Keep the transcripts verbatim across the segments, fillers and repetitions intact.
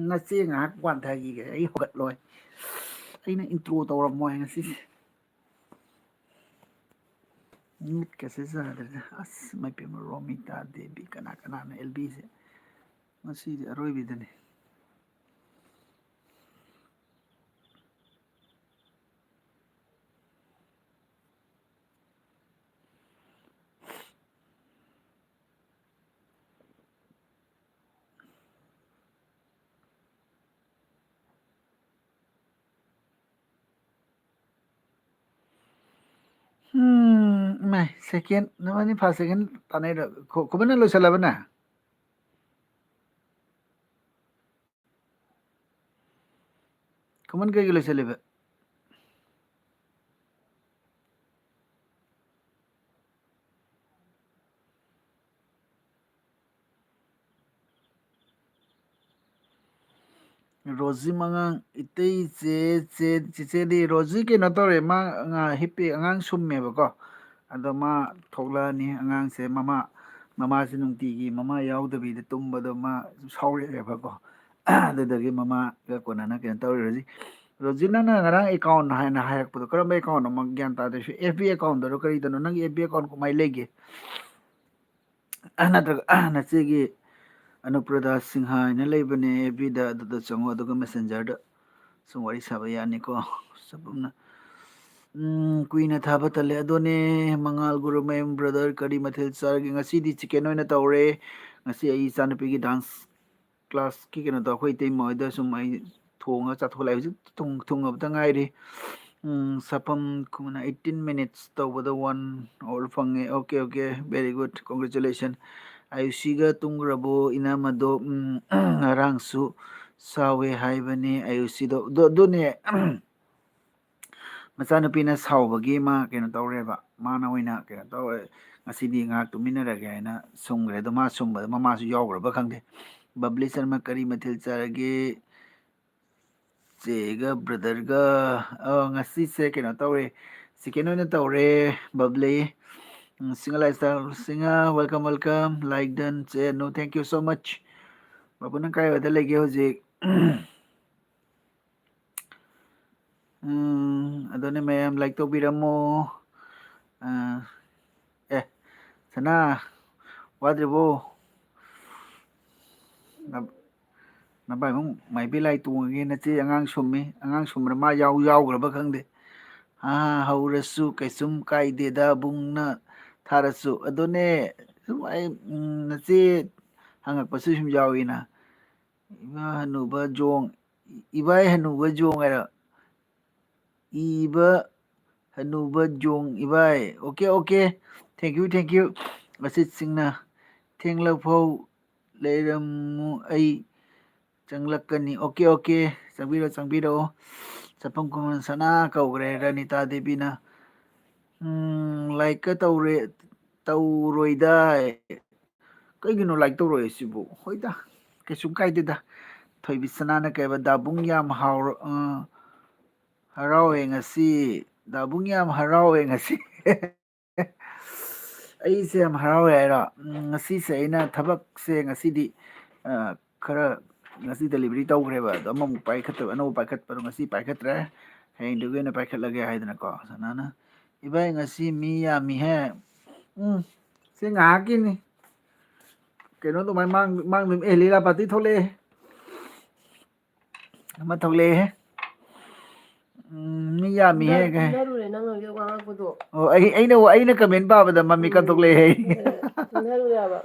ꯅꯆꯦ ꯉꯥꯏꯍꯥꯛ ꯋꯥꯟꯊꯈꯤꯒꯦ, ꯑꯩ ꯍꯧꯒꯠꯂꯣꯏ꯫ ꯑꯩꯅ intro ꯇꯧꯔꯝꯃꯣꯏ ꯉꯁꯤꯁꯦ꯫ ꯃꯤꯠꯀꯁꯦ ꯆꯥꯗ꯭ꯔꯦꯗ꯫ ꯑꯁ, ꯃꯥꯏ ꯄꯦꯝꯃ, ꯔꯣꯃꯤꯇꯥ ꯗꯦꯕꯤ, ꯀꯅꯥ ꯀꯅꯥꯅꯣ ꯑꯦꯜ ꯕꯤꯁꯦ? ꯉꯁꯤꯗꯤ ꯑꯔꯣꯏꯕꯤꯗꯅꯤ꯫ ꯎꯝ, ꯏꯃꯥꯏ, second, ꯅꯕꯥꯅꯤ first second ꯇꯥꯟꯅꯩꯔꯣ? ꯈꯨ-, ꯈꯨꯃꯟꯅ ꯂꯣꯏꯁꯜꯂꯕꯅꯦ? ꯈꯨꯃꯟ ꯀꯩꯒꯤ ꯂꯣꯏꯁꯜꯂꯤꯕ? ꯔꯣꯖꯤ ꯃꯉꯥꯡ, ꯏꯇꯩ, ꯆꯦ, ꯆꯦ, ꯆꯤꯆꯦꯗꯤ, ꯔꯣꯖꯤ ꯀꯩꯅꯣ ꯇꯧꯔꯦ, ꯃꯥ ꯉꯥ ꯍꯤꯞꯄꯤ, ꯑꯉꯥꯡ ꯁꯨꯝꯃꯦꯕꯀꯣ꯫ ꯑꯗꯣ ꯃꯥ ꯊꯣꯛꯂꯛꯑꯅꯤ, ꯑꯉꯥꯡꯁꯦ ꯃꯃꯥ, ꯃꯃꯥꯁꯦ ꯅꯨꯡꯇꯤꯒꯤ ꯃꯃꯥ ꯌꯥꯎꯗꯕꯤꯗ ꯇꯨꯝꯕꯗꯣ ꯃꯥ ꯁꯥꯎꯔꯛꯑꯦꯕꯀꯣ꯫ ꯑꯗꯨꯗꯒꯤ ꯃꯃꯥꯒ ꯀꯣꯟꯅꯅ ꯀꯩꯅꯣ ꯇꯧꯔꯦ꯫ ꯔꯣꯖꯤ, ꯔꯣꯖꯤ, ꯅꯪꯅ ꯉꯔꯥꯡ account ꯍꯥꯏꯅ ꯍꯥꯏꯔꯛꯄꯗꯣ ꯀꯔꯝꯕ account ꯅꯣ? ꯒ꯭ꯌꯥꯟ ꯇꯥꯗꯦ꯫ ꯑꯩꯁꯨ F B account ꯗꯔꯣ ꯀꯔꯤꯗꯅꯣ? ꯅꯪꯒꯤ F B account ꯀꯃꯥꯏꯅ ꯂꯩꯒꯦ? ꯅꯠꯇ꯭ꯔꯒ ꯅꯆꯦꯒꯤ ꯑꯅꯨꯄ꯭ꯔꯗꯥ ꯁꯤꯡꯍ ꯍꯥꯏꯅ ꯂꯩꯕꯅꯦ F B ꯗ, ꯑꯗꯨꯗ ꯆꯪꯉꯣ, ꯑꯗꯨꯒ Messenger ꯗ ꯁꯨꯝ ꯋꯥꯔꯤ ꯁꯥꯕ ꯌꯥꯅꯤꯀꯣ꯫ ꯆꯄꯝꯅ, ꯎꯝ, ꯀꯨꯏꯅ ꯊꯥꯕ ꯇꯜꯂꯦ꯫ ꯑꯗꯨꯅꯦ, ꯃꯉꯥꯜ ꯒꯨꯔꯨꯃꯌꯨꯝ brother, ꯀꯔꯤ ꯃꯊꯦꯜ ꯆꯥꯔꯒꯦ? ꯉꯁꯤꯗꯤ chicken ꯑꯣꯏꯅ ꯇꯧꯔꯦ꯫ ꯉꯁꯤ ꯑꯩ ꯏꯆꯥꯅꯨꯄꯤꯒꯤ dance class ꯀꯤ ꯀꯩꯅꯣꯗꯣ ꯑꯩꯈꯣꯏ ꯏꯇꯩꯃ ꯍꯣꯏꯗ ꯁꯨꯝ ꯑꯩ ꯊꯣꯡꯉꯒ ꯆꯥꯊꯣꯛꯂꯛꯑꯦ꯫ ꯍꯧꯖꯤꯛ ꯊꯨꯡ-, ꯊꯨꯡꯉꯕꯗ ꯉꯥꯏꯔꯤ꯫ ꯎꯝ, ꯁꯥꯐꯝ ꯈꯨꯃꯟꯅ eighteen minutes ꯇꯧꯕꯗ one hour ꯐꯪꯉꯦ꯫ Okay, okay, very good, congratulation꯫ ꯑꯌꯨꯁꯤꯒ ꯇꯨꯝꯈ꯭ꯔꯕꯣ ꯏꯅꯝꯃꯗꯣ? ꯎꯝ, ꯉꯔꯥꯡꯁꯨ ꯁꯥꯎꯋꯦ ꯍꯥꯏꯕꯅꯦ ꯑꯌꯨꯁꯤꯗꯣ꯫ ꯑꯗꯨ, ꯑꯗꯨꯅꯦ, ꯃꯆꯥꯅꯨꯄꯤꯅ ꯁꯥꯎꯕꯒꯤ ꯃꯥ ꯀꯩꯅꯣ ꯇꯧꯔꯦꯕ, ꯃꯥꯅ ꯑꯣꯏꯅ ꯀꯩꯅꯣ ꯇꯧꯔꯦ, "ꯉꯁꯤꯗꯤ ꯉꯥꯏꯍꯥꯛ ꯇꯨꯃꯤꯟꯅꯔꯒꯦ" ꯍꯥꯏꯅ ꯁꯨꯝꯈ꯭ꯔꯦ꯫ ꯑꯗꯣ ꯃꯥ ꯁꯨꯝꯕꯗ ꯃꯃꯥꯁꯨ ꯌꯥꯎꯈ꯭ꯔꯕ ꯈꯪꯗꯦ꯫ ꯕꯕ꯭ꯂꯤ ꯁꯔꯃ, ꯀꯔꯤ ꯃꯊꯦꯜ ꯆꯥꯔꯒꯦ? ꯆꯦꯒ brother ꯒ, ꯑ, ꯉꯁꯤꯁꯦ ꯀꯩꯅꯣ ꯇꯧꯔꯦ, chicken ꯑꯣꯏꯅ ꯇꯧꯔꯦ, ꯕꯕ꯭ꯂꯤ꯫ ꯎꯝ, Single Lifestyle, Single, welcome, welcome, like done, ꯆꯦ, no, thank you so much꯫ ꯕꯥꯕꯨ, ꯅꯪ ꯀꯥꯏꯋꯥꯏꯗ ꯂꯩꯒꯦ ꯍꯧꯖꯤꯛ? ꯎꯝ, ꯑꯗꯨꯅꯦ ꯃꯌꯥꯝ, like ꯇꯧꯕꯤꯔꯝꯃꯣ꯫ ꯑ, ꯑꯦ, ꯁꯅꯥ, ꯋꯥꯗ꯭ꯔꯤꯕꯣ? ꯅ-, ꯅꯕꯥꯏꯃꯨꯛ ꯃꯥꯏꯕꯤ ꯂꯥꯏ ꯇꯣꯡꯉꯒꯦ, ꯅꯆꯦ ꯑꯉꯥꯡ ꯁꯨꯝꯃꯤ꯫ ꯑꯉꯥꯡ ꯁꯨꯝꯕꯗ ꯃꯥ ꯌꯥꯎ-, ꯌꯥꯎꯈ꯭ꯔꯕ ꯈꯪꯗꯦ꯫ ꯑꯥ, ꯍꯧꯔꯁꯨ ꯀꯩꯁꯨꯝ ꯀꯥꯏꯗꯦꯗ, ꯕꯨꯡꯅ ꯊꯥꯔꯁꯨ꯫ ꯑꯗꯨꯅꯦ, ꯁꯨꯝ ꯑꯩ, ꯎꯝ, ꯅꯆꯦ ꯍꯪꯉꯛꯄꯁꯨ ꯁꯨꯝ ꯌꯥꯎꯏꯅ꯫ ꯏꯃꯥ ꯍꯅꯨꯕ ꯖꯣꯡ, ꯏꯕꯥꯏ ꯍꯅꯨꯕ ꯖꯣꯡ ꯍꯥꯏꯔꯣ? ꯏꯕ ꯍꯅꯨꯕ ꯖꯣꯡ ꯏꯕꯥꯏ꯫ OK, OK. Thank you, thank you꯫ ꯑꯁꯤꯠ ꯁꯤꯡꯅ, "ꯊꯦꯡꯂꯐꯧ ꯂꯩꯔꯝꯃꯨ, ꯑꯩ ꯆꯪꯂꯛꯀꯅꯤ꯫" OK, OK꯫ ꯆꯪꯕꯤꯔꯣ, ꯆꯪꯕꯤꯔꯣ꯫ ꯆꯠꯐꯝ ꯈꯨꯃꯟ ꯁꯅꯥ ꯀꯧꯈ꯭ꯔꯦ ꯔꯅꯤꯇꯥ ꯗꯦꯕꯤꯅ꯫ ꯎꯝ, like ꯀ ꯇꯧꯔꯦ, ꯇꯧꯔꯣꯏꯗꯥꯏ? ꯀꯩꯒꯤꯅꯣ like ꯇꯧꯔꯣꯏ ꯁꯤꯕꯨ? ꯍꯣꯏꯗ, ꯀꯩꯁꯨꯝ ꯀꯥꯏꯗꯦꯗ꯫ ꯊꯣꯏꯕꯤ ꯁꯅꯥꯅ ꯀꯩꯕ, "ꯗꯥꯕꯨꯡ ꯌꯥꯝ ꯍꯥꯎꯔ-, ꯑ, ꯍꯔꯥꯎꯋꯦ ꯉꯁꯤ꯫ ꯗꯥꯕꯨꯡ ꯌꯥꯝ ꯍꯔꯥꯎꯋꯦ ꯉꯁꯤ꯫" ꯑꯩꯁꯦ ꯌꯥꯝ ꯍꯔꯥꯎꯋꯦ ꯍꯥꯏꯔꯣ? ꯎꯝ, ꯉꯁꯤꯁꯦ ꯑꯩꯅ ꯊꯕꯛꯁꯦ ꯉꯁꯤꯗꯤ, ꯑ, ꯈꯔ ꯉꯁꯤ delivery ꯇꯧꯈ꯭ꯔꯦꯕ, ꯑꯗꯣ ꯑꯃꯃꯨꯛ ꯄꯥꯏꯈꯠꯇꯕ, ꯑꯅꯧꯕ ꯄꯥꯏꯈꯠꯄꯗꯣ ꯉꯁꯤ ꯄꯥꯏꯈꯠꯇ꯭ꯔꯦ꯫ ꯍꯌꯦꯡꯗꯒꯤ ꯑꯣꯏꯅ ꯄꯥꯏꯈꯠꯂꯒꯦ ꯍꯥꯏꯗꯅꯀꯣ꯫ ꯁꯅꯥꯅ, "ꯏꯕꯥꯏ, ꯉꯁꯤ ꯃꯤ ꯌꯥꯝꯃꯤꯍꯦ꯫" ꯎꯝ, ꯁꯤ ꯉꯥꯏꯍꯥꯛꯀꯤꯅꯤ꯫ ꯀꯩꯅꯣ ꯑꯗꯨꯃꯥꯏꯅ ꯃꯥꯡ-, ꯃꯥꯡꯗꯣꯏ-, ꯑꯦ, ꯂꯤꯂꯥꯄꯥꯇꯤ ꯊꯣꯛꯂꯛꯑꯦ꯫ ꯑꯃ ꯊꯣꯛꯂꯛꯑꯦꯍꯦ꯫ ꯎꯝ, ꯃꯤ ꯌꯥꯝꯃꯤꯍꯦ꯫ ꯇꯨꯝꯊ-, ꯇꯨꯝꯊꯔꯨꯔꯦ ꯅꯪ ꯍꯧꯖꯤꯛ ꯋꯥ ꯉꯥꯡꯉꯛꯄꯗꯣ꯫ ꯑꯣ, ꯑꯩ, ꯑꯩꯅ, ꯑꯩꯅ comment ꯄꯥꯕꯗ ꯃꯃꯤ ꯎꯝ꯫ ꯀꯟꯊꯣꯛꯂꯛꯑꯦ꯫ ꯑꯗꯨꯅꯦ, ꯇꯨꯝꯊꯔꯨꯔꯦ ꯍꯥꯏꯕ꯫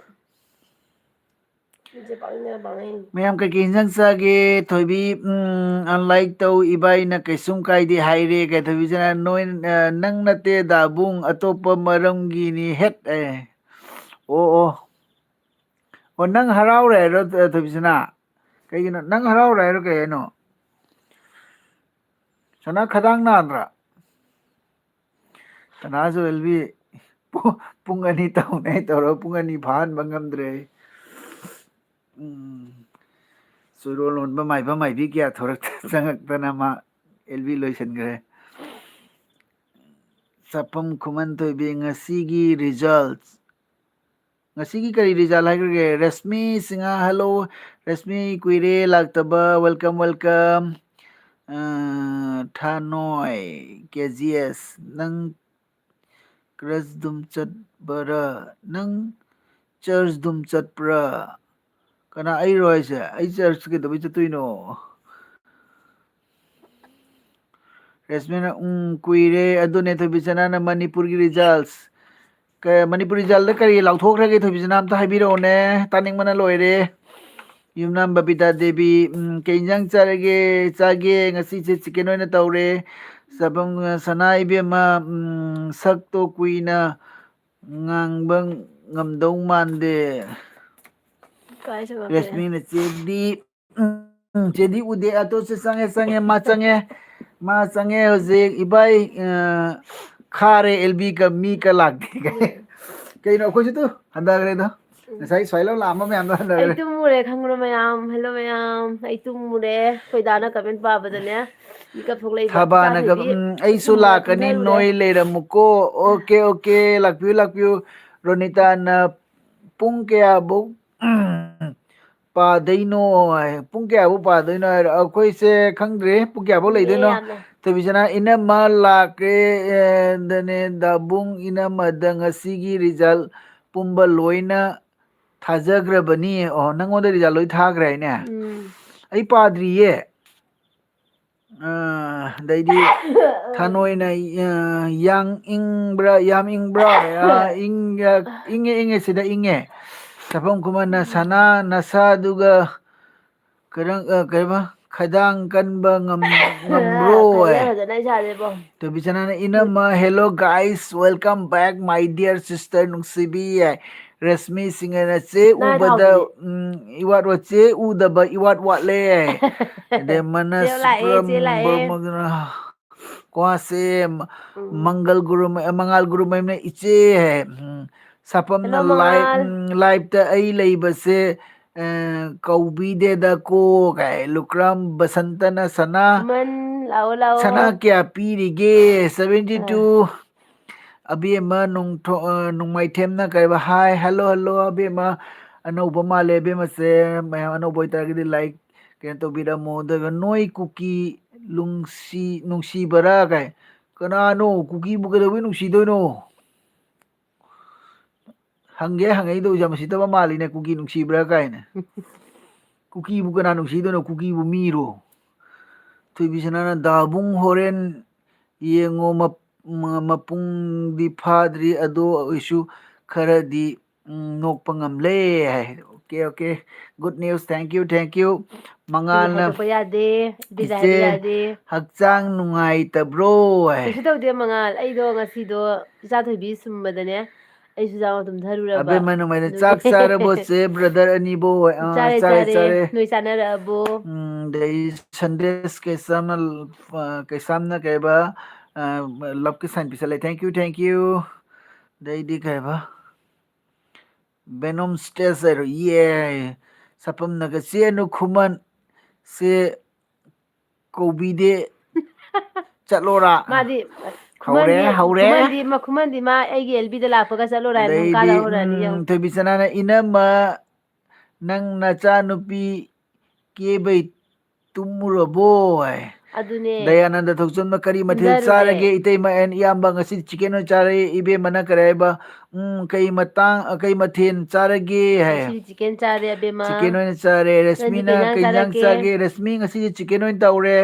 ꯃꯤꯠꯁꯦ ꯄꯥꯡꯅ ꯄꯥꯡꯉꯛꯏꯅꯦ꯫ ꯃꯌꯥꯝ ꯀꯩꯀꯩ ꯏꯟꯖꯥꯡ ꯆꯥꯒꯦ? ꯊꯣꯏꯕꯤ, ꯎꯝ, like ꯇꯧ, ꯏꯕꯥꯏꯅ ꯀꯩꯁꯨꯝ ꯀꯥꯏꯗꯦ ꯍꯥꯏꯔꯦ꯫ ꯀꯩ ꯊꯣꯏꯕꯤꯁꯤꯅ, "ꯅꯣꯏ, ꯑ, ꯅꯪ ꯅꯠꯇꯦ ꯗꯥꯕꯨꯡ, ꯑꯇꯣꯞꯄ ꯃꯔꯝꯒꯤꯅꯤ ꯍꯦꯠ", ꯑꯦ꯫ ꯑꯣ, ꯑꯣ꯫ ꯑꯣ, ꯅꯪ ꯍꯔꯥꯎꯔꯦ ꯍꯥꯏꯔꯣ, ꯑ, ꯊꯣꯏꯕꯤꯁꯅꯥ? ꯀꯩꯒꯤꯅꯣ? ꯅꯪ ꯍꯔꯥꯎꯔꯦ ꯍꯥꯏꯔꯣ ꯀꯩ ꯍꯥꯏꯅꯣ? ꯁꯅꯥ ꯈꯗꯥꯡ ꯅꯥꯗ꯭ꯔꯥ? ꯁꯅꯥꯁꯨ ꯑꯦꯜꯕꯤ ꯄꯨ-, ꯄꯨꯡ ꯑꯅꯤ ꯇꯧꯅꯦ ꯇꯧꯔꯒ ꯄꯨꯡ ꯑꯅꯤ ꯐꯥꯍꯟꯕ ꯉꯝꯗ꯭ꯔꯦ꯫ ꯎꯝ꯫ ꯆꯨꯔꯣꯜ ꯂꯣꯟꯕ ꯃꯥꯏꯕ ꯃꯥꯏꯕꯤ ꯀꯌꯥ ꯊꯣꯔꯛꯇ ꯆꯪꯉꯛꯇꯅ ꯃꯥ ꯑꯦꯜꯕꯤ ꯂꯣꯏꯁꯤꯟꯈ꯭ꯔꯦ꯫ ꯆꯥꯐꯝ ꯈꯨꯃꯟ ꯊꯣꯏꯕꯤ ꯉꯁꯤꯒꯤ result꯫ ꯉꯁꯤꯒꯤ ꯀꯔꯤ ꯔꯤꯖꯜ ꯍꯥꯏꯈ꯭ꯔꯒꯦ? ꯔꯦꯁꯃꯤ ꯁꯤꯡꯍ, ꯍꯜꯂꯣ꯫ ꯔꯦꯁꯃꯤ, ꯀꯨꯏꯔꯦ ꯂꯥꯛꯇꯕ, welcome, welcome꯫ ꯑ, ꯊꯥꯅꯣꯏ, ꯀꯦ ꯖꯤ ꯑꯦꯁ, ꯅꯪ ꯀ꯭ꯔꯁ ꯗꯨꯝ ꯆꯠꯄꯔꯥ? ꯅꯪ ꯆꯔꯆ ꯗꯨꯝ ꯆꯠꯄ꯭ꯔꯥ? ꯀꯅꯥ, ꯑꯩꯔꯣ ꯍꯥꯏꯁꯦ? ꯑꯩ ꯆꯔꯆ ꯀꯩꯗꯧꯕꯩ ꯆꯠꯇꯣꯏꯅꯣ? ꯔꯦꯁꯃꯤꯅ, "ꯎꯝ, ꯀꯨꯏꯔꯦ꯫ ꯑꯗꯨꯅꯦ ꯊꯣꯏꯕꯤꯆꯅꯥꯅ ꯃꯅꯤꯄꯨꯔꯒꯤ ꯔꯤꯖꯜꯁ꯫ ꯀ-, ꯃꯅꯤꯄꯨꯔ ꯔꯤꯖꯜꯗ ꯀꯔꯤ ꯂꯥꯎꯊꯣꯛꯈ꯭ꯔꯒꯦ, ꯊꯣꯏꯕꯤꯆꯅꯥ? ꯑꯝꯇ ꯍꯥꯏꯕꯤꯔꯛꯑꯣꯅꯦ, ꯇꯥꯅꯤꯡꯕꯅ ꯂꯣꯏꯔꯦ꯫" ꯌꯨꯝꯅꯥꯝ ꯕꯕꯤꯇꯥ ꯗꯦꯕꯤ, ꯎꯝ, "ꯀꯩ ꯏꯟꯖꯥꯡ ꯆꯥꯔꯒꯦ?" "ꯆꯥꯒꯦ, ꯉꯁꯤꯁꯦ ꯆꯤꯀꯟ ꯑꯣꯏꯅ ꯇꯧꯔꯦ꯫" ꯆꯥꯐꯝ, "ꯁꯅꯥ ꯏꯕꯦꯝꯃ, ꯎꯝ, ꯁꯛꯇꯣ ꯀꯨꯏꯅ ꯉꯥꯡꯕ ꯉꯝꯗꯧ ꯃꯥꯟꯗꯦ꯫" ꯀꯥꯏ ꯆꯠꯈ꯭ꯔꯒꯦ? ꯔꯦꯁꯃꯤꯅ, "ꯆꯦꯗꯤ, ꯎꯝ, ꯆꯦꯗꯤ ꯎꯗꯦ꯫" ꯑꯇꯣ, ꯁꯤ ꯆꯪꯉꯦ, ꯆꯪꯉꯦ, ꯃꯥ ꯆꯪꯉꯦ, ꯃꯥ ꯆꯪꯉꯦ ꯍꯧꯖꯤꯛ꯫ "ꯏꯕꯥꯏ, ꯑ, ꯈꯥꯔꯦ, ꯑꯦꯜꯕꯤ ꯀ ꯃꯤ ꯀ ꯂꯥꯛꯇꯦ꯫" ꯀꯩꯅꯣ, ꯑꯩꯈꯣꯏꯁꯨ ꯇꯨ ꯍꯟꯊꯈ꯭ꯔꯦꯗꯣ꯫ ꯎꯝ꯫ ꯉꯁꯥꯏ ꯁ꯭ꯋꯥꯏ ꯂꯧ ꯂꯥꯛꯑꯝꯕ ꯃꯌꯥꯝꯗꯣ ꯑꯩ ꯍꯟꯊꯈ꯭ꯔꯦ꯫ ꯇꯨꯝꯃꯨꯔꯦ, ꯈꯪꯕ꯭ꯔꯣ ꯃꯌꯥꯝ? ꯍꯜꯂꯣ ꯃꯌꯥꯝ, ꯑꯩ ꯇꯨꯝꯃꯨꯔꯦ꯫ ꯑꯩꯈꯣꯏ ꯗꯥꯅ ꯀꯃꯦꯟ ꯄꯥꯕꯗꯅꯦ, ꯃꯤꯀꯞ ꯊꯣꯛꯂꯛꯏꯕ꯫ ꯊꯕꯥꯅꯒ, ꯏꯆꯥꯅꯨꯄꯤ, "ꯎꯝ, ꯑꯩꯁꯨ ꯇꯨꯝꯃꯨꯔꯦ, ꯂꯥꯛꯀꯅꯤ, ꯇꯨꯝꯊꯔꯨꯔꯦ꯫" ꯅꯣꯏ ꯂꯩꯔꯝꯃꯨꯀꯣ꯫ "ꯑꯣꯀꯦ, ꯑꯣꯀꯦ, ꯂꯥꯛꯄꯤꯌꯨ, ꯂꯥꯛꯄꯤꯌꯨ꯫" ꯔꯣꯅꯤꯇꯥꯅ, "ꯄꯨꯡ ꯀꯌꯥꯕꯨꯛ, ꯎꯝ, ꯄꯥꯗꯣꯏꯅꯣ?" ꯍꯥꯏ꯫ "ꯄꯨꯡ ꯀꯌꯥꯕꯨꯛ ꯄꯥꯗꯣꯏꯅꯣ?" ꯍꯥꯏꯔꯣ꯫ ꯑꯩꯈꯣꯏꯁꯦ ꯈꯪꯗ꯭ꯔꯤ ꯄꯨꯡ ꯀꯌꯥꯕꯨꯛ ꯀꯨꯏꯔꯦ ꯂꯩꯗꯣꯏꯅꯣ꯫ ꯌꯥꯝꯅ꯫ ꯊꯣꯏꯕꯤꯆꯅꯥ, "ꯏꯅꯝꯃ ꯂꯥꯛꯀꯦ, ꯑꯦ, ꯗꯅꯦ, ꯗꯥꯕꯨꯡ, ꯏꯅꯝꯃꯗ ꯉꯁꯤꯒꯤ ꯔꯤꯖꯜ ꯄꯨꯝꯕ ꯂꯣꯏꯅ ꯊꯥꯖꯈ꯭ꯔꯕꯅꯤ꯫" ꯑꯣ, ꯅꯪꯉꯣꯟꯗ ꯔꯤꯖꯜ ꯂꯣꯏ ꯊꯥꯈ꯭ꯔꯦ ꯍꯥꯏꯅꯦ? ꯎꯝ꯫ ꯑꯩ ꯄꯥꯗ꯭ꯔꯤꯌꯦ꯫ ꯑ, ꯑꯗꯩꯗꯤ ꯊꯥꯅꯣꯏꯅ, ꯑ, "ꯌꯥꯡ ꯏꯪꯕ꯭ꯔꯥ, ꯌꯥꯝ ꯏꯪꯕ꯭ꯔꯥ?" ꯑ, ꯏꯪ-, ꯑ, ꯏꯪꯉꯦ, ꯏꯪꯉꯦ, ꯁꯤꯗ ꯏꯪꯉꯦ꯫ ꯆꯐꯝ ꯈꯨꯃꯟꯅ, ꯎꯝ꯫ "ꯁꯅꯥ, ꯅꯁꯥꯗꯨꯒ ꯀꯔꯝ-, ꯑ, ꯀꯩꯕ? ꯈꯗꯥꯡ ꯀꯟꯕ ꯉꯝ-, ꯉꯝꯕ꯭ꯔꯣ?" ꯐꯖꯅ, ꯐꯖꯅ ꯏꯁꯥꯁꯦ ꯄꯣ꯫ ꯇꯣꯕꯤꯆꯅꯥꯅ, "ꯏꯅꯝꯃ, hello guys, welcome back my dear sister ꯅꯨꯡꯁꯤꯕꯤ" ꯍꯥꯏ꯫ ꯔꯦꯁꯃꯤ ꯁꯤꯡꯍꯅ, "ꯆꯦ ꯅꯥꯏ ꯎꯕꯗ, ꯊꯥꯎꯕꯗꯤ? ꯎꯝ, ꯏꯋꯥꯠ ꯋꯥꯠ-, ꯆꯦ ꯎꯗꯕ ꯏꯋꯥꯠ ꯋꯥꯠꯂꯦ ꯍꯥꯏ"꯫ ꯑꯗꯩ ꯃꯅꯁ ꯆꯦ ꯂꯥꯛꯑꯦ, ꯆꯦ ꯄ꯭ꯔꯝ ꯂꯥꯛꯑꯦ꯫ ꯕ꯭ꯔꯃꯒꯅ, ꯀ꯭ꯋꯥꯁꯦ, ꯎꯝ꯫ ꯃꯪꯒꯜ ꯒꯨꯔꯨ, ꯃꯉꯥꯜ ꯒꯨꯔꯨꯃꯌꯨꯝꯅ, "ꯏꯆꯦ" ꯍꯥꯏ꯫ ꯎꯝ, ꯁꯥꯄꯝꯅ, hello, ꯂꯥꯏ-, ꯃꯉꯥꯜ꯫ ꯎꯝ, "ꯂꯥꯏꯞꯇ ꯑꯩ ꯂꯩꯕꯁꯦ, ꯑ, ꯀꯧꯕꯤꯗꯦꯗꯀꯣ" ꯀꯥꯏ꯫ ꯂꯨꯀ꯭ꯔꯥꯝ ꯕꯁꯟꯇꯅ, "ꯁꯅꯥ, ꯏꯃꯟ, ꯂꯥꯛꯑꯣ, ꯂꯥꯛꯑꯣ꯫ ꯁꯅꯥ ꯀꯌꯥ ꯄꯤꯔꯤꯒꯦ?" ꯑ꯫ Seventy two꯫ ꯑꯕꯦꯝꯃ ꯅꯣꯡꯊꯣ-, ꯑ, ꯅꯣꯡꯃꯥꯏꯊꯦꯝꯅ ꯀꯩꯕ, "Hi, hello, hello, ꯑꯕꯦꯝꯃ꯫ ꯑꯅꯧꯕ ꯃꯥꯜꯂꯦ, ꯑꯕꯦꯝꯃꯁꯦ꯫ ꯃꯌꯥꯝ ꯑꯅꯧꯕ ꯑꯣꯏꯇꯥꯔꯒꯗꯤ like ꯀꯩꯅꯣ ꯇꯧꯕꯤꯔꯝꯃꯣ꯫ ꯑꯗꯨꯒ ꯅꯣꯏ ꯀꯨꯀꯤ ꯂꯨꯡꯁꯤ-, ꯅꯨꯡꯁꯤꯕꯔꯥ?" ꯀꯥꯏ꯫ ꯀꯅꯥꯅꯣ? ꯀꯨꯀꯤꯕꯨ ꯀꯩꯗꯧꯕꯩ ꯅꯨꯡꯁꯤꯗꯣꯏꯅꯣ? ꯍꯪꯒꯦ ꯍꯪꯉꯛꯏꯗꯣ ꯌꯥꯝ ꯎꯁꯤꯠꯇꯕ ꯃꯥꯜꯂꯤꯅꯦ, "ꯀꯨꯀꯤ ꯅꯨꯡꯁꯤꯕ꯭ꯔꯥ?" ꯀꯥꯏꯅ꯫ ꯀꯨꯀꯤꯕꯨ ꯀꯅꯥ ꯅꯨꯡꯁꯤꯗꯣꯏꯅꯣ? ꯀꯨꯀꯤꯕꯨ ꯃꯤꯔꯣ? ꯊꯣꯏꯕꯤꯁꯅꯥꯅ, "ꯗꯥꯕꯨꯡ, ꯍꯣꯔꯦꯟ ꯌꯦꯡꯉꯣ, ꯃꯞ-, ꯃ-, ꯃꯄꯨꯡꯗꯤ ꯐꯥꯗ꯭ꯔꯤ, ꯑꯗꯨ ꯑꯣꯏꯁꯨ ꯈꯔꯗꯤ, ꯎꯝ, ꯅꯣꯛꯄ ꯉꯝꯂꯦ" ꯍꯥꯏ꯫ Okay, okay. Good news. Thank you, thank you. ꯁꯤꯗꯤ ꯃꯉꯥꯜꯅ, ꯍꯥꯏꯗꯣꯛꯄ ꯌꯥꯗꯦ꯫ ꯏꯕꯤꯗ ꯍꯥꯏꯕ "ꯏꯆꯦ, ꯌꯥꯗꯦ꯫ ꯍꯛꯆꯥꯡ ꯅꯨꯡꯉꯥꯏꯇꯕ꯭ꯔꯣ?" ꯍꯥꯏ꯫ ꯀꯩꯁꯨ ꯇꯧꯗꯦ ꯃꯉꯥꯜ, ꯑꯩꯗꯣ ꯉꯁꯤꯗꯣ ꯏꯆꯥ ꯊꯣꯏꯕꯤ ꯁꯨꯝꯕꯗꯅꯦ, ꯑꯩꯁꯨ ꯆꯥꯛ ꯇꯨꯝꯊꯔꯨꯔꯕ꯫ ꯑꯕꯦꯝꯃ ꯅꯨꯡꯉꯥꯏꯅ ꯑꯗꯨꯒꯤ ꯆꯥꯛ ꯆꯥꯔꯕꯣ ꯆꯦ, brother ꯑꯅꯤꯕꯣ? ꯑꯥ, ꯆꯥꯔꯦ, ꯆꯥꯔꯦ, ꯆꯥꯔꯦ, ꯆꯥꯔꯦ꯫ ꯅꯣꯏ ꯆꯥꯅꯔꯛꯑꯕꯣ? ꯎꯝ, ꯑꯗꯩ ꯁꯟꯗꯦꯁ ꯀꯩꯁꯥꯝꯅ, ꯑ, ꯀꯩꯁꯥꯝꯅ ꯀꯩꯕ, ꯑ, love ꯀꯤ sign ꯄꯤꯁꯜꯂꯦ꯫ Thank you, thank you. ꯑꯗꯩꯗꯤ ꯀꯩꯕ? Venom Stage ꯍꯥꯏꯔꯣ? ꯌꯦ꯫ ꯁꯥꯄꯝꯅꯒ ꯆꯦ ꯑꯅꯨ ꯈꯨꯃꯟ ꯁꯦ ꯀꯧꯕꯤꯗꯦ꯫ ꯆꯠꯂꯣꯔꯥ? ꯃꯥꯗꯤ ꯍꯧꯔꯦ, ꯈꯨꯃꯟꯗꯤ, ꯍꯧꯔꯦ꯫ ꯈꯨꯃꯟꯗꯤ, ꯃ-, ꯈꯨꯃꯟꯗꯤ ꯃꯥ ꯑꯩꯒꯤ ꯑꯦꯜ ꯕꯤꯗ ꯂꯥꯛꯄꯒ ꯆꯠꯂꯣꯔꯥ? ꯑꯗꯨꯝ ꯑꯗꯩꯗꯤ, ꯀꯥꯗ ꯍꯧꯔꯛꯑꯅꯤ ꯎꯝ, ꯌꯦꯡꯉꯨ꯫ ꯊꯣꯏꯕꯤꯆꯅꯥꯅ, "ꯏꯅꯝꯃ, ꯅꯪ ꯅꯆꯥꯅꯨꯄꯤ ꯀꯦꯕꯩ ꯇꯨꯝꯃꯨꯔꯕꯣ?" ꯍꯥꯏ꯫ ꯑꯗꯨꯅꯦ꯫ ꯗꯌꯥꯅꯟꯗ ꯊꯣꯛꯆꯣꯝꯅ, "ꯀꯔꯤ ꯃꯊꯦꯜ ꯇꯨꯝꯊꯔꯨꯔꯦ꯫ ꯆꯥꯔꯒꯦ ꯏꯇꯩꯃ and ꯏꯌꯥꯝꯕ?" "ꯉꯁꯤꯗꯤ chicken ꯑꯣꯏꯅ ꯆꯥꯔꯦ꯫" ꯏꯕꯦꯝꯃꯅ ꯀꯔꯤ ꯍꯥꯏꯕ? "ꯎꯝ, ꯀꯩ ꯃꯇꯥꯡ, ꯀꯩ ꯃꯊꯦꯜ ꯆꯥꯔꯒꯦ?" ꯍꯥꯏ꯫ "ꯉꯁꯤꯗꯤ chicken ꯆꯥꯔꯦ ꯑꯕꯦꯝꯃ꯫ Chicken ꯑꯣꯏꯅ ꯆꯥꯔꯦ꯫ ꯅꯪꯗꯤ ꯀꯩ ꯔꯦꯁꯃꯤꯅ, ꯏꯟꯖꯥꯡ "ꯀꯩ ꯏꯟꯖꯥꯡ ꯆꯥꯔꯛꯀꯦ?" ꯆꯥꯒꯦ?" ꯔꯦꯁꯃꯤ, "ꯉꯁꯤꯗꯤ chicken ꯑꯣꯏꯅ ꯇꯧꯔꯦ꯫"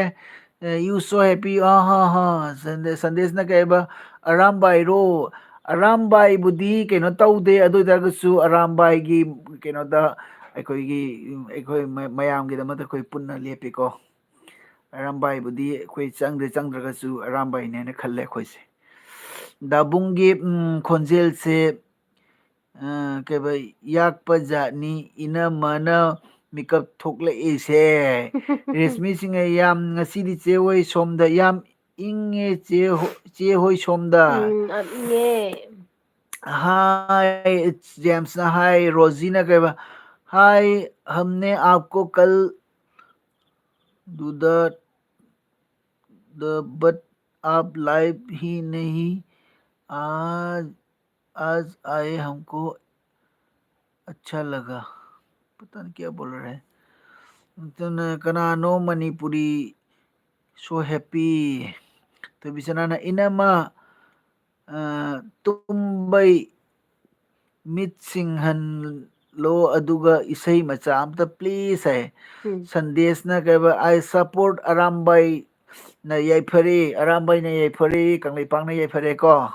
ꯑꯦ, "You so happy, ꯑꯥ, ꯍꯥ, ꯍꯥ꯫" ꯁꯟꯗꯦ-, ꯁꯟꯗꯦꯁꯅ ꯀꯩ ꯍꯥꯏꯕ? "ꯑꯔꯥꯝꯕꯥꯏꯔꯣ?" ꯑꯔꯥꯝꯕꯥꯏꯕꯨꯗꯤ ꯀꯩꯅꯣ ꯇꯧꯗꯦ, ꯑꯗꯨ ꯑꯣꯏꯇꯥꯔꯒꯁꯨ ꯑꯔꯥꯝꯕꯥꯏꯒꯤ ꯀꯩꯅꯣꯗ ꯑꯩꯈꯣꯏꯒꯤ, ꯑꯩꯈꯣꯏ ꯃ-, ꯃꯌꯥꯝꯒꯤꯗꯃꯛꯇ ꯑꯩꯈꯣꯏ ꯄꯨꯟꯅ ꯂꯦꯞꯄꯤꯀꯣ꯫ ꯑꯔꯥꯝꯕꯥꯏꯕꯨꯗꯤ ꯑꯩꯈꯣꯏ ꯆꯪꯗ꯭ꯔꯦ, ꯆꯪꯗ꯭ꯔꯒꯁꯨ ꯑꯔꯥꯝꯕꯥꯏꯅꯦꯅ ꯈꯜꯂꯦ ꯑꯩꯈꯣꯏꯁꯦ꯫ ꯗꯥꯕꯨꯡꯒꯤ, ꯎꯝ, ꯈꯣꯟꯖꯦꯜꯁꯦ ꯑ, ꯀꯩꯕ, ꯌꯥꯛꯄ ꯖꯥꯠꯅꯤ ꯏꯅꯝꯃꯅ ꯃꯤꯀꯞ ꯊꯣꯛꯂꯛꯏꯁꯦ꯫ ꯔꯦꯁꯃꯤ ꯁꯤꯡꯍ, "ꯌꯥꯝ, ꯉꯁꯤꯗꯤ ꯆꯦ ꯍꯣꯏ ꯁꯣꯝꯗ ꯌꯥꯝ ꯏꯪꯉꯦ ꯆꯦ ꯍꯣ-, ꯆꯦ ꯍꯣꯏ ꯁꯣꯝꯗ꯫" ꯎꯝ, ꯌꯥꯝ ꯏꯪꯉꯦ꯫ ꯍꯥꯏ, ꯖꯦꯝꯁꯅ ꯍꯥꯏ, ꯔꯣꯖꯤꯅ ꯀꯩꯕ, "Hi, हमने आपको कल दूध द-, but आप live ही नहीं आज आज आए हमको अच्छा लगा, पता नहीं क्या बोल रहे हैं. ꯑꯗꯨꯅ ꯀꯅꯥꯅꯣ ꯃꯅꯤꯄꯨꯔꯤ? So happy. ꯊꯣꯏꯕꯤꯁꯅꯥꯅ, ꯏꯅꯝꯃ, ꯑ, ꯇꯨꯝꯕꯩ ꯃꯤꯠ ꯁꯤꯡꯍꯜꯂꯣ, ꯑꯗꯨꯒ ꯏꯁꯩ ꯃꯆꯥ ꯑꯝꯇ please ꯍꯥꯏ. ꯎꯝ. ꯁꯟꯗꯦꯁꯅ ꯀꯩꯕ, "I support ꯑꯔꯥꯝꯕꯥꯏꯅ ꯌꯥꯏꯐꯔꯦ, ꯑꯔꯥꯝꯕꯥꯏꯅ ꯌꯥꯏꯐꯔꯦ, ꯀꯪꯂꯩꯄꯥꯛꯅ ꯌꯥꯏꯐꯔꯦ" ꯀꯣ.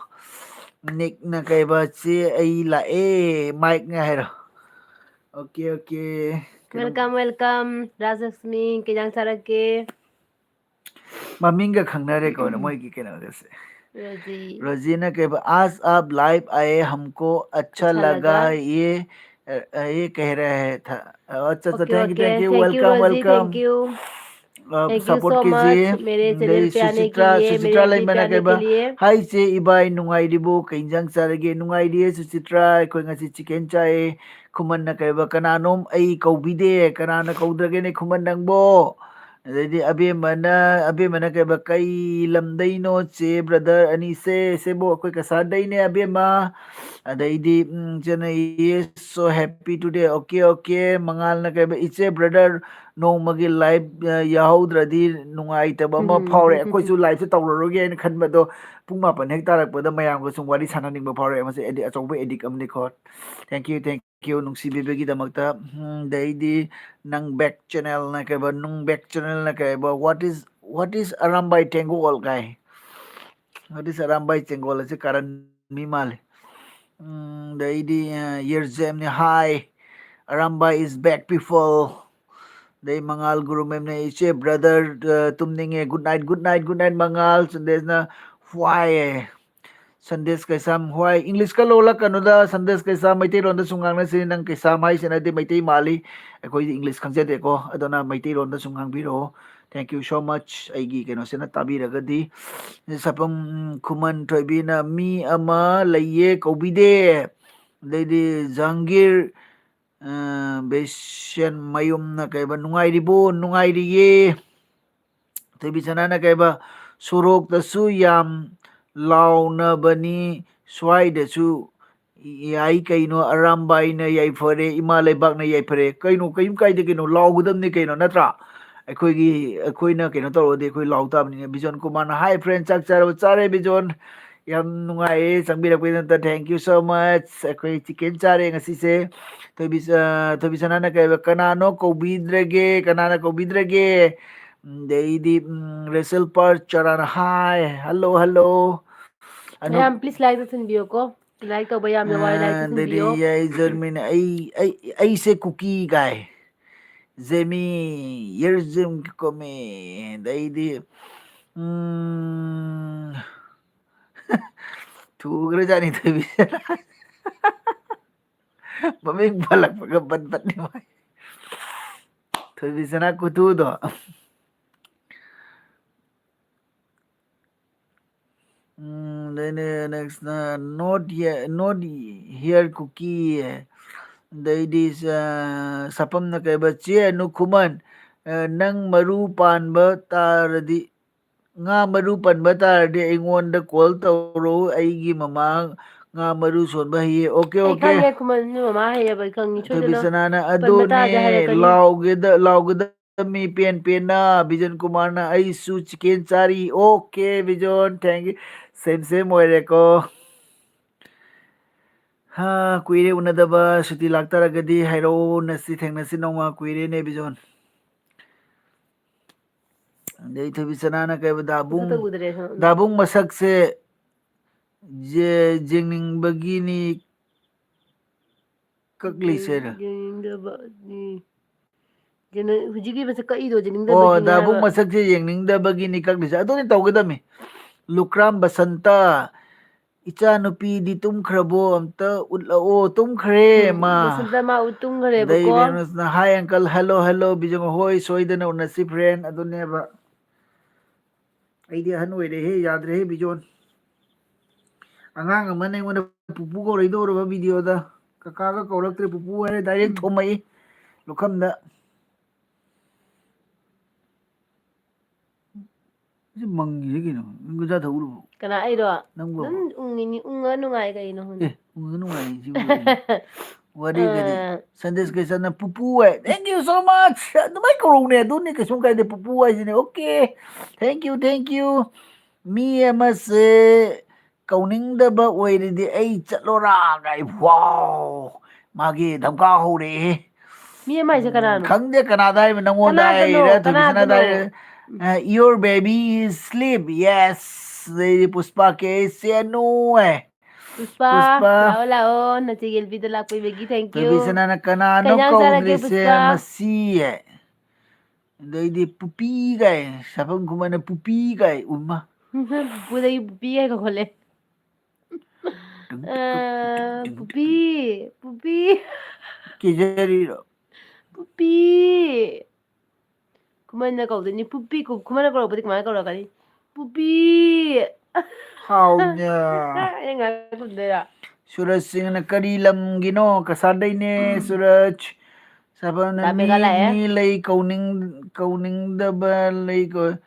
ꯅꯤꯛꯅ ꯀꯩꯕ, "ꯆꯦ ꯑꯩ ꯂꯥꯛꯑꯦ, ꯃꯥꯏꯛꯅ" ꯍꯥꯏꯔꯣ. Okay, okay. ꯀꯩꯅꯣ Welcome, welcome. ꯔꯥꯖꯂꯛꯁꯃꯤ, ꯀꯩ ꯏꯟꯖꯥꯡ ꯆꯥꯔꯛꯀꯦ? ꯃꯃꯤꯡꯒ ꯈꯪꯅꯔꯦꯀꯣ, ꯃꯣꯏꯒꯤ ꯀꯩꯅꯣꯒꯁꯦ. ꯔꯣꯖꯤ꯫ ꯔꯣꯖꯤꯅ ꯀꯩꯕ, "आज आप live आए, हमको अच्छा अच्छा लगा।" लगा। ये, अ, ये कह रहे हैं था. अच्छा, अच्छा, OK, thank you, OK, thank you, thank you, welcome, रोजी, welcome. Thank you. A, Thank you support so कीजिए. much, मेरे अदꯩ channel पे आने के सुचित्रा, लिए, सुचित्रा मेरे लेमन वीडियो पे आने के लिए. Hi, चे इबाई, नुंगाई रिबो, कई इंजांग चारेगे? नुंगाई रिए, सुचित्रा, ꯑꯩꯈꯣꯏ ꯉꯁꯤ chicken ꯆꯥꯏꯌꯦ꯫ ꯈꯨꯃꯟꯅ ꯀꯩꯕ, "ꯀꯅꯥꯅꯣꯝ ꯑꯩ ꯀꯧꯕꯤꯗꯦ, ꯀꯅꯥꯅ ꯀꯧꯗ꯭ꯔꯒꯦꯅꯦ ꯈꯨꯃꯟ ꯅꯪꯕꯣ?" ꯑꯗꯩꯗꯤ ꯑꯕꯦꯝꯃꯅ, ꯑꯕꯦꯝꯃꯅ ꯀꯩꯕ, "ꯀꯩ ꯂꯝꯗꯩꯅꯣ ꯆꯦ, brother ꯑꯅꯤꯁꯦ?" "ꯁꯦꯕꯣ, ꯑꯩꯈꯣꯏ ꯀꯁꯥꯔꯗꯩꯅꯦ ꯑꯕꯦꯝꯃ꯫" ꯑꯗꯩꯗꯤ, ꯎꯝ, ꯆꯦꯅ, "Yes, so happy today." Okay, okay. ꯃꯉꯥꯜꯅ ꯀꯩꯕ, "ꯏꯆꯦ, brother ꯅꯣꯡꯃꯒꯤ live, ꯑ, ꯌꯥꯍꯧꯗ꯭ꯔꯗꯤ ꯅꯨꯡꯉꯥꯏꯇꯕ ꯑꯃ ꯎꯝ꯫ ꯐꯥꯎꯔꯦ꯫ ꯑꯩꯈꯣꯏꯁꯨ liveꯁꯦ ꯇꯧꯔꯔꯣꯏꯒꯦ ꯍꯥꯏꯅ ꯈꯟꯕꯗꯣ, ꯄꯨꯡ ꯃꯥꯄꯟ ꯍꯦꯛ ꯇꯥꯔꯛꯄꯗ ꯃꯌꯥꯝꯒ ꯁꯨꯝ ꯋꯥꯔꯤ ꯁꯥꯟꯅꯅꯤꯡꯕ ꯐꯥꯎꯔꯛꯑꯦ꯫ ꯃꯁꯤ ꯑꯦꯗꯤ-, ꯑꯆꯧꯕ addict ꯑꯃꯅꯤꯀꯣ꯫ Thank you, thank you, ꯅꯨꯡꯁꯤꯕꯤꯕꯒꯤꯗꯃꯛꯇ꯫ ꯎꯝ, ꯑꯗꯩꯗꯤ ꯅꯪ back channelꯅ ꯀꯩꯕ, ꯅꯨꯡ back channelꯅ ꯀꯩꯕ, "What is, what is Arambai ꯇꯦꯡꯒꯣꯜ ꯀꯥꯏ?" What is ꯑꯔꯥꯝꯕꯥꯏ ꯇꯦꯡꯒꯣꯜ ꯑꯁꯤ ꯀꯥꯔꯟ ꯃꯤ ꯃꯥꯜꯂꯤ꯫ ꯎꯝ, ꯑꯗꯩꯗꯤ, ꯑ, ꯌꯦꯔꯖꯦꯝꯅꯤ, "Hi, Arambai is back, people." ꯑꯗꯩ ꯃꯉꯥꯜ ꯒꯨꯔꯨꯃꯦꯝꯅ, "ꯏꯆꯦ, brother, ꯑ, ꯇꯨꯝꯅꯤꯡꯉꯦ꯫ Good night, good night, good night, ꯃꯉꯥꯜ꯫" ꯁꯟꯗꯦꯁꯅ, "Why?" Sandesh Keisham, "Why?" ꯏꯪꯂꯤꯁꯀ ꯂꯣꯜꯂꯛꯀꯅꯨꯗ, ꯁꯟꯗꯦꯁ ꯀꯩꯁꯥꯝ, ꯃꯩꯇꯩꯂꯣꯟꯗ ꯁꯨꯝ ꯉꯥꯡꯅꯁꯤ꯫ ꯅꯪ ꯀꯩꯁꯥꯝ ꯍꯥꯏꯁꯤꯅꯗꯤ ꯃꯩꯇꯩ ꯃꯥꯜꯂꯤ, ꯑꯩꯈꯣꯏꯗꯤ ꯏꯪꯂꯤꯁ ꯈꯪꯖꯗꯦꯀꯣ, ꯑꯗꯨꯅ ꯃꯩꯇꯩꯂꯣꯟꯗ ꯁꯨꯝ ꯉꯥꯡꯕꯤꯔꯛꯑꯣ꯫ Thank you so much, ꯑꯩꯒꯤ ꯀꯩꯅꯣꯁꯤꯅ ꯇꯥꯕꯤꯔꯒꯗꯤ꯫ ꯁꯥꯄꯝ ꯈꯨꯃꯟ ꯊꯣꯏꯕꯤꯅ, "ꯃꯤ ꯑꯃ ꯂꯩꯌꯦ, ꯀꯧꯕꯤꯗꯦ꯫" ꯑꯗꯩꯗꯤ ꯖꯍꯥꯡꯒꯤꯔ, ꯑ, ꯕꯦꯁꯟ ꯃꯌꯨꯝꯅ ꯀꯩꯕ, "ꯅꯨꯡꯉꯥꯏꯔꯤꯕꯣ?" "ꯅꯨꯡꯉꯥꯏꯔꯤꯌꯦ꯫" ꯊꯣꯏꯕꯤꯁꯅꯥꯅ ꯀꯩꯕ, "ꯁꯣꯔꯣꯛꯇꯁꯨ ꯌꯥꯝ ꯂꯥꯎꯅꯕꯅꯤ ꯁ꯭ꯋꯥꯏꯗꯁꯨ꯫ ꯌꯥꯏ ꯀꯩꯅꯣ, ꯑꯔꯥꯝꯕꯥꯏꯅ ꯌꯥꯏꯐꯔꯦ, ꯏꯃꯥ ꯂꯩꯕꯥꯛꯅ ꯌꯥꯏꯐꯔꯦ꯫ ꯀꯩꯅꯣ, ꯀꯩꯝ ꯀꯥꯏꯗꯦ ꯀꯩꯅꯣ, ꯂꯥꯎꯒꯗꯕꯅꯤ ꯀꯩꯅꯣ, ꯅꯠꯇ꯭ꯔꯥ? ꯑꯩꯈꯣꯏꯒꯤ, ꯑꯩꯈꯣꯏꯅ ꯀꯩꯅꯣ ꯇꯧꯔꯒꯗꯤ ꯑꯩꯈꯣꯏ ꯂꯥꯎ ꯇꯥꯕꯅꯤꯅꯦ꯫ ꯕꯤꯖꯣꯟ ꯀꯨꯃꯥꯔꯅ, "Hi friend, ꯆꯥꯛ ꯆꯥꯔꯕ?" "ꯆꯥꯔꯦ ꯕꯤꯖꯣꯟ, ꯌꯥꯝ ꯅꯨꯡꯉꯥꯏꯌꯦ ꯆꯪꯕꯤꯔꯛꯄꯒꯤꯗꯃꯛꯇ, thank you so much꯫ ꯑꯩꯈꯣꯏ chicken ꯆꯥꯔꯦ ꯉꯁꯤꯁꯦ꯫" ꯊꯣꯏꯕꯤ, ꯑ, ꯊꯣꯏꯕꯤ ꯁꯅꯥꯅ ꯀꯩ ꯍꯥꯏꯕ, "ꯀꯅꯥꯅꯣ ꯀꯧꯕꯤꯗ꯭ꯔꯒꯦ, ꯀꯅꯥꯅ ꯀꯧꯕꯤꯗ꯭ꯔꯒꯦ?" ꯎꯝ, ꯑꯗꯩꯗꯤ, ꯎꯝ, ꯔꯦꯁꯦꯜ ꯄꯥꯔ ꯆꯔꯥꯅ, "Hi, hello, hello." ꯑꯅꯨꯞ ꯃꯌꯥꯝ please like ꯇꯧꯁꯤꯟꯕꯤꯌꯣꯀꯣ꯫ Like ꯇꯧꯕ ꯌꯥꯝꯅ ꯋꯥꯏ, like ꯑ, ꯑꯗꯩꯗꯤ ꯇꯧꯁꯤꯟꯕꯤꯌꯣ꯫ ꯌꯥꯏ ꯖꯔꯃꯤꯟ, "ꯑꯩ, ꯑꯩ, ꯑꯩꯁꯦ ꯀꯨꯀꯤ" ꯀꯥꯏ꯫ ꯖꯦꯃꯤ, "ꯌꯦꯔꯖꯤꯝ ꯀꯣꯃꯦ"꯫ ꯑꯗꯩꯗꯤ, ꯎꯝ, ꯊꯨꯈ꯭ꯔꯖꯥꯠꯅꯤ ꯊꯣꯏꯕꯤ꯫ ꯃꯃꯤꯡ ꯄꯜꯂꯛꯄꯒ ꯕꯠ ꯕꯠꯅꯤ ꯃꯥꯏ꯫ ꯊꯣꯏꯕꯤ ꯁꯅꯥ ꯈꯨꯊꯨꯗꯣ꯫ ꯎꯝ, ꯑꯗꯩꯗꯤ next ꯅ not here, not here cookie꯫ ꯑꯗꯩꯗꯤ, ꯑ, ꯁꯥꯄꯝꯅ ꯀꯩꯕ, "ꯆꯦ ꯑꯅꯨ ꯈꯨꯃꯟ, ꯑ, ꯅꯪ ꯃꯔꯨ ꯄꯥꯟꯕ ꯇꯥꯔꯗꯤ, ꯉꯥ ꯃꯔꯨ ꯄꯟꯕ ꯇꯥꯔꯗꯤ ꯑꯩꯉꯣꯟꯗ call ꯇꯧꯔꯣ, ꯑꯩꯒꯤ ꯃꯃꯥ ꯉꯥ ꯃꯔꯨ ꯁꯣꯟꯕ ꯍꯩꯌꯦ꯫" ꯑꯣꯀꯦ, ꯑꯩ ꯑꯣꯀꯦ꯫ ꯈꯪꯉꯦ, ꯈꯨꯃꯟ ꯃꯃꯥ ꯍꯩꯌꯦꯕ, ꯑꯩ ꯈꯪꯉꯤ, ꯊꯣꯏꯕꯤ ꯁꯣꯏꯗꯅ ꯁꯅꯥꯅ, ꯄꯟꯕ ꯇꯥꯔꯗꯤ "ꯑꯗꯨꯅꯦ, ꯍꯥꯏꯔꯛꯀꯅꯤ꯫ ꯂꯥꯎꯒꯦꯗ-, ꯂꯥꯎꯒꯗꯕꯅꯤ ꯄꯦꯟ ꯄꯦꯟꯅ꯫" ꯕꯤꯖꯟ ꯀꯨꯃꯥꯔꯅ, "ꯑꯩꯁꯨ chicken ꯆꯥꯔꯤ꯫" Okay, Bijon, thank you꯫ Same, same ꯑꯣꯏꯔꯦꯀꯣ꯫ ꯍꯥ, ꯀꯨꯏꯔꯦ ꯎꯅꯗꯕ꯫ ꯁꯨꯇꯤ ꯂꯥꯛꯇꯥꯔꯒꯗꯤ ꯍꯥꯏꯔꯛꯑꯣ, ꯎꯅꯁꯤ, ꯊꯦꯡꯅꯁꯤ ꯅꯣꯡꯃ꯫ ꯀꯨꯏꯔꯦꯅꯦ, ꯕꯤꯖꯣꯟ꯫ ꯑꯗꯩ ꯊꯣꯏꯕꯤ ꯁꯅꯥꯅ ꯀꯩꯕ, ꯗꯥꯕꯨꯡ, ꯃꯁꯛꯇ ꯎꯗ꯭ꯔꯦ, ꯍ, ꯎꯝ꯫ ꯗꯥꯕꯨꯡ ꯃꯁꯛꯁꯦ ꯌꯦ-, ꯌꯦꯡꯅꯤꯡꯕꯒꯤꯅꯤ꯫ ꯀꯛꯂꯤꯁꯦ꯫ ꯌꯦꯡ-, ꯌꯦꯡꯅꯤꯡꯗꯕ, ꯎꯝ꯫ ꯌꯦꯡꯅ-, ꯍꯧꯖꯤꯛꯀꯤ ꯃꯁꯛ ꯀꯛꯏꯗꯣ ꯌꯦꯡꯅꯤꯡꯗꯕꯒꯤꯅꯤ ꯑꯣ, ꯗꯥꯕꯨꯡ ꯍꯥꯏꯕ꯫ ꯃꯁꯛꯁꯦ ꯌꯦꯡꯅꯤꯡꯗꯕꯒꯤꯅꯤ ꯀꯛꯂꯤꯁꯦ꯫ ꯑꯗꯨꯅꯤ ꯇꯧꯒꯗꯕꯅꯤ꯫ ꯂꯨꯀ꯭ꯔꯥꯝ ꯕꯁꯟꯇ, "ꯏꯆꯥꯅꯨꯄꯤꯗꯤ ꯇꯨꯝꯈ꯭ꯔꯕꯣ? ꯑꯝꯇ ꯎꯠꯂꯛꯑꯣ꯫" ꯇꯨꯝꯈ꯭ꯔꯦ, ꯎꯝ, ꯃꯥ꯫ ꯕꯁꯟꯇ ꯃꯥ ꯎ-, ꯇꯨꯝꯈ꯭ꯔꯦꯕꯀꯣ꯫ ꯑꯗꯩ ꯕꯦꯅꯨꯁꯅ, "Hi uncle, hello, hello, ꯕꯤꯖꯣꯡ ꯍꯣꯏ, ꯁꯣꯏꯗꯅ ꯎꯅꯁꯤ friend꯫" ꯑꯗꯨꯅꯦꯕ꯫ ꯑꯩꯗꯤ ꯑꯍꯟ ꯑꯣꯏꯔꯦꯍꯦ, ꯌꯥꯗ꯭ꯔꯦꯍꯦ, ꯕꯤꯖꯣꯟ꯫ ꯑꯉꯥꯡ ꯑꯃꯅ ꯑꯩꯉꯣꯟꯗ ꯄꯨꯄꯨ ꯀꯧꯔꯛꯏꯗꯣ ꯎꯔꯕ videoꯗ? ꯀꯀꯥꯒ ꯀꯧꯔꯛꯇ꯭ꯔꯦ, ꯄꯨꯄꯨ ꯍꯥꯏꯔꯦ, direct ꯎꯝ꯫ ꯊꯣꯝꯃꯛꯏ ꯂꯨꯈꯝꯗ꯫ ꯁꯤ ꯃꯪꯉꯤꯁꯦ ꯀꯩꯅꯣ? ꯒꯟꯖꯥ ꯊꯛꯎꯔꯕꯣ? ꯀꯅꯥ, ꯑꯩꯔꯣ? ꯅꯪꯕꯨ? ꯑꯗꯨꯝ ꯎꯪꯉꯤꯅꯤ, ꯎꯪꯉ ꯅꯨꯡꯉꯥꯏ ꯀꯩꯅꯣ ꯈꯪꯗꯦ꯫ ꯑꯦ, ꯎꯪꯉ ꯅꯨꯡꯉꯥꯏ ꯁꯤꯕꯨ ꯀꯩꯅꯣ? ꯋꯥꯔꯤꯒꯗꯤ꯫ ꯑꯥ. Sunday Sketch ꯅ "ꯄꯨꯄꯨ" ꯍꯥꯏ, "Thank you so much!" ꯑꯗꯨꯃꯥꯏ ꯀꯧꯔꯧꯅꯦ, ꯑꯗꯨꯅꯤ ꯀꯩꯁꯨꯝ ꯀꯥꯏꯗꯦ, ꯄꯨꯄꯨ ꯍꯥꯏꯁꯤꯅꯦ꯫ Okay, thank you, thank you. ꯃꯤ ꯑꯃꯁꯦ ꯀꯧꯅꯤꯡꯗꯕ ꯑꯣꯏꯔꯗꯤ ꯑꯩ ꯆꯠꯂꯣꯔꯥ ꯀꯥꯏ, wow! ꯃꯥꯒꯤ ꯙꯝꯀꯥ ꯍꯧꯔꯛꯑꯦ꯫ ꯃꯤ ꯑꯃ ꯍꯥꯏꯁꯦ ꯀꯅꯥꯅꯣ? ꯈꯪꯗꯦ ꯀꯅꯥꯗ ꯍꯥꯏꯕ, ꯅꯪꯉꯣꯟꯗ ꯀꯅꯥꯗꯅꯣ? ꯍꯥꯏꯔꯤꯔꯥ, ꯊꯣꯏꯕꯤꯁꯅꯥꯗ ꯀꯅꯥꯗꯅꯣ? ꯍꯥꯏꯔꯤꯔꯥ? ꯑ, "Your baby is sleep, yes." ꯑꯗꯩꯗꯤ ꯄꯨꯁꯄꯥ ꯀꯦ ꯁꯦꯅꯨ ꯍꯥꯏ꯫ ꯄꯨꯁꯄꯥ, ꯄꯨꯁꯄꯥ꯫ ꯂꯥꯛꯑꯣ ꯂꯥꯛꯑꯣ, ꯅꯆꯦ ꯌꯦꯜꯕꯤꯗ ꯂꯥꯛꯄꯩ ꯃꯦꯒꯤ, thank you꯫ ꯊꯣꯏꯕꯤꯁꯅꯥꯅ "ꯀꯅꯥꯅꯣ ꯀꯩ ꯏꯟꯖꯥꯡ ꯆꯥꯔꯒꯦ, ꯀꯧꯗ꯭ꯔꯤꯁꯦ ꯄꯨꯁꯄꯥ?" ꯃꯁꯤ ꯍꯥꯏ꯫ ꯑꯗꯩꯗꯤ "ꯄꯨꯄꯤ" ꯀꯥꯏ, ꯁꯥꯐꯝ ꯈꯨꯃꯟꯅ "ꯄꯨꯄꯤ" ꯀꯥꯏ, ꯎꯃ꯫ ꯄꯨꯄꯨꯗꯒꯤ ꯄꯨꯄꯤ ꯍꯥꯏ ꯀꯧꯈꯠꯂꯦ꯫ ꯑ, ꯄꯨꯄꯤ, ꯄꯨꯄꯤ, ꯀꯦꯖꯔꯤꯔꯣ? ꯄꯨꯄꯤ꯫ ꯈꯨꯃꯟꯅ ꯀꯧꯗꯣꯏꯅꯤ, ꯄꯨꯄꯤ ꯀꯧ-, ꯈꯨꯃꯟꯅ ꯀꯧꯔꯛꯄꯗꯤ ꯀꯃꯥꯏꯅ ꯀꯧꯔꯛꯀꯅꯤ? ꯄꯨꯄꯤ꯫ ꯍꯥꯎꯅ꯫ ꯑꯩ ꯉꯥꯏꯍꯥꯛ ꯈꯨꯝꯗꯣꯏꯔꯥ? ꯁꯨꯔꯖ ꯁꯤꯡꯅ "ꯀꯔꯤ ꯂꯝꯒꯤꯅꯣ?" ꯀꯁꯥꯔꯗꯩꯅꯦ ꯁꯨꯔꯖ꯫ ꯁꯥꯐꯝꯅ ꯗꯥ "ꯃꯤ, ꯃꯦꯒꯥ ꯂꯥꯛꯑꯦ꯫ ꯃꯤ ꯂꯩ ꯀꯧꯅꯤꯡ-, ꯀꯧꯅꯤꯡꯗꯕ ꯂꯩ ꯀꯧ-",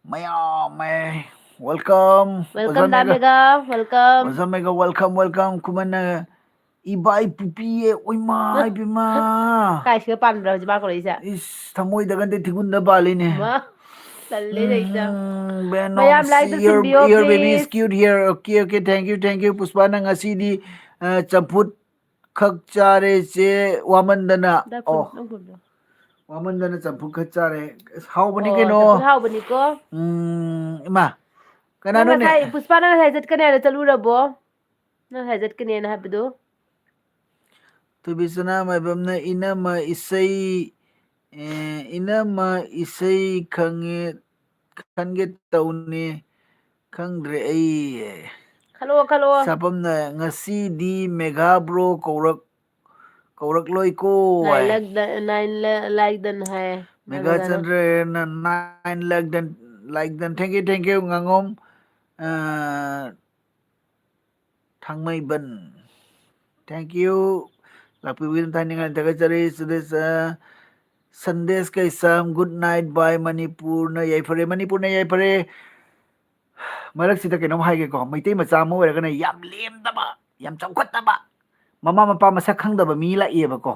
ꯃꯌꯥꯝ ꯑꯃ꯫ Welcome꯫ Welcome, ꯗꯥ ꯃꯦꯒꯥ, welcome꯫ ꯑꯣꯖꯥ ꯃꯦꯒꯥ, welcome, welcome꯫ ꯈꯨꯃꯟꯅ "ꯏꯕꯥꯏ ꯄꯨꯄꯤꯌꯦ, ꯑꯣꯏꯃꯥ, ꯏꯕꯦꯝꯃ!" ꯀꯥꯏ ꯁꯤꯒ ꯄꯥꯟꯕ꯭ꯔꯥ ꯍꯧꯖꯤꯛ ꯃꯥ ꯀꯧꯔꯛꯏꯁꯦ? ꯏꯁ, ꯊꯃꯣꯏꯗꯒꯗꯤ ꯊꯤꯒꯨꯟꯗ ꯄꯥꯜꯂꯤꯅꯦ꯫ ꯃꯥ, ꯇꯜꯂꯦ ꯂꯩꯁꯤꯗ꯫ ꯎꯝ, Ben ꯃꯌꯥꯝ Nox, like ꯇ your, ꯁꯤꯟꯕꯤꯌꯣ, your baby is please꯫ cute here. Okay, okay, thank you, thank you. ꯄꯨꯁꯄꯥ, ꯅꯪ ꯉꯁꯤꯗꯤ, ꯑ, ꯆꯝꯐꯨꯠ ꯈꯛ ꯆꯥꯔꯦ, ꯆꯦ, ꯋꯥꯃꯟꯗꯅ꯫ ꯗꯥ ꯑꯣ, ꯈꯨꯟ-, ꯅꯪ ꯈꯨꯟꯗꯣ꯫ ꯋꯥꯃꯟꯗꯅ ꯆꯝꯐꯨꯠ ꯈꯛ ꯆꯥꯔꯦ꯫ ꯑꯁ, ꯍꯥꯎꯕꯅꯤ ꯑꯣ, ꯀꯩꯅꯣ꯫ ꯆꯝꯐꯨꯠ ꯍꯥꯎꯕꯅꯤꯀꯣ꯫ ꯎꯝ, ꯏꯃꯥ, ꯅꯪ ꯀꯅꯥꯅꯣꯅꯦ? ꯉꯁꯥꯏ, ꯄꯨꯁꯄꯥ, ꯅꯪ ꯉꯁꯥꯏ ꯆꯠꯀꯅꯤ ꯍꯥꯏꯅ ꯆꯠꯂꯨꯔꯕꯣ? ꯅꯪ ꯉꯁꯥꯏ ꯆꯠꯀꯅꯦꯅ ꯍꯥꯏꯕꯗꯣ? ꯊꯣꯏꯕꯤꯁꯅꯥ ꯃꯥꯏꯕꯝꯅ "ꯏꯅꯝꯃ ꯏꯁꯩ, ꯑꯦ, ꯏꯅꯝꯃ ꯏꯁꯩ ꯈꯪꯉꯦ, ꯈꯟꯒꯦ ꯇꯧꯅꯤ, ꯈꯪꯗ꯭ꯔꯦ ꯑꯩ"꯫ ꯈꯜꯂꯛꯑꯣ, ꯈꯜꯂꯛꯑꯣ꯫ ꯁꯥꯄꯝꯅ "ꯉꯁꯤꯗꯤ ꯃꯦꯒꯥ ꯕ꯭ꯔꯣ ꯀꯧꯔꯛ-, ꯀꯧꯔꯛꯂꯣꯏꯀꯣ" Nine ꯍꯥꯏ꯫ lakh ꯗ-, nine la-, like done ꯍꯥꯏ꯫ ꯃꯦꯒꯥ ꯆꯟꯗ꯭ꯔꯅ "nine lakh done, like done"꯫ Thank you, thank you, ꯉꯥꯉꯣꯝ, ꯑ, ꯊꯥꯡꯃꯩꯕꯟ꯫ Thank you꯫ ꯂꯥꯛꯄꯤꯕꯒꯤꯗꯃꯛ ꯊꯥꯅꯤꯡꯉꯥꯏ ꯊꯥꯒꯠꯆꯔꯤ꯫ ꯁꯨꯗꯦꯁ, ꯑ, ꯁꯟꯗꯦꯁ ꯀꯩꯁꯥꯝ, good night, bye, ꯃꯅꯤꯄꯨꯔꯅ ꯌꯥꯏꯐꯔꯦ, ꯃꯅꯤꯄꯨꯔꯅ ꯌꯥꯏꯐꯔꯦ꯫ ꯃꯔꯛꯁꯤꯗ ꯀꯩꯅꯣꯝ ꯍꯥꯏꯒꯦꯀꯣ, ꯃꯩꯇꯩ ꯃꯆꯥ ꯑꯃ ꯑꯣꯏꯔꯒꯅ ꯌꯥꯝ ꯂꯦꯝꯗꯕ, ꯌꯥꯝ ꯆꯥꯎꯈꯠꯇꯕ, ꯃꯃꯥ ꯃꯄꯥ ꯃꯁꯛ ꯈꯪꯗꯕ ꯃꯤ ꯂꯥꯛꯑꯦꯕꯀꯣ꯫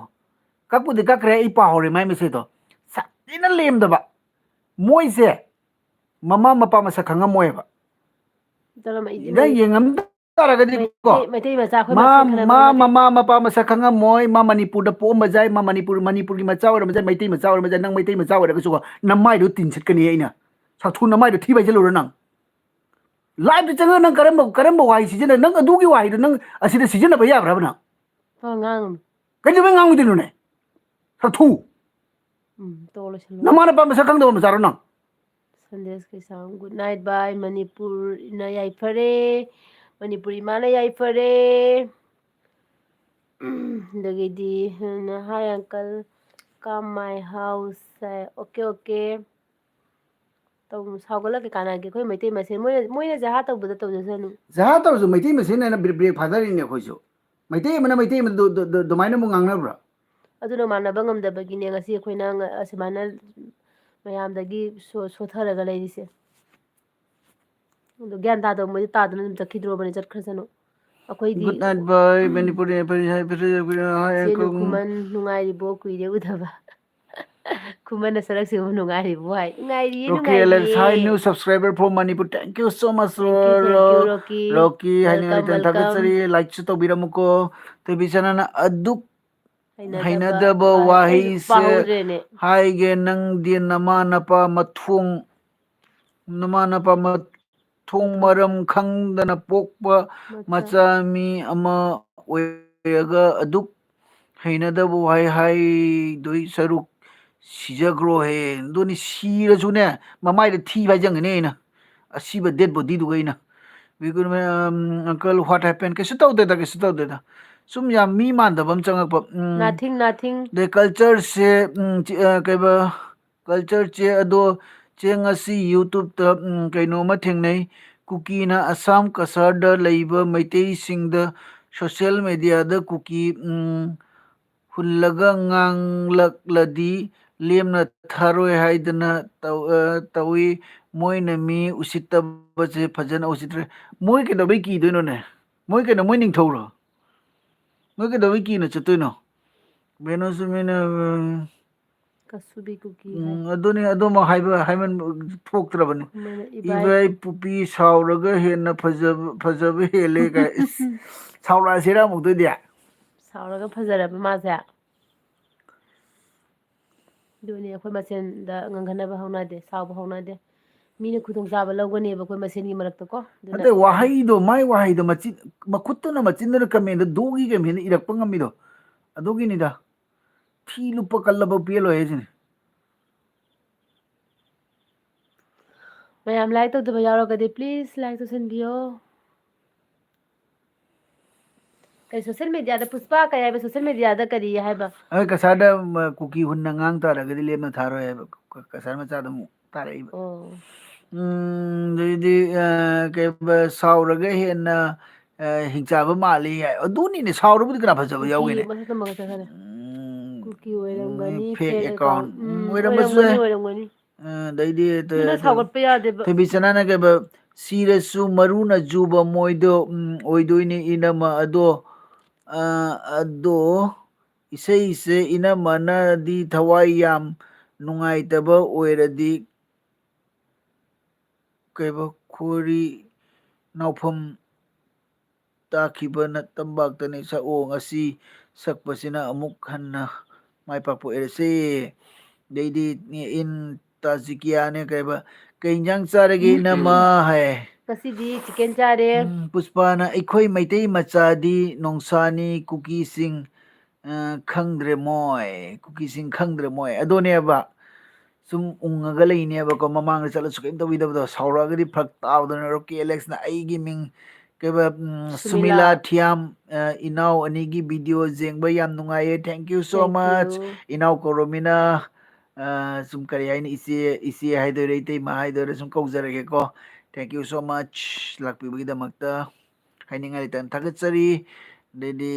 ꯀꯛꯄꯨꯗꯤ ꯀꯛꯈ꯭ꯔꯦ, ꯑꯩ ꯄꯥꯍꯧꯔꯦ ꯃꯥꯏ ꯃꯦꯁꯦꯖꯇꯣ꯫ ꯁꯥꯊꯤꯅ ꯂꯦꯝꯗꯕ꯫ ꯃꯣꯏꯁꯦ ꯃꯃꯥ ꯃꯄꯥ ꯃꯁꯛ ꯈꯪꯉꯝꯃꯣꯏꯕ꯫ ꯆꯠꯂꯝ ꯑꯩꯗꯤ ꯅꯪ ꯌꯦꯡꯉꯝ ꯇꯥꯔꯒꯗꯤ ꯀꯣ, ꯃꯩꯇꯩ ꯃꯩꯇꯩ ꯃꯆꯥ ꯑꯩꯈꯣꯏ ꯃꯥ ꯃꯁꯦꯟ ꯈꯟꯅꯕ ꯃꯥ ꯅꯠꯇꯦ꯫ ꯃꯃꯥ ꯃꯄꯥ ꯃꯁꯛ ꯈꯪꯉꯝꯃꯣꯏ, ꯃꯥ ꯃꯅꯤꯄꯨꯔꯗ ꯄꯣꯛꯑꯝꯕ ꯌꯥꯏ, ꯃꯥ ꯃꯅꯤꯄꯨꯔ ꯃꯅꯤꯄꯨꯔꯒꯤ ꯃꯆꯥ ꯑꯣꯏꯔꯝꯕ ꯌꯥꯏ, ꯃꯩꯇꯩ ꯃꯆꯥ ꯑꯣꯏꯔꯝꯕ ꯌꯥꯏ, ꯅꯪ ꯃꯩꯇꯩ ꯃꯆꯥ ꯑꯣꯏꯔꯒꯁꯨꯀꯣ, ꯅꯃꯥꯏꯗꯣ ꯇꯤꯟ ꯁꯤꯠꯀꯅꯤ ꯑꯩꯅ꯫ ꯁꯛꯊꯨ, ꯅꯃꯥꯏꯗꯣ ꯊꯤꯕ ꯍꯥꯏꯖꯜꯂꯨꯔ ꯅꯪ꯫ ꯂꯥꯏꯞꯇ ꯆꯪꯉꯒ ꯅꯪ ꯀꯔꯝꯕ ꯀꯔꯝꯕ ꯋꯥꯍꯩ ꯁꯤꯖꯤꯟꯅ, ꯅꯪ ꯑꯗꯨꯒꯤ ꯋꯥꯍꯩꯗꯣ ꯅꯪ ꯑꯁꯤꯗ ꯁꯤꯖꯤꯟꯅꯕ ꯌꯥꯕ꯭ꯔꯕ ꯅꯪ? ꯍꯣꯏ, ꯉꯥꯡꯉꯨ꯫ ꯀꯩꯗꯧꯕꯩ ꯉꯥꯡꯉꯣꯏꯗꯣꯏꯅꯣꯅꯦ? ꯁꯛꯊꯨ꯫ ꯎꯝ, ꯇꯣꯛꯂꯁꯤ꯫ ꯅꯃꯥ ꯅꯄꯥ ꯃꯁꯛ ꯈꯪꯗꯕ ꯃꯆꯥꯔꯣ ꯅꯪ? ꯁꯟꯗꯦꯁ ꯀꯩꯁꯥꯝ, good night, bye꯫ ꯃꯅꯤꯄꯨꯔꯅ ꯌꯥꯏꯐꯔꯦ, ꯃꯅꯤꯄꯨꯔ ꯏꯃꯥꯅ ꯌꯥꯏꯐꯔꯦ꯫ ꯑꯗꯒꯤꯗꯤ, hi uncle, come my house ꯍꯥꯏ꯫ Okay, okay. ꯇꯧ-, ꯁꯥꯎꯒꯠꯂꯒ ꯀꯥꯟꯅꯒꯦ? ꯑꯩꯈꯣꯏ ꯃꯩꯇꯩ ꯃꯁꯦꯟ꯫ ꯃꯣꯏꯅ, ꯃꯣꯏꯅ ꯖꯍꯥ ꯇꯧꯕꯗ ꯇꯧꯖꯁꯅꯨ꯫ ꯖꯍꯥ ꯇꯧꯔꯁꯨ ꯃꯩꯇꯩ ꯃꯁꯦꯟ ꯍꯥꯏꯅ ꯕ꯭ꯔꯦꯛ, ꯕ꯭ꯔꯦꯛ ꯐꯥꯗꯔꯤꯅꯦ ꯑꯩꯈꯣꯏꯁꯨ꯫ ꯃꯩꯇꯩ ꯑꯃꯅ ꯃꯩꯇꯩ ꯑꯃꯗ ꯑꯗꯨ-, ꯑꯗꯨ-, ꯑꯗꯨ-, ꯑꯗꯨꯃꯥꯏꯅ ꯑꯃꯨꯛ ꯉꯥꯡꯅꯕ꯭ꯔꯥ? ꯑꯗꯨꯅ ꯃꯥꯟꯅꯕ ꯉꯝꯗꯕꯒꯤꯅꯦ ꯉꯁꯤ ꯑꯩꯈꯣꯏꯅ ꯉ-, ꯑꯁꯨꯃꯥꯏꯅ ꯃꯌꯥꯝꯗꯒꯤ ꯁꯣ-, ꯁꯣꯊꯔꯒ ꯂꯩꯔꯤꯁꯦ꯫ ꯑꯗꯣ ꯒ꯭ꯌꯥꯟ ꯇꯥꯗꯕ ꯃꯣꯏꯗꯤ ꯇꯥꯗꯅ ꯑꯗꯨꯝ ꯆꯠꯈꯤꯗ꯭ꯔꯣꯕꯅꯦ, ꯆꯠꯈ꯭ꯔꯁꯅꯨ꯫ ꯑꯩꯈꯣꯏꯗꯤ good night, bye꯫ ꯃꯅꯤꯄꯨꯔꯤ ꯐꯔꯤ ꯍꯥꯏ, ꯐꯔꯤ ꯍꯥꯏ, ꯆꯦ ꯑꯩꯈꯣꯏ ꯅꯨꯈꯨꯃꯟ, ꯅꯨꯡꯉꯥꯏꯔꯤꯕꯣ? ꯀꯨꯏꯔꯦ ꯎꯗꯕ꯫ ꯈꯨꯃꯟꯅ ꯁꯔꯛꯁꯤꯕꯨ ꯅꯨꯡꯉꯥꯏꯔꯤꯕꯣ ꯍꯥꯏ꯫ ꯅꯨꯡꯉꯥꯏꯔꯤꯌꯦ, ꯔꯣꯀꯦ ꯑꯦꯂꯦꯛꯁ, hi, ꯅꯨꯡꯉꯥꯏꯔꯤꯌꯦ꯫ New subscriber from Manipur, thank you so much, thank you, thank you, ro-, ꯔꯣꯀꯤ꯫ ꯔꯣꯀꯤ, ꯍꯥꯏꯅꯤꯡꯉꯥꯏ welcome, ꯂꯩꯇꯅ welcome꯫ ꯊꯥꯒꯠꯆꯔꯤ꯫ ꯂꯥꯏꯛꯁꯨ ꯇꯧꯕꯤꯔꯝꯃꯨꯀꯣ꯫ ꯊꯣꯏꯕꯤꯆꯥꯅꯅ ꯑꯗꯨꯛ ꯍꯩꯅꯗꯕ ꯍꯩꯅꯗꯕ ꯋꯥꯍꯩ, ꯑꯩꯁꯨ ꯋꯥꯍꯩꯁꯦ ꯄꯥꯍꯧꯗ꯭ꯔꯦꯅꯦ꯫ ꯍꯥꯏꯒꯦ, ꯅꯪꯗꯤ ꯅꯃꯥ ꯅꯄꯥ ꯃꯊꯣꯡ, ꯅꯃꯥ ꯅꯄꯥ ꯃꯊꯣꯡ ꯃꯔꯝ ꯈꯪꯗꯅ ꯄꯣꯛꯄ ꯃꯆꯥ꯫ ꯃꯆꯥ ꯃꯤ ꯑꯃ ꯑꯣꯏꯔꯒ ꯑꯗꯨꯛ ꯍꯩꯅꯗꯕ ꯋꯥꯍꯩ ꯍꯥꯏꯗꯣꯏ ꯁꯔꯨꯛ ꯁꯤꯖꯈ꯭ꯔꯣꯍꯦ꯫ ꯑꯗꯨꯅꯤ, ꯁꯤꯔꯁꯨꯅꯦ, ꯃꯃꯥꯏꯗ ꯊꯤꯕ ꯍꯥꯏꯖꯟꯒꯅꯤ ꯑꯩꯅ, ꯑꯁꯤꯕ dead bodyꯗꯨꯒ ꯑꯩꯅ꯫ We could, um, uncle, what happened? ꯀꯩꯁꯨ ꯇꯧꯗꯦꯗ, ꯀꯩꯁꯨ ꯇꯧꯗꯦꯗ꯫ ꯁꯨꯝ ꯌꯥꯝ ꯃꯤ ꯃꯥꯟꯗꯕ ꯑꯃ ꯆꯪꯉꯛꯄ꯫ ꯎꯝ꯫ Nothing, nothing꯫ ꯑꯗꯩ cultureꯁꯦ, ꯎꯝ, ꯆꯤ-, ꯑ, ꯀꯩꯕ, culture ꯆꯦ, ꯑꯗꯣ ꯆꯦ, ꯉꯁꯤ YouTubeꯇ, ꯎꯝ, ꯀꯩꯅꯣꯝꯃ ꯊꯦꯡꯅꯩ꯫ ꯀꯨꯀꯤꯅ ꯑꯁꯥꯝ ꯀꯁꯥꯔꯗ ꯂꯩꯕ ꯃꯩꯇꯩꯁꯤꯡꯗ social mediaꯗ ꯀꯨꯀꯤ, ꯎꯝ, ꯍꯨꯜꯂꯒ ꯉꯥꯡꯂꯛꯂꯗꯤ ꯂꯦꯝꯅ ꯊꯥꯔꯣꯏ ꯍꯥꯏꯗꯅ ꯇꯧ-, ꯑ, ꯇꯧꯏ꯫ ꯃꯣꯏꯅ ꯃꯤ ꯎꯁꯤꯠꯇꯕꯁꯦ ꯐꯖꯅ ꯎꯁꯤꯠꯇ꯭ꯔꯦ꯫ ꯃꯣꯏ ꯀꯩꯗꯧꯕꯩ ꯀꯤꯗꯣꯏꯅꯣꯅꯦ? ꯃꯣꯏ ꯀꯩꯅꯣ, ꯃꯣꯏ ꯅꯤꯡꯊꯧꯔꯣ? ꯃꯣꯏ ꯀꯩꯗꯧꯕꯩ ꯀꯤꯅ ꯆꯠꯇꯣꯏꯅꯣ? ꯕꯦꯅꯣꯁ ꯃꯤꯅ, ꯎꯝ, ꯀꯁꯨꯕꯤ ꯀꯨꯀꯤ ꯎꯝ, ꯍꯥꯏ꯫ ꯑꯗꯨꯅꯤ, ꯑꯗꯨꯃꯛ ꯍꯥꯏꯕ, ꯍꯥꯏꯃꯟꯕ ꯊꯣꯛꯇ꯭ꯔꯕꯅꯤ꯫ ꯃꯣꯏꯅ ꯏꯕꯥꯏ ꯏꯕꯥꯏ ꯄꯨꯄꯤ ꯁꯥꯎꯔꯒ ꯍꯦꯟꯅ ꯐꯖꯕ, ꯐꯖꯕ ꯍꯦꯜꯂꯦ ꯀꯥꯏ꯫ ꯏꯁ, ꯁꯥꯎꯔꯛꯑꯁꯤꯔ ꯑꯃꯨꯛꯇꯣꯏꯗꯤ? ꯁꯥꯎꯔꯒ ꯐꯖꯔꯕ ꯃꯥꯁꯦ? ꯑꯗꯨꯅꯤ, ꯑꯩꯈꯣꯏ ꯃꯁꯦꯟꯗ ꯉꯥꯡꯍꯟꯅꯕ ꯍꯧꯅꯗꯦ, ꯁꯥꯎꯕ ꯍꯧꯅꯗꯦ꯫ ꯃꯤꯅ ꯈꯨꯗꯣꯡꯆꯥꯕ ꯂꯧꯒꯅꯦꯕ ꯑꯩꯈꯣꯏ ꯃꯁꯦꯟꯒꯤ ꯃꯔꯛꯇꯀꯣ꯫ ꯑꯗꯨꯅ ꯅꯠꯇꯦ, ꯋꯥꯍꯩꯗꯣ, ꯃꯥꯏ ꯋꯥꯍꯩꯗꯣ ꯃꯆꯤꯟ, ꯃꯈꯨꯠꯇꯨꯅ ꯃꯆꯤꯟꯗꯨꯅ ꯀꯃꯦꯟꯗ ꯗꯣꯒꯤ ꯀꯃꯦꯟꯗ ꯏꯔꯛꯄ ꯉꯝꯃꯤꯗꯣ꯫ ꯑꯗꯨꯒꯤꯅꯤꯗ꯫ ꯊꯤ ꯂꯨꯞꯄ ꯀꯜꯂꯕ ꯄꯦꯜꯂꯣꯏ ꯍꯥꯏꯁꯤꯅꯤ꯫ ꯃꯌꯥꯝ ꯂꯥꯏꯛ ꯇꯧꯗꯕ ꯌꯥꯎꯔꯒꯗꯤ please ꯂꯥꯏꯛ ꯇꯧꯁꯟꯕꯤꯌꯣ꯫ ꯀꯩ social mediaꯗ, ꯄꯨꯁꯄꯥ, ꯀꯩ ꯍꯥꯏꯕ social mediaꯗ ꯀꯔꯤ ꯍꯥꯏꯕ? ꯑꯩ ꯀꯁꯥꯔꯗ, ꯃ, ꯀꯨꯀꯤ ꯍꯨꯟꯅ ꯉꯥꯡ ꯇꯥꯔꯒꯗꯤ ꯂꯦꯝꯅ ꯊꯥꯔꯣꯏ ꯍꯥꯏꯕ꯫ ꯀ-, ꯀꯁꯥꯔ ꯃꯆꯥꯗ ꯑꯃꯨꯛ ꯇꯥꯔꯛꯏꯕ꯫ ꯑꯣ꯫ ꯎꯝ, ꯑꯗꯩꯗꯤ, ꯑ, ꯀꯩꯕ, ꯁꯥꯎꯔꯒ ꯍꯦꯟꯅ, ꯑ, ꯍꯤꯡꯆꯥꯕ ꯃꯥꯜꯂꯤ ꯍꯥꯏ꯫ ꯑꯗꯨꯅꯤꯅꯦ, ꯁꯥꯎꯔꯕꯨꯗꯤ ꯀꯅꯥ ꯐꯖꯕ ꯀꯨꯀꯤ ꯌꯥꯎꯒꯦꯅꯦ? ꯃꯁꯛꯇ ꯃꯁꯛ ꯈꯔ꯫ ꯎꯝ, ꯀꯨꯀꯤ ꯑꯣꯏꯔꯝꯒꯅꯤ, ꯎꯝ, fake fake account꯫ account꯫ ꯎꯝ, ꯎꯝ, ꯑꯣꯏꯔꯝꯕꯁꯨ ꯑꯣꯏꯔꯝꯒꯅꯤ, ꯌꯥꯏ꯫ ꯑꯣꯏꯔꯝꯒꯅꯤ꯫ ꯑ, ꯑꯗꯩꯗꯤ ꯇ-, ꯑꯗꯨꯅ ꯇ-, ꯁꯥꯎꯒꯠꯄ ꯌꯥꯗꯦꯕ꯫ ꯊꯣꯏꯕꯤ ꯆꯅꯥꯅ ꯀꯩꯕ, "ꯁꯤꯔꯁꯨ ꯃꯔꯨꯅ ꯆꯨꯕ ꯃꯣꯏꯗꯣ, ꯎꯝ, ꯑꯣꯏꯗꯣꯏꯅꯤ ꯏꯅꯝꯃ꯫ ꯑꯗꯣ, ꯑ, ꯑꯗꯣ ꯏꯁꯩꯁꯦ ꯏꯅꯝꯃꯅꯗꯤ ꯊꯋꯥꯏ ꯌꯥꯝ ꯅꯨꯡꯉꯥꯏꯇꯕ ꯑꯣꯏꯔꯗꯤ ꯀꯩꯕ, ꯈꯣꯔꯤ ꯅꯥꯎꯐꯝ ꯇꯥꯈꯤꯕ ꯅꯇꯝꯄꯥꯛꯇꯅꯤ ꯁꯛꯑꯣ꯫ ꯉꯁꯤ ꯁꯛꯄꯁꯤꯅ ꯑꯃꯨꯛ ꯍꯟꯅ ꯃꯥꯏ ꯄꯥꯛꯄ ꯑꯣꯏꯔꯁꯦ꯫" ꯑꯗꯩꯗꯤ ꯏꯟ ꯇꯥꯖꯤꯀꯤꯌꯥꯅꯦ ꯀꯩꯕ, "ꯀꯩ ꯏꯟꯖꯥꯡ ꯆꯥꯔꯒꯦ ꯏꯅꯝꯃ?" ꯍꯥꯏ꯫ ꯉꯁꯤꯗꯤ chicken ꯆꯥꯔꯦ꯫ ꯎꯝ, ꯄꯨꯁꯄꯥꯅ, "ꯑꯩꯈꯣꯏ ꯃꯩꯇꯩ ꯃꯆꯥꯗꯤ ꯅꯣꯡꯁꯥꯅꯤ, ꯀꯨꯀꯤꯁꯤꯡ, ꯑ, ꯈꯪꯗ꯭ꯔꯦ ꯃꯣꯏ, ꯀꯨꯀꯤꯁꯤꯡ ꯈꯪꯗ꯭ꯔꯦ ꯃꯣꯏ꯫" ꯑꯗꯨꯅꯦꯕ꯫ ꯁꯨꯝ ꯎꯪꯉꯒ ꯂꯩꯅꯦꯕꯀꯣ, ꯃꯃꯥꯡꯗ ꯆꯠꯂꯁꯨ ꯀꯩꯝ ꯇꯧꯕꯤꯗꯕꯗꯣ, ꯁꯥꯎꯔꯛꯑꯒꯗꯤ ꯐꯔꯛ ꯇꯥꯕꯗꯣ꯫ ꯔꯣꯀꯤ ꯑꯦꯂꯦꯛꯁꯅ ꯑꯩꯒꯤ ꯃꯤꯡ ꯀꯩꯕ, ꯎꯝ, ꯁꯨꯃꯤꯂꯥ꯫ ꯁꯨꯃꯤꯂꯥ ꯊꯤꯌꯥꯝ, ꯑ, "ꯏꯅꯥꯎ ꯑꯅꯤꯒꯤ video ꯌꯦꯡꯕ ꯌꯥꯝ ꯅꯨꯡꯉꯥꯏꯌꯦ, thank you so much꯫" Thank you꯫ ꯏꯅꯥꯎ ꯀꯧꯔꯃꯤꯅ, ꯑ, ꯁꯨꯝ ꯀꯔꯤ ꯍꯥꯏꯅꯤ, ꯏꯆꯦ, ꯏꯆꯦ ꯍꯥꯏꯗꯣꯏꯔꯥ, ꯏꯇꯩꯃ ꯍꯥꯏꯗꯣꯏꯔꯥ, ꯁꯨꯝ ꯀꯧꯖꯔꯒꯦꯀꯣ꯫ Thank you so much ꯂꯥꯛꯄꯤꯕꯒꯤꯗꯃꯛꯇ꯫ ꯍꯥꯏꯅꯤꯡꯉꯥꯏ ꯂꯩꯇꯅ ꯊꯥꯒꯠꯆꯔꯤ꯫ ꯑꯗꯩꯗꯤ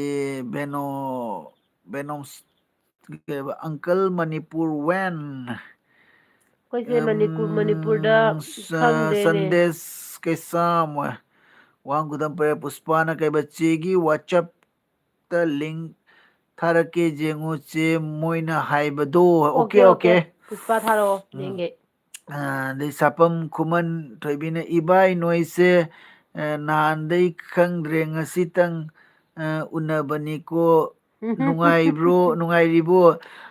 ꯚꯦꯅꯣ-, ꯚꯦꯅꯣꯝꯁ-, ꯀꯩꯕ, Uncle Manipur when? ꯑꯩꯈꯣꯏꯁꯦ ꯃꯅꯤꯄꯨꯔ ꯃꯅꯤꯄꯨꯔꯗ ꯎꯝ, ꯁ- ꯈꯪꯗꯦꯅꯦ꯫ Sandesh ꯀꯩꯁꯥꯝ ꯍꯣꯏ꯫ ꯋꯥꯍꯪ ꯈꯨꯗꯝ ꯄꯔꯦ, ꯄꯨꯁꯄꯥꯅ ꯀꯩꯕ, ꯆꯦꯒꯤ WhatsApp-ꯇ link ꯊꯥꯔꯛꯀꯦ ꯌꯦꯡꯉꯨ ꯆꯦ, ꯃꯣꯏꯅ ꯍꯥꯏꯕꯗꯣ꯫ Okay, okay, okay. ꯄꯨꯁꯄꯥ ꯊꯥꯔꯛꯑꯣ ꯎꯝ꯫ ꯌꯦꯡꯒꯦ꯫ ꯑ, ꯑꯗꯩ ꯁꯥꯄꯝ ꯈꯨꯃꯟ ꯊꯣꯏꯕꯤꯅ, "ꯏꯕꯥꯏ ꯅꯣꯏꯁꯦ, ꯑ, ꯅꯍꯥꯟꯗꯩ ꯈꯪꯗ꯭ꯔꯦ, ꯉꯁꯤꯇꯪ, ꯑ, ꯎꯅꯕꯅꯤꯀꯣ꯫ ꯅꯨꯡꯉꯥꯏꯕ꯭ꯔꯣ, ꯅꯨꯡꯉꯥꯏꯔꯤꯕꯣ?"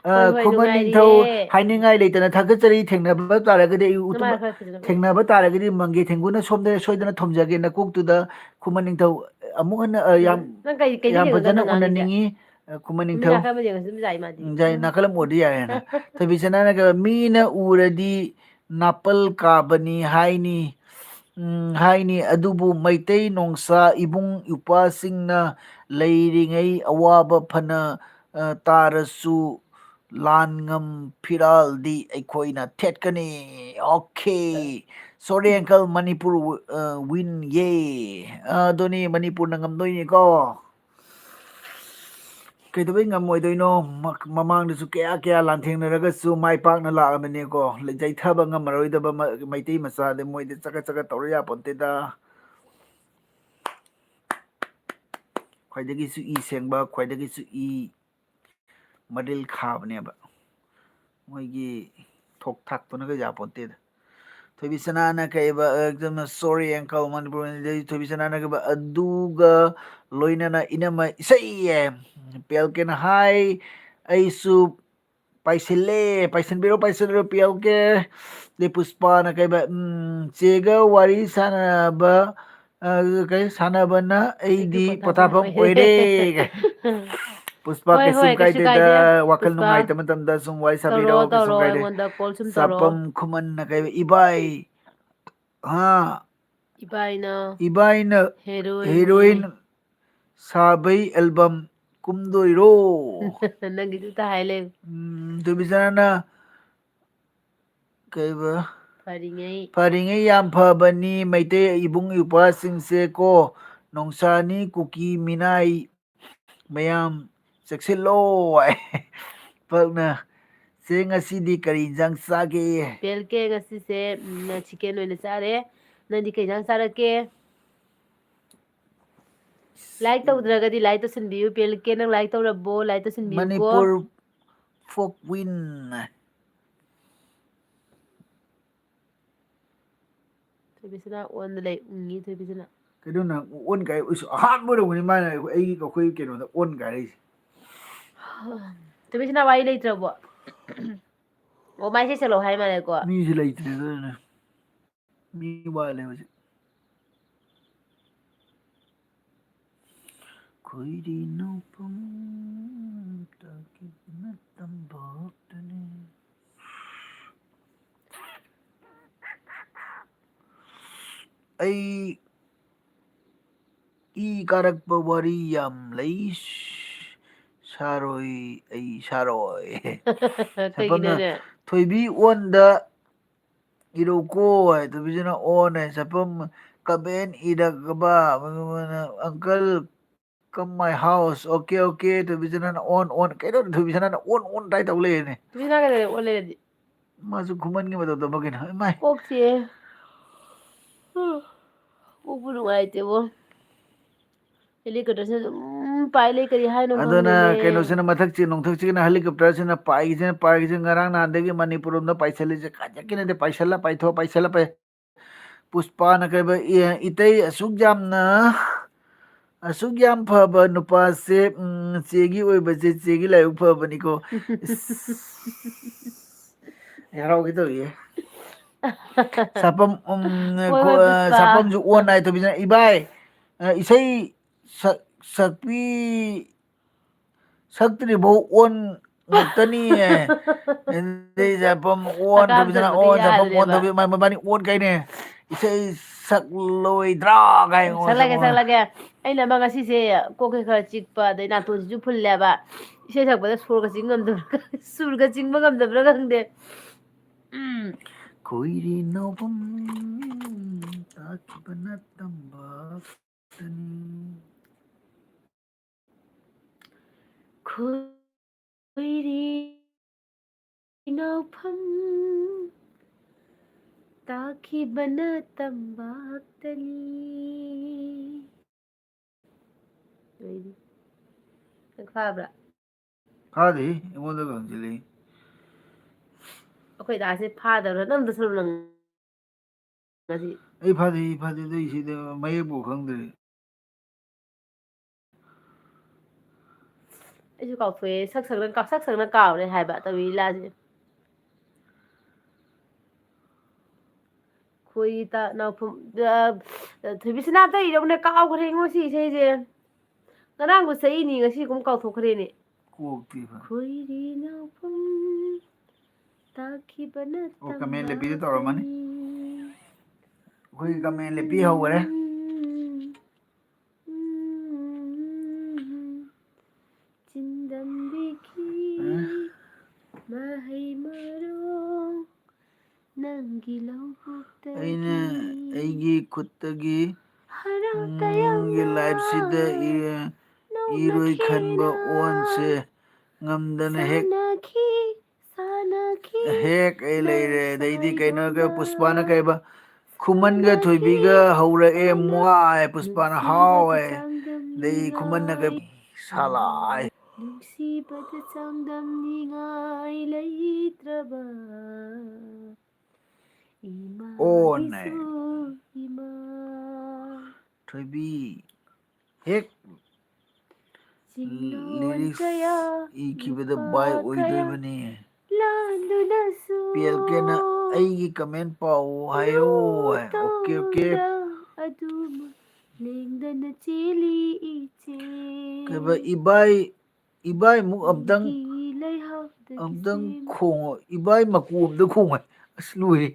ꯑ, ꯍꯣꯏ, ꯍꯣꯏ, ꯈꯨꯃꯟ ꯅꯨꯡꯉꯥꯏꯔꯤꯌꯦ꯫ ꯅꯤꯡꯊꯧ, ꯍꯥꯏꯅꯤꯡꯉꯥꯏ ꯂꯩꯇꯅ ꯊꯥꯒꯠꯆꯔꯤ꯫ ꯊꯦꯡꯅꯕ ꯇꯥꯔꯒꯗꯤ ꯑꯩ ꯎꯇꯨꯝ-, ꯅꯃꯥꯏ ꯈꯔ ꯐꯖꯅ ꯎꯠꯂꯨ꯫ ꯊꯦꯡꯅꯕ ꯇꯥꯔꯒꯗꯤ ꯃꯪꯒꯦ ꯊꯦꯡꯒꯨꯅ ꯁꯣꯝꯗ ꯁꯣꯏꯗꯅ ꯊꯣꯝꯖꯒꯦ ꯅꯀꯣꯛꯇꯨꯗ꯫ ꯈꯨꯃꯟ ꯅꯤꯡꯊꯧ, ꯑꯃꯨꯛ ꯍꯟꯅ, ꯑ, ꯌꯥꯝ, ꯅꯪ ꯀꯩ, ꯀꯩꯗ ꯌꯥꯝ ꯌꯦꯡꯉꯒ ꯐꯖꯅ ꯅꯪ ꯉꯥꯡꯉꯤꯁꯦ? ꯎꯅꯅꯤꯡꯉꯤ, ꯑ, ꯈꯨꯃꯟ ꯅꯨꯃꯤꯠ ꯅꯤꯡꯊꯧ꯫ ꯅꯥꯀꯜ ꯑꯃ ꯌꯦꯡꯉꯁꯨ ꯑꯗꯨꯝ ꯌꯥꯏ ꯃꯥꯗꯤ꯫ ꯎꯝ, ꯌꯥꯏ, ꯅꯥꯀꯜ ꯑꯃ ꯑꯣꯏꯔꯗꯤ ꯌꯥꯔꯦꯅ꯫ ꯊꯣꯏꯕꯤꯁꯅꯥꯅꯒ, "ꯃꯤꯅ ꯎꯔꯗꯤ ꯅꯥꯄꯜ ꯀꯥꯕꯅꯤ ꯍꯥꯏꯅꯤ, ꯎꯝ, ꯍꯥꯏꯅꯤ, ꯑꯗꯨꯕꯨ ꯃꯩꯇꯩ ꯅꯣꯡꯁꯥ ꯏꯕꯨꯡ ꯏꯄ꯭ꯋꯥꯁꯤꯡꯅ ꯂꯩꯔꯤꯉꯩ ꯑꯋꯥꯕ ꯐꯅ, ꯑ, ꯇꯥꯔꯁꯨ ꯂꯥꯟꯉꯝ ꯐꯤꯔꯥꯜꯗꯤ ꯑꯩꯈꯣꯏꯅ ꯊꯦꯠꯀꯅꯤ"꯫ ꯑꯣꯀꯦ꯫ Sorry, uncle, ꯃꯅꯤꯄꯨꯔ ꯋ-, ꯑ, win, ꯌꯦ꯫ ꯑ, ꯑꯗꯨꯅꯤ, ꯃꯅꯤꯄꯨꯔꯅ ꯉꯝꯗꯣꯏꯅꯤꯀꯣ꯫ ꯀꯩꯗꯧꯕꯩ ꯉꯝꯃꯣꯏꯗꯣꯏꯅꯣ? ꯃ-, ꯃꯃꯥꯡꯗꯁꯨ ꯀꯌꯥ ꯀꯌꯥ ꯂꯥꯟꯊꯦꯡꯅꯔꯒꯁꯨ ꯃꯥꯏ ꯄꯥꯛꯅ ꯂꯥꯛꯑꯕꯅꯤꯀꯣ꯫ ꯂ-, ꯆꯩꯊꯕ ꯉꯝꯃꯔꯣꯏꯗꯕ ꯃ-, ꯃꯩꯇꯩ ꯃꯆꯥꯗꯤ ꯃꯣꯏꯗꯤ ꯆꯒꯠ ꯆꯒꯠ ꯇꯧꯔ ꯌꯥꯄꯣꯟꯇꯦꯗ꯫ ꯈ꯭ꯋꯥꯏꯗꯒꯤꯁꯨ ꯏ ꯁꯦꯡꯕ, ꯈ꯭ꯋꯥꯏꯗꯒꯤꯁꯨ ꯏ ꯃꯔꯤꯜ ꯈꯥꯕꯅꯦꯕ꯫ ꯃꯣꯏꯒꯤ ꯊꯣꯛ ꯊꯥꯛꯇꯨꯅꯒ ꯌꯥꯄꯣꯟꯇꯦꯗ꯫ ꯊꯣꯏꯕꯤꯁꯅꯥꯅ ꯀꯩꯕ, ꯑ, ꯀꯩꯅꯣ, "Sorry, uncle, ꯃꯅꯤꯄꯨꯔ", ꯑꯗꯩ ꯊꯣꯏꯕꯤꯁꯅꯥꯅ ꯀꯩꯕ, "ꯑꯗꯨꯒ ꯂꯣꯏꯅꯅ ꯏꯅꯝꯃ ꯏꯁꯩ", ꯌꯦ꯫ ꯄꯦꯜꯀꯦꯅ ꯍꯥꯏ, "ꯑꯩꯁꯨ ꯄꯥꯏꯁꯤꯜꯂꯦ, ꯄꯥꯏꯁꯤꯟꯕꯤꯔꯣ, ꯄꯥꯏꯁꯤꯟꯕꯤꯔꯣ", ꯄꯦꯜꯀꯦ꯫ ꯑꯗꯩ ꯄꯨꯁꯄꯥꯅ ꯀꯩꯕ, ꯎꯝ, "ꯆꯦꯒ ꯋꯥꯔꯤ ꯁꯥꯟꯅꯕ, ꯑ, ꯀꯩ ꯁꯥꯟꯅꯕꯅ ꯑꯩꯗꯤ ꯄꯣꯊꯥꯐꯝ ꯄꯣꯊꯥꯐꯝ ꯑꯣꯏꯔꯦ"꯫ ꯑꯣꯏꯔꯦ꯫ ꯄꯨꯁꯄꯥ, ꯍꯣꯏ, ꯀꯩꯁꯨꯝ ꯍꯣꯏ, ꯀꯩꯁꯨ ꯀꯥꯏꯗꯦꯗ, ꯀꯥꯏꯗꯦ꯫ ꯋꯥꯈꯜ ꯄꯨꯁꯄꯥ, ꯅꯨꯡꯉꯥꯏꯇꯕ ꯃꯇꯝꯗ ꯁꯨꯝ ꯋꯥꯔꯤ ꯇꯧꯔꯣ, ꯁꯥꯕꯤꯔꯛꯑꯣ, ꯀꯩꯁꯨꯝ ꯇꯧꯔꯣ, ꯀꯥꯏꯗꯦ꯫ ꯑꯩꯉꯣꯟꯗ call ꯁꯨꯝ ꯇꯧꯔꯣ꯫ ꯁꯥꯄꯝ ꯈꯨꯃꯟꯅ ꯀꯩꯕ, "ꯏꯕꯥꯏ, ꯍꯥ, ꯏꯕꯥꯏꯅ ꯏꯕꯥꯏꯅ heroine heroine ꯁꯥꯕꯩ album ꯀꯨꯝꯗꯣꯏꯔꯣ?" ꯅꯪꯒꯤꯗꯨ ꯇ ꯍꯥꯏ ꯂꯩ꯫ ꯎꯝ, ꯊꯣꯏꯕꯤꯁꯅꯥꯅ ꯀꯩꯕ? ꯐꯔꯤꯉꯩ꯫ "ꯐꯔꯤꯉꯩ ꯌꯥꯝ ꯐꯕꯅꯤ ꯃꯩꯇꯩ ꯏꯕꯨꯡ ꯏꯄ꯭ꯋꯥꯁꯤꯡꯁꯦ ꯀꯣ, ꯅꯣꯡꯁꯥꯅꯤ ꯀꯨꯀꯤ ꯃꯤꯅꯥꯏ ꯃꯌꯥꯝ ꯆꯦꯛꯁꯤꯜꯂꯣ" ꯍꯥꯏ꯫ ꯄꯛꯅ꯫ ꯆꯦ, ꯉꯁꯤꯗꯤ ꯀꯔꯤ ꯏꯟꯖꯥꯡ ꯆꯥꯒꯦ? ꯄꯦꯜꯀꯦ, ꯉꯁꯤꯁꯦ ꯎꯝ, ꯆꯤꯀꯦꯟ ꯑꯣꯏꯅ ꯆꯥꯔꯦ꯫ ꯅꯪꯗꯤ ꯀꯩ ꯏꯟꯖꯥꯡ ꯆꯥꯔꯛꯀꯦ? Like ꯇꯧꯗ꯭ꯔꯒꯗꯤ like ꯇꯧꯁꯤꯟꯕꯤꯌꯨ꯫ ꯄꯦꯜꯀꯦ, ꯅꯪ ꯂꯥꯏꯛ ꯇꯧꯔꯕꯣ? ꯂꯥꯏꯛ ꯇꯧꯁꯤꯟꯕꯤꯌꯨꯀꯣ꯫ ꯃꯅꯤꯄꯨꯔ ꯐꯣꯛ ꯋꯤꯟ꯫ ꯊꯣꯏꯕꯤꯁꯅꯥ ꯑꯣꯟꯗ ꯂꯩ ꯎꯪꯉꯤ ꯊꯣꯏꯕꯤꯁꯅꯥ꯫ ꯀꯩꯅꯣ ꯅꯪ ꯑꯣꯟ ꯀꯥꯏ? ꯎꯁ, ꯑꯍꯥꯟꯕ ꯑꯣꯏꯔꯝꯒꯅꯤ ꯃꯥꯅ ꯑꯩꯒꯤ, ꯑꯩꯈꯣꯏ ꯀꯩꯅꯣꯗ ꯑꯣꯟ ꯀꯥꯏꯔꯛꯏꯁꯦ꯫ ꯊꯣꯏꯕꯤꯁꯅꯥ ꯋꯥꯔꯤ ꯂꯩꯇ꯭ꯔꯕꯣ? ꯑꯣ, ꯃꯥꯏꯁꯦ ꯆꯠꯂꯣ ꯍꯥꯏ ꯃꯥꯜꯂꯦꯀꯣ꯫ ꯃꯤꯁꯦ ꯂꯩꯇ꯭ꯔꯦ ꯑꯗꯨꯅꯅꯦ꯫ ꯃꯤ ꯋꯥꯠꯂꯦ ꯍꯧꯖꯤꯛ꯫ ꯈꯣꯏꯔꯤ ꯅꯣꯡꯄꯝ ꯇꯥꯈꯤꯕꯅ ꯇꯝꯕꯥꯛꯇꯅꯤ꯫ ꯑꯩ ꯏ ꯀꯥꯔꯛꯄ ꯋꯥꯔꯤ ꯌꯥꯝ ꯂꯩ꯫ ꯁꯥꯔꯣꯏ, ꯑꯩ ꯁꯥꯔꯣꯏ꯫ ꯁꯥꯐꯝꯅ ꯀꯩꯒꯤꯅꯣꯅꯦ? ꯊꯣꯏꯕꯤ ꯑꯣꯟꯗ ꯏꯔꯧꯀꯣ ꯍꯥꯏ, ꯊꯣꯏꯕꯤꯁꯤꯅ ꯑꯣꯟ ꯍꯥꯏ, ꯁꯥꯐꯝ ꯀꯃꯦꯟ ꯏꯔꯛꯄ, "Uncle, come my house, okay, okay", ꯊꯣꯏꯕꯤꯁꯅꯥꯅ ꯑꯣꯟ ꯑꯣꯟ꯫ ꯀꯩꯅꯣ ꯊꯣꯏꯕꯤꯁꯅꯥꯅ ꯑꯣꯟ ꯑꯣꯟ ꯇꯥꯏ ꯇꯧ ꯂꯩꯔꯦꯅꯦ꯫ ꯊꯣꯏꯕꯤꯁꯅꯥ ꯀꯩꯗꯧꯔꯦ ꯑꯣꯟ ꯂꯩꯔꯗꯤ? ꯃꯥꯁꯨ ꯈꯨꯃꯟꯒꯤ ꯃꯇꯧ ꯇꯝꯕ ꯀꯩꯅꯣ? ꯏꯃꯥꯏ꯫ ꯀꯣꯛ ꯆꯤꯛꯑꯦ꯫ ꯀꯣꯛꯄꯨ ꯅꯨꯡꯉꯥꯏꯇꯦꯕꯣ꯫ ꯍꯦꯂꯤꯀꯣꯞꯇꯔꯁꯤꯅ ꯑꯗꯨꯝ ꯄꯥꯏ ꯂꯩ, ꯀꯔꯤ ꯍꯥꯏꯅꯣ ꯑꯗꯨꯅ ꯈꯪꯗꯦꯅꯦ꯫ ꯀꯩꯅꯣꯁꯤꯅ ꯃꯊꯛꯁꯤ ꯅꯣꯡꯊꯛꯁꯤꯅ ꯍꯦꯂꯤꯀꯣꯞꯇꯔꯁꯤꯅ ꯄꯥꯏꯈꯤꯁꯤꯅ ꯄꯥꯏꯈꯤꯁꯤꯅ ꯉꯔꯥꯡ ꯅꯍꯥꯟꯗꯒꯤ ꯃꯅꯤꯄꯨꯔ ꯂꯣꯝꯗ ꯄꯥꯏꯁꯜꯂꯤꯁꯦ ꯈꯖꯤꯛꯀꯤ ꯅꯠꯇꯦ, ꯄꯥꯏꯁꯜꯂ ꯄꯥꯏꯊꯣꯛ ꯄꯥꯏꯁꯜꯂ ꯄꯥꯏ꯫ ꯄꯨꯁꯄꯥꯅ ꯀꯩꯕ, "ꯏ-, ꯏꯇꯩ ꯑꯁꯨꯛ ꯌꯥꯝꯅ, ꯑꯁꯨꯛ ꯌꯥꯝ ꯐꯕ ꯅꯨꯄꯥꯁꯦ, ꯎꯝ, ꯆꯦꯒꯤ ꯑꯣꯏꯕꯁꯦ ꯆꯦꯒꯤ ꯂꯥꯏꯕꯛ ꯐꯕꯅꯤꯀꯣ"꯫ ꯏꯁ, ꯑꯩ ꯍꯔꯥꯎꯒꯦ ꯇꯧꯔꯤꯌꯦ꯫ ꯁꯥꯄꯝ, ꯎꯝ, ꯍꯣꯏ, ꯈꯣ-, ꯍꯣꯏ, ꯑ, ꯄꯨꯁꯄꯥ꯫ ꯁꯥꯄꯝꯁꯨ ꯑꯣꯟ ꯍꯥꯏ ꯇꯧꯕꯤꯁꯤꯅ, "ꯏꯕꯥꯏ, ꯑ, ꯏꯁꯩ ꯁꯛ-, ꯁꯛꯄꯤ ꯁꯛꯇ꯭ꯔꯤꯐꯥꯎ ꯑꯣꯟ ꯉꯥꯛꯇꯅꯤ"꯫ ꯑꯗꯩ ꯁꯥꯄꯝ ꯑꯣꯟ ꯍꯀꯥꯝ ꯇꯧꯕꯤꯁꯤꯅ, ꯆꯟꯕꯗ ꯑꯣꯟ, ꯁꯥꯄꯝ ꯑꯣꯟ ꯌꯥꯗ꯭ꯔꯦꯕ꯫ ꯇꯧꯕꯤ, ꯃ-, ꯃꯕꯥꯅꯤ ꯑꯣꯟ ꯀꯩꯅꯦ꯫ "ꯏꯁꯩ ꯁꯛꯂꯣꯏꯗ꯭ꯔꯥ?" ꯀꯥꯏ ꯑꯣꯟ, ꯁꯛꯂꯒꯦ, ꯁꯛꯂꯣꯏ꯫ ꯁꯛꯂꯒꯦ꯫ ꯑꯩꯅ ꯑꯃ ꯉꯁꯤꯁꯦ ꯀꯣꯛꯁꯦ ꯈꯔ ꯆꯤꯛꯄ, ꯑꯗꯩ ꯅꯥꯇꯣꯟꯁꯤꯁꯨ ꯐꯨꯜꯂꯦꯕ꯫ ꯏꯁꯩ ꯁꯛꯄꯗ ꯁꯣꯔꯒ ꯆꯤꯡ ꯉꯝꯗꯕ꯭ꯔꯥ, ꯁꯨꯔꯒ ꯆꯤꯡꯕ ꯉꯝꯗꯕ꯭ꯔꯥ ꯈꯪꯗꯦ꯫ ꯎꯝ꯫ "ꯈꯣꯏꯔꯤ ꯅꯣꯡꯄꯝ ꯇꯥꯈꯤꯕꯅ ꯇꯝꯕꯥꯛꯇꯅꯤ"꯫ ꯈꯨ- ꯈꯣꯏꯔꯤ ꯏꯅꯥꯎꯐꯝ ꯇꯥꯈꯤꯕꯅ ꯇꯝꯕꯥꯛꯇꯅꯤ꯫ ꯂꯣꯏꯔꯦ꯫ ꯅꯪ ꯐꯥꯕ꯭ꯔꯥ? ꯐꯥꯗꯦ, ꯑꯩꯉꯣꯟꯗ ꯍꯪꯖꯤꯜꯂꯛꯏ꯫ ꯑꯩꯈꯣꯏ ꯗꯥꯁꯦ ꯐꯥꯗꯕ꯭ꯔꯥ? ꯅꯝꯗ ꯁꯔꯨ ꯅꯪ ꯉꯁꯤ꯫ ꯑꯩ ꯐꯥꯗꯦ, ꯑꯩ ꯐꯥꯗꯦ, ꯑꯗꯨꯏ ꯁꯤꯗ ꯃꯌꯦꯛꯄꯨ ꯈꯪꯗ꯭ꯔꯦ꯫ ꯑꯩꯁꯨ ꯀꯥꯎꯊꯣꯛꯑꯦ, ꯁꯛ ꯁꯛꯅ ꯀꯥ-, ꯁꯛ ꯁꯛꯅ ꯀꯥꯎꯔꯦ ꯍꯥꯏꯕ ꯇꯧꯏ ꯂꯤꯂꯥꯁꯦ꯫ ꯈꯣꯏꯔꯤ ꯇ-, ꯅꯥꯎꯐꯝ-, ꯑ, ꯊꯣꯏꯕꯤꯁꯅꯥ ꯇꯩꯔꯕꯅꯦ, ꯀꯥꯎꯈ꯭ꯔꯦ ꯉꯣ ꯁꯤ ꯏꯁꯩꯁꯦ꯫ ꯉꯔꯥꯡꯕꯨ ꯁꯛꯏꯅꯤ, ꯉꯁꯤ ꯀꯨꯝ ꯀꯥꯎꯊꯣꯛꯈ꯭ꯔꯦꯅꯦ꯫ ꯀꯣꯛꯇꯤꯕ꯫ ꯈꯣꯏꯔꯤ ꯅꯥꯎꯐꯝ ꯇꯥꯈꯤꯕꯅ ꯑꯣ, ꯀꯃꯦꯟ ꯂꯦꯞꯄꯤꯗ ꯇꯧꯔꯝꯃꯅꯤ꯫ ꯇꯝꯕꯥꯛꯇꯅꯤ꯫ ꯑꯩꯈꯣꯏꯒꯤ ꯀꯃꯦꯟ ꯂꯦꯞꯄꯤ ꯍꯧꯈꯔꯦ꯫ ꯎꯝ, ꯎꯝ, ꯎꯝ, ꯎꯝ꯫ ꯆꯤꯟꯗꯝꯕꯤꯈꯤ ꯑ꯫ ꯃꯍꯩ ꯃꯔꯣꯡ ꯅꯪꯒꯤ ꯂꯧꯕꯨꯛꯇꯒꯤ ꯑꯩꯅ ꯑꯩꯒꯤ ꯈꯨꯠꯇꯒꯤ ꯍꯔꯥꯎ ꯎꯝ, ꯇꯌꯥꯝꯅ ꯒꯤ ꯂꯥꯏꯐꯁꯤꯗ ꯏ-, ꯅꯣꯡꯅ ꯏꯔꯣꯏ ꯈꯟꯕ ꯈꯦꯅ ꯑꯣꯟꯁꯦ ꯉꯝꯗꯅ ꯍꯦꯛ ꯁꯥꯟꯅꯈꯤ, ꯁꯥꯟꯅꯈꯤ ꯍꯦꯛ ꯑꯩ ꯂꯩꯔꯦ꯫ ꯑꯗꯩꯗꯤ ꯀꯩꯅꯣ, ꯂꯩꯁꯥꯏꯗꯨꯅ ꯄꯨꯁꯄꯥꯅ ꯀꯩꯕ, ꯈꯨꯃꯟꯒ ꯁꯥꯟꯅꯈꯤ꯫ ꯊꯣꯏꯕꯤꯒ ꯍꯧꯔꯛꯑꯦ, ꯃꯣꯏ ꯄꯨꯁꯄꯥꯅ ꯍꯥꯎꯋꯦ꯫ ꯑꯗꯩ ꯈꯨꯃꯟꯅ ꯀꯩ, ꯁꯥꯂꯥꯏ꯫ ꯅꯨꯡꯁꯤꯕꯗ ꯆꯥꯡꯗꯝꯅꯤꯉꯥꯏ ꯂꯩꯇ꯭ꯔꯕ ꯏꯃꯥꯒꯤꯁꯨ ꯑꯣꯟꯅꯦ꯫ ꯏꯃꯥ꯫ ꯊꯣꯏꯕꯤ ꯍꯦꯛ ꯆꯤꯡꯂꯣꯟ ꯂꯤꯔꯤꯛꯁ ꯀꯌꯥ, ꯏꯈꯤꯕꯗ ꯏꯄꯥ ꯚꯥꯏ ꯀꯌꯥ, ꯑꯣꯏꯗꯣꯏꯕꯅꯤ꯫ ꯂꯥꯟꯗꯨꯅꯁꯨ ꯄꯤ ꯑꯦꯜ ꯀꯦꯅ ꯑꯩꯒꯤ ꯀꯃꯦꯟ ꯄꯥꯎ ꯍꯥꯏꯌꯣ ꯍꯥꯏ꯫ Okay, okay. ꯇꯧꯗ ꯑꯗꯨꯃꯛ ꯂꯦꯡꯗꯅ ꯆꯦꯜꯂꯤ ꯏꯆꯦ꯫ ꯀꯩꯕ, ꯏꯕꯥꯏ, ꯏꯕꯥꯏꯃꯨꯛ ꯑꯝꯇꯪ, ꯑꯩꯒꯤ ꯂꯩꯍꯥꯎꯗꯒꯤ ꯑꯝꯇꯪ ꯁꯦꯝ- ꯈꯣꯡꯉꯣ꯫ ꯏꯕꯥꯏ ꯃꯀꯨ ꯑꯝꯇ ꯈꯣꯡꯉꯣ꯫ ꯑꯁ, ꯂꯣꯏꯔꯦ꯫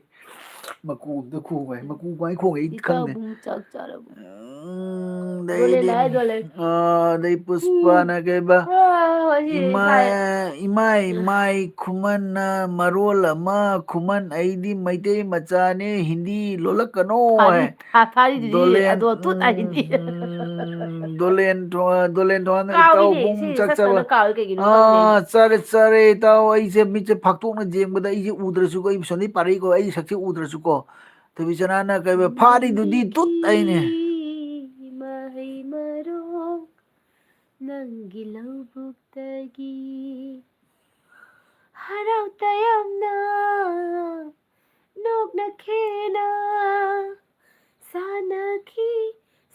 ꯃꯀꯨ ꯑꯝꯇ ꯈꯣꯡꯉꯣ ꯍꯥꯏ꯫ ꯃꯀꯨ ꯀꯃꯥꯏꯅ ꯈꯣꯡꯉꯦ ꯑꯩ ꯈꯪꯗꯦ꯫ ꯏꯇꯥꯎꯕꯨꯡ ꯆꯥꯛ ꯆꯥꯔꯕꯣ? ꯎꯝ, ꯗꯣꯂꯦꯟ ꯑꯗꯩꯗꯤ, ꯍꯥꯏ, ꯗꯣꯂꯦꯟ꯫ ꯑ, ꯑꯗꯩ ꯄꯨꯁꯄꯥꯅ ꯀꯩꯕ? ꯑ, ꯍꯣꯏ, ꯁꯤ ꯏꯃꯥ, ꯁꯥꯏ-, ꯏꯃꯥꯏ, ꯏꯃꯥꯏ ꯈꯨꯃꯟꯅ ꯃꯔꯣꯜ ꯑꯃ, ꯈꯨꯃꯟ ꯑꯩꯗꯤ ꯃꯩꯇꯩ ꯃꯆꯥꯅꯦ, ꯍꯤꯟꯗꯤ ꯂꯣꯜꯂꯛꯀꯅꯣ ꯐꯥꯔꯤ-, ꯍꯥꯏ꯫ ꯐꯥ-, ꯐꯥꯔꯤꯗꯨꯗꯤ, ꯗꯣꯂꯦꯟ, ꯑꯗꯣ ꯇꯨꯠ ꯍꯥꯏꯗꯤ꯫ ꯎꯝ, ꯗꯣꯂꯦꯟ ꯊꯣ-, ꯗꯣꯂꯦꯟ ꯊꯣꯡ ꯀꯥꯎꯏꯅꯦ, ꯏꯇꯥꯎꯕꯨꯡ ꯁꯤ ꯆꯥꯛ ꯆꯥꯕ꯫ ꯁꯛꯁꯛꯅ ꯀꯥꯎꯏ ꯀꯩꯒꯤꯅꯣ ꯈꯪꯗꯦ꯫ ꯑꯥ, ꯆꯥꯔꯦ, ꯆꯥꯔꯦ ꯏꯇꯥꯎ꯫ ꯑꯩꯁꯦ ꯃꯤꯠꯁꯦ ꯐꯥꯛꯇꯣꯛꯅ ꯌꯦꯡꯕꯗ ꯑꯩꯁꯦ ꯎꯗ꯭ꯔꯁꯨꯀꯣ, ꯑꯩ ꯁꯣꯝꯗꯩ ꯄꯥꯔꯛꯏꯀꯣ, ꯑꯩ ꯁꯛꯁꯦ ꯎꯗ꯭ꯔꯁꯨꯀꯣ꯫ ꯊꯣꯏꯕꯤꯁꯅꯥꯅ ꯀꯩꯕ, "ꯐꯥꯔꯤꯗꯨꯗꯤ ꯇꯨꯠ" ꯍꯥꯏꯅꯦ꯫ ꯃꯍꯩ ꯃꯔꯣꯡ ꯅꯪꯒꯤ ꯂꯧꯕꯨꯛꯇꯒꯤ ꯍꯔꯥꯎ ꯇꯌꯥꯝꯅ ꯅꯣꯛꯅꯈꯦꯅ ꯁꯥꯟꯅꯈꯤ,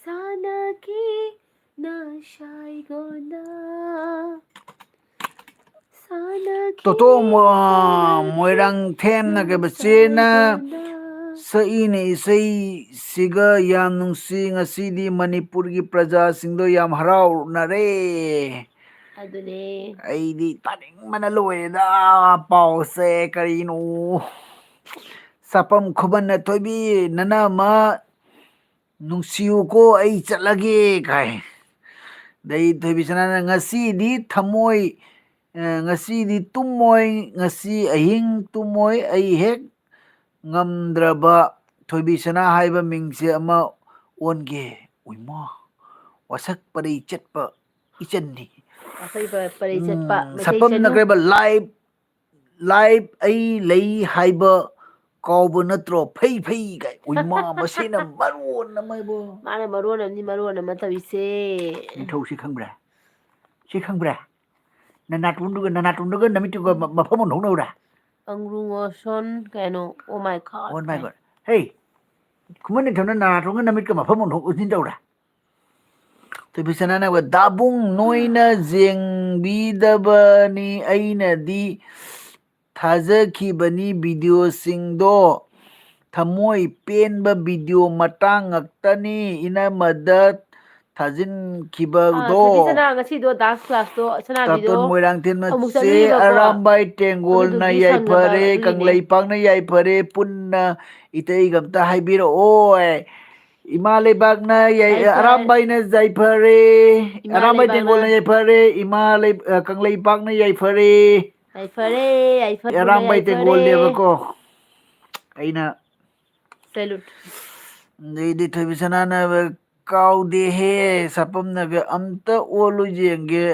ꯁꯥꯟꯅꯈꯤ ꯅꯁꯥꯏꯒꯣꯟꯗ꯫ ꯁꯥꯟꯅꯈꯤ, ꯇꯣꯇꯣ ꯃꯣ-, ꯁꯥꯟꯅꯈꯤ ꯃꯣꯏꯔꯥꯡꯊꯦꯝꯅ ꯀꯩꯕ ꯆꯦꯅ ꯅꯁꯥꯏꯒꯣꯟꯗ꯫ ꯁꯛꯏꯅꯦ ꯏꯁꯩꯁꯤꯒ ꯌꯥꯝ ꯅꯨꯡꯁꯤ꯫ ꯉꯁꯤꯗꯤ ꯃꯅꯤꯄꯨꯔꯒꯤ ꯄ꯭ꯔꯖꯥꯁꯤꯡꯗꯣ ꯌꯥꯝ ꯍꯔꯥꯎꯅꯔꯦ꯫ ꯑꯗꯨꯅꯦ꯫ ꯑꯩꯗꯤ ꯇꯥꯅꯤꯡꯕꯅ ꯂꯣꯏꯔꯦꯗ ꯄꯥꯎꯁꯦ ꯀꯔꯤꯅꯣ꯫ ꯆꯥꯄꯝ ꯈꯨꯃꯟꯅ ꯊꯣꯏꯕꯤ ꯅꯅꯝꯃ ꯅꯨꯡꯁꯤꯌꯨꯀꯣ ꯑꯩ ꯆꯠꯂꯒꯦ ꯀꯥꯏ꯫ ꯑꯗꯩ ꯊꯣꯏꯕꯤꯁꯅꯥꯅ ꯉꯁꯤꯗꯤ ꯊꯃꯣꯏ, ꯑ, ꯉꯁꯤꯗꯤ ꯇꯨꯝꯃꯣꯏ, ꯉꯁꯤ ꯑꯍꯤꯡ ꯇꯨꯝꯃꯣꯏ ꯑꯩ ꯍꯦꯛ ꯉꯝꯗ꯭ꯔꯕ ꯊꯣꯏꯕꯤꯁꯅꯥ ꯍꯥꯏꯕ ꯃꯤꯡꯁꯦ ꯑꯃ ꯑꯣꯟꯒꯦ꯫ ꯎꯏꯃꯥ, ꯋꯥꯁꯛ ꯄꯔꯩ ꯆꯠꯄ ꯏꯆꯟꯅꯤ꯫ ꯑꯩꯈꯣꯏ ꯄ-, ꯄꯔꯩ ꯆꯠꯄ ꯎꯝ, ꯃꯩꯇꯩ ꯁꯛꯄꯝꯅ ꯆꯅꯨ꯫ ꯀꯩꯕ live, live ꯑꯩ ꯂꯩ ꯍꯥꯏꯕ ꯀꯥꯎꯕ ꯅꯠꯇ꯭ꯔꯣ? ꯐꯩ ꯐꯩ ꯀꯥꯏ꯫ ꯎꯏꯃꯥ, ꯃꯁꯤꯅ ꯃꯔꯣꯟ ꯑꯃ ꯏꯕꯣ꯫ ꯃꯥꯅ ꯃꯔꯣꯟ ꯑꯃꯅꯤ, ꯃꯔꯣꯟ ꯑꯃ ꯇꯧꯔꯤꯁꯦ꯫ ꯅꯤꯡꯊꯧ ꯁꯤ ꯈꯪꯕ꯭ꯔꯥ? ꯁꯤ ꯈꯪꯕ꯭ꯔꯥ? ꯅꯅꯥꯇꯣꯟꯗꯨꯒ, ꯅꯅꯥꯇꯣꯟꯗꯨꯒ ꯅꯃꯤꯠꯇꯨꯒ ꯃ-, ꯃꯐꯝ ꯑꯣꯟꯊꯣꯛꯅꯧꯔꯥ? ꯑꯪꯒ꯭ꯔꯨ ꯉꯣꯁꯣꯟ ꯀꯩꯅꯣ, oh my God. Oh my God. ꯍꯦ, ꯈꯨꯃꯟ ꯅꯤꯡꯊꯧꯅ ꯅꯅꯥꯇꯣꯟꯒ ꯅꯃꯤꯠꯀ ꯃꯐꯝ ꯑꯣꯟꯊꯣꯛ ꯑꯣꯟꯁꯤꯟ ꯇꯧꯔꯥ? ꯊꯣꯏꯕꯤꯁꯅꯥꯅ ꯍꯥꯏꯕ, "ꯗꯥꯕꯨꯡ ꯅꯣꯏꯅ ꯌꯦꯡꯕꯤꯗꯕꯅꯤ, ꯑꯩꯅꯗꯤ ꯊꯥꯖꯈꯤꯕꯅꯤ videoꯁꯤꯡꯗꯣ꯫ ꯊꯃꯣꯏ ꯄꯦꯟꯕ video ꯃꯇꯥꯡ ꯉꯥꯛꯇꯅꯤ꯫ ꯏꯅꯝꯃꯗ ꯊꯥꯖꯤꯟꯈꯤꯕꯗꯣ꯫ ꯊꯣꯏꯕꯤ ꯁꯅꯥ ꯉꯁꯤꯗꯣ dance classꯇꯣ ꯁꯅꯥꯕꯤꯗꯣ ꯇꯥꯇꯣꯟ ꯃꯣꯏꯔꯥꯡꯊꯦꯝ ꯑꯃꯨꯛ ꯆꯦ ꯆꯠꯂꯨꯏꯕꯀꯣ꯫ ꯑꯔꯥꯝꯕꯥꯏ ꯇꯦꯡꯒꯣꯜꯅ ꯑꯗꯨꯗꯨꯒꯤ ꯁꯪꯗꯕ ꯌꯥꯏꯐꯔꯦ, ꯑꯗꯨꯒꯤꯅꯦ꯫ ꯀꯪꯂꯩꯄꯥꯛꯅ ꯌꯥꯏꯐꯔꯦ, ꯄꯨꯟꯅ ꯏꯇꯩꯒ ꯑꯝꯇ ꯍꯥꯏꯕꯤꯔꯛꯑꯣ꯫ ꯏꯃꯥ ꯂꯩꯕꯥꯛꯅ ꯌꯥꯏ-, ꯌꯥꯏꯐꯔꯦ꯫ ꯑꯔꯥꯝꯕꯥꯏꯅ ꯌꯥꯏꯐꯔꯦ, ꯏꯃꯥ ꯑꯔꯥꯝꯕꯥꯏ ꯂꯩꯕꯥꯛꯅ꯫ ꯇꯦꯡꯒꯣꯜꯅ ꯌꯥꯏꯐꯔꯦ, ꯏꯃꯥ ꯂꯩ-, ꯑ, ꯀꯪꯂꯩꯄꯥꯛꯅ ꯌꯥꯏꯐꯔꯦ꯫ ꯌꯥꯏꯐꯔꯦ, ꯌꯥꯏꯐꯔꯦ, ꯑꯔꯥꯝꯕꯥꯏ ꯌꯥꯏꯐꯔꯦ꯫ ꯇꯦꯡꯒꯣꯜꯅꯦꯕꯀꯣ꯫ ꯑꯩꯅ Salute꯫ ꯑꯗꯩꯗꯤ ꯊꯣꯏꯕꯤ ꯁꯅꯥꯅ ꯀꯥꯎꯗꯦꯍꯦ, ꯁꯥꯄꯝꯅꯒ ꯑꯝꯇ ꯑꯣꯜꯂꯨ ꯌꯦꯡꯒꯦ,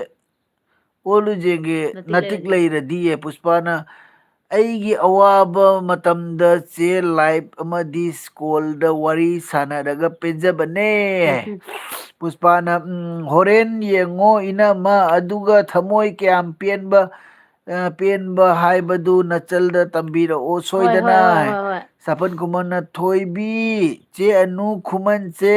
ꯑꯣꯜꯂꯨ ꯌꯦꯡꯒꯦ, ꯅꯇꯤꯛ ꯅꯇꯤꯛ ꯂꯩꯔꯗꯤ꯫ ꯂꯩꯔꯗꯤꯌꯦ꯫ ꯄꯨꯁꯄꯥꯅ ꯑꯩꯒꯤ ꯑꯋꯥꯕ ꯃꯇꯝꯗ ꯆꯦ live ꯑꯃꯗꯤ callꯗ ꯋꯥꯔꯤ ꯁꯥꯟꯅꯔꯒ ꯄꯦꯟꯖꯕꯅꯦ꯫ ꯄꯨꯁꯄꯥꯅ, "ꯎꯝ, ꯍꯣꯔꯦꯟ ꯌꯦꯡꯉꯣ ꯏꯅꯝꯃ, ꯑꯗꯨꯒ ꯊꯃꯣꯏ ꯀꯌꯥꯝ ꯄꯦꯟꯕ, ꯑ, ꯄꯦꯟꯕ ꯍꯥꯏꯕꯗꯨ ꯅꯆꯜꯗ ꯇꯝꯕꯤꯔꯛꯑꯣ ꯁꯣꯏꯗꯅ"꯫ ꯍꯣꯏ, ꯍꯣꯏ, ꯍꯣꯏ, ꯍꯣꯏ꯫ ꯁꯥꯄꯟ ꯈꯨꯃꯟꯅ, "ꯊꯣꯏꯕꯤ, ꯆꯦ ꯑꯅꯨ ꯈꯨꯃꯟꯁꯦ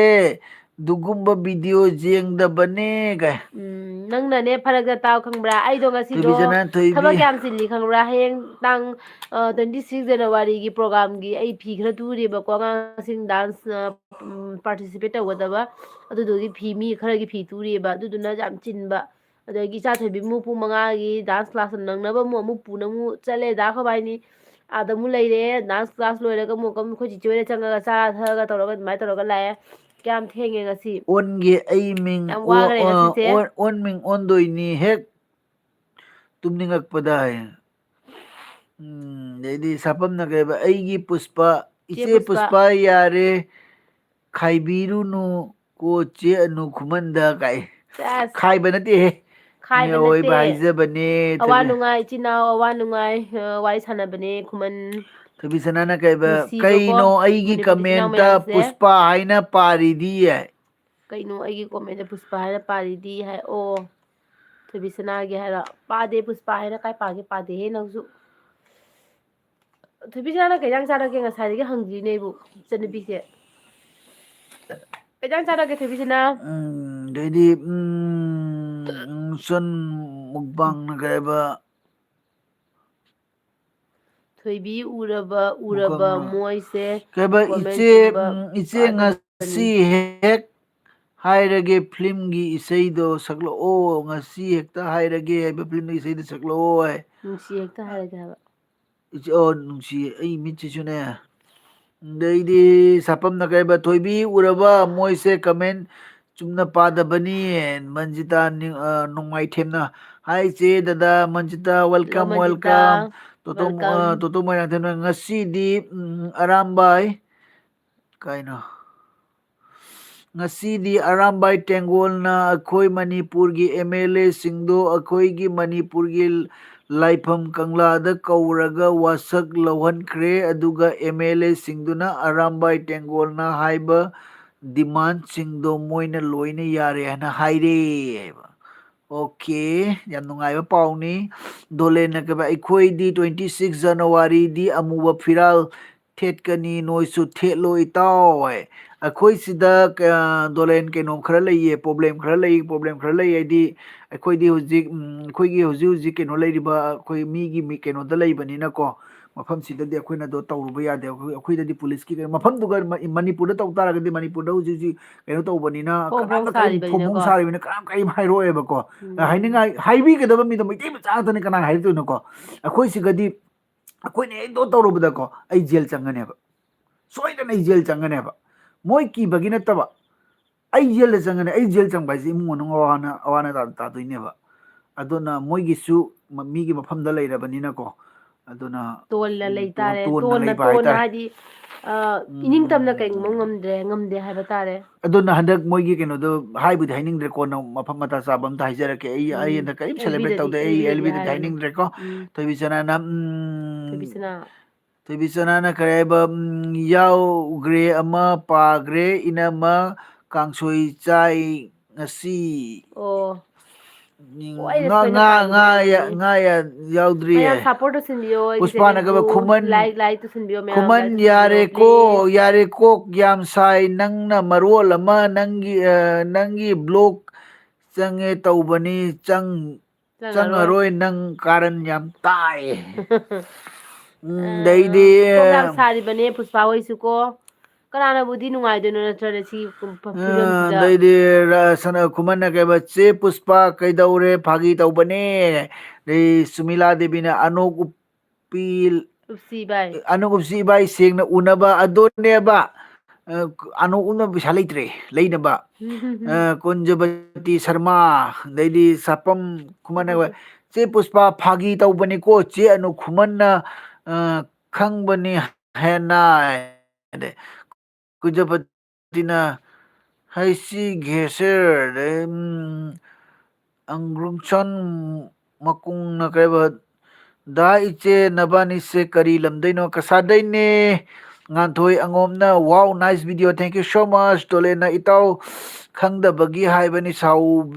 ꯑꯗꯨꯒꯨꯝꯕ video ꯌꯦꯡꯗꯕꯅꯦ" ꯀꯥꯏ꯫ ꯎꯝ, ꯅꯪꯅꯅꯦ ꯐꯔꯛꯇ ꯇꯥꯎ ꯈꯪꯕ꯭ꯔꯥ? ꯑꯩꯗꯣ ꯉꯁꯤꯗꯣ ꯊꯣꯏꯕꯤꯁꯅꯥ, ꯊꯣꯏꯕꯤ꯫ ꯊꯕꯛ ꯌꯥꯝ ꯆꯤꯜꯂꯤ ꯈꯪꯕ꯭ꯔꯥ? ꯍꯌꯦꯡ ꯇꯥꯡ, ꯑ, twenty six Januaryꯒꯤ programꯒꯤ ꯑꯩ ꯐꯤ ꯈꯔ ꯇꯨꯔꯤꯕꯀꯣ, ꯑꯉꯥꯡꯁꯤꯡ dance, ꯑ, ꯎꯝ, participate ꯇꯧꯒꯗꯕ꯫ ꯑꯗꯨꯗꯨꯒꯤ ꯐꯤ, ꯃꯤ ꯈꯔꯒꯤ ꯐꯤ ꯇꯨꯔꯤꯕ, ꯑꯗꯨꯗꯨꯅ ꯌꯥꯝ ꯆꯤꯟꯕ꯫ ꯑꯗꯒꯤ ꯏꯆꯥ ꯊꯣꯏꯕꯤ ꯑꯃꯨꯛ ꯄꯨꯡ ꯃꯉꯥꯒꯤ dance class ꯅꯪꯅꯕ ꯑꯃꯨꯛ, ꯑꯃꯨꯛ ꯄꯨꯅ ꯑꯃꯨꯛ ꯆꯠꯂꯦ꯫ ꯗꯥ ꯈꯣꯏꯕꯥꯏꯅꯤ ꯑꯥꯗ ꯑꯃꯨꯛ ꯂꯩꯔꯦ꯫ Dance class ꯂꯣꯏꯔꯒ ꯑꯃꯨꯛ ꯑꯩꯈꯣꯏ ꯆꯤꯆꯦ ꯍꯣꯏꯗ ꯆꯪꯉꯒ ꯆꯥ ꯊꯛꯑꯒ ꯇꯧꯔꯒ ꯑꯗꯨꯃꯥꯏꯅ ꯇꯧꯔꯒ ꯂꯥꯛꯑꯦ꯫ ꯀꯌꯥꯝ ꯊꯦꯡꯉꯦ ꯉꯁꯤ꯫ ꯑꯣꯟꯒꯦ ꯑꯩ ꯃꯤꯡ ꯌꯥꯝ ꯑꯣ-, ꯋꯥꯈ꯭ꯔꯦ ꯑ, ꯉꯁꯤꯁꯦ꯫ ꯑꯣꯟ-, ꯑꯣꯟ ꯃꯤꯡ ꯑꯣꯟꯗꯣꯏꯅꯤ ꯍꯦꯛ ꯇꯨꯝꯅꯤꯡꯉꯛꯄꯗ ꯍꯥꯏ꯫ ꯎꯝ, ꯑꯗꯩꯗꯤ ꯁꯥꯄꯝꯅ ꯀꯩꯕ, "ꯑꯩꯒꯤ ꯄꯨꯁꯄꯥ, ꯆꯦ ꯏꯆꯦ ꯄꯨꯁꯄꯥ꯫ ꯄꯨꯁꯄꯥ ꯌꯥꯔꯦ, ꯈꯥꯏꯕꯤꯔꯨꯅꯨ ꯀꯣ ꯆꯦ ꯑꯅꯨ ꯈꯨꯃꯟꯗ" ꯀꯥꯏ꯫ ꯁꯦꯁ꯫ ꯈꯥꯏꯕ ꯅꯠꯇꯦꯍꯦ꯫ ꯈꯥꯏꯕ ꯃꯤ ꯑꯣꯏꯕ ꯅꯠꯇꯦ꯫ ꯍꯥꯏꯖꯕꯅꯦ, ꯑꯋꯥ ꯊꯣꯏꯕꯤ꯫ ꯅꯨꯡꯉꯥꯏ, ꯏꯆꯤꯟ ꯏꯅꯥꯎ ꯑꯋꯥ ꯅꯨꯡꯉꯥꯏ, ꯑ, ꯋꯥꯔꯤ ꯁꯥꯟꯅꯕꯅꯦ ꯈꯨꯃꯟ꯫ ꯊꯣꯏꯕꯤ ꯁꯅꯥꯅ ꯀꯩꯕ, ꯅꯨꯡꯁꯤꯕꯀꯣ, "ꯀꯩꯅꯣ ꯑꯩꯒꯤ ꯃꯅꯤꯄꯨꯔ ꯏꯆꯤꯟ ꯏꯅꯥꯎ commentꯇ ꯃꯌꯥꯝꯁꯦ꯫ ꯄꯨꯁꯄꯥ ꯍꯥꯏꯅ ꯄꯥꯔꯤꯗꯤ?" ꯀꯩꯅꯣ ꯑꯩꯒꯤ commentꯇ ꯄꯨꯁꯄꯥ ꯍꯥꯏꯅ ꯄꯥꯔꯤꯗꯤ ꯍꯥꯏ꯫ ꯑꯣ, ꯊꯣꯏꯕꯤ ꯁꯅꯥꯒꯤ ꯍꯥꯏꯔꯣ? ꯄꯥꯗꯦ, ꯄꯨꯁꯄꯥ ꯍꯥꯏꯅ ꯀꯥꯏ ꯄꯥꯒꯦ? ꯄꯥꯗꯦꯍꯦ ꯅꯪꯁꯨ꯫ ꯊꯣꯏꯕꯤ ꯁꯅꯥꯅ ꯀꯩ ꯏꯟꯖꯥꯡ ꯆꯥꯔꯒꯦ? ꯉꯁꯥꯏꯗꯒꯤ ꯍꯪꯗ꯭ꯔꯤꯅꯦ ꯑꯩꯕꯨ, ꯏꯆꯟꯅꯨꯄꯤꯁꯦ꯫ ꯀꯩ ꯏꯟꯖꯥꯡ ꯆꯥꯔꯒꯦ, ꯊꯣꯏꯕꯤ ꯁꯅꯥ? ꯎꯝ, ꯑꯗꯩꯗꯤ, ꯎꯝ, ꯎꯝ, ꯁꯟ ꯃꯨꯛꯕꯥꯡꯅ ꯀꯩꯕ? ꯊꯣꯏꯕꯤ ꯎꯔꯕ, ꯎꯔꯕ ꯃꯨꯛꯕꯥꯡꯅ ꯃꯣꯏꯁꯦ ꯀꯩꯕ? comment ꯏꯆꯦ, ꯄꯤꯕ ꯎꯝ, ꯏꯆꯦ ꯄꯥꯗꯕꯅꯤ꯫ ꯉꯁꯤ ꯍꯦꯛ ꯍꯥꯏꯔꯒꯦ ꯐꯤꯂꯝꯒꯤ ꯏꯁꯩꯗꯣ ꯁꯛꯂꯛꯑꯣ, ꯉꯁꯤ ꯍꯦꯛꯇ ꯍꯥꯏꯔꯒꯦ ꯍꯥꯏꯕ ꯐꯤꯂꯝꯒꯤ ꯏꯁꯩꯗꯣ ꯁꯛꯂꯛꯑꯣ ꯍꯥꯏ꯫ ꯅꯨꯡꯁꯤ ꯍꯦꯛꯇ ꯍꯥꯏꯔꯒꯦ ꯍꯥꯏꯕ꯫ ꯏꯆꯦ, ꯑꯣ, ꯅꯨꯡꯁꯤ, ꯑꯩ ꯃꯤꯠꯁꯤꯁꯨꯅꯦ꯫ ꯑꯗꯩꯗꯤ ꯁꯥꯄꯝꯅ ꯀꯩꯕ, ꯊꯣꯏꯕꯤ ꯎꯔꯕ ꯃꯣꯏꯁꯦ ꯀꯃꯦꯟ ꯆꯨꯝꯅ ꯄꯥꯗꯕꯅꯤ꯫ ꯃꯟꯖꯤꯇꯥ ꯅꯤ-, ꯑ, ꯅꯣꯡꯃꯥꯏꯊꯦꯝꯅ, ꯍꯥꯏ ꯆꯦ ꯗꯗꯥ ꯃꯟꯖꯤꯇꯥ, welcome, ꯃꯟꯖꯤꯇꯥ, welcome꯫ ꯇꯣꯇꯣ, ꯑ, welcome꯫ ꯇꯣꯇꯣ ꯃꯣꯏꯔꯥꯡꯊꯦꯝꯅ ꯉꯁꯤꯗꯤ, ꯎꯝ, ꯑꯔꯥꯝꯕꯥꯏ, ꯀꯩꯅꯣ? ꯉꯁꯤꯗꯤ ꯑꯔꯥꯝꯕꯥꯏ ꯇꯦꯡꯒꯣꯜꯅ ꯑꯩꯈꯣꯏ ꯃꯅꯤꯄꯨꯔꯒꯤ M L A ꯁꯤꯡꯗꯣ ꯑꯩꯈꯣꯏꯒꯤ ꯃꯅꯤꯄꯨꯔꯒꯤ ꯂꯥꯏꯐꯝ ꯀꯪꯂꯥꯗ ꯀꯧꯔꯒ ꯋꯥꯁꯛ ꯂꯧꯍꯟꯈ꯭ꯔꯦ꯫ ꯑꯗꯨꯒ M L A ꯁꯤꯡꯗꯨꯅ ꯑꯔꯥꯝꯕꯥꯏ ꯇꯦꯡꯒꯣꯜꯅ ꯍꯥꯏꯕ demand ꯁꯤꯡꯗꯣ ꯃꯣꯏꯅ ꯂꯣꯏꯅ ꯌꯥꯔꯦ ꯍꯥꯏꯅ ꯍꯥꯏꯔꯦ ꯍꯥꯏꯕ꯫ Okay, ꯌꯥꯝ ꯅꯨꯡꯉꯥꯏꯕ ꯄꯥꯎꯅꯤ꯫ ꯗꯣꯂꯦꯟꯅ ꯀꯩꯕ, ꯑꯩꯈꯣꯏꯗꯤ twenty six January ꯗꯤ ꯑꯃꯨꯕ ꯐꯤꯔꯥꯜ ꯊꯦꯠꯀꯅꯤ, ꯅꯣꯏꯁꯨ ꯊꯦꯠꯂꯣ ꯏꯇꯥꯎ ꯍꯥꯏ꯫ ꯑꯩꯈꯣꯏ ꯁꯤꯗ ꯀ-, ꯗꯣꯂꯦꯟ ꯀꯩꯅꯣ ꯈꯔ ꯂꯩꯌꯦ, problem ꯈꯔ ꯂꯩ, problem ꯈꯔ ꯂꯩ ꯍꯥꯏꯗꯤ ꯑꯩꯈꯣꯏꯗꯤ ꯍꯧꯖꯤꯛ, ꯎꯝ, ꯑꯩꯈꯣꯏꯒꯤ ꯍꯧꯖꯤꯛ ꯍꯧꯖꯤꯛ ꯀꯩꯅꯣ ꯂꯩꯔꯤꯕ ꯑꯩꯈꯣꯏ ꯃꯤꯒꯤ ꯃꯤ ꯀꯩꯅꯣꯗ ꯂꯩꯕꯅꯤꯅꯀꯣ, ꯃꯐꯝꯁꯤꯗꯗꯤ ꯑꯩꯈꯣꯏꯅ ꯑꯗꯣ ꯇꯧꯔꯨꯕ ꯌꯥꯗꯦ꯫ ꯑꯩꯈꯣꯏ, ꯑꯩꯈꯣꯏꯗꯗꯤ ꯄꯨꯂꯤꯁꯀꯤ ꯀꯩꯅꯣ, ꯃꯐꯝꯗꯨꯒ ꯃ-, ꯃꯅꯤꯄꯨꯔꯗ ꯇꯧ ꯇꯥꯔꯒꯗꯤ ꯃꯅꯤꯄꯨꯔꯗ ꯍꯧꯖꯤꯛ ꯍꯧꯖꯤꯛ ꯀꯩꯅꯣ ꯇꯧꯕꯅꯤꯅ ꯐꯣꯡ ꯐꯣꯡ ꯀꯅꯥꯝꯇ ꯀꯔꯤꯝ ꯐꯣꯡ ꯐꯣꯡ ꯁꯥꯔꯤꯕꯅꯤꯅꯀꯣ꯫ ꯁꯥꯔꯤꯕꯅꯤꯅ ꯀꯅꯥꯝ ꯀꯔꯤꯝ ꯍꯥꯏꯔꯛꯑꯣꯏꯕꯀꯣ꯫ ꯎꯝ꯫ ꯍꯥꯏꯅꯤꯡꯉꯥꯏ, ꯍꯥꯏꯕꯤꯒꯗꯕ ꯃꯤꯗꯣ ꯃꯩꯇꯩ ꯃꯆꯥ ꯉꯥꯛꯇꯅꯤ, ꯀꯅꯥ ꯍꯥꯏꯔꯛꯇꯣꯏꯅꯣꯀꯣ? ꯑꯩꯈꯣꯏ ꯁꯤꯒꯗꯤ ꯑꯩꯈꯣꯏꯅ ꯍꯦꯛ ꯗꯣ ꯇꯧꯔꯨꯕꯗꯀꯣ, ꯑꯩ ꯖꯦꯜ ꯆꯪꯒꯅꯦꯕ, ꯁꯣꯏꯗꯅ ꯑꯩ ꯖꯦꯜ ꯆꯪꯒꯅꯦꯕ꯫ ꯃꯣꯏ ꯀꯤꯕꯒꯤ ꯅꯠꯇꯕ, ꯑꯩ ꯖꯦꯜꯗ ꯆꯪꯒꯅꯤ꯫ ꯑꯩ ꯖꯦꯜ ꯆꯪꯕ ꯍꯥꯏꯁꯦ ꯏꯃꯨꯡ ꯃꯅꯨꯡ ꯑꯋꯥꯅ, ꯑꯋꯥꯅ ꯇꯥ-, ꯇꯥꯗꯣꯏꯅꯦꯕ꯫ ꯑꯗꯨꯅ ꯃꯣꯏꯒꯤꯁꯨ ꯃ-, ꯃꯤꯒꯤ ꯃꯐꯝꯗ ꯂꯩꯔꯕꯅꯤꯅꯀꯣ, ꯑꯗꯨꯅ, ꯇꯣꯟꯅ ꯎꯝ, ꯂꯩ ꯇꯣꯟ-, ꯇꯥꯔꯦ꯫ ꯇꯣꯟꯅ ꯇꯣꯟꯅ, ꯂꯩꯕ ꯇꯣꯟꯅ ꯍꯥꯏꯇꯥꯔꯦ꯫ ꯍꯥꯏꯗꯤ, ꯑ, ꯎꯝ, ꯏꯅꯤꯡꯇꯝꯅ ꯎꯝ, ꯀꯩꯒꯨꯝꯕ ꯎꯝ꯫ ꯉꯝꯗ꯭ꯔꯦ, ꯉꯝꯗꯦ ꯍꯥꯏꯕ ꯇꯥꯔꯦ꯫ ꯑꯗꯨꯅ ꯍꯟꯗꯛ ꯃꯣꯏꯒꯤ ꯀꯩꯅꯣꯗꯣ ꯍꯥꯏꯕꯨꯗꯤ ꯍꯥꯏꯅꯤꯡꯗ꯭ꯔꯦ, ꯀꯣꯟꯅ ꯃꯐꯝ ꯃꯇꯥ ꯆꯥꯕ ꯑꯝꯇ ꯍꯥꯏꯖꯔꯛꯀꯦ꯫ ꯑꯩ, ꯑꯩ ꯎꯝ, ꯍꯟꯗꯛ ꯀꯔꯤꯝ L B celebrate ꯗꯗꯤ, ꯇꯧꯗꯦ, ꯑꯩ L B ꯗꯗꯤ L B ꯗꯗꯤ ꯍꯥꯏꯔꯅꯨ꯫ ꯍꯥꯏꯅꯤꯡꯗ꯭ꯔꯦꯀꯣ꯫ ꯎꯝ, ꯊꯣꯏꯕꯤ ꯆꯅꯥꯅ, ꯎꯝ, ꯊꯣꯏꯕꯤꯁꯅꯥ꯫ ꯊꯣꯏꯕꯤ ꯆꯅꯥꯅ ꯀꯔꯤ ꯍꯥꯏꯕ, ꯎꯝ, ꯌꯥꯎꯈ꯭ꯔꯦ ꯑꯃ ꯄꯥꯈ꯭ꯔꯦ, ꯏꯅꯝꯃ ꯀꯥꯡꯁꯣꯏ ꯆꯥꯏ ꯉꯁꯤ꯫ ꯑꯣ꯫ ꯎꯝ, ꯂꯣꯏꯅ ꯉꯥ, ꯁꯣꯏꯅ ꯉꯥ, ꯄꯥꯏꯕꯅꯦ ꯉꯥ ꯑꯩ꯫ ꯃꯌꯥꯝ support ꯇꯧꯁꯤꯟꯕꯤꯌꯣ ꯑꯩꯒꯤ ꯄꯨꯁꯄꯥꯅ channel ꯀꯩꯕ, ꯗꯨ꯫ ꯈꯨꯃꯟ, Like, like ꯇꯧꯁꯤꯟꯕꯤꯌꯣ ꯃꯌꯥꯝ, ꯈꯨꯃꯟ like ꯇꯧꯁꯤꯟꯕꯤꯌꯣ, ꯌꯥꯔꯦꯀꯣ, please꯫ ꯌꯥꯔꯦꯀꯣ, ꯌꯥꯝ ꯁꯥꯏ ꯅꯪꯅ ꯃꯔꯣꯜ ꯑꯃ, ꯅꯪꯒꯤ, ꯑ, ꯅꯪꯒꯤ vlog ꯆꯪꯉꯦ ꯇꯧꯕꯅꯤ, ꯆꯪ-, ꯆꯪꯉꯔꯣꯏ꯫ ꯆꯪꯉꯔꯣꯏ, ꯅꯪ ꯀꯥꯔꯟ ꯌꯥꯝ ꯇꯥꯏ꯫ ꯎꯝ, ꯑ, ꯑꯗꯩꯗꯤ ꯃꯀꯣꯛ ꯌꯥꯝ ꯁꯥꯔꯤꯕꯅꯦ ꯄꯨꯁꯄꯥ ꯍꯣꯏꯁꯨ ꯀꯣ꯫ ꯀꯅꯥꯅꯕꯨꯗꯤ ꯅꯨꯡꯉꯥꯏꯗꯣꯏꯅꯣ ꯅꯠꯇ꯭ꯔꯅꯦ ꯁꯤ ꯀꯨꯝ-, ꯄ-, ꯑ, ꯐꯤꯕꯝꯁꯤꯗ? ꯑꯗꯩꯗꯤ ꯔ-, ꯁꯅ-, ꯈꯨꯃꯟꯅ ꯀꯩꯕ, "ꯆꯦ ꯄꯨꯁꯄꯥ ꯀꯩꯗꯧꯔꯦ? ꯐꯥꯒꯤ ꯇꯧꯕꯅꯦ"꯫ ꯑꯗꯩ ꯁꯨꯃꯤꯂꯥ ꯗꯦꯕꯤꯅ, "ꯑꯅꯣꯛ ꯎꯞꯄꯤ, ꯎꯞꯁꯤ ꯏꯕꯥꯏ꯫ ꯑꯅꯣꯛ ꯎꯞꯁꯤ ꯏꯕꯥꯏ ꯁꯦꯡꯅ ꯎꯅꯕ ꯑꯗꯨꯅꯦꯕ꯫ ꯑ, ꯑꯅꯣꯛ ꯎꯞꯅꯕ ꯄꯩꯁꯥ ꯂꯩꯇ꯭ꯔꯦ ꯂꯩꯅꯕ"꯫ ꯑ, ꯀꯨꯟꯖꯕꯇꯤ ꯁꯔꯃ, ꯑꯗꯩꯗꯤ ꯁꯥꯄꯝ ꯈꯨꯃꯟꯅ, "ꯆꯦ ꯄꯨꯁꯄꯥ ꯐꯥꯒꯤ ꯇꯧꯕꯅꯤꯀꯣ, ꯆꯦ ꯑꯅꯣꯛ ꯈꯨꯃꯟꯅ, ꯑ, ꯈꯪꯕꯅꯤ ꯍꯦꯟꯅ"꯫ ꯑꯗꯩ ꯀꯨꯟꯖꯄꯇꯤꯅ, "ꯍꯩꯁꯤ ꯘꯦꯁꯦꯔ", ꯑꯗꯩ, ꯎꯝ, ꯑꯪꯒ꯭ꯔꯨꯡꯁꯟ ꯃꯀꯨꯡꯅ ꯀꯩꯕ, "ꯗꯥ ꯏꯆꯦ ꯅꯕꯥꯅꯤꯁꯦ ꯀꯔꯤ ꯂꯝꯗꯩꯅꯣ?" "ꯀꯁꯥꯗꯩꯅꯦ"꯫ ꯉꯥꯟꯊꯣꯏ ꯑꯉꯣꯝꯅ, "Wow, nice video, thank you so much"꯫ ꯇꯣꯂꯦꯅ, "ꯏꯇꯥꯎ ꯈꯪꯗꯕꯒꯤ ꯍꯥꯏꯕꯅꯤ, ꯁꯥꯎ-,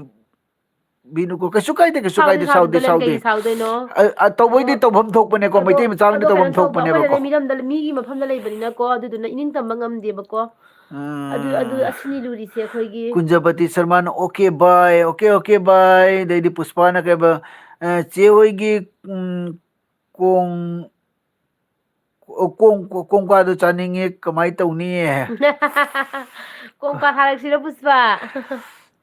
ꯕꯤꯅꯨꯀꯣ"꯫ "ꯀꯩꯁꯨ ꯀꯥꯏꯗꯦ, ꯀꯩꯁꯨ ꯁꯥꯎꯗꯦ, ꯀꯥꯏꯗꯦ, ꯁꯥꯎꯗꯦ, ꯁꯥꯎꯗꯦ, ꯁꯥꯎꯗꯦ꯫ ꯀꯩꯒꯤ ꯁꯥꯎꯗꯣꯏꯅꯣ? ꯑ, ꯑ, ꯇꯧꯕꯩꯗꯤ ꯑꯗꯣ, ꯇꯧꯐꯝ ꯊꯣꯛꯄꯅꯦꯀꯣ, ꯑꯗꯣ, ꯃꯩꯇꯩ ꯃꯆꯥ ꯑꯣꯏꯅ ꯑꯗꯣ ꯀꯩꯅꯣ ꯇꯧꯐꯝ ꯇꯧꯕ, ꯑꯩꯈꯣꯏꯅꯅꯦ ꯊꯣꯛꯄꯅꯦꯕꯀꯣ꯫ ꯃꯤꯔꯝꯗ, ꯃꯤꯒꯤ ꯃꯐꯝꯗ ꯂꯩꯕꯅꯤꯅꯀꯣ, ꯑꯗꯨꯗꯨꯅ ꯏꯅꯤꯡ ꯇꯝꯕ ꯉꯝꯗꯦꯕꯀꯣ꯫ ꯑꯗꯨ, ꯑꯗꯨ, ꯎꯝ꯫ ꯑꯁꯤꯅꯤ ꯂꯨꯔꯤꯁꯦ ꯑꯩꯈꯣꯏꯒꯤ꯫ ꯀꯨꯟꯖꯄꯇꯤ ꯁꯔꯃꯅ, "Okay, bye, okay, okay, bye"꯫ ꯑꯗꯩꯗꯤ ꯄꯨꯁꯄꯥꯅ ꯀꯩꯕ, ꯑ, "ꯆꯦ ꯍꯣꯏꯒꯤ, ꯎꯝ, ꯀꯣꯡ-, ꯑꯣ, ꯀꯣꯡ-, ꯀꯣꯡꯀ꯭ꯋꯥꯗꯣ ꯆꯥꯅꯤꯡꯉꯦ, ꯀꯃꯥꯏ ꯇꯧꯅꯤ?" ꯀꯣꯡꯀ꯭ꯋꯥ ꯊꯥꯔꯛꯁꯤꯔꯣ, ꯄꯨꯁꯄꯥ?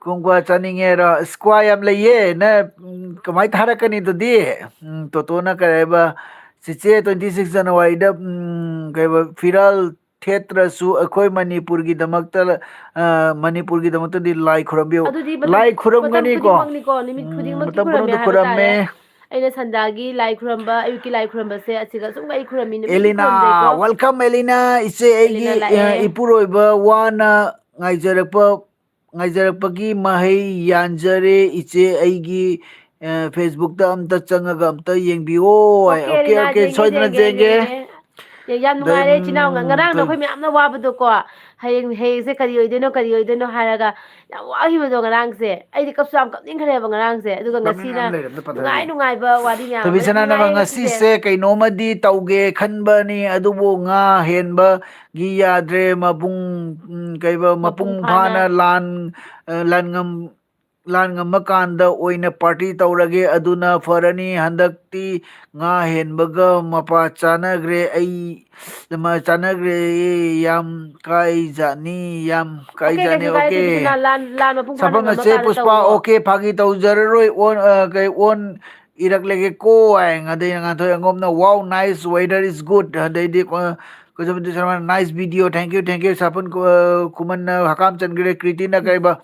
"ꯀꯣꯡꯀ꯭ꯋꯥ ꯆꯥꯅꯤꯡꯉꯦ ꯍꯥꯏꯔꯣ? ꯑꯁ, ꯀ꯭ꯋꯥ ꯌꯥꯝ ꯂꯩꯌꯦ꯫ ꯅ, ꯎꯝ, ꯀꯃꯥꯏ ꯊꯥꯔꯛꯀꯅꯤ ꯑꯗꯨꯗꯤ?" ꯎꯝ, ꯇꯣꯇꯣꯅ ꯀꯩ ꯍꯥꯏꯕ, "ꯆꯤꯆꯦ, twenty six ꯖꯅꯋꯥꯔꯤꯗ, ꯎꯝ, ꯀꯩ ꯍꯥꯏꯕ, ꯐꯤꯔꯥꯜ ꯊꯦꯠꯇ꯭ꯔꯁꯨ ꯑꯩꯈꯣꯏ ꯃꯅꯤꯄꯨꯔꯒꯤꯗꯃꯛꯇ, ꯑ, ꯃꯅꯤꯄꯨꯔꯒꯤꯗꯃꯛꯇꯗꯤ ꯂꯥꯏ ꯈꯨꯔꯝꯕꯤꯌꯨ"꯫ ꯑꯗꯨꯗꯤ ꯃꯇꯝ, ꯂꯥꯏ ꯃꯇꯝ ꯈꯨꯔꯝꯒꯅꯤꯀꯣ꯫ ꯈꯨꯗꯤꯡꯃꯛꯅꯤꯀꯣ, ꯅꯨꯃꯤꯠ ꯎꯝ, ꯈꯨꯗꯤꯡꯃꯛꯀꯤ ꯃꯇꯝ ꯈꯨꯔꯝꯃꯦ ꯈꯨꯗꯤꯡꯃꯛꯇ ꯍꯥꯏꯕ ꯈꯨꯔꯝꯃꯦ꯫ ꯇꯥꯔꯦ꯫ ꯑꯩꯅ ꯁꯟꯗꯥꯒꯤ ꯂꯥꯏ ꯈꯨꯔꯝꯕ, ꯑꯌꯨꯛꯀꯤ ꯂꯥꯏ ꯈꯨꯔꯝꯕꯁꯦ ꯑꯁꯤꯒ ꯁꯨꯝ ꯑꯩ ꯈꯨꯔꯝꯃꯤ, ꯅꯨꯃꯤꯠ ꯑꯦꯂꯤꯅꯥ, ꯈꯨꯔꯨꯝꯖꯩꯀꯣ꯫ Welcome, ꯑꯦꯂꯤꯅꯥ꯫ "ꯏꯆꯦ, ꯑꯩꯒꯤ, ꯑꯦꯂꯤꯅꯥ ꯂꯥꯛꯑꯦ꯫ ꯑ, ꯏꯄꯨꯔꯣꯏꯕ ꯋꯥꯅ ꯉꯥꯏꯖꯔꯛꯄ, ꯉꯥꯏꯖꯔꯛꯄꯒꯤ ꯃꯍꯩ ꯌꯥꯟꯖꯔꯦ꯫ ꯏꯆꯦ, ꯑꯩꯒꯤ, ꯑ, Facebook-ꯇ ꯑꯝꯇ ꯆꯪꯉꯒ ꯑꯝꯇ ꯌꯦꯡꯕꯤꯌꯣ"꯫ Okay, okay, ꯑꯦꯂꯤꯅꯥ, okay, ꯌꯦꯡꯒꯦ, ꯁꯣꯏꯗꯅ ꯌꯦꯡꯒꯦ, ꯌꯦꯡꯒꯦ꯫ ꯌꯦꯡꯒꯦ꯫ ꯌꯥ-, ꯌꯥꯝ ꯑꯗꯩ, ꯅꯨꯡꯉꯥꯏꯔꯦ, ꯏꯆꯤꯟ ꯏꯅꯥꯎ ꯉ-, ꯎꯝ, ꯉꯔꯥꯡꯗꯣ ꯑꯩꯈꯣꯏ ꯃꯌꯥꯝꯅ ꯋꯥꯕꯗꯣꯀꯣ, ꯍꯌꯦꯡ, ꯍꯌꯦꯡꯁꯦ ꯀꯔꯤ ꯑꯣꯏꯗꯣꯏꯅꯣ, ꯀꯔꯤ ꯑꯣꯏꯗꯣꯏꯅꯣ ꯍꯥꯏꯔꯒ ꯌꯥꯝ ꯋꯥꯈꯤꯕꯗꯣ ꯉꯔꯥꯡꯁꯦ꯫ ꯑꯩꯗꯤ ꯀꯞꯁꯨ ꯌꯥꯝ ꯀꯞꯅꯤꯡꯈ꯭ꯔꯦꯕ ꯉꯔꯥꯡꯁꯦ꯫ ꯑꯗꯨꯒ ꯀꯞꯅꯤꯡ ꯉꯁꯤꯅ ꯌꯥꯝ ꯂꯩꯔꯝꯗ ꯄꯟꯊꯧ ꯅꯨꯡꯉꯥꯏ ꯌꯥꯏ꯫ ꯅꯨꯡꯉꯥꯏꯕ ꯋꯥꯔꯤ ꯃꯌꯥꯝ ꯑꯃ ꯊꯣꯏꯕꯤꯁꯅꯥꯅ ꯅꯨꯡꯉꯥꯏꯌꯦ ꯉꯁꯤꯁꯦ꯫ ꯉꯁꯤꯁꯦ ꯀꯩꯅꯣꯝꯃꯗꯤ ꯇꯧꯒꯦ ꯈꯟꯕꯅꯤ, ꯑꯗꯨꯕꯨ ꯉꯥ ꯍꯦꯟꯕꯒꯤ ꯌꯥꯗ꯭ꯔꯦ꯫ ꯃꯄꯨꯡ, ꯎꯝ, ꯀꯩꯕ, ꯃꯄꯨꯡ ꯃꯄꯨꯡ ꯐꯥꯅ ꯐꯥꯅ ꯂꯥꯟ, ꯑ, ꯂꯥꯟꯉꯝ-, ꯂꯥꯟ ꯉꯝꯃꯀꯥꯟꯗ ꯑꯣꯏꯅ party ꯇꯧꯔꯒꯦ, ꯑꯗꯨꯅ ꯐꯔꯅꯤ꯫ ꯍꯟꯗꯛꯇꯤ ꯉꯥ ꯍꯦꯟꯕꯒ ꯃꯄꯥ ꯆꯥꯅꯈ꯭ꯔꯦ꯫ ꯑꯩ ꯃ-, ꯆꯥꯅꯈ꯭ꯔꯦ꯫ ꯌꯥꯝ ꯀꯥꯏꯖꯥꯠꯅꯤ, ꯌꯥꯝ ꯑꯣꯀꯦ, ꯀꯥꯏꯖꯥꯠꯅꯤ꯫ ꯀꯩꯁꯨ ꯀꯥꯏꯗꯦ, ꯑꯣꯀꯦ꯫ ꯇꯨꯃꯤꯁꯅꯥ, ꯂꯥꯟ, ꯂꯥꯟ ꯃꯄꯨꯡ ꯐꯥꯅ ꯁꯥꯐꯝ ꯑꯁꯦ ꯉꯝꯃꯀꯥꯟꯗ ꯄꯨꯁꯄꯥ, ꯇꯧꯋꯣ꯫ ꯑꯣꯀꯦ, ꯐꯥꯒꯤ ꯇꯧꯖꯔꯔꯣꯏ꯫ ꯑꯣꯟ, ꯑ, ꯀꯩ, ꯑꯣꯟ ꯏꯔꯛꯂꯒꯦꯀꯣ ꯍꯥꯏ꯫ ꯑꯗꯩ ꯉꯥꯟꯊꯣꯏ ꯑꯉꯣꯝꯅ, "Wow, nice, weather is good." ꯑꯗꯩꯗꯤ ꯀꯣ-, ꯀꯣꯏꯖꯃꯇꯤ Sharma, "Nice video, thank you, thank you." ꯁꯥꯐꯟ ꯈꯨ-, ꯑ, ꯈꯨꯃꯟꯅ ꯍꯀꯥꯝ ꯆꯟꯈ꯭ꯔꯦ꯫ ꯀ꯭ꯔꯤꯇꯤꯅ ꯀꯩꯕ,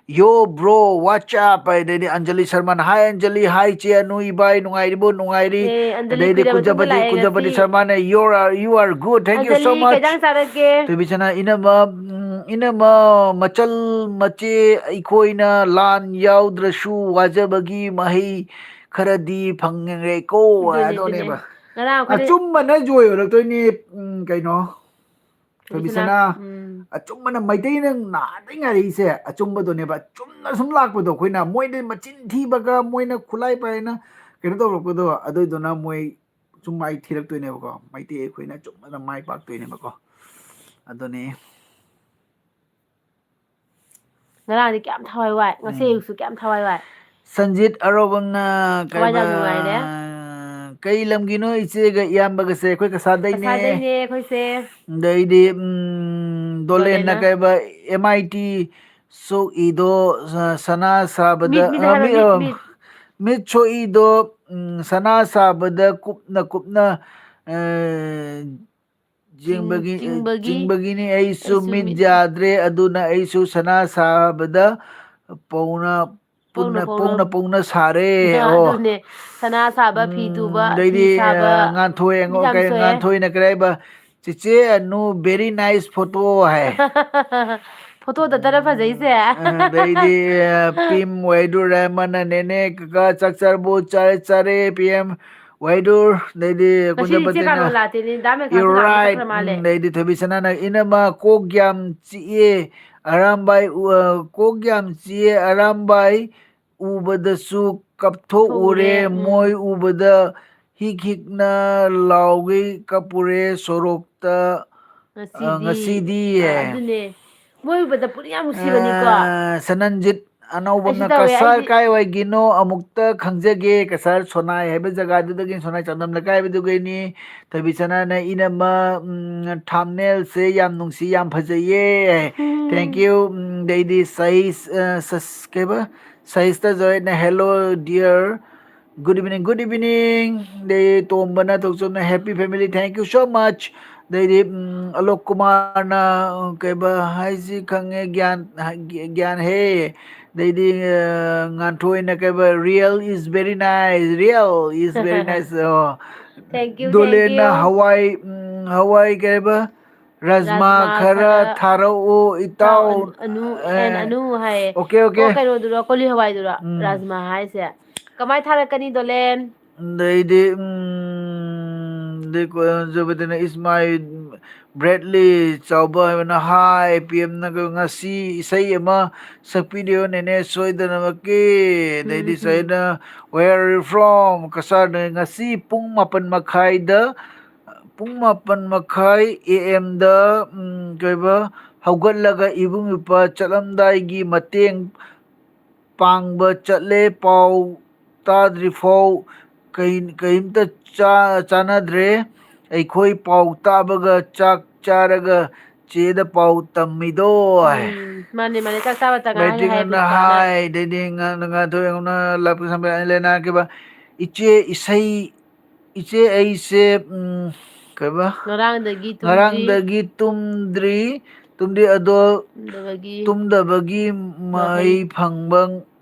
"Yo, bro, what's up?" ꯑꯗꯩꯗꯤ ꯑꯟꯖꯂꯤ ꯁꯔꯃꯅ, "Hi, ꯑꯟꯖꯂꯤ, hi, ꯆꯦ ꯑꯅꯨ ꯏꯕꯥꯏ, ꯅꯨꯡꯉꯥꯏꯔꯤꯕꯣ?" "ꯅꯨꯡꯉꯥꯏꯔꯤ." ꯑꯦ, ꯑꯟꯖꯂꯤ, ꯑꯗꯩꯗꯤ ꯀꯨꯏꯔ ꯃꯇꯨꯡꯗ ꯀꯨꯟꯖꯕꯗꯤ, ꯂꯥꯛꯑꯦ ꯀꯨꯟꯖꯕꯗꯤ ꯉꯁꯤ꯫ ꯁꯔꯃꯅ, "You are, you are good, thank you so Anjali, ꯀꯩ much." ꯏꯟꯖꯥꯡ ꯆꯥꯔꯛꯀꯦ? ꯊꯣꯏꯕꯤꯁꯅꯥ, "ꯏꯅꯝꯃ, ꯎꯝ, ꯏꯅꯝꯃ, ꯃꯆꯜ ꯃꯆꯦ, ꯑꯩꯈꯣꯏꯅ ꯂꯥꯟ ꯌꯥꯎꯗ꯭ꯔꯁꯨ ꯋꯥꯖꯕꯒꯤ ꯃꯍꯩ ꯈꯔꯗꯤ ꯐꯪꯉꯦꯀꯣ", ꯑꯗꯨꯅꯦ, ꯑꯗꯨꯅꯦ꯫ ꯑꯗꯨꯅꯦꯕ꯫ ꯉꯔꯥꯡ ꯑꯩꯈꯣꯏꯅ ꯑꯆꯨꯝꯕꯅ ꯖꯣꯏ ꯑꯣꯏꯔꯛꯇꯣꯏꯅꯦ, ꯎꯝ, ꯀꯩꯅꯣ? ꯊꯣꯏꯕꯤꯁꯅꯥ, ꯊꯣꯏꯕꯤꯁꯅꯥ, ꯎꯝ꯫ ꯑꯆꯨꯝꯕꯅ ꯃꯩꯇꯩꯅ ꯅꯍꯥꯟꯗꯩ ꯉꯥꯏꯔꯛꯏꯁꯦ ꯑꯆꯨꯝꯕꯗꯨꯅꯦꯕ꯫ ꯆꯨꯝꯅ ꯁꯨꯝ ꯂꯥꯛꯄꯗꯣ ꯑꯩꯈꯣꯏꯅ, ꯃꯣꯏꯗꯤ ꯃꯆꯤꯟ ꯊꯤꯕꯒ ꯃꯣꯏꯅ ꯈꯨꯠꯂꯥꯏ ꯄꯥꯏꯅ ꯀꯩꯅꯣ ꯇꯧꯔꯛꯄꯗꯣ, ꯑꯗꯨꯏꯗꯨꯅ ꯃꯣꯏ ꯁꯨꯝ ꯃꯥꯏ ꯊꯤꯔꯛꯇꯣꯏꯅꯦꯕꯀꯣ꯫ ꯃꯩꯇꯩ ꯑꯩꯈꯣꯏꯅ ꯆꯨꯝꯅ ꯃꯥꯏ ꯄꯥꯛꯇꯣꯏꯅꯦꯕꯀꯣ꯫ ꯑꯗꯨꯅꯤ꯫ ꯉꯔꯥꯡꯗꯤ ꯀꯌꯥꯝ ꯊꯋꯥꯏ ꯋꯥꯏ, ꯉꯁꯤ ꯎꯝ꯫ ꯑꯌꯨꯛꯁꯨ ꯀꯌꯥꯝ ꯊꯋꯥꯏ ꯋꯥꯏ꯫ ꯁꯟꯖꯤꯠ ꯑꯔꯣꯕꯝꯅ ꯊꯋꯥꯏ ꯌꯥꯝ ꯀꯩꯕ, ꯅꯨꯡꯉꯥꯏꯔꯦ꯫ ꯀꯩ ꯂꯝꯒꯤꯅꯣ ꯏꯆꯦꯒ ꯏꯌꯥꯝꯕꯒꯁꯦ? ꯑꯩꯈꯣꯏ ꯀꯁꯥꯗꯩꯅꯦ꯫ ꯀꯁꯥꯗꯩꯅꯦ ꯑꯩꯈꯣꯏꯁꯦ꯫ ꯑꯗꯩꯗꯤ, ꯎꯝ, ꯗꯣꯂꯦꯟꯅ ꯗꯣꯂꯦꯟꯅ꯫ ꯀꯩꯕ, "ꯑꯦꯝ ꯑꯥꯏ ꯇꯤ ꯁꯣꯛꯏꯗꯣ, ꯑ, ꯁꯅꯥ ꯁꯥꯕꯗ, ꯃꯤꯠ, ꯃꯤꯠ ꯑ, ꯍꯥꯏꯕ, ꯃꯤꯠ, ꯃꯤꯠ, ꯑ, ꯃꯤꯠ꯫ ꯃꯤꯠ ꯁꯣꯛꯏꯗꯣ, ꯎꯝ, ꯁꯅꯥ ꯁꯥꯕꯗ ꯀꯨꯞꯅ ꯀꯨꯞꯅ, ꯑ, ꯆꯤꯡ-, ꯌꯦꯡꯕꯒꯤ, ꯑ, ꯆꯤꯡꯕꯒꯤ꯫ ꯆꯤꯡꯕꯒꯤꯅꯤ꯫ ꯑꯩꯁꯨ ꯑꯩꯁꯨ ꯃꯤꯠ ꯃꯤꯠ ꯌꯥꯗ꯭ꯔꯦ, ꯑꯗꯨꯅ ꯑꯩꯁꯨ ꯁꯅꯥ ꯁꯥꯕꯗ ꯄꯧꯅ ꯄꯨꯟꯅ, ꯄꯧꯅ, ꯄꯧꯅ, ꯄꯧꯅ ꯄꯧꯅ ꯁꯥꯔꯦ꯫ ꯑꯣ꯫ ꯑꯗꯨꯅꯦ꯫ ꯁꯅꯥ ꯁꯥꯕ, ꯐꯤ ꯎꯝ, ꯇꯨꯕ, ꯐꯤ ꯑꯗꯩꯗꯤ, ꯁꯥꯕ, ꯑ, ꯉꯥꯟꯊꯣꯏ ꯃꯤ ꯑꯩꯉꯣꯟ-, ꯌꯥꯝ ꯀꯩ, ꯁꯣꯛꯑꯦ꯫ ꯉꯥꯟꯊꯣꯏꯅ ꯀꯔꯤ ꯍꯥꯏꯕ? "ꯆꯦꯆꯦ ꯑꯅꯨ, very nice photo" ꯍꯥꯏ꯫ ꯐꯣꯇꯣꯗ ꯇꯔꯥ ꯐꯖꯩꯁꯦ꯫ ꯎꯝ, ꯑꯗꯩꯗꯤ, ꯑ, ꯄꯤꯝ ꯋꯥꯏꯗꯨ ꯔꯍꯃꯟꯅ, "ꯅꯦꯅꯦ, ꯀꯀꯥ, ꯆꯥꯛ ꯆꯥꯔꯕꯣ?" "ꯆꯥꯔꯦ, ꯆꯥꯔꯦ, ꯄꯤ ꯑꯦꯝ ꯋꯥꯏꯗꯨ"꯫ ꯑꯗꯩꯗꯤ ꯉꯁꯤꯗꯤ ꯏꯆꯦ ꯀꯨꯟꯖꯄꯇꯤꯅ, ꯀꯥꯂꯣꯂꯥꯇꯦꯅꯦ, ꯗꯥ ꯃꯦꯘꯥꯁꯨ "You're ꯂꯥꯛꯄ right"꯫ ꯆꯠꯈ꯭ꯔ ꯃꯥꯜꯂꯦ꯫ ꯎꯝ, ꯑꯗꯩꯗꯤ ꯊꯣꯏꯕꯤꯁꯅꯥꯅ, "ꯏꯅꯝꯃ, ꯀꯣꯛ ꯌꯥꯝ ꯆꯤꯛꯑꯦ, ꯑꯔꯥꯝꯕꯥꯏ, ꯎ-, ꯑ, ꯀꯣꯛ ꯌꯥꯝ ꯆꯤꯛꯑꯦ, ꯑꯔꯥꯝꯕꯥꯏ ꯎꯕꯗꯁꯨ ꯀꯞꯊꯣꯛꯎꯔꯦ, ꯊꯣꯛꯎꯔꯦ, ꯎꯝ꯫ ꯃꯣꯏ ꯎꯕꯗ ꯍꯤꯛ ꯍꯤꯛꯅ ꯂꯥꯎꯒꯩ ꯀꯞꯄꯨꯔꯦ ꯁꯣꯔꯣꯛꯇ, ꯑ, ꯉꯁꯤꯗꯤ, ꯉꯁꯤꯗꯤ"꯫ ꯑ, ꯑꯗꯨꯅꯦ꯫ ꯃꯣꯏ ꯎꯕꯗ ꯄꯨꯛꯅꯤꯡ ꯌꯥꯝ ꯅꯨꯡꯁꯤꯕꯅꯤꯀꯣ꯫ ꯑ, ꯁꯅꯟꯖꯤꯠ ꯑꯅꯧꯕ ꯑꯩꯁꯨ ꯑꯃꯅ, ꯇꯧꯋꯦ, "ꯀꯁꯥꯔ ꯑꯩꯗꯤ ꯀꯥꯏꯋꯥꯏꯒꯤꯅꯣ ꯑꯃꯨꯛꯇ ꯈꯪꯖꯒꯦ?" ꯀꯁꯥꯔ ꯁꯣꯅꯥꯏ ꯍꯥꯏꯕ ꯖꯒꯥꯗꯨꯗꯒꯤ, ꯁꯣꯅꯥꯏ ꯆꯥꯟꯗꯝ ꯂꯩꯀꯥꯏ ꯍꯥꯏꯕꯗꯨꯒꯤꯅꯤ꯫ ꯊꯣꯏꯕꯤꯁꯅꯥꯅ, "ꯏꯅꯝꯃ, ꯎꯝ, thumbnail ꯁꯦ ꯌꯥꯝ ꯅꯨꯡꯁꯤ, ꯌꯥꯝ ꯐꯖꯩꯌꯦ꯫ Thank you." ꯎꯝ, ꯑꯗꯩꯗꯤ ꯁꯍꯤꯁ, ꯑ, ꯁꯁ-, ꯀꯩꯕ? ꯁꯍꯤꯁꯇ ꯖꯣꯏꯅ, "Hello dear, good evening, good evening." ꯑꯗꯩ ꯇꯣꯝꯕꯅ, ꯊꯣꯛꯆꯣꯝꯅ, "Happy family, thank you so much." ꯑꯗꯩꯗꯤ, ꯎꯝ, ꯑꯂꯣꯛ ꯀꯨꯃꯥꯔꯅ, ꯎꯝ, ꯀꯩꯕ ꯍꯥꯏꯁꯤ ꯈꯪꯉꯦ, ꯒ꯭ꯌꯥꯟ, ꯒ꯭ꯌꯥꯟ ꯍꯦ꯫ ꯑꯗꯩꯗꯤ, ꯑ, ꯉꯥꯟꯊꯣꯏꯅ ꯀꯩꯕ, "Real is very nice, real is very nice." ꯑꯣ꯫ Thank you, ꯗꯣꯂꯦꯟꯅ thank you. ꯍꯋꯥꯏ, ꯎꯝ, ꯍꯋꯥꯏ ꯀꯩꯕ, "ꯔꯥꯖꯃꯥ ꯔꯥꯖꯃꯥ ꯈꯔ ꯈꯔ ꯊꯥꯔꯛꯑꯣ, ꯏꯇꯥꯎ"꯫ ꯏꯇꯥꯎ ꯑꯅꯨ, ꯑꯦꯟ ꯑꯦ, ꯑꯅꯨ ꯍꯥꯏꯌꯦ꯫ Okay, okay. ꯑꯣ, ꯀꯩꯅꯣꯗꯨꯔꯣ, ꯀꯣꯂꯤ ꯍꯋꯥꯏꯗꯨꯔꯣ? ꯎꯝ꯫ ꯔꯥꯖꯃꯥ ꯍꯥꯏꯁꯦ꯫ ꯀꯃꯥꯏ ꯊꯥꯔꯛꯀꯅꯤ, ꯗꯣꯂꯦꯟ? ꯑꯗꯩꯗꯤ, ꯎꯝ, ꯑꯗꯩ ꯀꯣ-, ꯖꯕꯗꯤꯅ, "Is my Bradley" ꯆꯥꯎꯕ ꯍꯥꯏꯕꯅ, "Hi, ꯄꯤ ꯑꯦꯝꯅ ꯉꯁꯤ ꯏꯁꯩ ꯑꯃ ꯁꯛꯄꯤꯔꯤꯌꯣ ꯅꯦꯅꯦ ꯁꯣꯏꯗꯅꯃꯛꯀꯤ"꯫ ꯑꯗꯩꯗꯤ ꯎꯝ, ꯎꯝ꯫ ꯁꯩꯅ, "Where are you from?" ꯀꯁꯥꯔꯗ ꯉꯁꯤ ꯄꯨꯡ ꯃꯥꯄꯟ ꯃꯈꯥꯏꯗ, ꯄꯨꯡ ꯃꯥꯄꯟ ꯃꯈꯥꯏ A M ꯗ, ꯎꯝ, ꯀꯩꯕ, ꯍꯧꯒꯠꯂꯒ ꯏꯕꯨꯡ ꯏꯄ꯭ꯋꯥ ꯆꯠꯂꯝꯗꯥꯏꯒꯤ ꯃꯇꯦꯡ ꯄꯥꯡꯕ ꯆꯠꯂꯦ꯫ ꯄꯥꯎ ꯇꯥꯗ꯭ꯔꯤꯐꯥꯎ ꯀꯩ-, ꯀꯩꯝꯇ ꯆꯥ-, ꯆꯥꯅꯗ꯭ꯔꯦ꯫ ꯑꯩꯈꯣꯏ ꯄꯥꯎ ꯇꯥꯕꯒ ꯆꯥꯛ ꯆꯥꯔꯒ ꯆꯦꯗ ꯄꯥꯎ ꯇꯝꯃꯤꯗꯣ꯫ ꯎꯝ, ꯃꯥꯅꯦ, ꯃꯥꯅꯦ, ꯆꯥꯛ ꯆꯥꯕꯇ ꯉꯥꯏꯔꯦ ꯍꯥꯏ ꯕꯦꯇꯤꯡꯅ ꯕꯤꯁ꯭ꯋꯥꯅ꯫ ꯍꯥꯏ, ꯑꯗꯩꯗꯤ ꯉꯥ-, ꯉꯥ-, ꯊꯣꯏ-, ꯉꯥ-, ꯂꯥꯏ ꯄꯨ ꯁꯝꯕ ꯑꯩꯅ ꯂꯦꯅꯥ ꯀꯩꯕ, "ꯏꯆꯦ ꯏꯁꯩ, ꯏꯆꯦ ꯑꯩꯁꯦ, ꯎꯝ, ꯀꯩꯕ? ꯉꯔꯥꯡꯗꯒꯤ ꯇꯨꯝꯗ꯭ꯔꯤ꯫ ꯉꯔꯥꯡꯗꯒꯤ ꯇꯨꯝꯗ꯭ꯔꯤ, ꯇꯨꯝꯗ꯭ꯔꯤ ꯑꯗꯣ ꯇꯨꯝꯗꯕꯒꯤ ꯇꯨꯝꯗꯕꯒꯤ ꯃꯍꯩ ꯃꯍꯩ ꯐꯪꯕ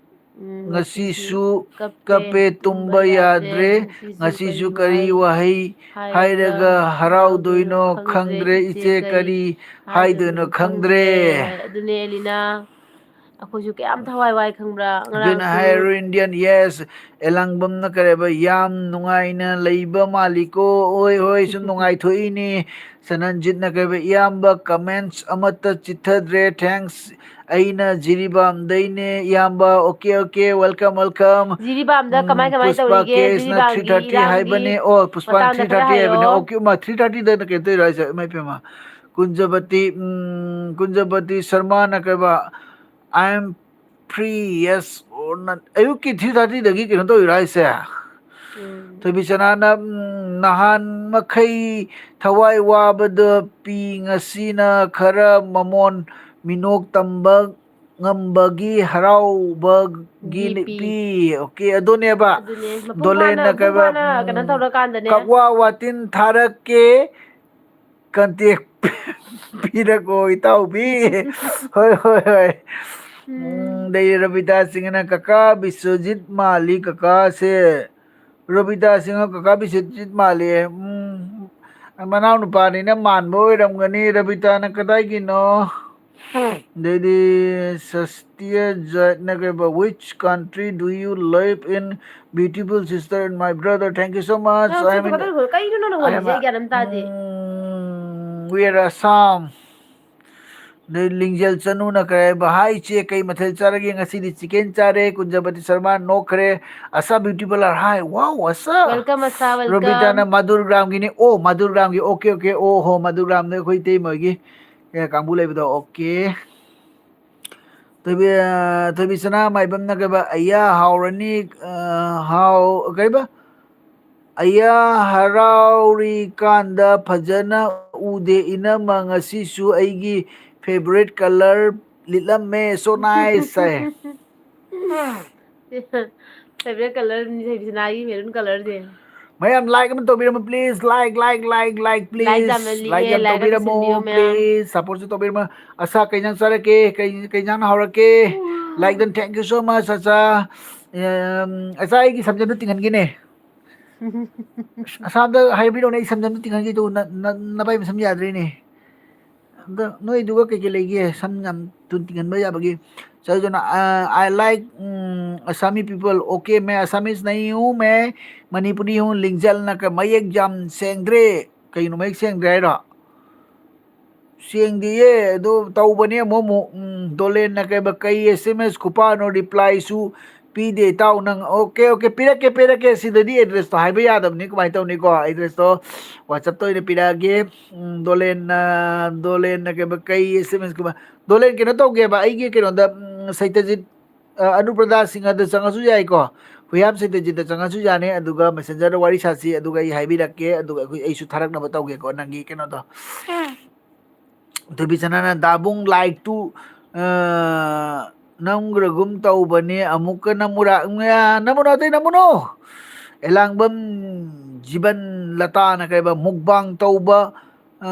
ꯎꯝ, ꯉꯁꯤꯁꯨ ꯉꯁꯤꯁꯨ ꯀꯞꯄꯦ, ꯀꯞꯄꯦ, ꯇꯨꯝꯕ ꯇꯨꯝꯕ ꯌꯥꯗ꯭ꯔꯦ, ꯌꯥꯗ꯭ꯔꯦ, ꯉꯁꯤꯁꯨ ꯉꯁꯤꯁꯨ ꯀꯔꯤ ꯀꯔꯤ ꯋꯥꯍꯩ ꯋꯥꯍꯩ ꯍꯥꯏꯔꯒ ꯍꯥꯏꯔꯒ ꯍꯔꯥꯎꯗꯣꯏꯅꯣ ꯍꯔꯥꯎꯗꯣꯏꯅꯣ ꯈꯪꯗ꯭ꯔꯦ, ꯈꯪꯗ꯭ꯔꯦ, ꯏꯆꯦ ꯏꯆꯦ ꯀꯔꯤ ꯀꯔꯤ ꯍꯥꯏꯗꯣꯏꯅꯣ ꯍꯥꯏꯗꯣꯏꯅꯣ ꯈꯪꯗ꯭ꯔꯦ꯫ ꯈꯪꯗ꯭ꯔꯦ꯫ ꯑꯗꯨꯅꯦ, ꯑꯦꯂꯤꯅꯥ, ꯑꯩꯈꯣꯏꯁꯨ ꯀꯌꯥꯝ ꯊꯋꯥꯏ ꯋꯥꯏ ꯈꯪꯕ꯭ꯔꯥ? ꯑꯗꯨꯅ ꯉꯔꯥꯡꯁꯨ ꯍꯥꯏꯔꯣ, Indian, yes꯫ ꯑꯦꯂꯥꯡꯕꯝꯅ ꯀꯔꯦꯕ, "ꯌꯥꯝ ꯅꯨꯡꯉꯥꯏꯅ ꯂꯩꯕ ꯃꯥꯜꯂꯤꯀꯣ?" "ꯍꯣꯏ, ꯍꯣꯏ, ꯁꯨꯝ ꯅꯨꯡꯉꯥꯏꯊꯣꯛꯏꯅꯦ꯫" ꯁꯅꯟꯖꯤꯠꯅ ꯀꯔꯦꯕ, "ꯏꯌꯥꯝꯕ, comments ꯑꯃꯠꯇ ꯆꯤꯠꯊꯗ꯭ꯔꯦ, thanks꯫ ꯑꯩꯅ ꯖꯤꯔꯤꯕꯥꯝꯗꯩꯅꯦ, ꯏꯌꯥꯝꯕ꯫" Okay, okay, welcome, welcome꯫ ꯖꯤꯔꯤꯕꯥꯝꯗ ꯎꯝ, ꯀꯃꯥꯏ, ꯀꯃꯥꯏ ꯄꯨꯁꯄꯥ ꯇꯧꯔꯤꯒꯦ? ꯀꯦꯁꯅ ꯖꯤꯔꯤꯕꯥꯝꯒꯤ three thirty ꯏꯔꯥꯡꯒꯤ ꯍꯥꯏꯕꯅꯦ꯫ ꯑꯣ, ꯄꯨꯁꯄꯥꯅ ꯃꯇꯥꯡꯗ three thirty ꯈꯔ ꯍꯥꯏꯕꯅꯦ꯫ ꯍꯥꯏꯔꯛꯑꯣ꯫ Okay, ꯃꯥ three thirty ꯗꯅ ꯀꯩꯅꯣ ꯇꯧꯔꯤꯔꯣ ꯍꯥꯏꯁꯦ? ꯏꯃꯥ ꯏꯄꯦꯝꯃ꯫ ꯀꯨꯟꯖꯕꯇꯤ, ꯎꯝ, ꯀꯨꯟꯖꯕꯇꯤ ꯁꯔꯃꯅ ꯀꯩꯕ, "I am free, yes or not? ꯑꯌꯨꯛꯀꯤ three thirty ꯗꯒꯤ ꯀꯩꯅꯣ ꯇꯧꯔꯤꯔꯣ ꯍꯥꯏꯁꯦ? ꯎꯝ꯫ ꯊꯣꯏꯕꯤꯆꯅꯥꯅ, ꯎꯝ, "ꯅꯍꯥꯟ ꯃꯈꯩ ꯊꯋꯥꯏ ꯋꯥꯕꯗ ꯄꯤ, ꯉꯁꯤꯅ ꯈꯔ ꯃꯃꯣꯟ ꯃꯤꯅꯣꯛ ꯇꯝꯕ ꯉꯝꯕꯒꯤ ꯍꯔꯥꯎꯕꯒꯤ ꯒꯤ ꯄꯤ꯫ ꯄꯤ"꯫ ꯑꯣꯀꯦ, ꯑꯗꯨꯅꯦꯕ꯫ ꯑꯗꯨꯅꯦ, ꯃꯄꯨꯡ ꯗꯣꯂꯦꯟꯅ ꯐꯥꯅ, ꯃꯄꯨꯡ ꯐꯥꯅ, ꯐꯥꯅ ꯀꯩꯅꯣ ꯎꯝ, ꯇꯧꯔꯀꯥꯟꯗꯅꯦ꯫ ꯀꯛꯋꯥ ꯋꯥꯇꯤꯟ ꯊꯥꯔꯛꯀꯦ, contact ꯄꯤꯔꯛꯑꯣ ꯏꯇꯥꯎꯕꯤ꯫ ꯍꯣꯏ, ꯍꯣꯏ, ꯍꯣꯏ꯫ ꯎꯝ꯫ ꯎꯝ, ꯑꯗꯩ ꯔꯕꯤꯇꯥ ꯁꯤꯡꯍꯅ, "ꯀꯀꯥ ꯕꯤꯁ꯭ꯋꯖꯤꯠ ꯃꯥꯜꯂꯤ ꯀꯀꯥꯁꯦ"꯫ ꯔꯕꯤꯇꯥ ꯁꯤꯡꯍ, "ꯀꯀꯥ ꯕꯤꯁ꯭ꯋꯖꯤꯠ ꯃꯥꯜꯂꯤ"꯫ ꯎꯝ, ꯃꯅꯥꯎꯅꯨꯄꯥꯅꯤꯅ ꯃꯥꯟꯕ ꯑꯣꯏꯔꯝꯒꯅꯤ꯫ ꯔꯕꯤꯇꯥꯅ, "ꯀꯗꯥꯏꯒꯤꯅꯣ?" ꯑꯗꯩꯗꯤ ꯁꯁꯇꯤꯌ ꯖꯠꯅ ꯀꯩꯕ, "Which country do you live in, beautiful sister and my brother? Thank you so much." ꯅꯪ I am ꯆꯠꯇꯨ in, ꯀꯗꯥꯏ ꯈꯣꯏ-, ꯀꯩꯅꯣ ꯅꯪꯅ I am ꯍꯣꯜꯂꯤꯁꯦ? a, ꯑꯩ ꯒ꯭ꯌꯥꯟ ꯑꯃ ꯇꯥꯗꯦ꯫ ꯎꯝ, we are Assam꯫ ꯑꯗꯩ ꯂꯤꯡꯖꯦꯜ ꯆꯅꯨꯅ ꯀꯔꯤ ꯍꯥꯏꯕ, "Hi ꯏꯆꯦ, ꯀꯩ ꯃꯊꯦꯜ ꯆꯥꯔꯒꯦ?" "ꯉꯁꯤꯗꯤ chicken ꯆꯥꯔꯦ"꯫ ꯀꯨꯟꯖꯕꯇꯤ Sharma ꯅꯣꯛꯈ꯭ꯔꯦ꯫ "Assam beautiful are high, wow, Assam!" Welcome, Assam, welcome꯫ ꯔꯣꯕꯤꯇꯥꯅ ꯃꯗꯨꯔꯒ꯭ꯔꯥꯝꯒꯤꯅꯤ꯫ ꯑꯣ, ꯃꯗꯨꯔꯒ꯭ꯔꯥꯝꯒꯤ, ꯑꯣꯀꯦ, ꯑꯣꯀꯦ, ꯑꯣ ꯍꯣ, ꯃꯗꯨꯔꯒ꯭ꯔꯥꯝꯗ ꯑꯩꯈꯣꯏ ꯏꯇꯩꯃ ꯍꯣꯏꯒꯤ, ꯑꯦ, ꯀꯥꯡꯕꯨ ꯂꯩꯕꯗꯣ, ꯑꯣꯀꯦ꯫ ꯊꯣꯏꯕꯤ-, ꯑ, ꯊꯣꯏꯕꯤꯁꯅꯥ ꯃꯥꯏꯕꯝꯅ ꯀꯩꯕ, "ꯑꯌꯥ, ꯍꯥꯎꯔꯅꯤ", ꯑ, ꯍꯥꯎ-, ꯀꯩꯕ? "ꯑꯌꯥ, ꯍꯔꯥꯎꯔꯤꯀꯥꯟꯗ ꯐꯖꯅ ꯎꯗꯦ ꯏꯅꯝꯃ, ꯉꯁꯤꯁꯨ ꯑꯩꯒꯤ favourite colour ꯂꯤꯠꯂꯝꯃꯦ, so nice" ꯍꯥꯏ꯫ Favourite colour ꯅꯤ ꯊꯣꯏꯕꯤꯁꯅꯥꯒꯤ maroon colour ꯁꯦ꯫ ꯃꯌꯥꯝ like ꯑꯃ ꯇꯧꯕꯤꯔꯝꯃꯨ, please, like, like, like, like, Like please, ꯌꯥꯝꯅ ꯂꯤꯛꯑꯦ, like ꯌꯥꯝ like ꯑꯝꯇ ꯇꯧꯕꯤꯔꯝꯃꯣ, ꯁꯤꯟꯕꯤꯌꯨ ꯃꯌꯥꯝ꯫ please, support ꯁꯨ ꯇꯧꯕꯤꯔꯝꯃꯣ꯫ ꯑꯁꯥ, ꯀꯩ ꯏꯟꯖꯥꯡ ꯆꯥꯔꯛꯀꯦ? ꯀꯩ, ꯀꯩ ꯏꯟꯖꯥꯡꯅ ꯍꯥꯎꯔꯛꯀꯦ? Like done, thank you so much, ꯑꯁꯥ꯫ ꯑꯝ, ꯑꯁꯥ, ꯑꯩꯒꯤ ꯁꯝꯖꯝꯗꯣ ꯇꯤꯡꯍꯟꯒꯦꯅꯦ꯫ ꯑꯁꯥꯝꯗ ꯍꯥꯏꯕꯤꯔꯛꯎꯅꯦ, ꯑꯩ ꯁꯝꯖꯝꯗꯣ ꯇꯤꯡꯍꯟꯒꯦ ꯇꯧꯕ, ꯅ-, ꯅ-, ꯅꯄꯥꯏ ꯃꯁꯝ ꯌꯥꯗ꯭ꯔꯦꯅꯦ꯫ ꯑꯗ ꯅꯣꯏꯗꯨꯒ ꯀꯩꯀꯩ ꯂꯩꯒꯦ? ꯁꯝ ꯌꯥꯝ ꯊꯨꯅ ꯇꯤꯡꯍꯟꯕ ꯌꯥꯕꯒꯤ꯫ ꯆꯥꯏꯗꯨꯅ, ꯑ, "I like, um, Assami people, okay, मैं Assamese नहीं हूँ, मैं मणिपुरी हूँ", ꯂꯤꯡꯖꯦꯜꯅ ꯀ-, ꯃꯌꯦꯛ ꯌꯥꯝ ꯁꯦꯡꯗ꯭ꯔꯦ꯫ ꯀꯩꯅꯣ ꯃꯌꯦꯛ ꯁꯦꯡꯗ꯭ꯔꯦ ꯍꯥꯏꯔꯣ? ꯁꯦꯡꯗꯤꯌꯦ, ꯑꯗꯨ ꯇꯧꯕꯅꯦ ꯑꯃꯨꯛ ꯑꯃꯨꯛ꯫ ꯎꯝ, ꯗꯣꯂꯦꯟꯅ ꯀꯩꯕ, "ꯀꯩ S M S ꯈꯨꯄꯥꯅꯣ, reply ꯁꯨ ꯄꯤꯗꯦ ꯏꯇꯥꯎ ꯅꯪ"꯫ ꯑꯣꯀꯦ, ꯑꯣꯀꯦ, ꯄꯤꯔꯛꯀꯦ, ꯄꯤꯔꯛꯀꯦ꯫ ꯁꯤꯗꯗꯤ address ꯇꯣ ꯍꯥꯏꯕ ꯌꯥꯗꯕꯅꯤ, ꯀꯃꯥꯏꯅ ꯇꯧꯅꯤꯀꯣ? Address ꯇꯣ WhatsApp ꯇ ꯑꯣꯏꯅ ꯄꯤꯔꯛꯑꯒꯦ꯫ ꯎꯝ, ꯗꯣꯂꯦꯟꯅ, ꯗꯣꯂꯦꯟꯅ ꯀꯩꯕ, "ꯀꯩ S M S ꯈꯨꯄꯥ-", ꯗꯣꯂꯦꯟ, ꯀꯩꯅꯣ ꯇꯧꯒꯦꯕ, ꯑꯩꯒꯤ ꯀꯩꯅꯣꯗ, ꯎꯝ, ꯁꯩꯇꯖꯤꯠ ꯑ, ꯑꯅꯨꯄ꯭ꯔꯗꯥ ꯁꯤꯡꯍꯗ ꯆꯪꯉꯁꯨ ꯌꯥꯏꯀꯣ, ꯍꯨꯏꯌꯥꯝ ꯁꯩꯇꯖꯤꯠꯇ ꯆꯪꯉꯁꯨ ꯌꯥꯅꯤ, ꯑꯗꯨꯒ Messenger ꯗ ꯋꯥꯔꯤ ꯁꯥꯁꯤ, ꯑꯗꯨꯒ ꯑꯩ ꯍꯥꯏꯕꯤꯔꯛꯀꯦ, ꯑꯗꯨꯒ ꯑꯩꯈꯣꯏ, ꯑꯩꯁꯨ ꯊꯥꯔꯛꯅꯕ ꯇꯧꯒꯦꯀꯣ ꯅꯪꯒꯤ ꯀꯩꯅꯣꯗꯣ꯫ ꯊꯣꯏꯕꯤꯁꯅꯥꯅ ꯗꯥꯕꯨꯡ like ꯇꯨ, ꯑ, ꯅꯝꯈ꯭ꯔꯒꯨꯝ ꯇꯧꯕꯅꯦ, ꯑꯃꯨꯛꯀ ꯅꯝꯃꯨꯔꯥ? ꯎꯝ, ꯑ, ꯅꯝꯃꯨꯅꯣ, ꯑꯇꯩ ꯅꯝꯃꯨꯅꯣ꯫ ꯑꯦꯂꯥꯡꯕꯝ ꯖꯤꯕꯟ ꯂꯇꯥꯅ ꯀꯩꯕ, mukbang ꯇꯧꯕ, ꯑ,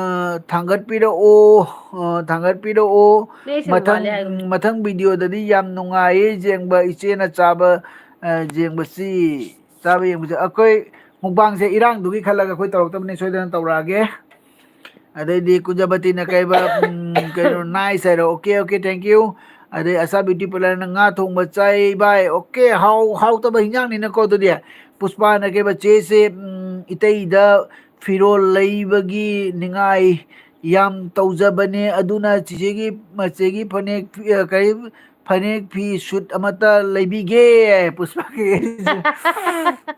ꯊꯥꯡꯒꯠꯄꯤꯔꯛꯑꯣ, ꯑ, ꯊꯥꯡꯒꯠꯄꯤꯔꯛꯑꯣ꯫ ꯃꯌꯦꯛ ꯁꯦꯡꯅ ꯃꯊꯪ, ꯋꯥꯠꯂꯦ ꯍꯥꯏꯒꯨꯝ꯫ ꯃꯊꯪ video ꯗꯗꯤ ꯌꯥꯝ ꯅꯨꯡꯉꯥꯏꯌꯦ ꯌꯦꯡꯕ, ꯏꯆꯦꯅ ꯆꯥꯕ, ꯑ, ꯌꯦꯡꯕꯁꯤ, ꯆꯥꯕ ꯌꯦꯡꯕꯁꯤ꯫ ꯑꯩꯈꯣꯏ mukbang ꯁꯦ ꯏꯔꯥꯡꯗꯨꯒꯤ ꯈꯜꯂꯒ ꯑꯩꯈꯣꯏ ꯇꯧꯔꯛꯇꯕꯅꯤ, ꯁꯣꯏꯗꯅ ꯇꯧꯔꯛꯑꯒꯦ꯫ ꯑꯗꯩꯗꯤ ꯀꯨꯟꯖꯕꯇꯤꯅ ꯀꯩꯕ, ꯎꯝ, ꯀꯩꯅꯣ, nice ꯍꯥꯏꯔꯣ, okay, okay, thank you꯫ ꯑꯗꯩ ꯑꯁꯥ beauty parlour ꯅ ꯉꯥ ꯊꯣꯡꯕ ꯆꯥꯏ ꯚꯥꯏ, okay, ꯍꯥꯎ-, ꯍꯥꯎꯇꯕ ꯍꯤꯟꯖꯥꯡꯅꯤꯅꯀꯣ꯫ ꯑꯗꯨꯗꯤ ꯄꯨꯁꯄꯥꯅ ꯀꯩꯕ, ꯆꯦꯁꯦ, ꯎꯝ, ꯏꯇꯩꯗ ꯐꯤꯔꯣꯜ ꯂꯩꯕꯒꯤ ꯅꯤꯡꯉꯥꯏ ꯌꯥꯝ ꯇꯧꯖꯕꯅꯦ, ꯑꯗꯨꯅ ꯆꯤꯆꯦꯒꯤ, ꯃꯆꯦꯒꯤ ꯐꯅꯦꯛ, ꯑ, ꯀꯔꯤ, ꯐꯅꯦꯛ ꯐꯤ suit ꯑꯃꯠꯇ ꯂꯩꯕꯤꯒꯦ꯫ ꯄꯨꯁꯄꯥꯒꯤ꯫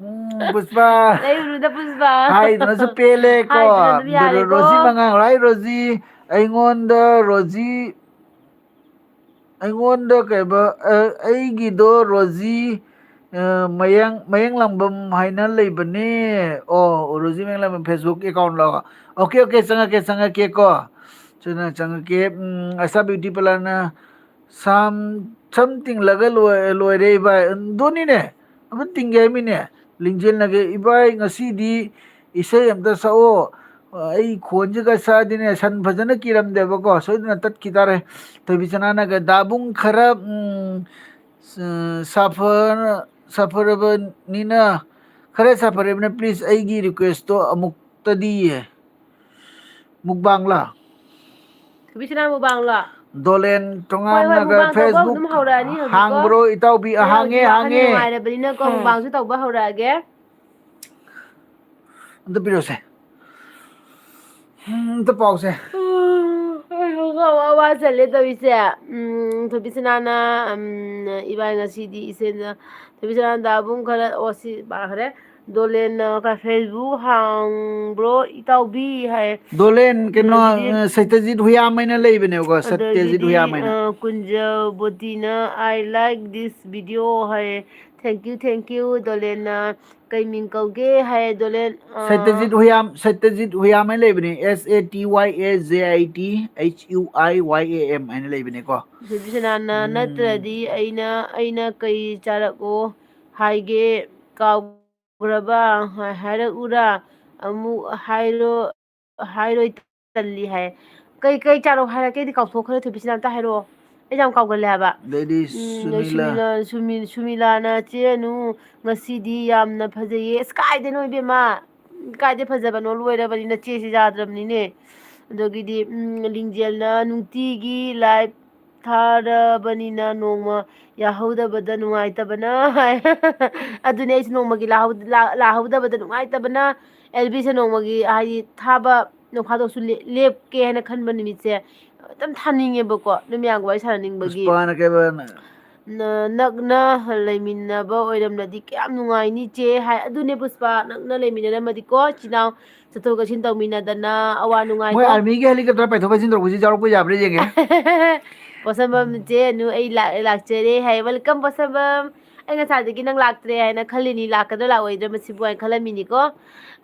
ꯎꯝ, ꯄꯨꯁꯄꯥ꯫ ꯂꯩꯔꯨꯅꯨꯗ, ꯄꯨꯁꯄꯥ꯫ ꯍꯥꯏꯗꯨꯅꯁꯨ ꯄꯦꯜꯂꯦ ꯀꯣ꯫ ꯍꯥꯏꯗꯨꯅ ꯑꯗꯨꯝ ꯌꯥꯔꯦꯀꯣ꯫ ꯔꯣꯖꯤ ꯃꯉꯥꯡ, ꯍꯥꯏ ꯔꯣꯖꯤ, ꯑꯩꯉꯣꯟꯗ ꯔꯣꯖꯤ, ꯑꯩꯉꯣꯟꯗ ꯀꯩꯕ, ꯑ, ꯑꯩꯒꯤꯗꯣ ꯔꯣꯖꯤ, ꯑ, ꯃꯌꯥꯡ, ꯃꯌꯥꯡꯂꯥꯡꯕꯝ ꯍꯥꯏꯅ ꯂꯩꯕꯅꯦ꯫ ꯑꯣ, ꯔꯣꯖꯤ ꯃꯌꯥꯡꯂꯥꯡꯕꯝ Facebook account ꯂꯣ? Okay, okay, ꯆꯪꯉꯛꯀꯦ, ꯆꯪꯉꯛꯀꯦ ꯀꯣ꯫ ꯆꯪꯉ-, ꯆꯪꯉꯛꯀꯦ꯫ ꯎꯝ, ꯑꯁꯥ beauty parlour ꯅ ꯁꯝ, ꯁꯝ ꯇꯤꯡꯂꯒ ꯂꯣꯏ-, ꯂꯣꯏꯔꯦ ꯏꯕꯥꯏ꯫ ꯑꯗꯨꯅꯤꯅꯦ, ꯑꯃ ꯇꯤꯡꯒꯦ ꯍꯥꯏꯃꯤꯅꯦ꯫ ꯂꯤꯡꯖꯦꯜꯅꯒꯦ, ꯏꯕꯥꯏ ꯉꯁꯤꯗꯤ ꯏꯁꯩ ꯑꯝꯇ ꯁꯛꯑꯣ꯫ ꯑꯩ ꯈꯣꯟꯁꯤꯒ ꯁꯛꯑꯗꯤꯅꯦ ꯁꯟ ꯐꯖꯅ ꯀꯤꯔꯝꯗꯦꯕꯀꯣ, ꯁꯣꯏꯗꯅ ꯇꯠꯈꯤ ꯇꯥꯔꯦ꯫ ꯊꯣꯏꯕꯤꯁꯅꯥꯅꯒ ꯗꯥꯕꯨꯡ ꯈꯔ, ꯎꯝ, ꯁ-, ꯁꯥꯐ-, ꯁꯥꯐꯔꯕꯅꯤꯅ, ꯈꯔ ꯁꯥꯐꯔꯕꯅꯤꯅ please ꯑꯩꯒꯤ request ꯇꯣ ꯑꯃꯨꯛꯇꯗꯤ꯫ Mukbang ꯂ? ꯊꯣꯏꯕꯤꯁꯅꯥ mukbang ꯂ? ꯗꯣꯂꯦꯟ ꯍꯣꯏ, ꯍꯣꯏ, ꯇꯣꯉꯥꯟꯅꯒ mukbang ꯇꯧꯕ Facebook ꯑꯗꯨꯝ ꯍꯧꯔꯛꯑꯅꯤ ꯍꯧꯖꯤꯛꯀꯣ꯫ ꯍꯥꯡꯕ꯭ꯔꯣ ꯏꯇꯥꯎꯕꯤ? ꯍꯣꯏ, ꯍꯥꯡꯉꯦ, ꯍꯧꯖꯤꯛ ꯋꯥꯈꯜ ꯍꯥꯡꯉꯦ꯫ ꯅꯨꯡꯉꯥꯏꯔꯕꯅꯤꯅꯀꯣ, ꯎꯝ꯫ Mukbang ꯁꯨ ꯇꯧꯕ ꯍꯧꯔꯛꯑꯒꯦ꯫ ꯑꯝꯇ ꯄꯤꯔꯛꯑꯣꯁꯦ꯫ ꯎꯝ, ꯑꯝꯇ ꯄꯥꯎꯁꯦ꯫ ꯎꯝ, ꯑꯩ ꯋꯥꯈꯜ ꯋꯥ ꯋꯥ ꯆꯜꯂꯦ ꯇꯧꯔꯤꯁꯦ꯫ ꯎꯝ, ꯊꯣꯏꯕꯤꯁꯅꯥꯅ, ꯎꯝ, ꯏꯕꯥꯏ ꯉꯁꯤꯗꯤ ꯏꯆꯦꯅ, ꯊꯣꯏꯕꯤꯁꯅꯥꯅ ꯗꯥꯕꯨꯡ ꯈꯔ, ꯑꯣ, ꯁꯤ ꯄꯥꯈ꯭ꯔꯦ꯫ ꯗꯣꯂꯦꯟꯅ ꯀ-, Facebook ꯍꯥꯡꯕ꯭ꯔꯣ ꯏꯇꯥꯎꯕꯤ ꯍꯥꯏ꯫ ꯗꯣꯂꯦꯟ ꯀꯩꯅꯣ, ꯑꯗꯒꯤꯗꯤ, ꯑ, ꯁꯇ꯭ꯌꯖꯤꯠ ꯍꯨꯌꯥꯝ ꯍꯥꯏꯅ ꯂꯩꯕꯅꯦꯕꯀꯣ, ꯁꯇ꯭ꯌꯖꯤꯠ ꯑꯗꯒꯤꯗꯤ, ꯍꯨꯌꯥꯝ ꯍꯥꯏꯅ꯫ ꯑ, ꯀꯨꯟꯖꯕꯣꯇꯤꯅ, "I like this video" high. Thank you, thank you, ꯗꯣꯂꯦꯟꯅ꯫ ꯀꯩ ꯃꯤꯡ ꯀꯧꯒꯦ ꯍꯥꯏ, ꯗꯣꯂꯦꯟ, ꯑ, ꯁꯇ꯭ꯌꯖꯤꯠ ꯍꯨꯌꯥꯝ, ꯁꯇ꯭ꯌꯖꯤꯠ ꯍꯨꯌꯥꯝ ꯍꯥꯏꯅ ꯂꯩꯕꯅꯦ, S A T Y A Z I T H U I Y A M ꯍꯥꯏꯅ ꯂꯩꯕꯅꯦꯀꯣ꯫ ꯁꯤꯕꯤꯁꯅꯥꯅ, ꯎꯝ꯫ "ꯅꯠꯇ꯭ꯔꯗꯤ ꯑꯩꯅ, ꯑꯩꯅ ꯀꯩ ꯆꯥꯔꯛꯑꯣ ꯍꯥꯏꯒꯦ, ꯀꯥꯎꯈ꯭ꯔꯕ? ꯍꯥꯏ-, ꯍꯥꯏꯔꯛꯎꯔꯥ? ꯑꯃꯨꯛ ꯍꯥꯏꯔꯣ, ꯍꯥꯏꯔꯣꯏ, ꯇꯜꯂꯤ" ꯍꯥꯏ꯫ ꯀꯩ, ꯀꯩ ꯆꯥꯔꯛꯑꯣ ꯍꯥꯏꯔꯛꯀꯦꯗꯤ ꯀꯥꯎꯊꯣꯛꯈ꯭ꯔꯦ, ꯊꯣꯏꯕꯤꯁꯅꯥ, ꯑꯝꯇ ꯍꯥꯏꯔꯛꯑꯣ꯫ ꯑꯩ ꯌꯥꯝ ꯀꯥꯎꯒꯜꯂꯦ ꯍꯥꯏꯕ꯫ ꯑꯗꯩꯗꯤ ꯎꯝ, ꯁꯨꯅꯤꯂꯥ꯫ ꯁꯨꯃꯤꯂꯥ-, ꯁꯨꯃꯤ-, ꯁꯨꯃꯤꯂꯥꯅ, "ꯆꯦ ꯑꯅꯨ, ꯉꯁꯤꯗꯤ ꯌꯥꯝꯅ ꯐꯖꯩꯌꯦ"꯫ ꯑꯁ, ꯀꯥꯏꯗꯩꯅꯣ ꯏꯕꯦꯝꯃ? ꯀꯥꯏꯗꯩ ꯐꯖꯕꯅꯣ? ꯂꯣꯏꯔꯕꯅꯤ, ꯅꯆꯦꯁꯤ ꯌꯥꯗ꯭ꯔꯕꯅꯤꯅꯦ꯫ ꯑꯗꯒꯤꯗꯤ, ꯎꯝ, ꯂꯤꯡꯖꯦꯜꯅ, "ꯅꯨꯡꯇꯤꯒꯤ live ꯊꯥꯔꯕꯅꯤꯅ ꯅꯣꯡꯃ ꯌꯥꯍꯧꯗꯕꯗ ꯅꯨꯡꯉꯥꯏꯇꯕꯅ" ꯍꯥꯏ꯫ ꯑꯗꯨꯅꯦ ꯑꯩꯁꯨ ꯅꯣꯡꯃꯒꯤ ꯂꯥꯍꯧ-, ꯂꯥ-, ꯂꯥꯍꯧꯗꯕꯗ ꯅꯨꯡꯉꯥꯏꯇꯕꯅ꯫ ꯑꯦꯜꯕꯤꯁꯦ ꯅꯣꯡꯃꯒꯤ, ꯍꯥꯏꯗꯤ, ꯊꯥꯕ ꯅꯣꯡ ꯐꯥꯗꯣꯛꯁꯨ ꯂꯦ-, ꯂꯦꯞꯀꯦ ꯍꯥꯏꯅ ꯈꯟꯕ ꯅꯨꯃꯤꯠꯁꯦ ꯑꯗꯨꯝ ꯊꯥꯅꯤꯡꯉꯦꯕꯀꯣ, ꯑꯗꯨꯝ ꯃꯌꯥꯝꯒ ꯋꯥꯔꯤ ꯁꯥꯟꯅꯅꯤꯡꯕꯒꯤ꯫ ꯄꯨꯁꯄꯥꯅ ꯀꯩꯕ? ꯅ-, ꯅꯛꯅ ꯂꯩꯃꯤꯟꯅꯕ ꯑꯣꯏꯔꯝꯂꯗꯤ ꯀꯌꯥꯝ ꯅꯨꯡꯉꯥꯏꯅꯤ ꯆꯦ ꯍꯥꯏ꯫ ꯑꯗꯨꯅꯦ ꯄꯨꯁꯄꯥ, ꯅꯛꯅ ꯂꯩꯃꯤꯟꯅꯔꯝꯃꯗꯤꯀꯣ, ꯏꯆꯤꯟ ꯏꯅꯥꯎ ꯆꯠꯊꯣꯛ ꯆꯠꯁꯤꯟ ꯇꯧꯃꯤꯟꯅꯗꯅ ꯑꯋꯥ ꯅꯨꯡꯉꯥꯏꯗꯣ꯫ ꯃꯣꯏ armyꯒꯤ helicopter ꯄꯥꯏꯊꯣꯛ ꯄꯥꯏꯁꯤꯟ ꯇꯧꯔꯛꯄꯁꯤ ꯌꯥꯎꯔꯛꯄ ꯌꯥꯕ꯭ꯔꯥ ꯌꯦꯡꯒꯦ꯫ ꯄꯣꯠꯁꯝꯕꯝ ꯆꯦ ꯑꯅꯨ, ꯑꯩ ꯂꯥꯛ-, ꯂꯥꯛꯆꯔꯦ ꯍꯥꯏ꯫ Welcome ꯄꯣꯠꯁꯝꯕꯝ꯫ ꯑꯩ ꯉꯁꯥꯏꯗꯒꯤ ꯅꯪ ꯂꯥꯛꯇ꯭ꯔꯦ ꯍꯥꯏꯅ ꯈꯜꯂꯤꯅꯤ, ꯂꯥꯛꯀꯗ꯭ꯔꯥ ꯂꯥꯛꯑꯣꯏꯗ꯭ꯔꯥ ꯃꯁꯤꯕꯨ ꯍꯥꯏꯅ ꯈꯜꯂꯝꯃꯤꯅꯤꯀꯣ꯫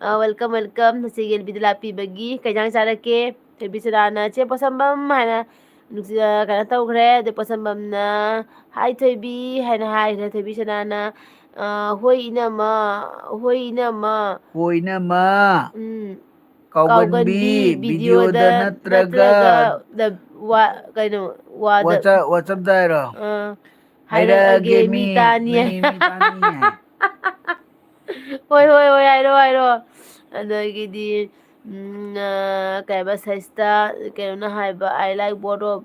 ꯑ, welcome, welcome, ꯅꯆꯦ ꯌꯦꯜꯕꯤꯗ ꯂꯥꯛꯄꯤꯕꯒꯤ꯫ ꯀꯩ ꯏꯟꯖꯥꯡ ꯆꯥꯔꯛꯀꯦ? ꯊꯣꯏꯕꯤꯁꯅꯥꯅ, "ꯆꯦ ꯄꯣꯠꯁꯝꯕꯝ" ꯍꯥꯏꯅ ꯅꯨꯡꯁꯤ-, ꯑ, ꯀꯩꯅꯣ ꯇꯧꯈ꯭ꯔꯦ꯫ ꯑꯗꯩ ꯄꯣꯠꯁꯝꯕꯝꯅ, "ꯍꯥꯏ ꯊꯣꯏꯕꯤ" ꯍꯥꯏꯅ ꯍꯥꯏꯈ꯭ꯔꯦ꯫ ꯊꯣꯏꯕꯤꯁꯅꯥꯅ, ꯑ, "ꯍꯣꯏ ꯏꯅꯝꯃ, ꯍꯣꯏ ꯏꯅꯝꯃ"꯫ ꯍꯣꯏ ꯏꯅꯝꯃ꯫ ꯎꯝ꯫ ꯀꯥꯎꯒꯟꯕꯤ, ꯀꯥꯎꯒꯟꯕꯤ, videoꯗ videoꯗ ꯅꯠꯇ꯭ꯔꯒ ꯅꯠꯇ꯭ꯔꯒ ꯗ-, ꯋꯥ-, ꯀꯩꯅꯣ, ꯋꯥꯗ꯫ WhatsApp, WhatsAppꯇ ꯍꯥꯏꯔꯣ? ꯑ, ꯍꯥꯏꯔꯛꯑꯒꯦ ꯍꯥꯏꯔꯛꯑꯒꯦ, ꯃꯤ, ꯃꯤ ꯇꯥꯅꯤ꯫ ꯃꯤ, ꯃꯤ ꯇꯥꯅꯤ ꯍꯥꯏ꯫ ꯍꯣꯏ, ꯍꯣꯏ, ꯍꯣꯏ, ꯍꯥꯏꯔꯣ, ꯍꯥꯏꯔꯣ꯫ ꯑꯗꯒꯤꯗꯤ, ꯎꯝ, ꯑ, ꯀꯩ ꯍꯥꯏꯕ, ꯁꯩꯁꯇ, ꯀꯩꯅꯣꯅ ꯍꯥꯏꯕ, "I like both of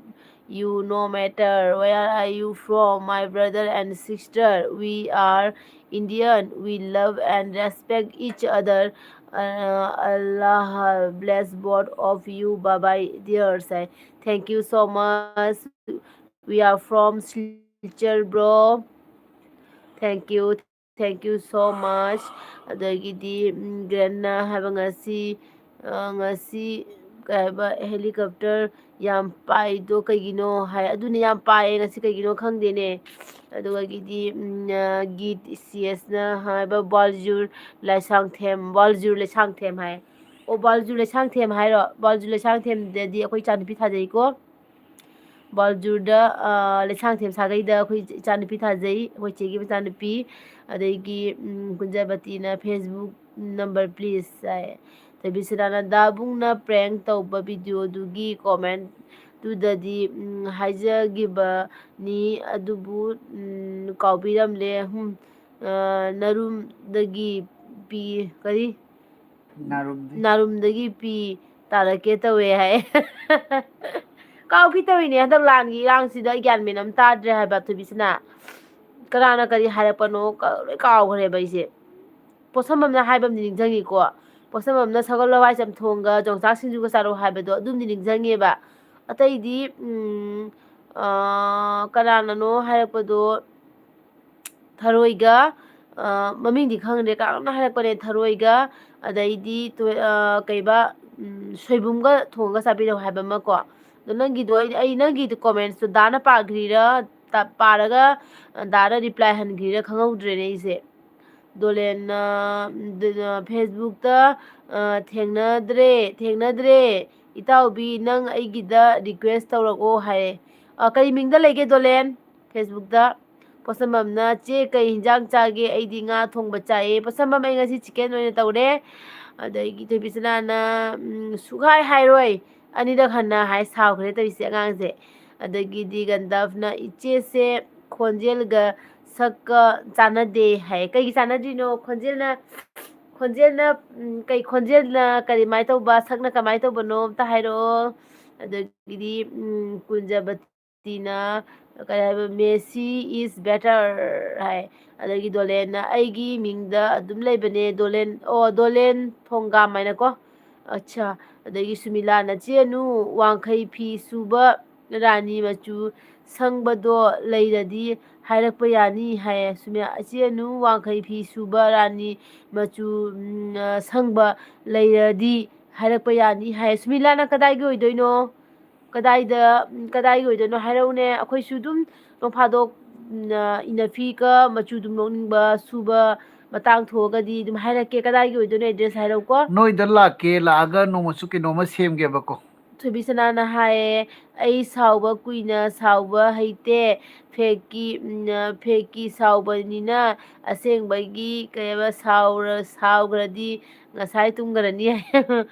you, no matter where are you from, my brother and sister. We are Indian. We love and respect each other. Uh, Allah bless both of you. Bye bye, dear." High. Thank you so much. We are from Silchar, bro. Thank you. Thank you so much. ꯑꯗꯒꯤꯗꯤ ꯒ꯭ꯔꯦꯟꯅ ꯍꯥꯏꯕ, ꯉꯁꯤ ꯉꯁꯤ ꯀꯩ ꯍꯥꯏꯕ, helicopter ꯌꯥꯝ ꯄꯥꯏꯗꯣ ꯀꯩꯒꯤꯅꯣ ꯍꯥꯏ꯫ ꯑꯗꯨꯅ ꯌꯥꯝ ꯄꯥꯏꯌꯦ ꯉꯁꯤ, ꯀꯩꯒꯤꯅꯣ ꯈꯪꯗꯦꯅꯦ꯫ ꯑꯗꯨꯗꯒꯤꯗꯤ ꯒꯤꯠ ꯁꯤ ꯑꯦꯁꯅ ꯍꯥꯏꯕ, ꯕꯥꯜꯖꯨꯔ ꯂꯩꯁꯥꯡꯊꯦꯝ, ꯕꯥꯜꯖꯨꯔ ꯂꯩꯁꯥꯡꯊꯦꯝ ꯍꯥꯏ꯫ ꯑꯣ, ꯕꯥꯜꯖꯨꯔ ꯂꯩꯁꯥꯡꯊꯦꯝ ꯍꯥꯏꯔꯣ? ꯕꯥꯜꯖꯨꯔ ꯂꯩꯁꯥꯡꯊꯦꯝꯗꯗꯤ ꯑꯩꯈꯣꯏ ꯏꯆꯥꯅꯨꯄꯤ ꯊꯥꯖꯩꯀꯣ꯫ ꯕꯥꯜꯖꯨꯔꯗ ꯂꯩꯁꯥꯡꯊꯦꯝ ꯁꯥꯒꯩꯗ ꯑꯩꯈꯣꯏ ꯏꯆꯥꯅꯨꯄꯤ ꯊꯥꯖꯩ, ꯑꯩꯈꯣꯏ ꯆꯦꯒꯤ ꯃꯆꯥꯅꯨꯄꯤ꯫ ꯑꯗꯒꯤ ꯀꯨꯟꯖꯕꯇꯤꯅ, "ꯐꯦꯁꯕꯨꯛ ꯅꯝꯕꯔ ꯄ꯭ꯂꯤꯁ" ꯍꯥꯏ꯫ ꯊꯣꯏꯕꯤꯁꯅꯥꯅ, "ꯗꯥꯕꯨꯡꯅ ꯄ꯭ꯔꯦꯡ ꯇꯧꯕ ꯚꯤꯗꯤꯑꯣꯗꯨꯒꯤ ꯀꯣꯃꯦꯟ ꯇꯨꯗꯗꯤ ꯍꯥꯏꯖꯈꯤꯕꯅꯤ, ꯑꯗꯨꯕꯨ ꯀꯥꯎꯕꯤꯔꯝꯂꯦ꯫ ꯅꯔꯨꯝꯗꯒꯤ ꯄꯤ, ꯀꯔꯤ? ꯅꯥꯔꯨꯝꯗꯒꯤ ꯄꯤ ꯇꯥꯔꯛꯀꯦ ꯇꯧꯋꯦ" ꯍꯥꯏ꯫ ꯀꯥꯎꯈꯤ ꯇꯧꯔꯤꯅꯦ, ꯍꯟꯗꯛ ꯂꯥꯟꯒꯤ ꯏꯔꯥꯡꯁꯤꯗ ꯑꯩ ꯒ꯭ꯌꯥꯟ ꯃꯦꯟ ꯑꯃ ꯇꯥꯗ꯭ꯔꯦ ꯍꯥꯏꯕ, ꯊꯣꯏꯕꯤꯁꯅꯥ꯫ ꯀꯅꯥꯅ ꯀꯔꯤ ꯍꯥꯏꯔꯛꯄꯅꯣ ꯂꯣꯏ ꯀꯥꯎꯈ꯭ꯔꯦꯕ ꯑꯩꯁꯦ꯫ ꯄꯣꯠꯁꯝꯕꯝꯅ ꯍꯥꯏꯕ ꯑꯃꯗꯤ ꯅꯤꯡꯁꯤꯡꯉꯤꯀꯣ꯫ ꯄꯣꯠꯁꯝꯕꯝꯅ ꯁꯒꯣꯜ ꯍꯋꯥꯏ ꯆꯝꯊꯣꯡꯒ ꯌꯣꯡꯆꯥꯛ ꯁꯤꯡꯖꯨꯒ ꯆꯥꯔꯛꯑꯣ ꯍꯥꯏꯕꯗꯣ ꯑꯗꯨꯝꯗꯤ ꯅꯤꯡꯁꯤꯡꯉꯦꯕ꯫ ꯑꯇꯩꯗꯤ ꯀꯅꯥꯅꯅꯣ ꯍꯥꯏꯔꯛꯄꯗꯣ, ꯊꯔꯣꯏꯒ, ꯃꯃꯤꯡꯗꯤ ꯈꯪꯗ꯭ꯔꯦ, ꯀꯅꯥꯅꯣꯝꯅ ꯍꯥꯏꯔꯛꯄꯅꯦ, ꯊꯔꯣꯏꯒ, ꯑꯗꯩꯗꯤ ꯀꯩꯕ, ꯁꯣꯏꯕꯨꯝꯒ ꯊꯣꯡꯉꯒ ꯆꯥꯕꯤꯔꯛꯑꯣ ꯍꯥꯏꯕ ꯑꯃꯀꯣ꯫ ꯑꯗꯣ ꯅꯪꯒꯤꯗꯣ ꯑꯩ, ꯑꯩ ꯅꯪꯒꯤꯗꯣ ꯀꯣꯃꯦꯟꯁꯇꯣ ꯗꯥꯅ ꯄꯥꯈ꯭ꯔꯤꯔ, ꯄꯥꯔꯒ ꯗꯥꯅ ꯔꯤꯄ꯭ꯂꯥꯏ ꯍꯟꯈ꯭ꯔꯤꯔ ꯈꯪꯍꯧꯗ꯭ꯔꯦꯅꯦ ꯑꯩꯁꯦ꯫ ꯗꯣꯂꯦꯟꯅ, ꯐꯦꯁꯕꯨꯛꯇ ꯊꯦꯡꯅꯗ꯭ꯔꯦ, ꯊꯦꯡꯅꯗ꯭ꯔꯦ꯫ "ꯏꯇꯥꯎꯕꯤ, ꯅꯪ ꯑꯩꯒꯤꯗ ꯔꯤꯀ꯭ꯋꯦꯁ ꯇꯧꯔꯛꯑꯣ" ꯍꯥꯏꯌꯦ꯫ ꯀꯔꯤ ꯃꯤꯡꯗ ꯂꯩꯒꯦ ꯗꯣꯂꯦꯟ? ꯐꯦꯁꯕꯨꯛꯇ꯫ ꯄꯣꯠꯁꯝꯕꯝꯅ, "ꯆꯦ, ꯀꯩ ꯍꯤꯟꯖꯥꯡ ꯆꯥꯒꯦ? ꯑꯩꯗꯤ ꯉꯥ ꯊꯣꯡꯕ ꯆꯥꯏꯌꯦ꯫" ꯄꯣꯠꯁꯝꯕꯝ, ꯑꯩ ꯉꯁꯤ ꯆꯤꯛꯀꯟ ꯑꯣꯏꯅ ꯇꯧꯔꯦ꯫ ꯑꯗꯒꯤ ꯊꯣꯏꯕꯤꯁꯅꯥꯅ, "ꯁꯨꯛꯍꯥꯏ ꯍꯥꯏꯔꯣꯏ꯫ ꯑꯅꯤꯔꯛ ꯍꯟꯅ ꯍꯥꯏ", ꯁꯥꯎꯈ꯭ꯔꯦ ꯇꯧꯔꯤꯁꯦ ꯑꯉꯥꯡꯁꯦ꯫ ꯑꯗꯒꯤꯗꯤ ꯒꯟꯗꯞꯅ, "ꯏꯆꯦꯁꯦ ꯈꯣꯟꯖꯦꯜꯒ ꯁꯛꯀ ꯆꯥꯟꯅꯗꯦ" ꯍꯥꯏ꯫ ꯀꯩꯒꯤ ꯆꯥꯟꯅꯗ꯭ꯔꯤꯅꯣ? ꯈꯣꯟꯖꯦꯜꯅ, ꯈꯣꯟꯖꯦꯜꯅ, ꯀꯩ ꯈꯣꯟꯖꯦꯜꯅ ꯀꯔꯤꯃꯥꯏꯅ ꯇꯧꯕ, ꯁꯛꯅ ꯀꯃꯥꯏꯅ ꯇꯧꯕꯅꯣ ꯑꯝꯇ ꯍꯥꯏꯔꯛꯑꯣ꯫ ꯑꯗꯒꯤꯗꯤ ꯀꯨꯟꯖꯕꯇꯤꯅ ꯀꯔꯤ ꯍꯥꯏꯕ, "ꯃꯦꯁꯤ is better" ꯍꯥꯏ꯫ ꯑꯗꯒꯤ ꯗꯣꯂꯦꯟꯅ, "ꯑꯩꯒꯤ ꯃꯤꯡꯗ ꯑꯗꯨꯝ ꯂꯩꯕꯅꯦ ꯗꯣꯂꯦꯟ", ꯑꯣ, ꯗꯣꯂꯦꯟ ꯊꯣꯡꯒꯥꯝ ꯍꯥꯏꯅꯀꯣ꯫ ꯑꯠꯁꯥ꯫ ꯑꯗꯒꯤ ꯁꯨꯃꯤꯂꯥꯅ, "ꯆꯦ ꯑꯅꯨ, ꯋꯥꯡꯈꯩ ꯐꯤ ꯁꯨꯕ ꯔꯥꯅꯤ ꯃꯆꯨ ꯁꯪꯕꯗꯣ ꯂꯩꯔꯗꯤ ꯍꯥꯏꯔꯛꯄ ꯌꯥꯅꯤ ꯍꯥꯏꯌꯦ꯫ ꯁꯨꯃꯌꯥ, ꯏꯆꯦ ꯑꯅꯨ ꯋꯥꯡꯈꯩ ꯐꯤ ꯁꯨꯕ ꯔꯥꯅꯤ ꯃꯆꯨ, ꯎꯝ, ꯑ, ꯁꯪꯕ ꯂꯩꯔꯗꯤ ꯍꯥꯏꯔꯛꯄ ꯌꯥꯅꯤ ꯍꯥꯏꯌꯦ꯫ ꯁꯨꯃꯤꯂꯥ, ꯅꯪ ꯀꯗꯥꯏꯒꯤ ꯑꯣꯏꯗꯣꯏꯅꯣ? ꯀꯗꯥꯏꯗ, ꯎꯝ, ꯀꯗꯥꯏꯒꯤ ꯑꯣꯏꯗꯣꯏꯅꯣ ꯍꯥꯏꯔꯛꯎꯅꯦ꯫ ꯑꯩꯈꯣꯏꯁꯨ ꯑꯗꯨꯝ ꯅꯣꯡ ꯐꯥꯗꯣꯛ, ꯎꯝ, ꯑ, ꯏꯟꯅ ꯐꯤꯒ ꯃꯆꯨ ꯑꯗꯨꯝ ꯂꯧꯅꯤꯡꯕ, ꯁꯨꯕ ꯃꯇꯥꯡ ꯊꯣꯛꯑꯒꯗꯤ ꯑꯗꯨꯝ ꯍꯥꯏꯔꯛꯀꯦ꯫ ꯀꯗꯥꯏꯒꯤ ꯑꯣꯏꯗꯣꯏꯅꯣ ꯑꯦꯗ꯭ꯔꯦꯁ ꯍꯥꯏꯔꯛꯎꯀꯣ꯫ ꯅꯣꯏꯗ ꯂꯥꯛꯀꯦ, ꯂꯥꯛꯑꯒ ꯅꯣꯡꯃꯁꯨ ꯀꯩꯅꯣꯝꯃ ꯁꯦꯝꯒꯦꯕꯀꯣ꯫ ꯊꯣꯏꯕꯤꯁꯅꯥꯅ ꯍꯥꯏꯌꯦ, "ꯑꯩ ꯁꯥꯎꯕ ꯀꯨꯏꯅ ꯁꯥꯎꯕ ꯍꯩꯇꯦ꯫ ꯐꯦꯛꯀꯤ, ꯎꯝ, ꯐꯦꯛꯀꯤ ꯁꯥꯎꯕꯅꯤꯅ ꯑꯁꯦꯡꯕꯒꯤ ꯀꯩꯕ ꯁꯥꯎꯔ-, ꯁꯥꯎꯈ꯭ꯔꯗꯤ ꯉꯁꯥꯏ ꯇꯨꯝꯈ꯭ꯔꯅꯤ" ꯍꯥꯏ꯫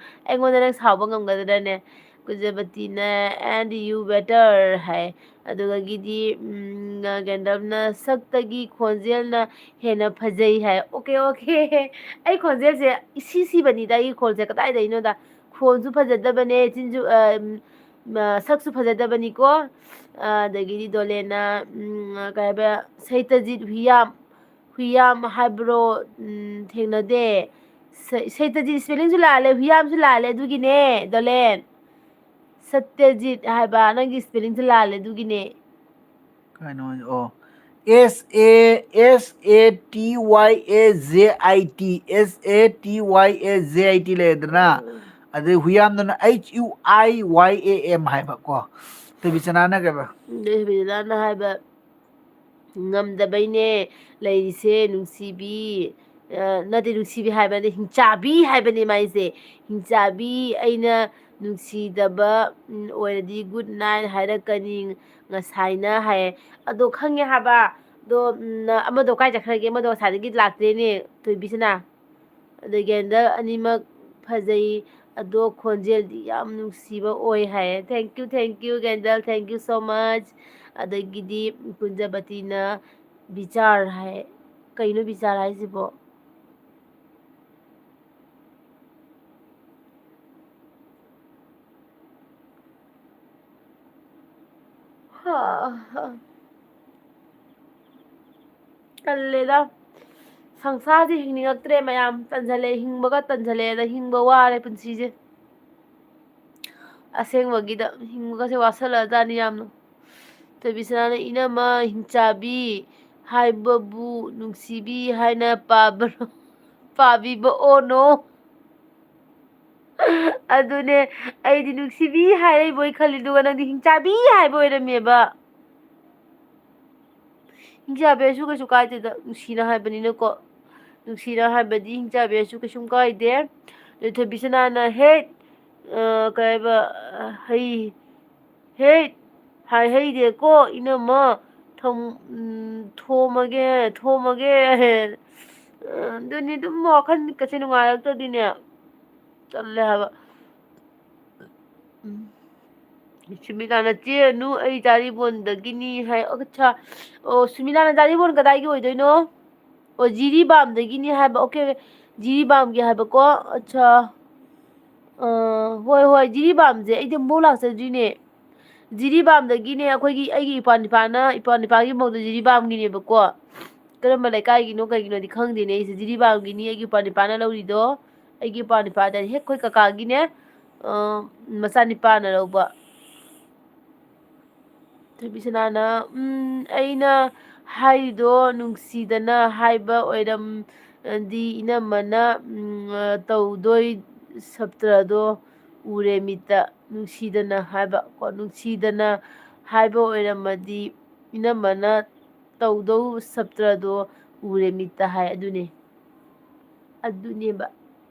ꯑꯩꯉꯣꯟꯗ ꯅꯪ ꯁꯥꯎꯕ ꯉꯝꯒꯗ꯭ꯔꯅꯦ? ꯀꯨꯟꯖꯕꯇꯤꯅ, "And you better" ꯍꯥꯏ꯫ ꯑꯗꯨꯗꯒꯤꯗꯤ, ꯎꯝ, ꯒꯦꯟꯗ꯭ꯔꯕꯅ, "ꯁꯛꯇꯒꯤ ꯈꯣꯟꯖꯦꯜꯅ ꯍꯦꯟꯅ ꯐꯖꯩ" ꯍꯥꯏ꯫ Okay, okay. ꯑꯩ ꯈꯣꯟꯖꯦꯜꯁꯦ ꯏꯁꯤ ꯁꯤꯕꯅꯤꯗ, ꯑꯩꯒꯤ ꯈꯣꯟꯁꯦ ꯀꯗꯥꯏꯗꯩꯅꯣꯗ꯫ ꯈꯣꯟꯁꯨ ꯐꯖꯗꯕꯅꯦ, ꯆꯤꯟꯁꯨ, ꯑ, ꯎꯝ, ꯑ, ꯁꯛꯁꯨ ꯐꯖꯗꯕꯅꯤꯀꯣ꯫ ꯑ, ꯑꯗꯒꯤꯗꯤ ꯗꯣꯂꯦꯟꯅ, ꯎꯝ, ꯀꯩ ꯍꯥꯏꯕ, ꯁꯩꯇꯖꯤꯠ ꯍꯨꯏꯌꯥꯝ, ꯍꯨꯏꯌꯥꯝ ꯍꯥꯏꯕ꯭ꯔꯣ? ꯎꯝ, ꯊꯦꯡꯅꯗꯦ꯫ ꯁ-, ꯁꯩꯇꯖꯤꯠ spellingꯁꯨ ꯂꯥꯜꯂꯦ, ꯍꯨꯏꯌꯥꯝꯁꯨ ꯂꯥꯜꯂꯦ, ꯑꯗꯨꯒꯤꯅꯦ, ꯗꯣꯂꯦꯟ꯫ ꯁꯠꯇ꯭ꯌꯖꯤꯠ ꯍꯥꯏꯕ, ꯅꯪꯒꯤ spellingꯁꯦ ꯂꯥꯜꯂꯦ, ꯑꯗꯨꯒꯤꯅꯦ꯫ ꯀꯩꯅꯣ, ꯑꯣ, S A, S A T Y A Z I T, S A T Y A Z I T ꯂꯩꯔꯦꯗꯅ, ꯎꯝ꯫ ꯑꯗꯩ ꯍꯨꯏꯌꯥꯝꯗꯨꯅ H U I Y A M ꯍꯥꯏꯕꯀꯣ, ꯊꯣꯏꯕꯤꯆꯅꯥꯅ ꯀꯩꯕ? ꯎꯝ, ꯊꯣꯏꯕꯤꯆꯅꯥꯅ ꯍꯥꯏꯕ, "ꯉꯝꯗꯕꯩꯅꯦ ꯂꯩꯔꯤꯁꯦ ꯅꯨꯡꯁꯤꯕꯤ", ꯑ, ꯅꯠꯇꯦ, ꯅꯨꯡꯁꯤꯕꯤ ꯍꯥꯏꯕꯅꯦ, ꯍꯤꯡꯆꯥꯕꯤ ꯍꯥꯏꯕꯅꯦ ꯃꯥꯏꯁꯦ꯫ "ꯍꯤꯡꯆꯥꯕꯤ, ꯑꯩꯅ ꯅꯨꯡꯁꯤꯗꯕ, ꯎꯝ, ꯑꯣꯏꯔꯗꯤ good night ꯍꯥꯏꯔꯛꯀꯅꯤ ꯉꯁꯥꯏꯅ" ꯍꯥꯏꯌꯦ꯫ ꯑꯗꯣ ꯈꯪꯉꯦ ꯍꯥꯏꯕ꯫ ꯑꯗꯣ, ꯎꯝ, ꯑꯃꯗꯣ ꯀꯥꯏ ꯆꯠꯈ꯭ꯔꯒꯦ? ꯑꯃꯗꯣ ꯉꯁꯥꯏꯗꯒꯤ ꯂꯥꯛꯇ꯭ꯔꯦꯅꯦ, ꯊꯣꯏꯕꯤꯁꯅꯥ꯫ ꯑꯗꯒꯤ ꯍꯟꯗꯛ ꯑꯅꯤꯃꯛ ꯐꯖꯩ, ꯑꯗꯣ ꯈꯣꯟꯖꯦꯜꯗꯤ ꯌꯥꯝ ꯅꯨꯡꯁꯤꯕ ꯑꯣꯏ ꯍꯥꯏꯌꯦ꯫ Thank you, thank you, candle, thank you so much꯫ ꯑꯗꯒꯤꯗꯤ ꯀꯨꯟꯖꯕꯇꯤꯅ ꯕꯤꯆꯥꯔ ꯍꯥꯏ꯫ ꯀꯩꯅꯣ ꯕꯤꯆꯥꯔ ꯍꯥꯏꯁꯤꯕꯣ? ꯍꯥ, ꯍꯥ꯫ ꯇꯜꯂꯦꯗ꯫ ꯁꯪꯁꯥꯔꯁꯦ ꯍꯤꯡꯅꯤꯡꯉꯛꯇ꯭ꯔꯦ ꯃꯌꯥꯝ꯫ ꯇꯟꯖꯜꯂꯦ, ꯍꯤꯡꯕꯒ ꯇꯟꯖꯜꯂꯦꯗ, ꯍꯤꯡꯕ ꯋꯥꯔꯦ ꯄꯨꯟꯁꯤꯁꯦ꯫ ꯑꯁꯦꯡꯕꯒꯤꯗ ꯍꯤꯡꯕꯒꯁꯦ ꯋꯥꯁꯜꯂꯛꯑꯖꯥꯠꯅꯤ ꯌꯥꯝꯅ꯫ ꯊꯣꯏꯕꯤꯁꯅꯥꯅ "ꯏꯅꯝꯃ ꯍꯤꯡꯆꯥꯕꯤ ꯍꯥꯏꯕꯕꯨ ꯅꯨꯡꯁꯤꯕꯤ ꯍꯥꯏꯅ ꯄꯥꯕꯔꯣ, ꯄꯥꯕꯤꯕ ꯑꯣꯅꯣ?" ꯑꯗꯨꯅꯦ, ꯑꯩꯗꯤ ꯅꯨꯡꯁꯤꯕꯤ ꯍꯥꯏꯔꯛꯏꯕꯣꯏ ꯈꯜꯂꯤ, ꯑꯗꯨꯒ ꯅꯪꯗꯤ ꯍꯤꯡꯆꯥꯕꯤ ꯍꯥꯏꯕ ꯑꯣꯏꯔꯝꯃꯦꯕ꯫ ꯍꯤꯡꯆꯥꯕꯤ ꯍꯥꯏꯁꯨ ꯀꯩꯁꯨ ꯀꯥꯏꯗꯦꯗ, ꯅꯨꯡꯁꯤꯅ ꯍꯥꯏꯕꯅꯤꯅꯀꯣ꯫ ꯅꯨꯡꯁꯤꯅ ꯍꯥꯏꯕꯗꯤ ꯍꯤꯡꯆꯥꯕꯤ ꯍꯥꯏꯁꯨ ꯀꯩꯁꯨꯝ ꯀꯥꯏꯗꯦ꯫ ꯑꯗꯨ ꯊꯣꯏꯕꯤꯁꯅꯥꯅ ꯍꯦꯛ, ꯑ, ꯀꯩ ꯍꯥꯏꯕ, ꯍꯩ, ꯍꯦꯛ ꯍꯥꯏꯍꯩꯗꯦꯀꯣ, ꯏꯅꯝꯃ꯫ ꯊꯝ-, ꯎꯝ, ꯊꯣꯝꯃꯒꯦ, ꯊꯣꯝꯃꯒꯦ꯫ ꯑ, ꯑꯗꯨꯅꯤ ꯑꯗꯨꯝ ꯋꯥꯈꯜ ꯀꯁꯦ ꯅꯨꯡꯉꯥꯏꯔꯛꯇ꯭ꯔꯗꯤꯅꯦ꯫ ꯇꯜꯂꯦ ꯍꯥꯏꯕ꯫ ꯎꯝ꯫ ꯁꯨꯃꯤꯂꯥꯅ "ꯆꯦ ꯑꯅꯨ ꯑꯩ ꯖꯥꯔꯤꯕꯣꯟꯗꯒꯤꯅꯤ" ꯍꯥꯏ꯫ ꯑꯠꯆꯥ꯫ ꯑꯣ, ꯁꯨꯃꯤꯂꯥꯅ ꯖꯥꯔꯤꯕꯣꯟ ꯀꯗꯥꯏꯒꯤ ꯑꯣꯏꯗꯣꯏꯅꯣ? ꯑꯣ, ꯖꯤꯔꯤꯕꯥꯝꯗꯒꯤꯅꯤ ꯍꯥꯏꯕ꯫ Okay, okay. ꯖꯤꯔꯤꯕꯥꯝꯒꯤ ꯍꯥꯏꯕꯀꯣ꯫ ꯑꯠꯆꯥ꯫ ꯑ, ꯍꯣꯏ, ꯍꯣꯏ, ꯖꯤꯔꯤꯕꯥꯝꯁꯦ ꯑꯩꯗꯤ ꯑꯃꯨꯛꯐꯥꯎ ꯂꯥꯛꯆꯗ꯭ꯔꯤꯅꯦ꯫ ꯖꯤꯔꯤꯕꯥꯝꯗꯒꯤꯅꯦ ꯑꯩꯈꯣꯏꯒꯤ, ꯑꯩꯒꯤ ꯏꯄ꯭ꯋꯥ ꯅꯤꯄꯥꯅ, ꯏꯄ꯭ꯋꯥ ꯅꯤꯄꯥꯒꯤ ꯃꯧꯗꯣ ꯖꯤꯔꯤꯕꯥꯝꯒꯤꯅꯦꯕꯀꯣ꯫ ꯀꯔꯝꯕ ꯂꯩꯀꯥꯏꯒꯤꯅꯣ ꯀꯩꯒꯤꯅꯣꯗꯤ ꯈꯪꯗꯦꯅꯦ ꯑꯩꯁꯦ꯫ ꯖꯤꯔꯤꯕꯥꯝꯒꯤꯅꯤ ꯑꯩꯒꯤ ꯏꯄ꯭ꯋꯥ ꯅꯤꯄꯥꯅ ꯂꯧꯔꯤꯗꯣ꯫ ꯑꯩꯒꯤ ꯏꯄ꯭ꯋꯥ ꯅꯤꯄꯥꯗꯤ ꯍꯦꯛ ꯑꯩꯈꯣꯏ ꯀꯀꯥꯒꯤꯅꯦ, ꯑ, ꯃꯆꯥꯅꯤꯄꯥꯅ ꯂꯧꯕ꯫ ꯊꯣꯏꯕꯤꯁꯅꯥꯅ, "ꯎꯝ, ꯑꯩꯅ ꯍꯥꯏꯔꯤꯗꯣ ꯅꯨꯡꯁꯤꯗꯅ ꯍꯥꯏꯕ ꯑꯣꯏꯔꯝꯗꯤ ꯏꯅꯝꯃꯅ, ꯎꯝ, ꯇꯧꯗꯣꯏ ꯁꯞꯇ꯭ꯔꯗꯣ ꯎꯔꯦ ꯃꯤꯠꯇ꯫ ꯅꯨꯡꯁꯤꯗꯅ ꯍꯥꯏꯕ ꯀꯣ, ꯅꯨꯡꯁꯤꯗꯅ ꯍꯥꯏꯕ ꯑꯣꯏꯔꯝꯃꯗꯤ ꯏꯅꯝꯃꯅ ꯇꯧꯗꯧ ꯁꯞꯇ꯭ꯔꯗꯣ ꯎꯔꯦ ꯃꯤꯠꯇ" ꯍꯥꯏ꯫ ꯑꯗꯨꯅꯦ꯫ ꯑꯗꯨꯅꯦꯕ꯫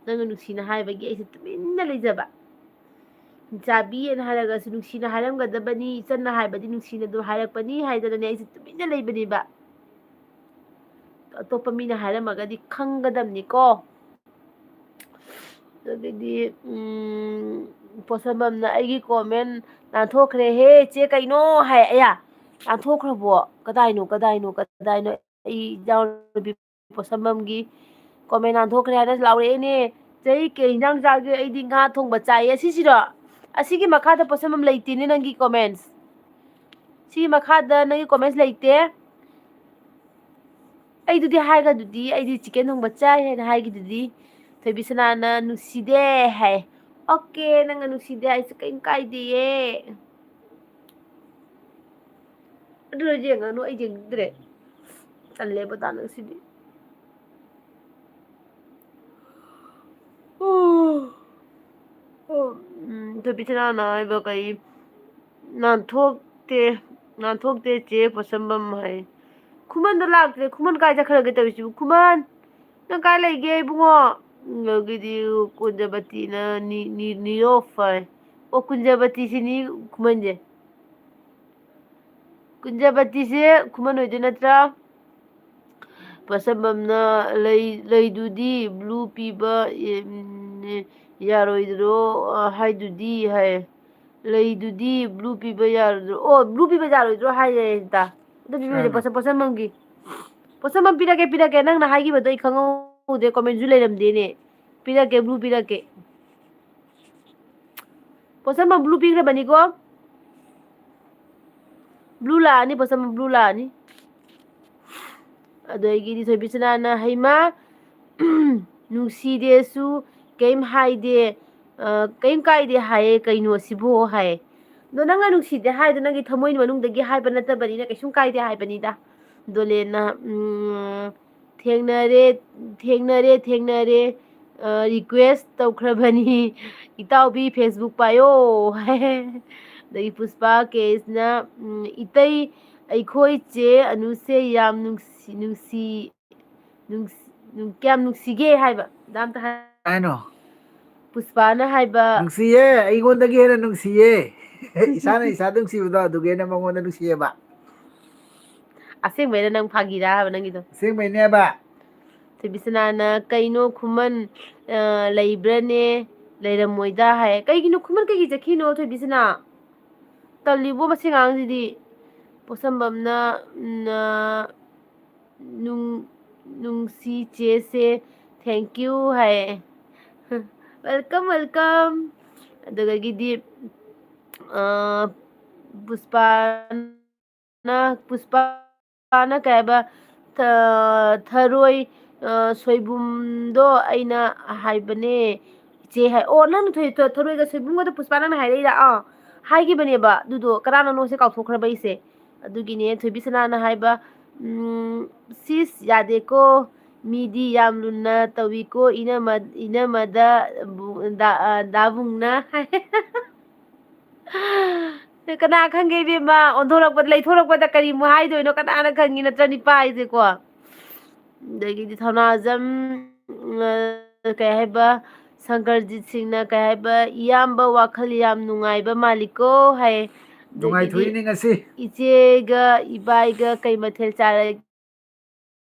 ꯅꯪꯅ ꯅꯨꯡꯁꯤꯅ ꯍꯥꯏꯕꯒꯤ ꯑꯩꯁꯦ ꯇꯨꯃꯤꯟꯅ ꯂꯩꯖꯕ꯫ ꯍꯤꯡꯆꯥꯕꯤꯑꯅ ꯍꯥꯏꯔꯒꯁꯨ ꯅꯨꯡꯁꯤꯅ ꯍꯥꯏꯔꯝꯒꯗꯕꯅꯤ, ꯏꯆꯟꯅ ꯍꯥꯏꯕꯗꯤ ꯅꯨꯡꯁꯤꯅ ꯑꯗꯨꯝ ꯍꯥꯏꯔꯛꯄꯅꯤ ꯍꯥꯏꯗꯅꯅꯦ ꯑꯩꯁꯦ ꯇꯨꯃꯤꯟꯅ ꯂꯩꯕꯅꯦꯕ꯫ ꯑꯇꯣꯞꯄ ꯃꯤꯅ ꯍꯥꯏꯔꯝꯃꯒꯗꯤ ꯈꯪꯒꯗꯕꯅꯤꯀꯣ꯫ ꯑꯗꯒꯤꯗꯤ, ꯎꯝ, ꯄꯣꯠꯁꯝꯕꯝꯅ "ꯑꯩꯒꯤ ꯀꯣꯃꯦꯟ ꯅꯥꯟꯊꯣꯛꯈ꯭ꯔꯦꯍꯦ ꯆꯦ, ꯀꯩꯅꯣ?" ꯍꯥꯏ꯫ ꯑꯌꯥ, ꯅꯥꯟꯊꯣꯛꯈ꯭ꯔꯕꯣ? ꯀꯗꯥꯏꯅꯣ, ꯀꯗꯥꯏꯅꯣ, ꯀꯗꯥꯏꯅꯣ? ꯑꯩ ꯏꯅꯥꯎꯅꯨꯄꯤ ꯄꯣꯠꯁꯝꯕꯝꯒꯤ ꯀꯣꯃꯦꯟ ꯅꯥꯟꯊꯣꯛꯈ꯭ꯔꯦ ꯍꯥꯏꯅ ꯂꯥꯎꯔꯛꯑꯦꯅꯦ꯫ "ꯆꯦ, ꯀꯩ ꯏꯟꯖꯥꯡ ꯆꯥꯒꯦ? ꯑꯩꯗꯤ ꯉꯥ ꯊꯣꯡꯕ ꯆꯥꯏꯌꯦ", ꯑꯁꯤꯁꯤꯔꯣ? ꯑꯁꯤꯒꯤ ꯃꯈꯥꯗ ꯄꯣꯠꯁꯝꯕꯝ ꯂꯩꯇꯦꯅꯦ ꯅꯪꯒꯤ ꯀꯣꯃꯦꯟꯁ꯫ ꯁꯤꯒꯤ ꯃꯈꯥꯗ ꯅꯪꯒꯤ ꯀꯣꯃꯦꯟꯁ ꯂꯩꯇꯦ꯫ ꯑꯩꯗꯨꯗꯤ ꯍꯥꯏꯈ꯭ꯔꯗꯨꯗꯤ, "ꯑꯩꯗꯤ ꯆꯤꯛꯀꯟ ꯊꯣꯡꯕ ꯆꯥꯏ" ꯍꯥꯏꯅ ꯍꯥꯏꯈꯤꯗꯨꯗꯤ꯫ ꯊꯣꯏꯕꯤꯁꯅꯥꯅ "ꯅꯨꯡꯁꯤꯗꯦ" ꯍꯥꯏ꯫ ꯑꯣꯀꯦ, ꯅꯪꯅ ꯅꯨꯡꯁꯤꯗꯦ ꯍꯥꯏꯁꯨ ꯀꯩꯝ ꯀꯥꯏꯗꯦꯌꯦ꯫ ꯑꯗꯨꯅ ꯌꯦꯡꯉꯅꯨ, ꯑꯩ ꯌꯦꯡꯅꯤꯡꯗ꯭ꯔꯦ꯫ ꯇꯜꯂꯦꯕ ꯇꯥ ꯅꯪꯁꯤꯗꯤ꯫ ꯑꯣ, ꯑꯣ, ꯎꯝ, ꯊꯣꯏꯕꯤꯆꯅꯥꯅ ꯍꯥꯏꯕ ꯀꯩ, "ꯅꯥꯟꯊꯣꯛꯇꯦ, ꯅꯥꯟꯊꯣꯛꯇꯦ ꯆꯦ ꯄꯣꯠꯁꯝꯕꯝ" ꯍꯥꯏ꯫ ꯈꯨꯃꯟꯗꯣ ꯂꯥꯛꯇ꯭ꯔꯦ꯫ ꯈꯨꯃꯟ ꯀꯥꯏ ꯆꯠꯈ꯭ꯔꯒꯦ ꯇꯧꯔꯤꯁꯤꯕꯨ? ꯈꯨꯃꯟ! ꯅꯪ ꯀꯥꯏ ꯂꯩꯒꯦ ꯏꯕꯨꯡꯉꯣ? ꯑꯗꯒꯤꯗꯤ ꯀꯨꯟꯖꯕꯇꯤꯅ ꯅꯤ-, ꯅꯤ-, ꯅꯤꯔꯣꯐ ꯍꯥꯏ꯫ ꯑꯣ, ꯀꯨꯟꯖꯕꯇꯤꯁꯤꯅꯤ ꯈꯨꯃꯟꯁꯦ꯫ ꯀꯨꯟꯖꯕꯇꯤꯁꯦ ꯈꯨꯃꯟ ꯑꯣꯏꯗꯣꯏ ꯅꯠꯇ꯭ꯔꯥ? ꯄꯣꯠꯁꯝꯕꯝꯅ ꯂꯩ-, ꯂꯩꯗꯨꯗꯤ blue ꯄꯤꯕ, ꯎꯝ, ꯌꯥꯔꯣꯏꯗ꯭ꯔꯣ, ꯑ, ꯍꯥꯏꯗꯨꯗꯤ ꯍꯥꯏ꯫ ꯂꯩꯗꯨꯗꯤ blue ꯄꯤꯕ ꯌꯥꯔꯣꯏꯗ꯭ꯔꯣ? ꯑꯣ, blue ꯄꯤꯕ ꯌꯥꯔꯣꯏꯗ꯭ꯔꯣ ꯍꯥꯏꯔꯦ ꯇꯥ꯫ ꯑꯗꯨ ꯄꯤꯕꯤꯔꯣꯏꯁꯦ, ꯀꯅꯥꯅꯣ? ꯄꯣꯠꯁꯝ-, ꯄꯣꯠꯁꯝꯕꯝ ꯄꯤꯔꯛꯀꯦ, ꯄꯤꯔꯛꯀꯦ꯫ ꯅꯪꯅ ꯍꯥꯏꯈꯤꯕꯗꯣ ꯑꯩ ꯈꯪꯍꯧꯗꯦ, commentꯁꯨ ꯂꯩꯔꯝꯗꯦꯅꯦ꯫ ꯄꯤꯔꯛꯀꯦ, blue ꯄꯤꯔꯛꯀꯦ꯫ ꯄꯣꯠꯁꯝꯕꯝ blue ꯄꯤꯈ꯭ꯔꯕꯅꯤꯀꯣ꯫ Blue ꯂꯥꯛꯑꯅꯤ, ꯄꯣꯠꯁꯝꯕꯝ blue ꯂꯥꯛꯑꯅꯤ꯫ ꯑꯗꯒꯤꯗꯤ ꯊꯣꯏꯕꯤꯁꯅꯥꯅ, "ꯍꯩꯃꯥ, ꯅꯨꯡꯁꯤꯗꯦꯁꯨ ꯀꯩꯝ ꯍꯥꯏꯗꯦ, ꯑ, ꯀꯩꯝ ꯀꯥꯏꯗꯦ ꯍꯥꯏꯌꯦ, ꯀꯩꯅꯣ ꯁꯤꯕꯣ?" ꯍꯥꯏ꯫ ꯑꯗꯣ ꯅꯪꯅ ꯅꯨꯡꯁꯤꯗꯦ ꯍꯥꯏꯗꯣ ꯅꯪꯒꯤ ꯊꯃꯣꯏ ꯃꯅꯨꯡꯗꯒꯤ ꯍꯥꯏꯕ ꯅꯠꯇꯕꯅꯤꯅ ꯀꯩꯁꯨꯝ ꯀꯥꯏꯗꯦ ꯍꯥꯏꯕꯅꯤꯗ꯫ ꯗꯣꯂꯦꯟꯅ, ꯎꯝ, "ꯊꯦꯡꯅꯔꯦ, ꯊꯦꯡꯅꯔꯦ, ꯊꯦꯡꯅꯔꯦ, ꯑ, request ꯇꯧꯈ꯭ꯔꯕꯅꯤ ꯏꯇꯥꯎꯕꯤ, Facebook ꯄꯥꯏꯌꯣ" ꯍꯥꯏ꯫ ꯑꯗꯒꯤ ꯄꯨꯁꯄꯥ ꯀꯦꯁꯅ, ꯎꯝ, "ꯏꯇꯩ, ꯑꯩꯈꯣꯏ ꯆꯦ ꯑꯅꯨꯁꯦ ꯌꯥꯝ ꯅꯨꯡꯁꯤ-, ꯅꯨꯡꯁꯤ-, ꯅꯨꯡꯁꯤ-, ꯅꯨꯡ-, ꯀꯌꯥꯝ ꯅꯨꯡꯁꯤꯒꯦ" ꯍꯥꯏꯕ꯫ ꯑꯗꯥ ꯑꯝꯇ ꯍꯥꯏ-, ꯍꯥꯏꯅꯣ꯫ ꯄꯨꯁꯄꯥꯅ ꯍꯥꯏꯕ, "ꯅꯨꯡꯁꯤꯌꯦ, ꯑꯩꯉꯣꯟꯗꯒꯤ ꯍꯦꯟꯅ ꯅꯨꯡꯁꯤꯌꯦ꯫ ꯏꯁꯥꯅ ꯏꯁꯥ ꯅꯨꯡꯁꯤꯕꯗꯣ ꯑꯗꯨꯒꯤ ꯍꯦꯟꯅ ꯃꯉꯣꯟꯗ ꯅꯨꯡꯁꯤꯌꯦꯕ"꯫ ꯑꯁꯦꯡꯕꯩꯔ ꯅꯪ ꯐꯥꯒꯤꯔꯥ ꯍꯥꯏꯕ ꯅꯪꯒꯤꯗꯣ? ꯑꯁꯦꯡꯕꯩꯅꯦꯕ꯫ ꯊꯣꯏꯕꯤꯁꯅꯥꯅ, "ꯀꯩꯅꯣ ꯈꯨꯃꯟ, ꯑ, ꯂꯩꯕ꯭ꯔꯅꯦ? ꯂꯩꯔꯝꯃꯣꯏꯗ" ꯍꯥꯏ꯫ ꯀꯩꯒꯤꯅꯣ ꯈꯨꯃꯟ ꯀꯩꯒꯤ ꯆꯠꯈꯤꯅꯣ ꯊꯣꯏꯕꯤꯁꯅꯥ? ꯇꯜꯂꯤꯕꯣ ꯃꯁꯤ ꯑꯉꯥꯡꯁꯤꯗꯤ꯫ ꯄꯣꯠꯁꯝꯕꯝꯅ, ꯎꯝ, ꯑ, ꯅꯨꯡ-, "ꯅꯨꯡꯁꯤ ꯆꯦꯁꯦ, thank you" high. Welcome, welcome꯫ ꯑꯗꯨꯗꯒꯤꯗꯤ, ꯑ, ꯄꯨꯁꯄꯥꯅ, ꯄꯨꯁꯄꯥꯅ ꯀꯩ ꯍꯥꯏꯕ, ꯊ-, ꯊꯔꯣꯏ, ꯑ, ꯁꯣꯏꯕꯨꯝꯗꯣ ꯑꯩꯅ ꯍꯥꯏꯕꯅꯦ, ꯆꯦ ꯍꯥꯏ꯫ ꯑꯣ, ꯅꯪꯅ ꯊꯣꯏ-, ꯊꯣ-, ꯊꯔꯣꯏꯒ ꯁꯣꯏꯕꯨꯝꯒꯗꯣ ꯄꯨꯁꯄꯥ ꯅꯪꯅ ꯍꯥꯏꯔꯛꯏꯔꯥ? ꯑꯥ, ꯍꯥꯏꯈꯤꯕꯅꯦꯕ꯫ ꯑꯗꯨꯗꯣ ꯀꯅꯥꯅꯅꯣꯁꯦ ꯀꯥꯎꯊꯣꯛꯈ꯭ꯔꯕ ꯑꯩꯁꯦ꯫ ꯑꯗꯨꯒꯤꯅꯦ ꯊꯣꯏꯕꯤ ꯁꯅꯥꯅ ꯍꯥꯏꯕ, ꯎꯝ, "ꯁꯤꯁ, ꯌꯥꯗꯦꯀꯣ, ꯃꯤꯗꯤ ꯌꯥꯝ ꯂꯨꯅ ꯇꯧꯏꯀꯣ, ꯏꯅꯝꯃ-, ꯏꯅꯝꯃꯗ ꯕꯨ-, ꯗꯥ-, ꯑ, ꯗꯥꯕꯨꯡꯅ" ꯍꯥꯏ꯫ ꯀꯅꯥ ꯈꯪꯒꯦ ꯏꯕꯦꯝꯃ, ꯑꯣꯟꯊꯣꯔꯛꯄꯗ, ꯂꯩꯊꯣꯔꯛꯄꯗ ꯀꯔꯤꯃꯨꯛ ꯍꯥꯏꯗꯣꯏꯅꯣ, ꯀꯅꯥꯅ ꯈꯪꯉꯤ, ꯅꯠꯇ꯭ꯔ ꯅꯤꯄꯥ ꯍꯥꯏꯁꯦꯀꯣ? ꯑꯗꯒꯤꯗꯤ ꯊꯧꯅꯥꯖꯝ, ꯎꯝ, ꯑ, ꯀꯩ ꯍꯥꯏꯕ, ꯁꯪꯀꯔꯖꯤꯠ ꯁꯤꯡꯅ ꯀꯩ ꯍꯥꯏꯕ, "ꯏꯌꯥꯝꯕ ꯋꯥꯈꯜ ꯌꯥꯝ ꯅꯨꯡꯉꯥꯏꯕ ꯃꯥꯜꯂꯤꯀꯣ" ꯍꯥꯏ꯫ ꯑꯗꯒꯤꯗꯤ ꯅꯨꯡꯉꯥꯏꯊꯣꯛꯏꯅꯦ ꯉꯁꯤ꯫ "ꯏꯆꯦꯒ ꯏꯕꯥꯏꯒ ꯀꯩ ꯃꯊꯦꯜ ꯆꯥꯔꯒꯦ?"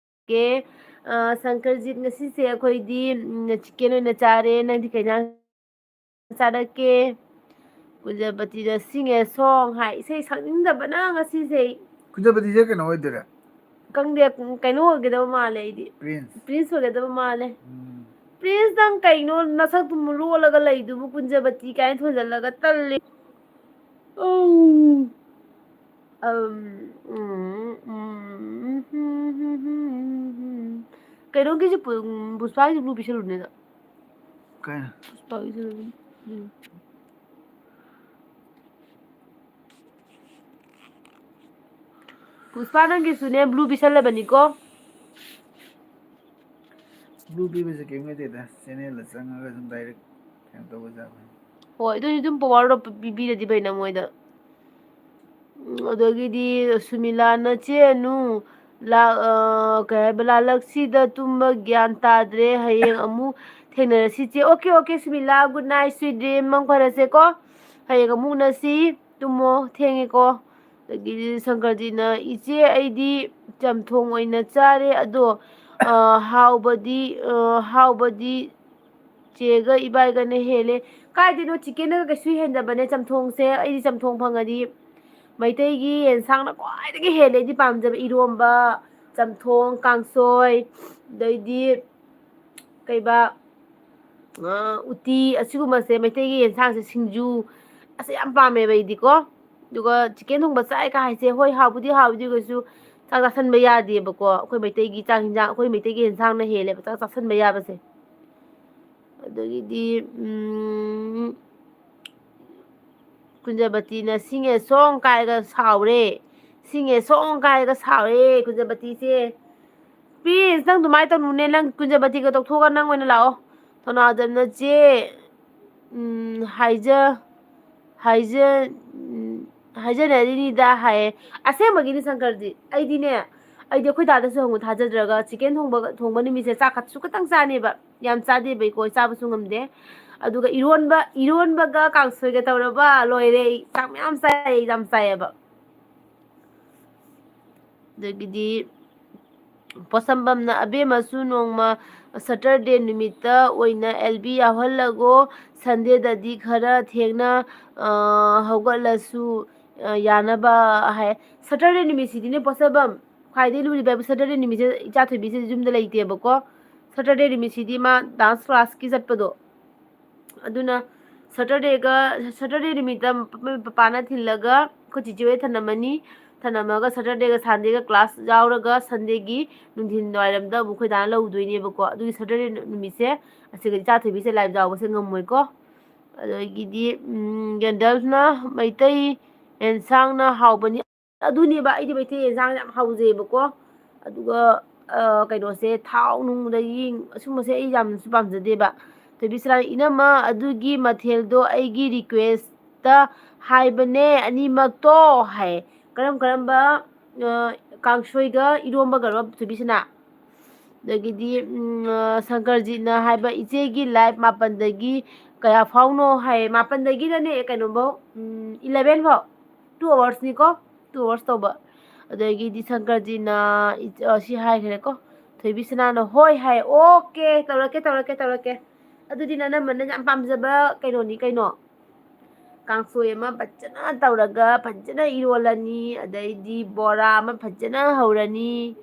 ꯑ, ꯁꯪꯀꯔꯖꯤꯠ, "ꯉꯁꯤꯁꯦ ꯑꯩꯈꯣꯏꯗꯤ, ꯎꯝ, ꯆꯤꯛꯀꯦꯟ ꯑꯣꯏꯅ ꯆꯥꯔꯦ, ꯅꯪꯗꯤ ꯀꯩ ꯏꯟꯖꯥꯡ ꯆꯥꯔꯛꯀꯦ?" ꯀꯨꯟꯖꯕꯇꯤꯗ "Sing a song" ꯍꯥꯏ꯫ ꯏꯁꯩ ꯁꯛꯅꯤꯡꯗꯕꯅ ꯉꯁꯤꯁꯦ ꯑꯩ꯫ ꯀꯨꯟꯖꯕꯇꯤꯁꯦ ꯀꯩꯅꯣ ꯑꯣꯏꯗꯣꯏꯔꯥ? ꯈꯪꯗꯦ, ꯀꯩꯅꯣ ꯑꯣꯏꯒꯗꯕ ꯃꯥꯜꯂꯦ ꯑꯩꯗꯤ꯫ ꯄ꯭ꯔꯤꯟꯁ꯫ ꯄ꯭ꯔꯤꯟꯁ ꯑꯣꯏꯒꯗꯕ ꯃꯥꯜꯂꯦ꯫ ꯎꯝ꯫ ꯄ꯭ꯔꯤꯟꯁ, ꯅꯪ ꯀꯩꯅꯣ ꯅꯁꯛꯇꯨ ꯂꯣꯜꯂꯒ ꯂꯩꯗꯨꯕꯨ, ꯀꯨꯟꯖꯕꯇꯤ ꯀꯥꯏꯅ ꯊꯣꯟꯖꯜꯂꯒ? ꯇꯜꯂꯦ꯫ ꯎꯝ꯫ ꯑꯝ, ꯎꯝ, ꯎꯝ, ꯎꯝ꯫ ꯀꯩꯅꯣꯒꯤꯁꯨ ꯄꯨ-, ꯄꯨꯁꯄꯥꯒꯤꯁꯨ blue ꯄꯤꯁꯜꯂꯨꯅꯦ ꯅꯪ꯫ ꯀꯩꯅꯣ? ꯄꯨꯁꯄꯥꯒꯤꯁꯨ, ꯎꯝ꯫ ꯄꯨꯁꯄꯥ, ꯅꯪꯒꯤꯁꯨꯅꯦ blue ꯄꯤꯁꯜꯂꯕꯅꯤꯀꯣ꯫ Blue ꯄꯤꯕꯁꯦ ꯀꯩꯝ ꯅꯠꯇꯦꯗ, channelꯗ ꯆꯪꯉꯒ ꯑꯗꯨꯝ direct ꯀꯩꯅꯣ ꯇꯧꯕ ꯌꯥꯕꯅꯤ꯫ ꯍꯣꯏ, ꯑꯗꯨꯗꯤ ꯑꯗꯨꯝ powerꯗꯣ ꯄꯤ-, ꯄꯤꯕꯤꯔꯗꯤ ꯐꯩꯅ ꯃꯣꯏꯗ꯫ ꯎꯝ, ꯑꯗꯒꯤꯗꯤ ꯁꯨꯃꯤꯂꯥꯅ, "ꯆꯦ ꯑꯅꯨ, ꯂꯥꯛ-, ꯑ, ꯀꯩ ꯍꯥꯏꯕ, ꯂꯥꯂꯛꯁꯤꯗ ꯇꯨꯝꯕ ꯒ꯭ꯌꯥꯟ ꯇꯥꯗ꯭ꯔꯦ, ꯍꯌꯦꯡ ꯑꯃꯨꯛ ꯊꯦꯡꯅꯔꯁꯤ ꯆꯦ"꯫ Okay, okay, ꯁꯨꯃꯤꯂꯥ, good night, sweet dream, ꯃꯪ ꯐꯔꯁꯦꯀꯣ꯫ ꯍꯌꯦꯡ ꯑꯃꯨꯛ ꯎꯅꯁꯤ, ꯇꯨꯝꯃꯣ, ꯊꯦꯡꯉꯦꯀꯣ꯫ ꯑꯗꯒꯤꯗꯤ ꯁꯪꯀꯔꯖꯤꯠꯅ, "ꯏꯆꯦ, ꯑꯩꯗꯤ ꯆꯝꯊꯣꯡ ꯑꯣꯏꯅ ꯆꯥꯔꯦ, ꯑꯗꯣ, ꯑ, ꯍꯥꯎꯕꯗꯤ, ꯑ, ꯍꯥꯎꯕꯗꯤ ꯆꯦꯒ ꯏꯕꯥꯏꯒꯅ ꯍꯦꯜꯂꯦ"꯫ ꯀꯥꯏꯗꯩꯅꯣ, ꯆꯤꯛꯀꯦꯟꯅꯒ ꯀꯩꯁꯨ ꯍꯦꯟꯗꯕꯅꯦ ꯆꯝꯊꯣꯡꯁꯦ꯫ ꯑꯩꯗꯤ ꯆꯝꯊꯣꯡ ꯐꯪꯉꯗꯤ ꯃꯩꯇꯩꯒꯤ ꯌꯦꯟꯁꯥꯡꯅ ꯈ꯭ꯋꯥꯏꯗꯒꯤ ꯍꯦꯜꯂꯦ ꯑꯩꯗꯤ ꯄꯥꯝꯖꯕ꯫ ꯏꯔꯣꯝꯕ, ꯆꯝꯊꯣꯡ, ꯀꯥꯡꯁꯣꯏ, ꯑꯗꯩꯗꯤ ꯀꯩꯕꯥ, ꯑ, ꯎꯇꯤ, ꯑꯁꯤꯒꯨꯝꯕꯁꯦ, ꯃꯩꯇꯩꯒꯤ ꯌꯦꯟꯁꯥꯡꯁꯦ, ꯁꯤꯡꯖꯨ, ꯑꯁꯤ ꯌꯥꯝ ꯄꯥꯝꯃꯦꯕ ꯑꯩꯗꯤꯀꯣ꯫ ꯑꯗꯨꯒ ꯆꯤꯛꯀꯦꯟ ꯊꯣꯡꯕ ꯆꯥꯏ ꯀꯥ ꯍꯥꯏꯁꯦ, ꯍꯣꯏ, ꯍꯥꯎꯕꯨꯗꯤ ꯍꯥꯎꯏ, ꯑꯗꯨ ꯑꯣꯏꯔꯒꯁꯨ ꯆꯥꯛ ꯆꯥꯁꯟꯕ ꯌꯥꯗꯦꯕꯀꯣ꯫ ꯑꯩꯈꯣꯏ ꯃꯩꯇꯩꯒꯤ ꯆꯥꯛ ꯍꯤꯟꯖꯥꯡ, ꯑꯩꯈꯣꯏ ꯃꯩꯇꯩꯒꯤ ꯌꯦꯟꯁꯥꯡꯅ ꯍꯦꯜꯂꯦꯕ ꯆꯥꯛ ꯆꯥꯁꯟꯕ ꯌꯥꯕꯁꯦ꯫ ꯑꯗꯒꯤꯗꯤ ꯎꯝ, ꯀꯨꯟꯖꯕꯇꯤꯅ "ꯁꯤꯡꯉꯦ ꯁꯣꯡ" ꯀꯥꯏꯔꯒ ꯁꯥꯎꯔꯦ꯫ "ꯁꯤꯡꯉꯦ ꯁꯣꯡ" ꯀꯥꯏꯔꯒ ꯁꯥꯎꯔꯦ ꯀꯨꯟꯖꯕꯇꯤꯁꯦ꯫ "ꯄ꯭ꯂꯤꯁ, ꯅꯪ ꯑꯗꯨꯃꯥꯏꯅ ꯇꯧꯅꯨꯅꯦ, ꯅꯪ ꯀꯨꯟꯖꯕꯇꯤꯒ ꯇꯣꯛꯊꯣꯛꯑꯒ ꯅꯪ ꯑꯣꯏꯅ ꯂꯥꯛꯑꯣ꯫ ꯊꯧꯅꯥꯖꯝꯅ ꯆꯦ, ꯎꯝ, ꯍꯥꯏꯖ-, ꯍꯥꯏꯖ-, ꯎꯝ, ꯍꯥꯏꯖꯅꯔꯤꯅꯤꯗ" ꯍꯥꯏꯌꯦ꯫ ꯑꯁꯦꯡꯕꯒꯤꯅꯤ ꯁꯪꯀꯔꯖꯤ꯫ ꯑꯩꯗꯤꯅꯦ, ꯑꯩꯗꯤ ꯑꯩꯈꯣꯏ ꯗꯥꯗꯁꯨ ꯍꯪꯉꯨ ꯊꯥꯖꯗ꯭ꯔꯒ, ꯆꯤꯀꯦꯟ ꯊꯣꯡꯕ, ꯊꯣꯡꯕ ꯅꯨꯃꯤꯠꯁꯦ ꯆꯥꯛ ꯈꯛꯁꯨ ꯈꯇꯪ ꯆꯥꯅꯦꯕ꯫ ꯌꯥꯝ ꯆꯥꯗꯦꯕ ꯑꯩꯀꯣ, ꯆꯥꯕꯁꯨ ꯉꯝꯗꯦ꯫ ꯑꯗꯨꯒ ꯏꯔꯣꯟꯕ, ꯏꯔꯣꯟꯕꯒ ꯀꯥꯡꯁꯣꯏꯒ ꯇꯧꯔꯕ ꯂꯣꯏꯔꯦ꯫ ꯑꯩ ꯆꯥꯛ ꯃꯌꯥꯝ ꯆꯥꯏ, ꯑꯩ ꯌꯥꯝ ꯆꯥꯏꯌꯦꯕ꯫ ꯑꯗꯒꯤꯗꯤ ꯄꯣꯠꯁꯝꯕꯝꯅ "ꯑꯕꯦꯝꯃꯁꯨ ꯅꯣꯡꯃ ꯁꯇꯔꯗꯦ ꯅꯨꯃꯤꯠꯇ ꯑꯣꯏꯅ ꯑꯦꯜ ꯕꯤ ꯌꯥꯎꯍꯜꯂꯒꯣ, ꯁꯟꯗꯦꯗꯗꯤ ꯈꯔ ꯊꯦꯡꯅ, ꯑ, ꯍꯧꯒꯠꯂꯁꯨ, ꯑ, ꯌꯥꯅꯕ" ꯍꯥꯏ꯫ ꯁꯇꯔꯗꯦ ꯅꯨꯃꯤꯠꯁꯤꯗꯤꯅꯦ ꯄꯣꯠꯁꯝꯕꯝ, ꯈ꯭ꯋꯥꯏꯗꯩ ꯂꯨꯔꯤꯕ ꯍꯥꯏꯕꯨ ꯁꯇꯔꯗꯦ ꯅꯨꯃꯤꯠꯁꯦ ꯏꯆꯥ ꯊꯣꯏꯕꯤꯁꯦ ꯌꯨꯝꯗ ꯂꯩꯇꯦꯕꯀꯣ꯫ ꯁꯇꯔꯗꯦ ꯅꯨꯃꯤꯠꯁꯤꯗꯤ ꯃꯥ ꯗꯥꯟꯁ ꯀ꯭ꯂꯥꯁꯀꯤ ꯆꯠꯄꯗꯣ, ꯑꯗꯨꯅ ꯁꯇꯔꯗꯦꯒ, ꯁꯇꯔꯗꯦ ꯅꯨꯃꯤꯠꯇ ꯃ-, ꯃ-, ꯄꯄꯥꯅ ꯊꯤꯜꯂꯒ ꯑꯩꯈꯣꯏ ꯆꯤꯆꯦ ꯍꯣꯏ ꯊꯅꯝꯃꯅꯤ꯫ ꯊꯅꯝꯃꯒ ꯁꯇꯔꯗꯦꯒ ꯁꯟꯗꯦꯒ ꯀ꯭ꯂꯥꯁ ꯌꯥꯎꯔꯒ ꯁꯟꯗꯦꯒꯤ ꯅꯨꯡꯊꯤꯟ ꯋꯥꯏꯔꯝꯗ ꯑꯃꯨꯛ ꯑꯩꯈꯣꯏ ꯗꯥꯅ ꯂꯧꯗꯣꯏꯅꯦꯕꯀꯣ꯫ ꯑꯗꯨꯒꯤ ꯁꯇꯔꯗꯦ ꯅꯨ-, ꯅꯨꯃꯤꯠꯁꯦ ꯑꯁꯤꯒ ꯏꯆꯥ ꯊꯣꯏꯕꯤꯁꯦ ꯂꯥꯏꯞ ꯌꯥꯎꯕꯁꯦ ꯉꯝꯃꯣꯏꯀꯣ꯫ ꯑꯗꯒꯤꯗꯤ, ꯎꯝ, ꯒꯦꯟꯗꯜꯐꯅ "ꯃꯩꯇꯩ ꯑꯦꯟꯁꯥꯡꯅ ꯍꯥꯎꯕꯅꯤ"꯫ ꯑꯗꯨꯅꯦꯕ, ꯑꯩꯗꯤ ꯃꯩꯇꯩ ꯌꯦꯟꯁꯥꯡ ꯌꯥꯝ ꯍꯥꯎꯖꯩꯑꯕꯀꯣ꯫ ꯑꯗꯨꯒ, ꯑ, ꯀꯩꯅꯣꯁꯦ, ꯊꯥꯎ ꯅꯨꯡꯗꯒꯤ ꯑꯁꯨꯝꯕꯁꯦ ꯑꯩ ꯌꯥꯝꯅꯁꯨ ꯄꯥꯝꯖꯗꯦꯕ꯫ ꯊꯣꯏꯕꯤꯁꯅꯥ, "ꯏꯅꯝꯃ, ꯑꯗꯨꯒꯤ ꯃꯊꯦꯜꯗꯣ ꯑꯩꯒꯤ ꯔꯤꯀ꯭ꯋꯦꯁꯇ ꯍꯥꯏꯕꯅꯦ, ꯑꯅꯤꯃꯛꯇꯣ" ꯍꯥꯏ꯫ ꯀꯔꯝ ꯀꯔꯝꯕ, ꯑ, ꯀꯥꯡꯁꯣꯏꯒ ꯏꯔꯣꯝꯕꯒꯔꯣ, ꯊꯣꯏꯕꯤꯁꯅꯥ? ꯑꯗꯒꯤꯗꯤ, ꯎꯝ, ꯑ, ꯁꯪꯀꯔꯖꯤꯠꯅ ꯍꯥꯏꯕ, "ꯏꯆꯦꯒꯤ ꯂꯥꯏꯐ ꯃꯥꯄꯟꯗꯒꯤ ꯀꯌꯥ ꯐꯥꯎꯅꯣ?" ꯍꯥꯏ꯫ ꯃꯥꯄꯟꯗꯒꯤꯅꯅꯦ ꯀꯩꯅꯣꯐꯧ, ꯎꯝ, ꯏꯂꯚꯦꯟ ꯐꯥꯎ꯫ Two hoursꯅꯤꯀꯣ, two hours ꯇꯧꯕ꯫ ꯑꯗꯒꯤꯗꯤ ꯁꯪꯀꯔꯖꯤꯠꯅ ꯏ-, ꯑ, ꯁꯤ ꯍꯥꯏꯈ꯭ꯔꯦꯀꯣ꯫ ꯊꯣꯏꯕꯤꯁꯅꯥꯅ "ꯍꯣꯏ" ꯍꯥꯏ꯫ "ꯑꯣꯀꯦ, ꯇꯧꯔꯛꯀꯦ, ꯇꯧꯔꯛꯀꯦ, ꯇꯧꯔꯛꯀꯦ"꯫ ꯑꯗꯨꯗꯤ ꯅꯅꯝꯃꯅ ꯌꯥꯝ ꯄꯥꯝꯖꯕ ꯀꯩꯅꯣꯅꯤ ꯀꯩꯅꯣ꯫ ꯀꯥꯡꯁꯣꯏ ꯑꯃ ꯐꯖꯅ ꯇꯧꯔꯒ ꯐꯖꯅ ꯏꯔꯣꯜꯂꯅꯤ, ꯑꯗꯩꯗꯤ ꯕꯣꯔꯥ ꯑꯃ ꯐꯖꯅ ꯍꯧꯔꯅꯤ,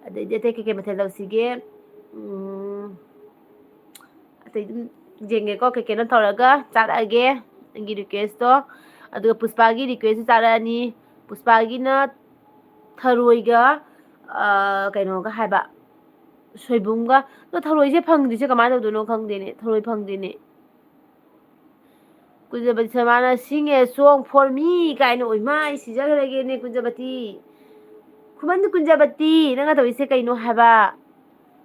ꯑꯗꯩꯗꯤ ꯑꯇꯩ ꯀꯩꯀꯩ ꯃꯊꯦꯜ ꯇꯧꯁꯤꯒꯦ? ꯎꯝ, ꯑꯇꯩ ꯑꯗꯨꯝ ꯌꯦꯡꯒꯦꯀꯣ, ꯀꯩ ꯀꯩꯅꯣ ꯇꯧꯔꯒ ꯆꯥꯔꯛꯑꯒꯦ, ꯑꯩꯒꯤ ꯔꯤꯀ꯭ꯋꯦꯁꯇꯣ꯫ ꯑꯗꯨꯒ ꯄꯨꯁꯄꯥꯒꯤ ꯔꯤꯀ꯭ꯋꯦꯁꯁꯨ ꯆꯥꯔꯛꯑꯅꯤ꯫ ꯄꯨꯁꯄꯥꯒꯤꯅ ꯊꯔꯣꯏꯒ, ꯑ, ꯀꯩꯅꯣꯒ ꯍꯥꯏꯕ, ꯁꯣꯏꯕꯨꯝꯒ꯫ ꯑꯗꯣ ꯊꯔꯣꯏꯁꯦ ꯐꯪꯗ꯭ꯔꯤꯁꯦ ꯀꯃꯥꯏꯅ ꯇꯧꯗꯣꯏꯅꯣ ꯈꯪꯗꯦꯅꯦ, ꯊꯔꯣꯏ ꯐꯪꯗꯦꯅꯦ꯫ ꯀꯨꯟꯖꯕꯇꯤ ꯁꯔꯃꯅ "Sing a song for me" ꯀꯥꯏꯅ, ꯑꯣꯏꯃꯥ, ꯑꯩ ꯁꯤꯖꯈ꯭ꯔꯒꯦꯅꯦ ꯀꯨꯟꯖꯕꯇꯤ꯫ ꯈꯨꯃꯟ ꯀꯨꯟꯖꯕꯇꯤ, ꯅꯪꯅ ꯇꯧꯔꯤꯁꯦ ꯀꯩꯅꯣ ꯍꯥꯏꯕ?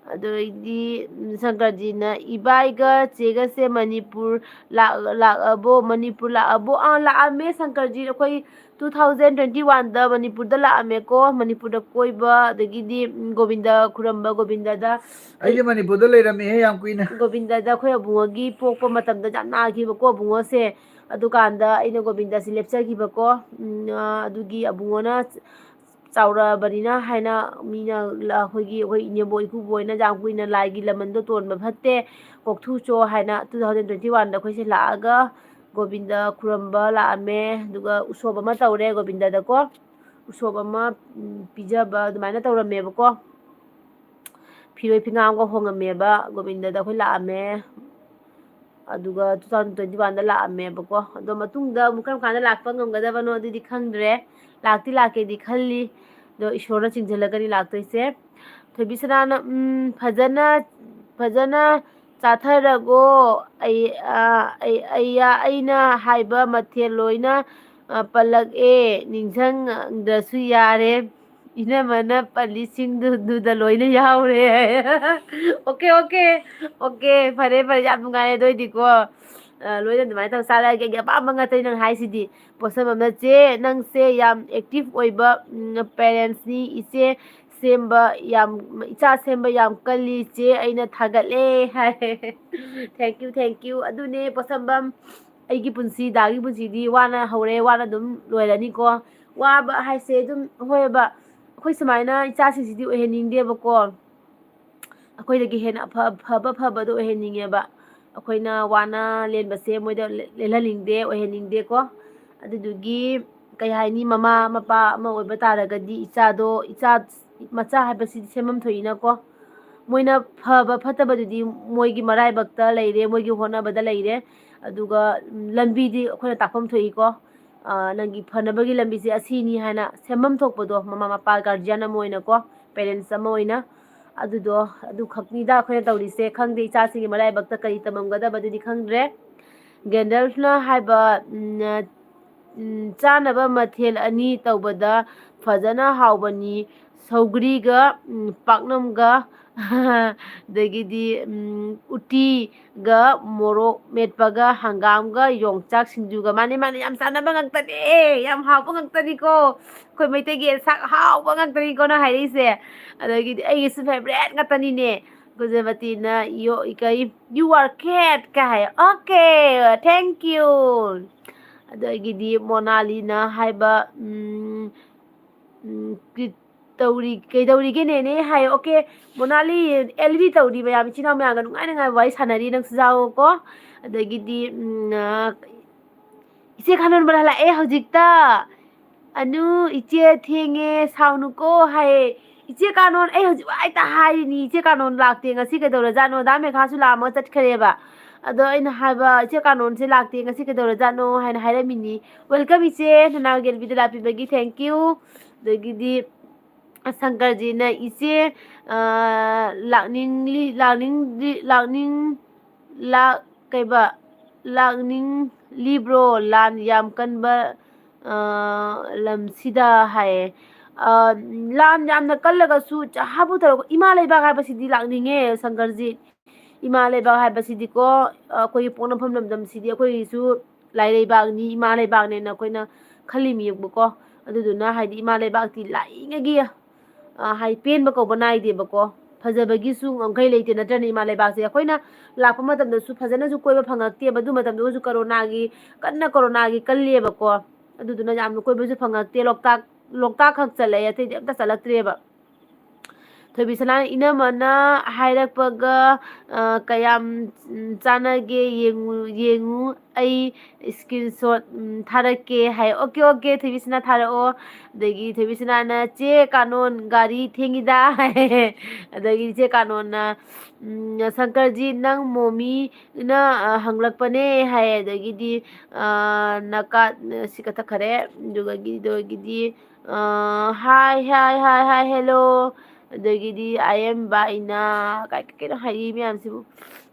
ꯑꯗꯩꯗꯤ, ꯎꯝ, ꯁꯪꯀꯔꯖꯤꯅ "ꯏꯕꯥꯏꯒ ꯆꯦꯒꯁꯦ ꯃꯅꯤꯄꯨꯔ ꯂꯥꯛ-, ꯂꯥꯛꯑꯕꯣ? ꯃꯅꯤꯄꯨꯔ ꯂꯥꯛꯑꯕꯣ?" ꯑꯥ, ꯂꯥꯛꯑꯝꯃꯦ ꯁꯪꯀꯔꯖꯤ꯫ ꯑꯩꯈꯣꯏ two thousand twenty one ꯗ ꯃꯅꯤꯄꯨꯔꯗ ꯂꯥꯛꯑꯝꯃꯦꯀꯣ, ꯃꯅꯤꯄꯨꯔꯗ ꯀꯣꯏꯕ, ꯑꯗꯒꯤꯗꯤ, ꯎꯝ, ꯒꯣꯕꯤꯟꯗ ꯈꯨꯔꯝꯕ, ꯒꯣꯕꯤꯟꯗꯗ꯫ ꯑꯩꯗꯤ ꯃꯅꯤꯄꯨꯔꯗ ꯂꯩꯔꯝꯃꯦꯍꯦ ꯌꯥꯝ ꯀꯨꯏꯅ꯫ ꯒꯣꯕꯤꯟꯗꯗ ꯑꯩꯈꯣꯏ ꯑꯕꯨꯡꯉꯣꯒꯤ ꯄꯣꯛꯄ ꯃꯇꯝꯗ ꯌꯥꯝ ꯅꯥꯈꯤꯕꯀꯣ ꯑꯕꯨꯡꯉꯣꯁꯦ꯫ ꯑꯗꯨꯀꯥꯟꯗ ꯑꯩꯅ ꯒꯣꯕꯤꯟꯗꯁꯦ ꯂꯦꯞꯆꯈꯤꯕꯀꯣ꯫ ꯎꯝ, ꯑꯥ, ꯑꯗꯨꯒꯤ ꯑꯕꯨꯡꯉꯣꯅ ꯆꯥꯎꯔꯛꯑꯕꯅꯤꯅ ꯍꯥꯏꯅ ꯃꯤꯅ ꯂ-, ꯑꯩꯈꯣꯏꯒꯤ, ꯑꯩꯈꯣꯏ ꯏꯅꯦꯝꯕꯣꯛ ꯏꯀꯨꯕꯣꯛ ꯍꯣꯏꯅ ꯌꯥꯝ ꯀꯨꯏꯅ ꯂꯥꯏꯒꯤ ꯂꯃꯟꯗꯣ ꯇꯣꯟꯕ ꯐꯠꯇꯦ, ꯀꯣꯛꯊꯨ ꯆꯣ ꯍꯥꯏꯅ two thousand twenty one ꯗ ꯑꯩꯈꯣꯏꯁꯦ ꯂꯥꯛꯑꯒ ꯒꯣꯕꯤꯟꯗ ꯈꯨꯔꯝꯕ ꯂꯥꯛꯑꯝꯃꯦ꯫ ꯑꯗꯨꯒ ꯎꯁꯣꯞ ꯑꯃ ꯇꯧꯔꯦ ꯒꯣꯕꯤꯟꯗꯗꯀꯣ꯫ ꯎꯁꯣꯞ ꯑꯃ, ꯎꯝ, ꯄꯤꯖꯕ ꯑꯗꯨꯃꯥꯏꯅ ꯇꯧꯔꯝꯃꯦꯕꯀꯣ꯫ ꯐꯤꯔꯣꯏ ꯐꯤꯉꯥꯝꯒ ꯍꯣꯡꯉꯝꯃꯦꯕ, ꯒꯣꯕꯤꯟꯗꯗ ꯑꯩꯈꯣꯏ ꯂꯥꯛꯑꯝꯃꯦ꯫ ꯑꯗꯨꯒ two thousand twenty one ꯗ ꯂꯥꯛꯑꯝꯃꯦꯕꯀꯣ꯫ ꯑꯗꯣ ꯃꯇꯨꯡꯗ ꯑꯃꯨꯛ ꯀꯔꯝ ꯀꯥꯟꯗ ꯂꯥꯛꯄ ꯉꯝꯒꯗꯕꯅꯣ ꯑꯗꯨꯗꯤ ꯈꯪꯗ꯭ꯔꯦ꯫ ꯂꯥꯛꯇꯤ ꯂꯥꯛꯀꯦꯗꯤ ꯈꯜꯂꯤ꯫ ꯑꯗꯣ ꯏꯁꯣꯔꯅ ꯆꯤꯡꯁꯤꯜꯂꯒꯅꯤ ꯂꯥꯛꯇꯣꯏꯁꯦ꯫ ꯊꯣꯏꯕꯤꯁꯅꯥꯅ, "ꯎꯝ, ꯐꯖꯅ, ꯐꯖꯅ ꯆꯥꯊꯔꯒꯣ꯫ ꯑꯩ, ꯑ, ꯑꯩ, ꯑꯩ, ꯑꯩꯅ ꯍꯥꯏꯕ ꯃꯊꯦꯜ ꯂꯣꯏꯅ, ꯑ, ꯄꯜꯂꯛꯑꯦ꯫ ꯅꯤꯡꯁꯤꯡꯗ꯭ꯔꯁꯨ ꯌꯥꯔꯦ꯫ ꯏꯅꯝꯃꯅ ꯄꯜꯂꯤꯁꯤꯡꯗꯨ ꯑꯗꯨꯗ ꯂꯣꯏꯅ ꯌꯥꯎꯔꯦ" ꯍꯥꯏ꯫ Okay, okay. ꯑꯣꯀꯦ, ꯐꯔꯦ, ꯐꯔꯦ꯫ ꯌꯥꯝ ꯅꯨꯡꯉꯥꯏꯔꯦ꯫ ꯑꯗꯨ ꯑꯣꯏꯗꯤꯀꯣ, ꯑ, ꯂꯣꯏꯅ ꯑꯗꯨꯃꯥꯏꯅ ꯇꯧ ꯆꯥꯔꯛꯑꯒꯦ꯫ ꯑꯩꯒꯤ ꯑꯄꯥꯝꯕ ꯉꯥꯛꯇꯅꯤ ꯅꯪ ꯍꯥꯏꯁꯤꯗꯤ꯫ ꯄꯣꯠꯁꯝ ꯑꯃꯅ, "ꯆꯦ, ꯅꯪꯁꯦ ꯌꯥꯝ active ꯑꯣꯏꯕ, ꯎꯝ, parents ꯅꯤ꯫ ꯏꯆꯦ ꯁꯦꯝꯕ ꯌꯥꯝ, ꯏꯆꯥ ꯁꯦꯝꯕ ꯌꯥꯝ ꯀꯜꯂꯤ ꯆꯦ, ꯑꯩꯅ ꯊꯥꯒꯠꯂꯦ" ꯍꯥꯏ꯫ Thank you, thank you꯫ ꯑꯗꯨꯅꯦ ꯄꯣꯠꯁꯝꯕꯝ, ꯑꯩꯒꯤ ꯄꯨꯟꯁꯤ, ꯗꯥꯒꯤ ꯄꯨꯟꯁꯤꯗꯤ ꯋꯥꯅ ꯍꯧꯔꯦ, ꯋꯥꯅ ꯑꯗꯨꯝ ꯂꯣꯏꯔꯅꯤꯀꯣ꯫ ꯋꯥꯕ ꯍꯥꯏꯁꯦ ꯑꯗꯨꯝ, ꯍꯣꯏꯕ, ꯑꯩꯈꯣꯏ ꯁꯨꯃꯥꯏꯅ ꯏꯆꯥꯁꯤꯡꯁꯤꯗꯤ ꯑꯣꯏꯍꯟꯅꯤꯡꯗꯦꯕꯀꯣ꯫ ꯑꯩꯈꯣꯏꯗꯒꯤ ꯍꯦꯟꯅ ꯑꯐ-, ꯐꯕ ꯐꯕꯗꯣ ꯑꯣꯏꯍꯟꯅꯤꯡꯉꯦꯕ꯫ ꯑꯩꯈꯣꯏꯅ ꯋꯥꯅ ꯂꯦꯟꯕꯁꯦ ꯃꯣꯏꯗ ꯂꯦ-, ꯂꯦꯜꯍꯟꯅꯤꯡꯗꯦ, ꯑꯣꯏꯍꯟꯅꯤꯡꯗꯦꯀꯣ꯫ ꯑꯗꯨꯗꯨꯒꯤ, ꯀꯩ ꯍꯥꯏꯅꯤ, ꯃꯃꯥ ꯃꯄꯥ ꯑꯃ ꯑꯣꯏꯕ ꯇꯥꯔꯒꯗꯤ ꯏꯆꯥꯗꯣ, ꯏꯆꯥ, ꯃꯆꯥ ꯍꯥꯏꯕꯁꯤꯗꯤ ꯁꯦꯝꯐꯝ ꯊꯣꯛꯏꯅꯀꯣ꯫ ꯃꯣꯏꯅ ꯐꯕ ꯐꯠꯇꯕꯗꯨꯗꯤ ꯃꯣꯏꯒꯤ ꯃꯔꯥꯏꯕꯛꯇ ꯂꯩꯔꯦ, ꯃꯣꯏꯒꯤ ꯍꯣꯠꯅꯕꯗ ꯂꯩꯔꯦ꯫ ꯑꯗꯨꯒ, ꯎꯝ, ꯂꯝꯕꯤꯗꯤ ꯑꯩꯈꯣꯏꯅ ꯇꯥꯛꯐꯝ ꯊꯣꯛꯏꯀꯣ꯫ ꯑ, ꯅꯪꯒꯤ ꯐꯅꯕꯒꯤ ꯂꯝꯕꯤꯁꯦ ꯑꯁꯤꯅꯤ ꯍꯥꯏꯅ ꯁꯦꯝꯐꯝ ꯊꯣꯛꯄꯗꯣ, ꯃꯃꯥ ꯃꯄꯥ, guardian ꯑꯃ ꯑꯣꯏꯅꯀꯣ, parents ꯑꯃ ꯑꯣꯏꯅ꯫ ꯑꯗꯨꯗꯣ, ꯑꯗꯨ ꯈꯛꯅꯤꯗ ꯑꯩꯈꯣꯏꯅ ꯇꯧꯔꯤꯁꯦ꯫ ꯈꯪꯗꯦ, ꯏꯆꯥꯁꯤꯡꯒꯤ ꯃꯔꯥꯏꯕꯛꯇ ꯀꯔꯤ ꯇꯝꯃꯝꯒꯗꯕꯗꯨꯗꯤ ꯈꯪꯗ꯭ꯔꯦ꯫ ꯒꯦꯟꯗꯜꯐꯅ ꯍꯥꯏꯕ, ꯎꯝ, ꯎꯝ, ꯆꯥꯅꯕ ꯃꯊꯦꯜ ꯑꯅꯤ ꯇꯧꯕꯗ ꯐꯖꯅ ꯍꯥꯎꯕꯅꯤ꯫ ꯁꯧꯒ꯭ꯔꯤꯒ, ꯎꯝ, ꯄꯥꯛꯅꯝꯒ, ꯑꯗꯒꯤꯗꯤ, ꯎꯝ, ꯎꯇꯤꯒ ꯃꯣꯔꯣꯛ ꯃꯦꯠꯄꯒ ꯍꯪꯒꯥꯝꯒ ꯌꯣꯡꯆꯥꯛ ꯁꯤꯡꯖꯨꯒ꯫ ꯃꯥꯅꯦ, ꯃꯥꯅꯦ, ꯌꯥꯝ ꯆꯥꯟꯅꯕ ꯉꯥꯛꯇꯅꯦ, ꯌꯥꯝ ꯍꯥꯎꯕ ꯉꯥꯛꯇꯅꯤꯀꯣ꯫ ꯑꯩꯈꯣꯏ ꯃꯩꯇꯩꯒꯤ ꯑꯦꯟꯁꯥꯡ ꯑꯍꯥꯎꯕ ꯉꯥꯛꯇꯅꯤꯀꯣ ꯅꯪ ꯍꯥꯏꯔꯛꯏꯁꯦ꯫ ꯑꯗꯒꯤꯗꯤ ꯑꯩꯒꯤꯁꯨ favourite ꯉꯥꯛꯇꯅꯤꯅꯦ꯫ ꯒꯨꯖꯔꯥꯇꯤꯅ ꯌꯣ-, ꯀꯩ, "You are cat" ꯀ ꯍꯥꯏ꯫ "Okay, thank you." ꯑꯗꯒꯤꯗꯤ ꯃꯣꯅꯥꯂꯤꯅ ꯍꯥꯏꯕ, ꯎꯝ, ꯎꯝ, ꯀ꯭ꯔꯤ-, ꯇꯧꯔꯤ, "ꯀꯩꯗꯧꯔꯤꯒꯦ ꯅꯦꯅꯦ?" ꯍꯥꯏ꯫ "Okay, ꯃꯣꯅꯥꯂꯤ, ꯑꯦꯜ ꯕꯤ ꯇꯧꯔꯤ ꯃꯌꯥꯝ, ꯏꯆꯤꯟ ꯏꯅꯥꯎ ꯃꯌꯥꯝꯒ ꯅꯨꯡꯉꯥꯏ ꯅꯨꯡꯉꯥꯏꯕ ꯋꯥꯔꯤ ꯁꯥꯟꯅꯔꯤ, ꯅꯪꯁꯨ ꯌꯥꯎꯑꯣꯀꯣ꯫" ꯑꯗꯒꯤꯗꯤ, ꯎꯝ, ꯑ, "ꯏꯆꯦ ꯈꯥꯅꯣꯟꯕ ꯍꯜꯂꯛꯑꯦ ꯍꯧꯖꯤꯛꯇ꯫ ꯑꯅꯨ, ꯏꯆꯦ ꯊꯦꯡꯉꯦ, ꯁꯥꯎꯅꯨꯀꯣ" ꯍꯥꯏꯌꯦ꯫ "ꯏꯆꯦ ꯀꯥꯅꯣꯟ, ꯑꯩ ꯍꯧꯖꯤꯛ ꯋꯥꯏꯇ ꯍꯥꯏꯔꯤꯅꯤ, ꯏꯆꯦ ꯀꯥꯅꯣꯟ ꯂꯥꯛꯇꯦ ꯉꯁꯤ, ꯀꯩꯗꯧꯔꯖꯥꯠꯅꯣ? ꯗꯥ ꯃꯦꯘꯥꯁꯨ ꯂꯥꯛꯑꯝꯃꯒ ꯆꯠꯈ꯭ꯔꯦꯕ꯫ ꯑꯗꯣ ꯑꯩꯅ ꯍꯥꯏꯕ, 'ꯏꯆꯦ ꯀꯥꯅꯣꯟꯁꯦ ꯂꯥꯛꯇꯦ ꯉꯁꯤ, ꯀꯩꯗꯧꯔꯖꯥꯠꯅꯣ?' ꯍꯥꯏꯅ ꯍꯥꯏꯔꯝꯃꯤꯅꯤ꯫ Welcome ꯏꯆꯦ, ꯅꯅꯥꯎ ꯒꯦꯜꯕꯤꯗ ꯂꯥꯛꯄꯤꯕꯒꯤ thank you꯫ ꯑꯗꯒꯤꯗꯤ ꯁꯪꯀꯔꯖꯤꯅ, "ꯏꯆꯦ, ꯑ, ꯂꯥꯛꯅꯤꯡꯂꯤ, ꯂꯥꯛꯅꯤꯡꯗꯤ, ꯂꯥꯛꯅꯤꯡ-, ꯂꯥꯛ-, ꯀꯩꯕ, ꯂꯥꯛꯅꯤꯡꯂꯤꯕ꯭ꯔꯣ? ꯂꯥꯟ ꯌꯥꯝ ꯀꯟꯕ, ꯑ, ꯂꯝꯁꯤꯗ" ꯍꯥꯏꯌꯦ꯫ ꯑ, ꯂꯥꯟ ꯌꯥꯝꯅ ꯀꯜꯂꯒꯁꯨ ꯆꯍꯥꯕꯨ ꯇꯧꯔꯒ ꯏꯃꯥ ꯂꯩꯕꯥꯛ ꯍꯥꯏꯕꯁꯤꯗꯤ ꯂꯥꯛꯅꯤꯡꯉꯦ ꯁꯪꯀꯔꯖꯤ꯫ ꯏꯃꯥ ꯂꯩꯕꯥꯛ ꯍꯥꯏꯕꯁꯤꯗꯤꯀꯣ, ꯑꯩꯈꯣꯏꯒꯤ ꯄꯣꯛꯅꯐꯝ ꯂꯝꯗꯝꯁꯤꯗꯤ ꯑꯩꯈꯣꯏꯒꯤꯁꯨ ꯂꯥꯏꯔꯩꯕꯥꯛꯅꯤ, ꯏꯃꯥ ꯂꯩꯕꯥꯛꯅꯦꯅ ꯑꯩꯈꯣꯏꯅ ꯈꯜꯂꯤꯃꯤꯕꯀꯣ꯫ ꯑꯗꯨꯗꯨꯅ ꯍꯥꯏꯗꯤ ꯏꯃꯥ ꯂꯩꯕꯥꯛꯇꯤ ꯂꯥꯛꯏꯉꯩꯒꯤ, ꯑ, ꯍꯥꯏꯗꯤ ꯄꯦꯟꯕ ꯀꯧꯕ ꯅꯥꯏꯗꯦꯕꯀꯣ꯫ ꯐꯖꯕꯒꯤꯁꯨ ꯉꯝꯈꯩ ꯂꯩꯇꯦ ꯅꯠꯇ꯭ꯔꯅꯦ ꯏꯃꯥ ꯂꯩꯕꯥꯛꯁꯦ꯫ ꯑꯩꯈꯣꯏꯅ ꯂꯥꯛꯄ ꯃꯇꯝꯗꯁꯨ ꯐꯖꯅꯁꯨ ꯀꯣꯏꯕ ꯐꯪꯉꯛꯇꯦꯕ꯫ ꯑꯗꯨ ꯃꯇꯝꯗꯨꯒꯁꯨ ꯀꯣꯔꯣꯅꯥꯒꯤ, ꯀꯟꯅ ꯀꯣꯔꯣꯅꯥꯒꯤ ꯀꯜꯂꯤꯕꯀꯣ꯫ ꯑꯗꯨꯗꯨꯅ ꯌꯥꯝꯅ ꯀꯣꯏꯕꯁꯨ ꯐꯪꯉꯛꯇꯦ꯫ ꯂꯣꯛꯇꯥꯛ, ꯂꯣꯛꯇꯥꯛ ꯈꯛ ꯆꯠꯂꯛꯑꯦ, ꯑꯇꯩꯗꯤ ꯑꯝꯇ ꯆꯠꯂꯛꯇ꯭ꯔꯦꯕ꯫ ꯊꯣꯏꯕꯤꯁꯅꯥ, "ꯏꯅꯝꯃꯅ ꯍꯥꯏꯔꯛꯄꯒ, ꯑ, ꯀꯌꯥꯝ, ꯎꯝ, ꯆꯥꯟꯅꯒꯦ ꯌꯦꯡꯉꯨ, ꯌꯦꯡꯉꯨ, ꯑꯩ screenshot, ꯎꯝ, ꯊꯥꯔꯛꯀꯦ" ꯍꯥꯏ꯫ "Okay, okay, ꯊꯣꯏꯕꯤꯁꯅꯥ ꯊꯥꯔꯛꯑꯣ"꯫ ꯑꯗꯒꯤ ꯊꯣꯏꯕꯤꯁꯅꯥꯅ, "ꯆꯦ ꯀꯥꯅꯣꯟ, ꯒꯥꯔꯤ ꯊꯦꯡꯉꯤꯗ" ꯍꯥꯏ꯫ ꯑꯗꯒꯤ ꯆꯦ ꯀꯥꯅꯣꯟꯅ, ꯎꯝ, "ꯁꯪꯀꯔꯖꯤ, ꯅꯪ ꯃꯣꯃꯤꯅ, ꯑ, ꯍꯪꯂꯛꯄꯅꯦ" ꯍꯥꯏ꯫ ꯑꯗꯒꯤꯗꯤ, ꯑ, ꯅꯀꯥꯠ, ꯁꯤ ꯀꯛꯊꯠꯈꯔꯦ꯫ ꯑꯗꯨꯗꯒꯤ, ꯑꯗꯨꯗꯒꯤꯗꯤ, ꯑ, "Hi, hi, hi, hi, hello꯫ ꯑꯗꯒꯤꯗꯤ ꯑꯥꯏ ꯑꯦꯝ ꯕꯥꯏꯅ ꯀꯩ ꯀꯩꯅꯣ ꯍꯥꯏꯔꯤ ꯃꯌꯥꯝꯁꯤꯕꯨ꯫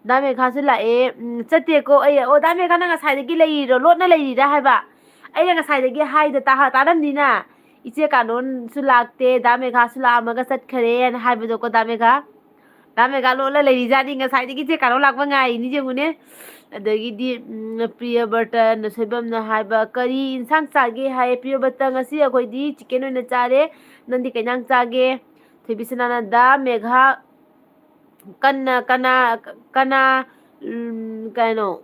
ꯗꯥ ꯃꯦꯘꯥꯁꯨ ꯂꯥꯛꯑꯦ꯫ ꯎꯝ, ꯆꯠꯇꯦꯀꯣ꯫ ꯑꯩ, ꯑꯣ, ꯗꯥ ꯃꯦꯘꯥ, ꯅꯪ ꯉꯁꯥꯏꯗꯒꯤ ꯂꯩꯔꯤꯔꯣ? ꯂꯣꯠꯅ ꯂꯩꯔꯤꯔꯥ ꯍꯥꯏꯕ? ꯑꯩꯅ ꯉꯁꯥꯏꯗꯒꯤ ꯍꯥꯏꯗ ꯇꯥ-, ꯇꯥꯔꯝꯅꯤꯅ꯫ ꯏꯆꯦ ꯀꯥꯅꯣꯟꯁꯨ ꯂꯥꯛꯇꯦ, ꯗꯥ ꯃꯦꯘꯥꯁꯨ ꯂꯥꯛꯑꯝꯃꯒ ꯆꯠꯈꯔꯦꯅ ꯍꯥꯏꯕꯗꯣꯀꯣ, ꯗꯥ ꯃꯦꯘꯥ꯫ ꯗꯥ ꯃꯦꯘꯥ ꯂꯣꯠꯂ ꯂꯩꯔꯤꯖꯥꯠꯅꯤ, ꯉꯁꯥꯏꯗꯒꯤ ꯏꯆꯦ ꯀꯥꯅꯣꯟ ꯂꯥꯛꯄ ꯉꯥꯏꯔꯤꯅꯤ, ꯌꯦꯡꯉꯨꯅꯦ꯫ ꯑꯗꯒꯤꯗꯤ, ꯎꯝ, ꯄ꯭ꯔꯤꯌꯕ꯭ꯔꯇꯟ ꯁꯣꯏꯕꯝꯅ ꯍꯥꯏꯕ, "ꯀꯔꯤ ꯏꯟꯁꯥꯡ ꯆꯥꯒꯦ?" ꯍꯥꯏ꯫ ꯄ꯭ꯔꯤꯌꯕ꯭ꯔꯇ, "ꯉꯁꯤ ꯑꯩꯈꯣꯏꯗꯤ ꯆꯤꯛꯀꯟ ꯑꯣꯏꯅ ꯆꯥꯔꯦ, ꯅꯪꯗꯤ ꯀꯩ ꯏꯟꯁꯥꯡ ꯆꯥꯒꯦ?" ꯊꯣꯏꯕꯤꯁꯅꯥꯅ, "ꯗꯥ ꯃꯦꯘꯥ ꯀꯟꯅ, ꯀꯅꯥ, ꯀꯅꯥ, ꯎꯝ, ꯀꯩꯅꯣ,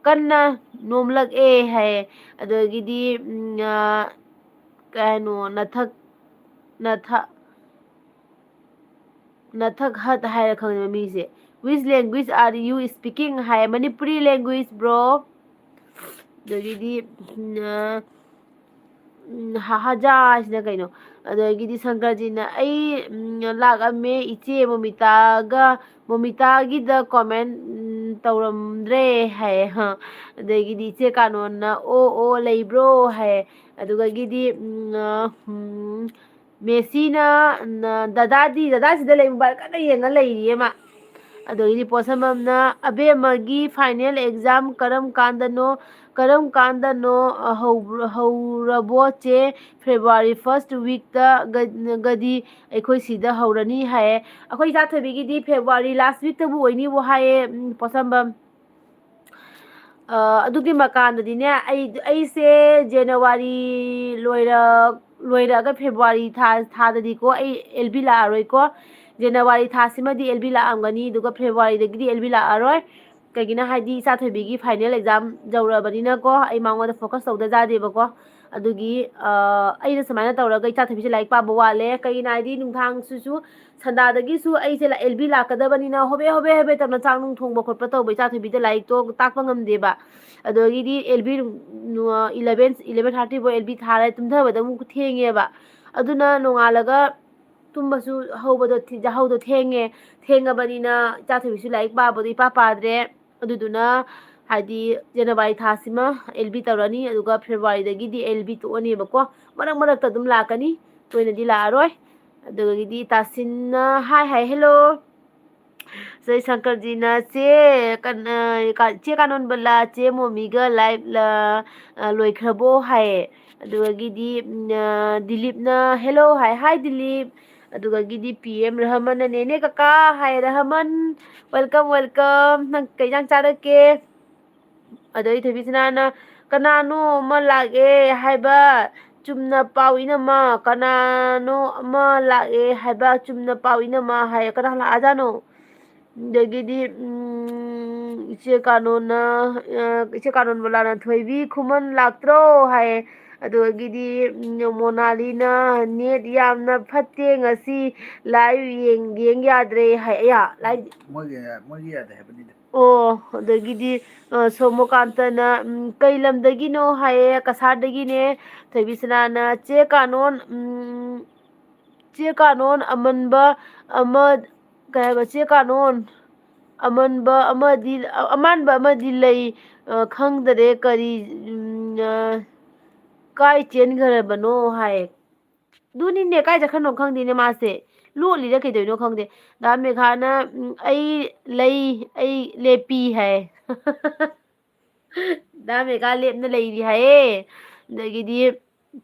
ꯀꯟꯅ ꯅꯣꯝꯂꯛꯑꯦ" ꯍꯥꯏꯌꯦ꯫ ꯑꯗꯒꯤꯗꯤ, ꯎꯝ, ꯑ, ꯀꯩꯅꯣ, ꯅꯊꯛ, ꯅꯊꯛ, ꯅꯊꯛ ꯍꯠ ꯍꯥꯏꯔ ꯈꯪꯗꯦ ꯃꯃꯤꯡꯁꯦ꯫ "Which language are you speaking?" High, "Manipuri language, bro." ꯑꯗꯒꯤꯗꯤ, ꯎꯝ, ꯑ, ꯎꯝ, ꯍ-, ꯍꯖꯥ ꯍꯥꯏꯁꯤꯅ ꯀꯩꯅꯣ? ꯑꯗꯒꯤꯗꯤ ꯁꯪꯀꯔꯖꯤꯅ, "ꯑꯩ, ꯎꯝ, ꯂꯥꯛꯑꯝꯃꯦ, ꯏꯆꯦ ꯃꯣꯃꯤꯇꯥꯒ, ꯃꯣꯃꯤꯇꯥꯒꯤꯗ comment, ꯎꯝ, ꯇꯧꯔꯝꯗ꯭ꯔꯦ" ꯍꯥꯏꯌꯦ꯫ ꯍ꯫ ꯑꯗꯒꯤꯗꯤ ꯏꯆꯦ ꯀꯥꯅꯣꯟꯅ, "ꯑꯣ, ꯑꯣ, ꯂꯩꯕ꯭ꯔꯣ?" ꯍꯥꯏꯌꯦ꯫ ꯑꯗꯨꯗꯒꯤꯗꯤ, ꯎꯝ, ꯑ, ꯎꯝ, ꯃꯦꯁꯤꯅ, ꯅ, ꯗꯗꯥꯗꯤ, ꯗꯗꯥꯁꯤꯗ ꯂꯩ, mobile ꯀꯟꯅ ꯌꯦꯡꯉ ꯂꯩꯔꯤꯌꯦ ꯃꯥ꯫ ꯑꯗꯒꯤꯗꯤ ꯄꯣꯠꯁꯝꯕꯝꯅ, "ꯑꯕꯦꯝꯃꯒꯤ final exam ꯀꯔꯝ ꯀꯥꯟꯗꯅꯣ, ꯀꯔꯝ ꯀꯥꯟꯗꯅꯣ, ꯑ, ꯍꯧꯕ-, ꯍꯧꯔꯕꯣ ꯆꯦ?" "February first weekꯇ ꯒ-, ꯒꯗꯤ ꯑꯩꯈꯣꯏ ꯁꯤꯗ ꯍꯧꯔꯅꯤ" ꯍꯥꯏꯌꯦ꯫ ꯑꯩꯈꯣꯏ ꯏꯆꯥ ꯊꯣꯏꯕꯤꯒꯤꯗꯤ February last weekꯇꯕꯨ ꯑꯣꯏꯅꯤꯕꯨ ꯍꯥꯏꯌꯦ, ꯎꯝ, ꯄꯣꯠꯁꯝꯕꯝ꯫ ꯑ, ꯑꯗꯨꯒꯤ ꯃꯀꯥꯟꯗꯗꯤꯅꯦ, ꯑꯩ, ꯑꯩꯁꯦ January ꯂꯣꯏꯔꯛ-, ꯂꯣꯏꯔꯛꯑꯒ February ꯊꯥ, ꯊꯥꯗꯗꯤꯀꯣ, ꯑꯩ ꯑꯦꯜ ꯕꯤ ꯂꯥꯛꯑꯔꯣꯏꯀꯣ꯫ January ꯊꯥꯁꯤꯃꯗꯤ ꯑꯦꯜ ꯕꯤ ꯂꯥꯛꯑꯝꯒꯅꯤ, ꯑꯗꯨꯒ Februaryꯗꯒꯤꯗꯤ ꯑꯦꯜ ꯕꯤ ꯂꯥꯛꯑꯔꯣꯏ꯫ ꯀꯩꯒꯤꯅꯣ ꯍꯥꯏꯗꯤ, ꯏꯆꯥ ꯊꯣꯏꯕꯤꯒꯤ final exam ꯌꯧꯔꯕꯅꯤꯅꯀꯣ, ꯑꯩ ꯃꯉꯣꯟꯗ focus ꯇꯧꯗ ꯌꯥꯗꯦꯕꯀꯣ꯫ ꯑꯗꯨꯒꯤ, ꯑ, ꯑꯩꯅ ꯁꯨꯃꯥꯏꯅ ꯇꯧꯔꯒ ꯏꯆꯥ ꯊꯣꯏꯕꯤꯁꯦ ꯂꯥꯏꯔꯤꯛ ꯄꯥꯕ ꯋꯥꯠꯂꯦ꯫ ꯀꯩꯒꯤꯅꯣ ꯍꯥꯏꯗꯤ, ꯅꯨꯡꯗꯥꯡꯁꯤꯁꯨ ꯁꯟꯗꯥꯗꯒꯤꯁꯨ ꯑꯩꯁꯦ ꯂꯥ-, ꯑꯦꯜ ꯕꯤ ꯂꯥꯛꯀꯗꯕꯅꯤꯅ ꯍꯣꯕꯦ ꯍꯣꯕꯦ ꯍꯣꯕꯦ ꯇꯧꯅ ꯆꯥꯛ ꯅꯨꯡ ꯊꯣꯡꯕ ꯈꯣꯠꯄ ꯇꯧꯕ ꯏꯆꯥ ꯊꯣꯏꯕꯤꯗ ꯂꯥꯏꯔꯤꯛꯇꯣ ꯇꯥꯛꯄ ꯉꯝꯗꯦꯕ꯫ ꯑꯗꯒꯤꯗꯤ ꯑꯦꯜ ꯕꯤ, ꯎꯝ, eleven, eleven thirty ꯐꯥꯎ ꯑꯦꯜ ꯕꯤ ꯊꯥꯔ ꯇꯨꯝꯊꯕꯗ ꯑꯃꯨꯛ ꯊꯦꯡꯉꯦꯕ꯫ ꯑꯗꯨꯅ ꯅꯣꯡꯉꯥꯜꯂꯒ ꯇꯨꯝꯕꯁꯨ ꯍꯧꯕꯗꯣ ꯊꯤ-, ꯌꯥꯍꯧꯗꯣ ꯊꯦꯡꯉꯦ꯫ ꯊꯦꯡꯉꯕꯅꯤꯅ ꯏꯆꯥ ꯊꯣꯏꯕꯤꯁꯨ ꯂꯥꯏꯔꯤꯛ ꯄꯥꯕꯗꯣ ꯏꯄꯥ ꯄꯥꯗ꯭ꯔꯦ꯫ ꯑꯗꯨꯗꯨꯅ ꯍꯥꯏꯗꯤ January ꯊꯥꯁꯤꯃ ꯑꯦꯜ ꯕꯤ ꯇꯧꯔꯅꯤ, ꯑꯗꯨꯒ Februaryꯗꯒꯤꯗꯤ ꯑꯦꯜ ꯕꯤ ꯇꯣꯛꯑꯅꯦꯕꯀꯣ꯫ ꯃꯔꯛ ꯃꯔꯛꯇ ꯑꯗꯨꯝ ꯂꯥꯛꯀꯅꯤ, ꯇꯣꯏꯅꯗꯤ ꯂꯥꯛꯑꯔꯣꯏ꯫ ꯑꯗꯨꯗꯒꯤꯗꯤ ꯇꯥꯁꯤꯟꯅ ꯍꯥꯏ ꯍꯥꯏ ꯍꯦꯜꯂꯣ꯫ ꯖꯩ ꯁꯪꯀꯔꯖꯤꯅ ꯆꯦ ꯀꯟ-, ꯑ, ꯀ-, ꯆꯦ ꯀꯥꯅꯣꯟꯕꯂꯥ, ꯆꯦ ꯃꯣꯃꯤꯒ ꯂꯥꯏꯞ ꯂ-, ꯑ, ꯂꯣꯏꯈ꯭ꯔꯕꯣ ꯍꯥꯏꯌꯦ꯫ ꯑꯗꯨꯗꯒꯤꯗꯤ, ꯎꯝ, ꯑ, ꯗꯤꯂꯤꯞꯅ ꯍꯦꯜꯂꯣ ꯍꯥꯏ, ꯍꯥꯏ ꯗꯤꯂꯤꯞ꯫ ꯑꯗꯨꯗꯒꯤꯗꯤ ꯄꯤ ꯑꯦꯝ ꯔꯍꯃꯟꯅ ꯅꯦꯅꯦ ꯀꯀꯥ ꯍꯥꯏ, ꯔꯍꯃꯟ, welcome, welcome꯫ ꯅꯪ ꯀꯩ ꯏꯟꯖꯥꯡ ꯆꯥꯔꯛꯀꯦ? ꯑꯗꯩ ꯊꯣꯏꯕꯤꯁꯅꯥꯅ, "ꯀꯅꯥꯅꯣ ꯑꯃ ꯂꯥꯛꯑꯦ ꯍꯥꯏꯕ ꯆꯨꯝꯅ ꯄꯥꯎ ꯏꯅꯝꯃ, ꯀꯅꯥꯅꯣ ꯑꯃ ꯂꯥꯛꯑꯦ ꯍꯥꯏꯕ ꯆꯨꯝꯅ ꯄꯥꯎ ꯏꯅꯝꯃ" ꯍꯥꯏꯌꯦ꯫ ꯀꯅꯥ ꯂꯥꯛꯑꯖꯥꯠꯅꯣ? ꯑꯗꯒꯤꯗꯤ, ꯎꯝ, ꯏꯆꯦ ꯀꯥꯅꯣꯅ, ꯑ, ꯏꯆꯦ ꯀꯥꯅꯣꯟꯕꯂꯥꯅ, "ꯊꯣꯏꯕꯤ ꯈꯨꯃꯟ ꯂꯥꯛꯇ꯭ꯔꯣ?" ꯍꯥꯏꯌꯦ꯫ ꯑꯗꯨꯗꯒꯤꯗꯤ, ꯎꯝ, ꯃꯣꯅꯥꯂꯤꯅ, "ꯅꯦꯠ ꯌꯥꯝꯅ ꯐꯠꯇꯦ ꯉꯁꯤ, ꯂꯥꯏꯚ ꯌꯦꯡ-, ꯌꯦꯡ ꯌꯥꯗ꯭ꯔꯦ" ꯍꯥꯏ꯫ ꯑꯌꯥ, ꯂꯥꯏꯚ ꯃꯣꯏꯒꯤ, ꯃꯣꯏꯒꯤ ꯌꯥꯗꯦ ꯍꯥꯏꯕꯅꯤꯗ꯫ ꯑꯣ, ꯑꯗꯒꯤꯗꯤ, ꯑ, ꯁꯣꯃꯣꯀꯥꯟꯇꯅ, ꯎꯝ, "ꯀꯩ ꯂꯝꯗꯒꯤꯅꯣ?" ꯍꯥꯏꯌꯦ, "ꯀꯁꯥꯔꯗꯒꯤꯅꯦ"꯫ ꯊꯣꯏꯕꯤꯁꯅꯥꯅ, "ꯆꯦ ꯀꯥꯅꯣꯟ, ꯎꯝ, ꯆꯦ ꯀꯥꯅꯣꯟ ꯑꯃꯟꯕ ꯑꯃ", ꯀꯩ ꯍꯥꯏꯕ, "ꯆꯦ ꯀꯥꯅꯣꯟ ꯑꯃꯟꯕ ꯑꯃꯗꯤ, ꯑ-, ꯑꯃꯥꯟꯕ ꯑꯃꯗꯤ ꯂꯩ, ꯑ, ꯈꯪꯗꯔꯦ ꯀꯔꯤ, ꯎꯝ, ꯑ, ꯀꯥꯏ ꯆꯦꯟꯈ꯭ꯔꯕꯅꯣ?" ꯍꯥꯏ꯫ ꯑꯗꯨꯅꯤꯅꯦ, ꯀꯥꯏ ꯆꯠꯈ꯭ꯔꯅꯣ ꯈꯪꯗꯦꯅꯦ ꯃꯥꯁꯦ꯫ ꯂꯣꯠꯂꯤꯔ ꯀꯩꯗꯧꯔꯤꯅꯣ ꯈꯪꯗꯦ꯫ ꯗꯥ ꯃꯦꯘꯥꯅ, ꯎꯝ, "ꯑꯩ ꯂꯩ, ꯑꯩ ꯂꯦꯞꯄꯤ" ꯍꯥꯏ꯫ ꯗꯥ ꯃꯦꯘꯥ ꯂꯦꯞꯅ ꯂꯩꯔꯤ ꯍꯥꯏꯌꯦ꯫ ꯑꯗꯒꯤꯗꯤ,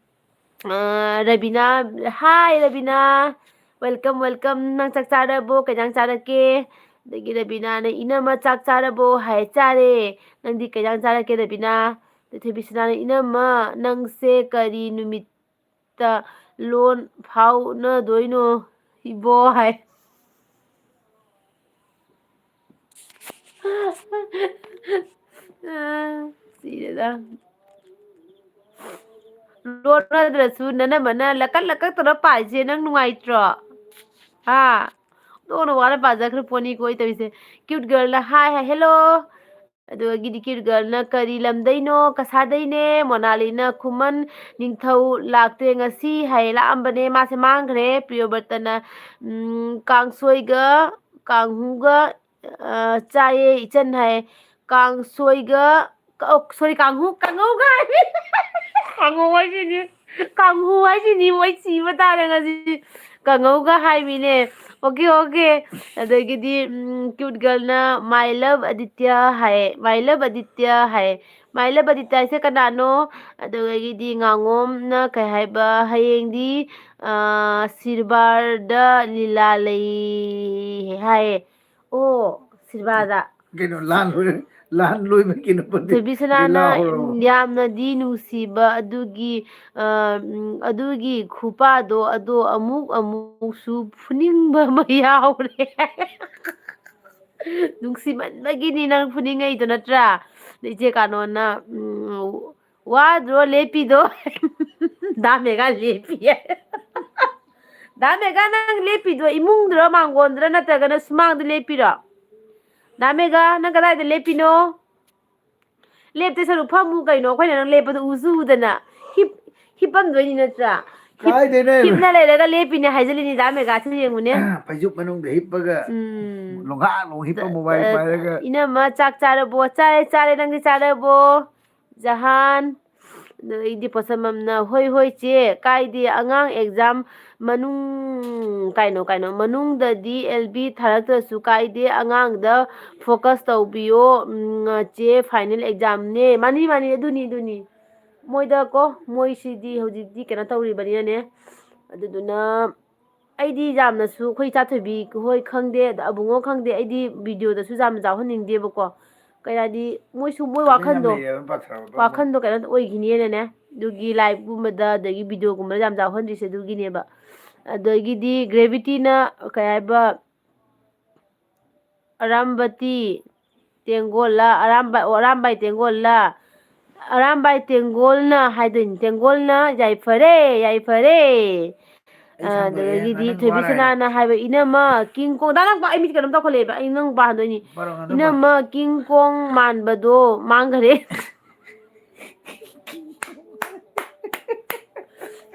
ꯑ, Rabina, "Hi Rabina, welcome, welcome꯫ ꯅꯪ ꯆꯥꯛ ꯆꯥꯔꯕꯣ? ꯀꯩ ꯏꯟꯖꯥꯡ ꯆꯥꯔꯛꯀꯦ?" ꯑꯗꯒꯤ ꯔꯕꯤꯅꯥꯅ, "ꯏꯅꯝꯃ ꯆꯥꯛ ꯆꯥꯔꯕꯣ?" ꯍꯥꯏ, "ꯆꯥꯔꯦ꯫ ꯅꯪꯗꯤ ꯀꯩ ꯏꯟꯖꯥꯡ ꯆꯥꯔꯛꯀꯦ ꯔꯕꯤꯅꯥ?" ꯑꯗꯩ ꯊꯣꯏꯕꯤꯁꯅꯥꯅ, "ꯏꯅꯝꯃ, ꯅꯪꯁꯦ ꯀꯔꯤ ꯅꯨꯃꯤꯠ ꯇ ꯂꯣꯟ ꯐꯥꯎꯅꯗꯣꯏꯅꯣ ꯏꯕꯣ?" ꯍꯥꯏ꯫ ꯁꯤꯔꯦꯗ꯫ ꯂꯣꯟꯅꯗ꯭ꯔꯁꯨ ꯅꯅꯝꯃꯅ ꯂꯀꯛ ꯂꯀꯛ ꯇꯧꯔ ꯄꯥꯏꯁꯦ ꯅꯪ ꯅꯨꯡꯉꯥꯏꯇ꯭ꯔꯣ? ꯍꯥ? ꯑꯣꯟꯊꯣꯛꯅ ꯋꯥꯅ ꯄꯥꯖꯈ꯭ꯔ ꯄꯣꯠꯅꯤꯀꯣ ꯑꯩ ꯇꯧꯔꯤꯁꯦ꯫ Cute girlꯅ hi ꯍꯥꯏ, hello꯫ ꯑꯗꯨꯗꯒꯤꯗꯤ cute girlꯅ ꯀꯔꯤ ꯂꯝꯗꯩꯅꯣ? ꯀꯁꯥꯗꯩꯅꯦ꯫ ꯃꯣꯅꯥꯂꯤꯅ ꯈꯨꯃꯟ ꯅꯤꯡꯊꯧ ꯂꯥꯛꯇꯦ ꯉꯁꯤ ꯍꯥꯏ, ꯂꯥꯛꯑꯝꯕꯅꯦ, ꯃꯥꯁꯦ ꯃꯥꯡꯈ꯭ꯔꯦ꯫ ꯄ꯭ꯔꯤꯌꯣꯕ꯭ꯔꯇꯅ, ꯎꯝ, ꯀꯥꯡꯁꯣꯏꯒ ꯀꯥꯡꯍꯨꯒ, ꯑ, ꯆꯥꯏꯌꯦ ꯏꯆꯟ ꯍꯥꯏ꯫ ꯀꯥꯡꯁꯣꯏꯒ, ꯑꯣ, sorry, ꯀꯥꯡꯍꯨ, ꯀꯥꯡꯍꯧꯒ ꯍꯥꯏ꯫ ꯀꯥꯡꯍꯧ ꯍꯥꯏꯁꯤꯅꯤ, ꯀꯥꯡꯍꯧ ꯍꯥꯏꯁꯤꯅꯤ, ꯃꯣꯏ ꯁꯤꯕ ꯇꯥꯔꯦ ꯉꯁꯤ꯫ ꯀꯥꯡꯍꯧꯒ ꯍꯥꯏꯕꯤꯅꯦ꯫ Okay, okay. ꯑꯗꯒꯤꯗꯤ, um, cute girlꯅ "My love Aditya" high, "My love Aditya" high. "My love Aditya" ꯍꯥꯏꯁꯦ ꯀꯅꯥꯅꯣ? ꯑꯗꯨꯗꯒꯤꯗꯤ ꯉꯥꯉꯣꯝꯅ ꯀꯩ ꯍꯥꯏꯕ, "ꯍꯌꯦꯡꯗꯤ, ꯑ, ꯁꯤꯔꯕꯥꯔꯗ ꯂꯤꯂꯥ ꯂꯩ" ꯍꯥꯏꯌꯦ꯫ ꯑꯣ, ꯁꯤꯔꯕꯥꯔꯗ꯫ ꯀꯩꯅꯣ, ꯂꯥꯟ ꯂꯣꯏ-, ꯂꯥꯟ ꯂꯣꯏꯕꯒꯤ ꯀꯩꯅꯣ ꯄꯣꯠꯇꯦ꯫ ꯊꯣꯏꯕꯤꯁꯅꯥꯅ ꯂꯤꯂꯥ ꯍꯧꯔꯕꯣ? "ꯌꯥꯝꯅꯗꯤ ꯅꯨꯡꯁꯤꯕ ꯑꯗꯨꯒꯤ, ꯑ, ꯎꯝ, ꯑꯗꯨꯒꯤ ꯈꯨꯄꯥꯗꯣ ꯑꯗꯣ ꯑꯃꯨꯛ ꯑꯃꯨꯛꯁꯨ ꯐꯨꯅꯤꯡꯕ ꯑꯃ ꯌꯥꯎꯔꯦ"꯫ ꯅꯨꯡꯁꯤꯃꯟꯕꯒꯤꯅꯤ ꯅꯪ ꯐꯨꯅꯤꯡꯉꯛꯏꯗꯣ ꯅꯠꯇ꯭ꯔꯥ? ꯏꯆꯦ ꯀꯥꯅꯣꯅ, ꯎꯝ, "ꯋꯥꯗ꯭ꯔꯣ ꯂꯦꯞꯄꯤꯗꯣ?" ꯗꯥ ꯃꯦꯒꯥ ꯂꯦꯞꯄꯤ ꯍꯥꯏ꯫ ꯗꯥ ꯃꯦꯒꯥ, ꯅꯪ ꯂꯦꯞꯄꯤꯗꯣ ꯏꯃꯨꯡꯗꯔꯣ, ꯃꯥꯡꯒꯣꯟꯗꯔꯣ, ꯅꯠꯇ꯭ꯔꯒꯅ ꯁꯨꯃꯥꯡꯗ ꯂꯦꯞꯄꯤꯔꯣ? ꯗꯥ ꯃꯦꯒꯥ, ꯅꯪ ꯀꯗꯥꯏꯗ ꯂꯦꯞꯄꯤꯅꯣ? ꯂꯦꯞꯇꯦ ꯁꯔꯨꯛ ꯐꯝꯃꯨ ꯀꯩꯅꯣ, ꯑꯩꯈꯣꯏꯅ ꯅꯪ ꯂꯦꯞꯄꯗꯣ ꯎꯁꯨ ꯎꯗꯅ꯫ ꯍꯤꯞ-, ꯍꯤꯞꯄꯝꯗꯣꯏꯅꯤ ꯅꯠꯇ꯭ꯔꯥ? ꯍꯤꯞ-, ꯀꯥꯏꯗꯩꯅꯣ? ꯍꯤꯞꯅ ꯂꯩꯔꯒ ꯂꯦꯞꯄꯤꯅꯦ ꯍꯥꯏꯖꯜꯂꯤꯅꯤ ꯗꯥ ꯃꯦꯒꯥꯁꯤꯅ ꯌꯦꯡꯉꯨꯅꯦ꯫ ꯐꯩꯖꯨꯞ ꯃꯅꯨꯡꯗ ꯍꯤꯞꯄꯒ ꯎꯝ꯫ ꯂꯣꯡꯒꯥ ꯂꯣꯡ ꯍꯤꯞꯄ ꯇ-, mobile ꯇ-, ꯄꯥꯏꯔꯒ꯫ ꯏꯅꯝꯃ, ꯆꯥꯛ ꯆꯥꯔꯕꯣ? ꯆꯥꯔꯦ, ꯆꯥꯔꯦ, ꯅꯪꯗꯤ ꯆꯥꯔꯕꯣ? ꯖꯍꯥꯟ, ꯑꯗꯩꯗꯤ ꯄꯣꯠꯁꯝꯕꯝꯅ, "ꯍꯣꯏ, ꯍꯣꯏ, ꯆꯦ, ꯀꯥꯏꯗꯦ, ꯑꯉꯥꯡ exam ꯃꯅꯨꯡ ꯀꯩꯅꯣ, ꯀꯩꯅꯣ, ꯃꯅꯨꯡꯗꯗꯤ ꯑꯦꯜ ꯕꯤ ꯊꯥꯔꯛꯇ꯭ꯔꯁꯨ ꯀꯥꯏꯗꯦ, ꯑꯉꯥꯡꯗ focus ꯇꯧꯕꯤꯌꯣ, ꯎꯝ, ꯆꯦ, final examꯅꯦ"꯫ ꯃꯥꯅꯤ, ꯃꯥꯅꯤ, ꯑꯗꯨꯅꯤ, ꯑꯗꯨꯅꯤ꯫ ꯃꯣꯏꯗ ꯀꯣ, ꯃꯣꯏꯁꯤꯗꯤ ꯍꯧꯖꯤꯛꯇꯤ ꯀꯩꯅꯣ ꯇꯧꯔꯤꯕꯅꯤꯅꯅꯦ, ꯑꯗꯨꯗꯨꯅ ꯑꯩꯗꯤ ꯌꯥꯝꯅꯁꯨ ꯑꯩꯈꯣꯏ ꯏꯆꯥ ꯊꯣꯏꯕꯤ ꯍꯣꯏ ꯈꯪꯗꯦ, ꯑꯗ ꯑꯕꯨꯡꯉꯣ ꯈꯪꯗꯦ, ꯑꯩꯗꯤ videoꯗꯁꯨ ꯌꯥꯝꯅ ꯌꯥꯎꯍꯟꯅꯤꯡꯗꯦꯕꯀꯣ꯫ ꯀꯩ ꯍꯥꯏꯗꯤ, ꯃꯣꯏꯁꯨ ꯃꯣꯏ ꯇꯨꯃꯤꯟꯅ ꯋꯥꯈꯟꯗꯣ, ꯂꯩꯌꯦꯕ, ꯄꯥꯊꯔꯕ ꯄꯥꯝꯃꯣ꯫ ꯋꯥꯈꯟꯗꯣ ꯀꯩꯅꯣ ꯑꯣꯏꯈꯤꯅꯦꯅꯅꯦ, ꯑꯗꯨꯒꯤ liveꯀꯨꯝꯕꯗ ꯑꯗꯒꯤ videoꯒꯨꯝꯕꯗ ꯌꯥꯝ ꯌꯥꯎꯍꯟꯗ꯭ꯔꯤꯁꯦ ꯑꯗꯨꯒꯤꯅꯦꯕ꯫ ꯑꯗꯒꯤꯗꯤ Gravityꯅ ꯀꯩ ꯍꯥꯏꯕ, ꯑꯔꯥꯝꯕꯇꯤ ꯇꯦꯡꯒꯣꯜꯂ, ꯑꯔꯥꯝꯕ-, ꯑꯣ, ꯑꯔꯥꯝꯕꯥꯏ ꯇꯦꯡꯒꯣꯜꯂ, ꯑꯔꯥꯝꯕꯥꯏ ꯇꯦꯡꯒꯣꯜꯅ ꯍꯥꯏꯗꯣꯏꯅꯤ꯫ ꯇꯦꯡꯒꯣꯜꯅ "ꯌꯥꯏꯐꯔꯦ, ꯌꯥꯏꯐꯔꯦ"꯫ ꯑꯩ ꯁꯝꯗꯣꯛꯑꯦ, ꯑꯗꯒꯤꯗꯤ ꯉꯥꯅꯪ ꯊꯣꯏꯕꯤ ꯋꯥꯔꯦ꯫ ꯁꯅꯥꯅ ꯍꯥꯏꯕ, "ꯏꯅꯝꯃ ꯀꯤꯡ ꯀꯣꯡ"꯫ ꯗꯥ ꯂꯥꯡꯕ, ꯑꯩ ꯃꯤꯠ ꯀꯩꯅꯣꯝ ꯇꯧꯈꯠꯂꯛꯑꯦꯕ, ꯑꯩ ꯅꯪ ꯄꯥꯍꯟꯗꯣꯏꯅꯤ꯫ ꯕꯥꯔꯣ ꯉꯥꯅꯨ ꯄꯥ-, "ꯏꯅꯝꯃ ꯀꯤꯡ ꯀꯣꯡ ꯃꯥꯟꯕꯗꯣ ꯃꯥꯡꯈꯔꯦ"꯫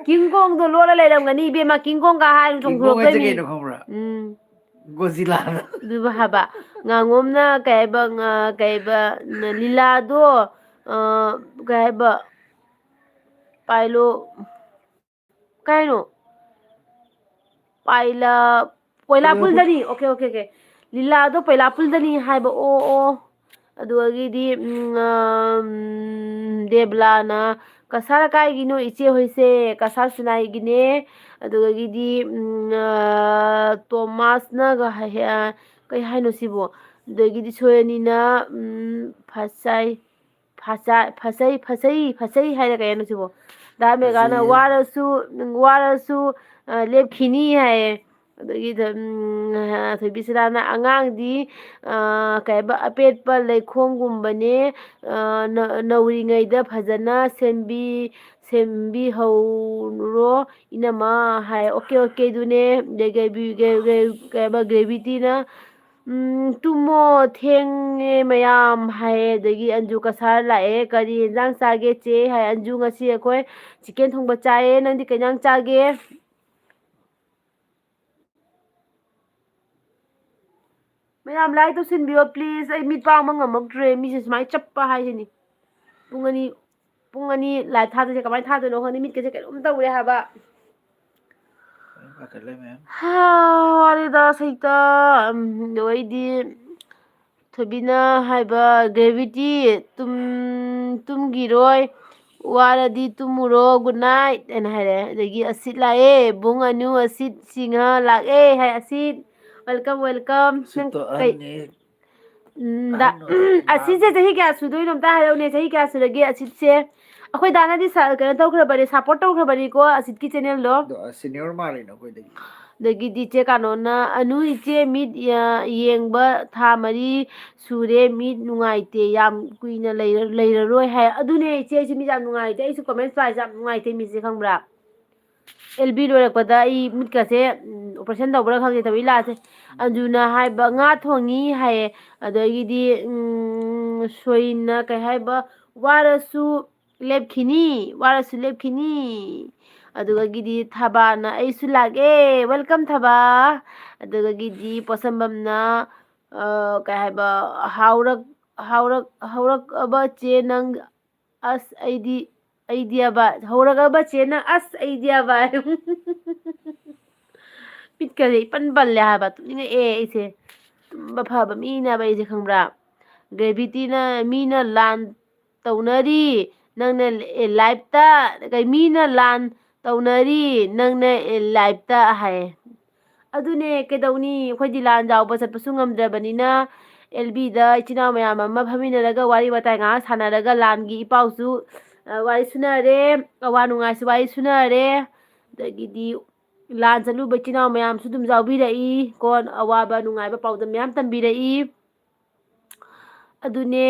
ꯀꯤꯡ ꯀꯣꯡꯗꯣ ꯂꯣꯠꯂ ꯂꯩꯔꯝꯒꯅꯤ, ꯏꯕꯦꯝꯃ꯫ ꯀꯤꯡ ꯀꯣꯡꯒ ꯍꯥꯏꯔꯨ ꯀꯤꯡ ꯀꯣꯡ ꯍꯥꯏꯁꯦ ꯆꯣꯡꯊꯣꯔꯛꯇꯣꯏꯅꯤ꯫ ꯀꯩꯅꯣ ꯈꯪꯕ꯭ꯔꯥ? ꯎꯝ꯫ ꯒꯣꯖꯤꯂꯥꯗꯣ꯫ ꯑꯗꯨꯕꯨ ꯍꯥꯏꯕ, ꯉꯥꯉꯣꯝꯅ ꯀꯩ ꯍꯥꯏꯕ, ꯉ-, ꯀꯩ ꯍꯥꯏꯕ, ꯑ, ꯀꯩ ꯍꯥꯏꯕ, ꯄꯥꯏꯂꯣ꯫ ꯀꯩꯅꯣ? ꯄꯥꯏꯂ ꯄꯣꯏꯂꯥꯄꯨꯜꯗꯅꯤ꯫ Okay, okay, okay. ꯂꯤꯂꯥꯗꯣ ꯄꯣꯏꯂꯥꯄꯨꯜꯗꯅꯤ ꯍꯥꯏꯕ꯫ ꯑꯣ, ꯑꯣ꯫ ꯑꯗꯨꯗꯒꯤꯗꯤ ꯎꯝ, ꯑꯝ, ꯗꯦꯕꯂꯥꯅ, "ꯀꯁꯥꯔ ꯀꯥꯏꯒꯤꯅꯣ ꯏꯆꯦ ꯍꯣꯏꯁꯦ?" "ꯀꯁꯥꯔ ꯁꯤꯅꯥꯏꯒꯤꯅꯦ"꯫ ꯑꯗꯨꯗꯒꯤꯗꯤ ꯎꯝ, ꯑ, ꯇꯣꯃꯥꯁꯅꯒ ꯍꯥꯏ-, ꯑ, ꯀꯩ ꯍꯥꯏꯅꯣ ꯁꯤꯕꯣ? ꯑꯗꯨꯗꯒꯤꯗꯤ ꯁꯣꯏꯔꯅꯤꯅ ꯎꯝ, ꯐꯁꯥꯏ ꯐꯖ-, ꯐꯖꯩ, ꯐꯖꯩ, ꯐꯖꯩ ꯍꯥꯏꯔ ꯀꯩ ꯍꯥꯏꯅꯣ ꯁꯤꯕꯣ? ꯗꯥ ꯃꯦꯒꯥꯅ, ꯐꯖꯩꯌꯦ꯫ "ꯋꯥꯔꯁꯨ, ꯋꯥꯔꯁꯨ, ꯑ, ꯂꯦꯞꯈꯤꯅꯤ" ꯍꯥꯏꯌꯦ꯫ ꯑꯗꯒꯤꯗ, ꯎꯝ, ꯑ, ꯊꯣꯏꯕꯤꯁꯅꯥꯅ, "ꯑꯉꯥꯡꯗꯤ, ꯑ, ꯀꯩ ꯍꯥꯏꯕ, ꯑꯄꯦꯠꯄ ꯂꯩꯈꯣꯝꯒꯨꯝꯕꯅꯦ, ꯑ, ꯅ-, ꯅꯧꯔꯤꯉꯩꯗ ꯐꯖꯅ ꯁꯦꯝꯕꯤ-, ꯁꯦꯝꯕꯤꯍꯧꯔꯣ ꯏꯅꯝꯃ" ꯍꯥꯏ꯫ ꯑꯣꯀꯦ, ꯑꯣꯀꯦ, ꯑꯗꯨꯅꯦ꯫ ꯑꯗꯒꯤ ꯒ꯭ꯔꯦ-, ꯒ꯭ꯔꯦ-, ꯒ꯭ꯔꯦ-, ꯀꯩ ꯍꯥꯏꯕ, ꯒ꯭ꯔꯦꯚꯤꯇꯤꯅ, ꯎꯝ, "ꯇꯨꯝꯃꯣ, ꯊꯦꯡꯉꯦ ꯃꯌꯥꯝ" ꯍꯥꯏꯌꯦ꯫ ꯑꯗꯒꯤ ꯑꯟꯖꯨ ꯀꯁꯥꯔ ꯂꯥꯛꯑꯦ, "ꯀꯔꯤ ꯌꯦꯟꯖꯥꯡ ꯆꯥꯒꯦ ꯆꯦ?" ꯍꯥꯏ꯫ "ꯑꯟꯖꯨ, ꯉꯁꯤ ꯑꯩꯈꯣꯏ ꯆꯤꯛꯀꯟ ꯊꯣꯡꯕ ꯆꯥꯏꯌꯦ, ꯅꯪꯗꯤ ꯀꯩ ꯌꯦꯟꯖꯥꯡ ꯆꯥꯒꯦ?" ꯃꯌꯥꯝ ꯂꯥꯏꯛ ꯇꯧꯁꯤꯟꯕꯤꯌꯣ please, ꯑꯩ ꯃꯤꯠ ꯄꯥꯡꯕ ꯉꯝꯃꯛꯇ꯭ꯔꯦ, ꯃꯤꯁꯦ ꯁꯨꯃꯥꯏꯅ ꯆꯞꯄ ꯍꯥꯏꯁꯤꯅꯤ꯫ ꯄꯨꯡ ꯑꯅꯤ, ꯄꯨꯡ ꯑꯅꯤ ꯂꯥꯏꯚ ꯊꯥꯗꯣꯏꯁꯦ ꯀꯃꯥꯏꯅ ꯊꯥꯗꯣꯏꯅꯣ ꯈꯪꯗꯦ, ꯃꯤꯠꯀꯁꯦ ꯀꯩꯅꯣꯝ ꯇꯧꯔꯦ ꯍꯥꯏꯕ꯫ ꯄꯥꯈꯠꯂꯦ ꯃꯌꯥꯝ꯫ ꯍꯥ, ꯋꯥꯔꯦꯗ ꯁꯩꯇ꯫ ꯎꯝ, ꯑꯗꯨ ꯑꯩꯗꯤ ꯊꯣꯏꯕꯤꯅ ꯍꯥꯏꯕ, "ꯒ꯭ꯔꯦꯚꯤꯇꯤ, ꯇꯨꯝ-, ꯇꯨꯝꯈꯤꯔꯣꯏ, ꯋꯥꯔꯗꯤ ꯇꯨꯝꯃꯨꯔꯣ, good night" ꯍꯥꯏꯅ ꯍꯥꯏꯔꯛꯑꯦ꯫ ꯑꯗꯒꯤ ꯑꯁꯤꯠ ꯂꯥꯛꯑꯦ, ꯕꯨꯡ ꯑꯅꯨ, ꯑꯁꯤꯠ ꯁꯤꯡꯍ ꯂꯥꯛꯑꯦ ꯍꯥꯏ꯫ "ꯑꯁꯤꯠ, welcome, welcome꯫ ꯅꯪ ꯁꯤꯠꯇꯣ ꯀꯩ-, ꯑꯍꯟꯅꯤ꯫ ꯎꯝ, ꯗ-, ꯑꯍꯟ ꯑꯣꯏ-, ꯑꯁꯤꯠꯁꯦ ꯆꯍꯤ ꯀꯌꯥ ꯁꯨꯗꯣꯏꯅꯣ ꯑꯝꯇ ꯍꯥꯏꯔꯛꯎꯅꯦ, ꯆꯍꯤ ꯀꯌꯥ ꯁꯨꯔꯒꯦ ꯑꯁꯤꯠꯁꯦ?" ꯑꯩꯈꯣꯏ ꯗꯥꯅꯗꯤ ꯁ-, ꯀꯩꯅꯣ ꯇꯧꯈ꯭ꯔꯕꯅꯦ, support ꯇꯧꯈ꯭ꯔꯕꯅꯤꯀꯣ ꯑꯁꯤꯠꯀꯤ channelꯗꯣ꯫ ꯑꯗꯣ, ꯑ, senior ꯃꯥꯜꯂꯤꯅ ꯑꯩꯈꯣꯏꯗꯒꯤ꯫ ꯑꯗꯒꯤꯗꯤ ꯏꯆꯦ ꯀꯥꯅꯣꯅ, "ꯑꯅꯨ ꯏꯆꯦ, ꯃꯤꯠ ꯌꯥ-, ꯌꯦꯡꯕ ꯊꯥ ꯃꯔꯤ ꯁꯨꯔꯦ, ꯃꯤꯠ ꯅꯨꯡꯉꯥꯏꯇꯦ, ꯌꯥꯝ ꯀꯨꯏꯅ ꯂꯩꯔ-, ꯂꯩꯔꯔꯣꯏ" ꯍꯥꯏ꯫ ꯑꯗꯨꯅꯦ ꯏꯆꯦ, ꯑꯩꯁꯨ ꯃꯤꯠ ꯌꯥꯝ ꯅꯨꯡꯉꯥꯏꯇꯦ, ꯑꯩꯁꯨ comment ꯄꯥꯏꯁꯦ ꯌꯥꯝ ꯅꯨꯡꯉꯥꯏꯇꯦ ꯃꯤꯠꯁꯦ, ꯈꯪꯕ꯭ꯔꯥ? ꯑꯦꯜ ꯕꯤ ꯂꯣꯏꯔꯛꯄꯗ ꯑꯩ ꯃꯤꯠꯀꯁꯦ, ꯎꯝ, operation ꯇꯧꯕ꯭ꯔꯥ ꯈꯪꯗꯦ, ꯊꯣꯏꯕꯤ ꯂꯥꯛꯑꯁꯦ꯫ ꯑꯟꯖꯨꯅ ꯍꯥꯏꯕ, "ꯉꯥ ꯊꯣꯡꯉꯤ" ꯍꯥꯏꯌꯦ꯫ ꯑꯗꯒꯤꯗꯤ, ꯎꯝ, ꯁꯣꯏꯅ ꯀꯩ ꯍꯥꯏꯕ, "ꯋꯥꯔꯁꯨ ꯂꯦꯞꯈꯤꯅꯤ, ꯋꯥꯔꯁꯨ ꯂꯦꯞꯈꯤꯅꯤ"꯫ ꯑꯗꯨꯗꯒꯤꯗꯤ ꯊꯕꯥꯅ, "ꯑꯩꯁꯨ ꯂꯥꯛꯑꯦ, welcome ꯊꯕꯥ"꯫ ꯑꯗꯨꯗꯒꯤꯗꯤ ꯄꯣꯠꯁꯝꯕꯝꯅ, ꯑ, ꯀꯩ ꯍꯥꯏꯕ, "ꯍꯥꯎꯔꯛ-, ꯍꯥꯎꯔꯛ-, ꯍꯧꯔꯛꯑꯕ ꯆꯦ ꯅꯪ?" ꯑꯁ, ꯑꯩꯗꯤ ꯑꯩꯗꯤꯕ ꯍꯧꯔꯒꯕ ꯆꯦꯅ ꯑꯁ ꯑꯩꯗꯤꯕ ꯃꯤꯠꯀꯁꯦ ꯏꯄꯟ ꯄꯜꯂꯦ ꯍꯥꯏꯕ, ꯇꯨꯝꯅꯤꯡꯉꯛꯑꯦ ꯑꯩꯁꯦ꯫ ꯇꯨꯝꯕ ꯐꯕ ꯃꯤꯅꯦꯕ ꯑꯩꯁꯦ, ꯈꯪꯕ꯭ꯔꯥ? ꯒ꯭ꯔꯦꯚꯤꯇꯤꯅ ꯃꯤꯅ ꯂꯥꯟ ꯇꯧꯅꯔꯤ, ꯅꯪꯅ ꯑꯦ, ꯂꯥꯏꯞꯇ ꯀꯩ ꯃꯤꯅ ꯂꯥꯟ ꯇꯧꯅꯔꯤ, ꯅꯪꯅ ꯑꯦ, ꯂꯥꯏꯞꯇ ꯍꯥꯏꯌꯦ꯫ ꯑꯗꯨꯅꯦ ꯀꯩꯗꯧꯅꯤ, ꯑꯩꯈꯣꯏꯗꯤ ꯂꯥꯟ ꯌꯥꯎꯕ ꯆꯠꯄꯁꯨ ꯉꯝꯗ꯭ꯔꯕꯅꯤꯅ, ꯑꯦꯜ ꯕꯤꯗ ꯏꯆꯤꯟ ꯏꯅꯥꯎ ꯃꯌꯥꯝ ꯑꯃ ꯐꯝꯃꯤꯟꯅꯔꯒ ꯋꯥꯔꯤ ꯋꯥꯇꯥꯏ ꯉꯥꯏꯍꯥꯛ ꯁꯥꯟꯅꯔꯒ ꯂꯥꯟꯒꯤ ꯏ ꯄꯥꯎꯁꯨ, ꯑ, ꯋꯥꯔꯤ ꯁꯨꯅꯔꯦ, ꯑꯋꯥ ꯅꯨꯡꯉꯥꯏꯁꯨ ꯋꯥꯔꯤ ꯁꯨꯅꯔꯦ꯫ ꯑꯗꯒꯤꯗꯤ ꯂꯥꯟ ꯆꯠꯂꯨꯕ ꯏꯆꯤꯟ ꯏꯅꯥꯎ ꯃꯌꯥꯝꯁꯨ ꯑꯗꯨꯝ ꯌꯥꯎꯕꯤꯔꯛꯏ ꯀꯣ, ꯑꯋꯥꯕ ꯅꯨꯡꯉꯥꯏꯕ ꯄꯥꯎꯗꯝ ꯃꯌꯥꯝ ꯇꯝꯕꯤꯔꯛꯏ꯫ ꯑꯗꯨꯅꯦ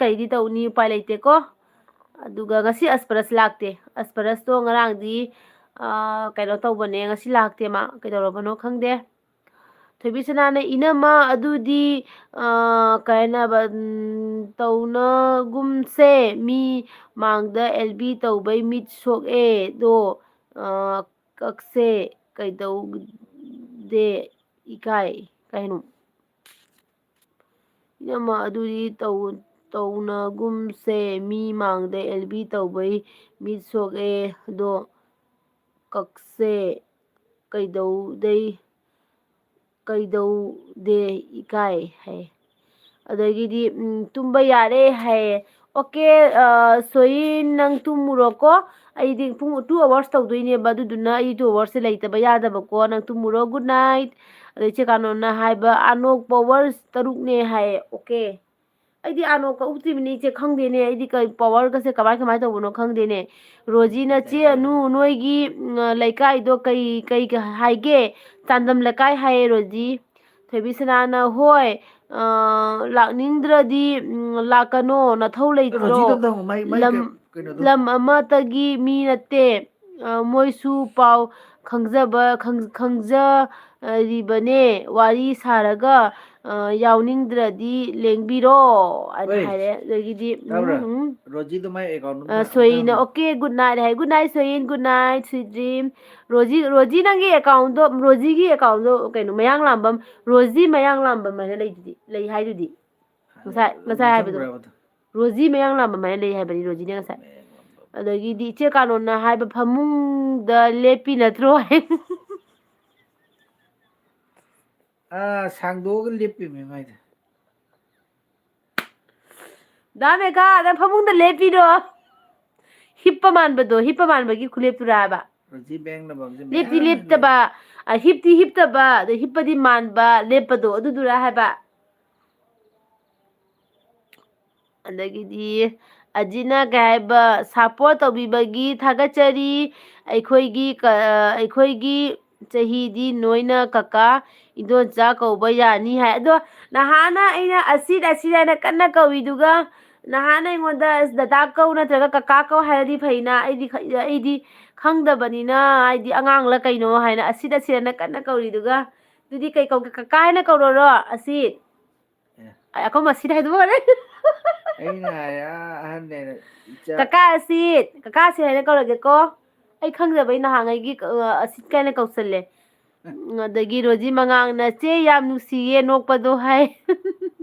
ꯀꯩꯗꯤ ꯇꯧꯅꯤ, ꯎꯄꯥꯏ ꯂꯩꯇꯦꯀꯣ꯫ ꯑꯗꯨꯒ ꯉꯁꯤ ꯑꯁꯄꯔꯁ ꯂꯥꯛꯇꯦ꯫ ꯑꯁꯄꯔꯁꯇꯣ ꯉꯔꯥꯡꯗꯤ, ꯑ, ꯀꯩꯅꯣ ꯇꯧꯕꯅꯦ, ꯉꯁꯤ ꯂꯥꯛꯇꯦ ꯃꯥ꯫ ꯀꯩꯗꯧꯔꯕꯅꯣ ꯈꯪꯗꯦ꯫ ꯊꯣꯏꯕꯤ ꯁꯅꯥꯅ, "ꯏꯅꯝꯃ, ꯑꯗꯨꯗꯤ, ꯑ, ꯀꯩ ꯍꯥꯏꯅꯕ, ꯎꯝ, ꯇꯧꯅꯒꯨꯝꯁꯦ꯫ ꯃꯤ ꯃꯥꯡꯗ ꯑꯦꯜ ꯕꯤ ꯇꯧꯕꯩ ꯃꯤꯠ ꯁꯣꯛꯑꯦ꯫ ꯑꯗꯣ, ꯑ, ꯀꯛꯁꯦ꯫ ꯀꯩꯗꯧꯗꯦ ꯏꯀꯥꯏ?" ꯀꯩꯅꯣ? "ꯏꯅꯝꯃ, ꯑꯗꯨꯗꯤ ꯇꯧ-, ꯇꯧꯅꯒꯨꯝꯁꯦ꯫ ꯃꯤ ꯃꯥꯡꯗ ꯑꯦꯜ ꯕꯤ ꯇꯧꯕꯩ ꯃꯤꯠ ꯁꯣꯛꯑꯦ꯫ ꯑꯗꯣ ꯀꯛꯁꯦ꯫ ꯀꯩꯗꯧꯗꯩ, ꯀꯩꯗꯧꯗꯦ ꯏꯀꯥꯏ?" ꯍꯥꯏ꯫ ꯑꯗꯒꯤꯗꯤ, ꯎꯝ, "ꯇꯨꯝꯕ ꯌꯥꯔꯦ" ꯍꯥꯏꯌꯦ꯫ ꯑꯣꯀꯦ, ꯑ, ꯁꯣꯏꯌꯤꯟ, ꯅꯪ ꯇꯨꯝꯃꯨꯔꯣꯀꯣ꯫ ꯑꯩꯗꯤ ꯄꯨꯡ two hours ꯇꯧꯗꯣꯏꯅꯦꯕ, ꯑꯗꯨꯗꯨꯅ ꯑꯩ two hours ꯁꯦ ꯂꯩꯇꯕ ꯌꯥꯗꯕꯀꯣ꯫ ꯅꯪ ꯇꯨꯝꯃꯨꯔꯣ, good night꯫ ꯑꯗꯩ ꯆꯦ ꯀꯥꯅꯣꯅ ꯍꯥꯏꯕ, "ꯑꯅꯣꯛ power ꯇꯔꯨꯛꯅꯦ" ꯍꯥꯏꯌꯦ꯫ ꯑꯣꯀꯦ꯫ ꯑꯩꯗꯤ ꯑꯅꯣꯛ ꯀꯛꯎꯗ꯭ꯔꯤꯕꯅꯤ, ꯏꯆꯦ, ꯈꯪꯗꯦꯅꯦ꯫ ꯑꯩꯗꯤ ꯀꯩ power ꯒꯁꯦ ꯀꯃꯥꯏ ꯀꯃꯥꯏ ꯇꯧꯕꯅꯣ ꯈꯪꯗꯦꯅꯦ꯫ ꯔꯣꯖꯤꯅ, "ꯆꯦ ꯑꯅꯨ, ꯅꯣꯏꯒꯤ, ꯎꯝ, ꯂꯩꯀꯥꯏꯗꯣ ꯀꯩ, ꯀꯩ ꯍꯥꯏꯒꯦ?" "ꯆꯥꯟꯗꯝ ꯂꯩꯀꯥꯏ" ꯍꯥꯏꯌꯦ ꯔꯣꯖꯤ꯫ ꯊꯣꯏꯕꯤꯁꯅꯥꯅ, "ꯍꯣꯏ, ꯑ, ꯂꯥꯛꯅꯤꯡꯗ꯭ꯔꯗꯤ, ꯎꯝ, ꯂꯥꯛꯀꯅꯣ, ꯅꯊꯧ ꯂꯩꯇ꯭ꯔꯣ? ꯔꯣꯖꯤꯗꯣ ꯑꯝꯇ ꯍꯪꯉꯣ, ꯃꯥꯏ, ꯃꯥꯏ ꯂꯝ, ꯀꯩ-, ꯀꯩꯅꯣꯗꯣ꯫ ꯂꯝ ꯑꯃꯠꯇꯒꯤ ꯃꯤ ꯅꯠꯇꯦ, ꯑ, ꯃꯣꯏꯁꯨ ꯄꯥꯎ ꯈꯪꯖꯕ, ꯈꯪ-, ꯈꯪꯖꯔꯤꯕꯅꯦ, ꯋꯥꯔꯤ ꯁꯥꯔꯒ, ꯑ, ꯌꯥꯎꯅꯤꯡꯗ꯭ꯔꯗꯤ ꯂꯦꯡꯕꯤꯔꯣ" ꯍꯥꯏꯅ ꯍꯣꯏ꯫ ꯍꯥꯏꯔꯦ꯫ ꯑꯗꯒꯤꯗꯤ, ꯎꯝ, ꯇꯥꯕ꯭ꯔꯥ? ꯎꯝ꯫ ꯔꯣꯖꯤꯗꯣ ꯃꯥꯏ account ꯑꯝꯇ ꯑ, ꯍꯪꯉꯣ꯫ ꯁꯣꯏꯅ, "ꯑꯣꯀꯦ, good night" ꯍꯥꯏ꯫ "Good night, sweet dream." Rosie, Rosie, ꯅꯪꯒꯤ account ꯗꯣ, ꯔꯣꯖꯤꯒꯤ account ꯗꯣ ꯀꯩꯅꯣ, ꯃꯌꯥꯡꯂꯥꯝꯕꯝ, ꯔꯣꯖꯤ ꯃꯌꯥꯡꯂꯥꯝꯕꯝ ꯍꯥꯏꯅ ꯂꯩꯗꯨꯗꯤ, ꯂꯩ ꯍꯥꯏꯗꯨꯗꯤ꯫ ꯉꯁꯥꯏ, ꯉꯁꯥꯏ ꯍꯥꯏꯕꯗꯣ꯫ ꯃꯌꯥꯡꯂꯥꯝꯕꯝ ꯍꯥꯏꯅ ꯂꯩ ꯍꯥꯏꯕꯅꯤ ꯔꯣꯖꯤꯅ ꯉꯁꯥꯏ꯫ ꯃꯌꯥꯡꯂꯥꯝꯕꯝ꯫ ꯑꯗꯒꯤꯗꯤ ꯏꯆꯦ ꯀꯥꯅꯣꯅ ꯍꯥꯏꯕ, "ꯐꯃꯨꯡꯗ ꯂꯦꯞꯄꯤ ꯅꯠꯇ꯭ꯔꯣ?" ꯍꯥꯏ꯫ ꯑꯥ, ꯁꯥꯡꯗꯣꯛꯑꯒ ꯂꯦꯞꯄꯤꯃꯤ ꯃꯥꯏꯗꯤ꯫ ꯗꯥ ꯃꯦꯘꯥ, ꯅꯪ ꯐꯃꯨꯡꯗ ꯂꯦꯞꯄꯤꯔꯣ? ꯍꯤꯞꯄ ꯃꯥꯟꯕꯗꯣ, ꯍꯤꯞꯄ ꯃꯥꯟꯕꯒꯤ ꯈꯨꯂꯦꯞꯇꯨꯔꯥ ꯍꯥꯏꯕ? ꯔꯣꯖꯤ ꯕꯦꯡ ꯅꯝꯕꯝꯁꯦ ꯂꯦꯞꯇꯤ ꯃꯌꯥꯝ ꯂꯦꯞꯇꯕ, ꯑ, ꯍꯤꯞꯇꯤ ꯍꯤꯞꯇꯕ, ꯑꯗ ꯍꯤꯞꯄꯗꯤ ꯃꯥꯟꯕ, ꯂꯦꯞꯄꯗꯣ, ꯑꯗꯨꯗꯨꯔꯥ ꯍꯥꯏꯕ? ꯑꯗꯒꯤꯗꯤ ꯑꯖꯤꯅ ꯀꯩ ꯍꯥꯏꯕ, "ꯁꯞꯄꯣꯔꯠ ꯇꯧꯕꯤꯕꯒꯤ ꯊꯥꯒꯠꯆꯔꯤ꯫ ꯑꯩꯈꯣꯏꯒꯤ ꯀ-, ꯑꯩꯈꯣꯏꯒꯤ ꯆꯍꯤꯗꯤ ꯅꯣꯏꯅ ꯀꯀꯥ, ꯏꯟꯗꯣꯟꯆꯥ ꯀꯧꯕ ꯌꯥꯅꯤ" ꯍꯥꯏ꯫ ꯑꯗꯣ ꯅꯍꯥꯟꯅ ꯑꯩꯅ "ꯑꯁꯤꯠ, ꯑꯁꯤꯠ" ꯍꯥꯏꯅ ꯀꯟꯅ ꯀꯧꯏꯗꯨꯒ, ꯅꯍꯥꯟꯅ ꯑꯩꯉꯣꯟꯗ "ꯑꯁ, ꯗꯗꯥ ꯀꯧ ꯅꯠꯇ꯭ꯔꯒ ꯀꯀꯥ ꯀꯧ" ꯍꯥꯏꯔꯗꯤ ꯐꯩꯅ, ꯑꯩꯗꯤ ꯈ-, ꯑꯩꯗꯤ ꯈꯪꯗꯕꯅꯤꯅ, ꯍꯥꯏꯗꯤ ꯑꯉꯥꯡꯂ ꯀꯩꯅꯣ ꯍꯥꯏꯅ "ꯑꯁꯤꯠ, ꯑꯁꯤꯠ" ꯍꯥꯏꯅ ꯀꯟꯅ ꯀꯧꯔꯤꯗꯨꯒ, ꯑꯗꯨꯗꯤ ꯀꯩ ꯀꯧꯒꯦ? ꯀꯀꯥ ꯍꯥꯏꯅ ꯀꯧꯔꯣꯔꯣ? "ꯑꯁꯤꯠ"? ꯑꯦ꯫ ꯑꯩ ꯑꯩꯈꯣꯏ ꯃꯁꯤꯗ ꯍꯥꯏꯗꯣꯛꯑꯔꯦ꯫ ꯑꯩꯅ ꯍꯥꯏ, ꯑꯥ, ꯑꯍꯟꯅꯦꯅ ꯏꯆꯥ꯫ "ꯀꯀꯥ ꯑꯁꯤꯠ, ꯀꯀꯥ ꯑꯁꯤꯠ" ꯍꯥꯏꯅ ꯀꯧꯔꯒꯦꯀꯣ꯫ ꯑꯩ ꯈꯪꯗꯕꯩ ꯅꯍꯥꯟꯉꯩꯒꯤ, ꯑ, "ꯑꯁꯤꯠ" ꯀꯥꯏꯅ ꯀꯧꯁꯜꯂꯦ꯫ ꯎꯝ, ꯑꯗꯒꯤ ꯔꯣꯖꯤ ꯃꯉꯥꯡꯅ, "ꯆꯦ, ꯌꯥꯝ ꯅꯨꯡꯁꯤꯌꯦ ꯅꯣꯛꯄꯗꯣ" ꯍꯥꯏ꯫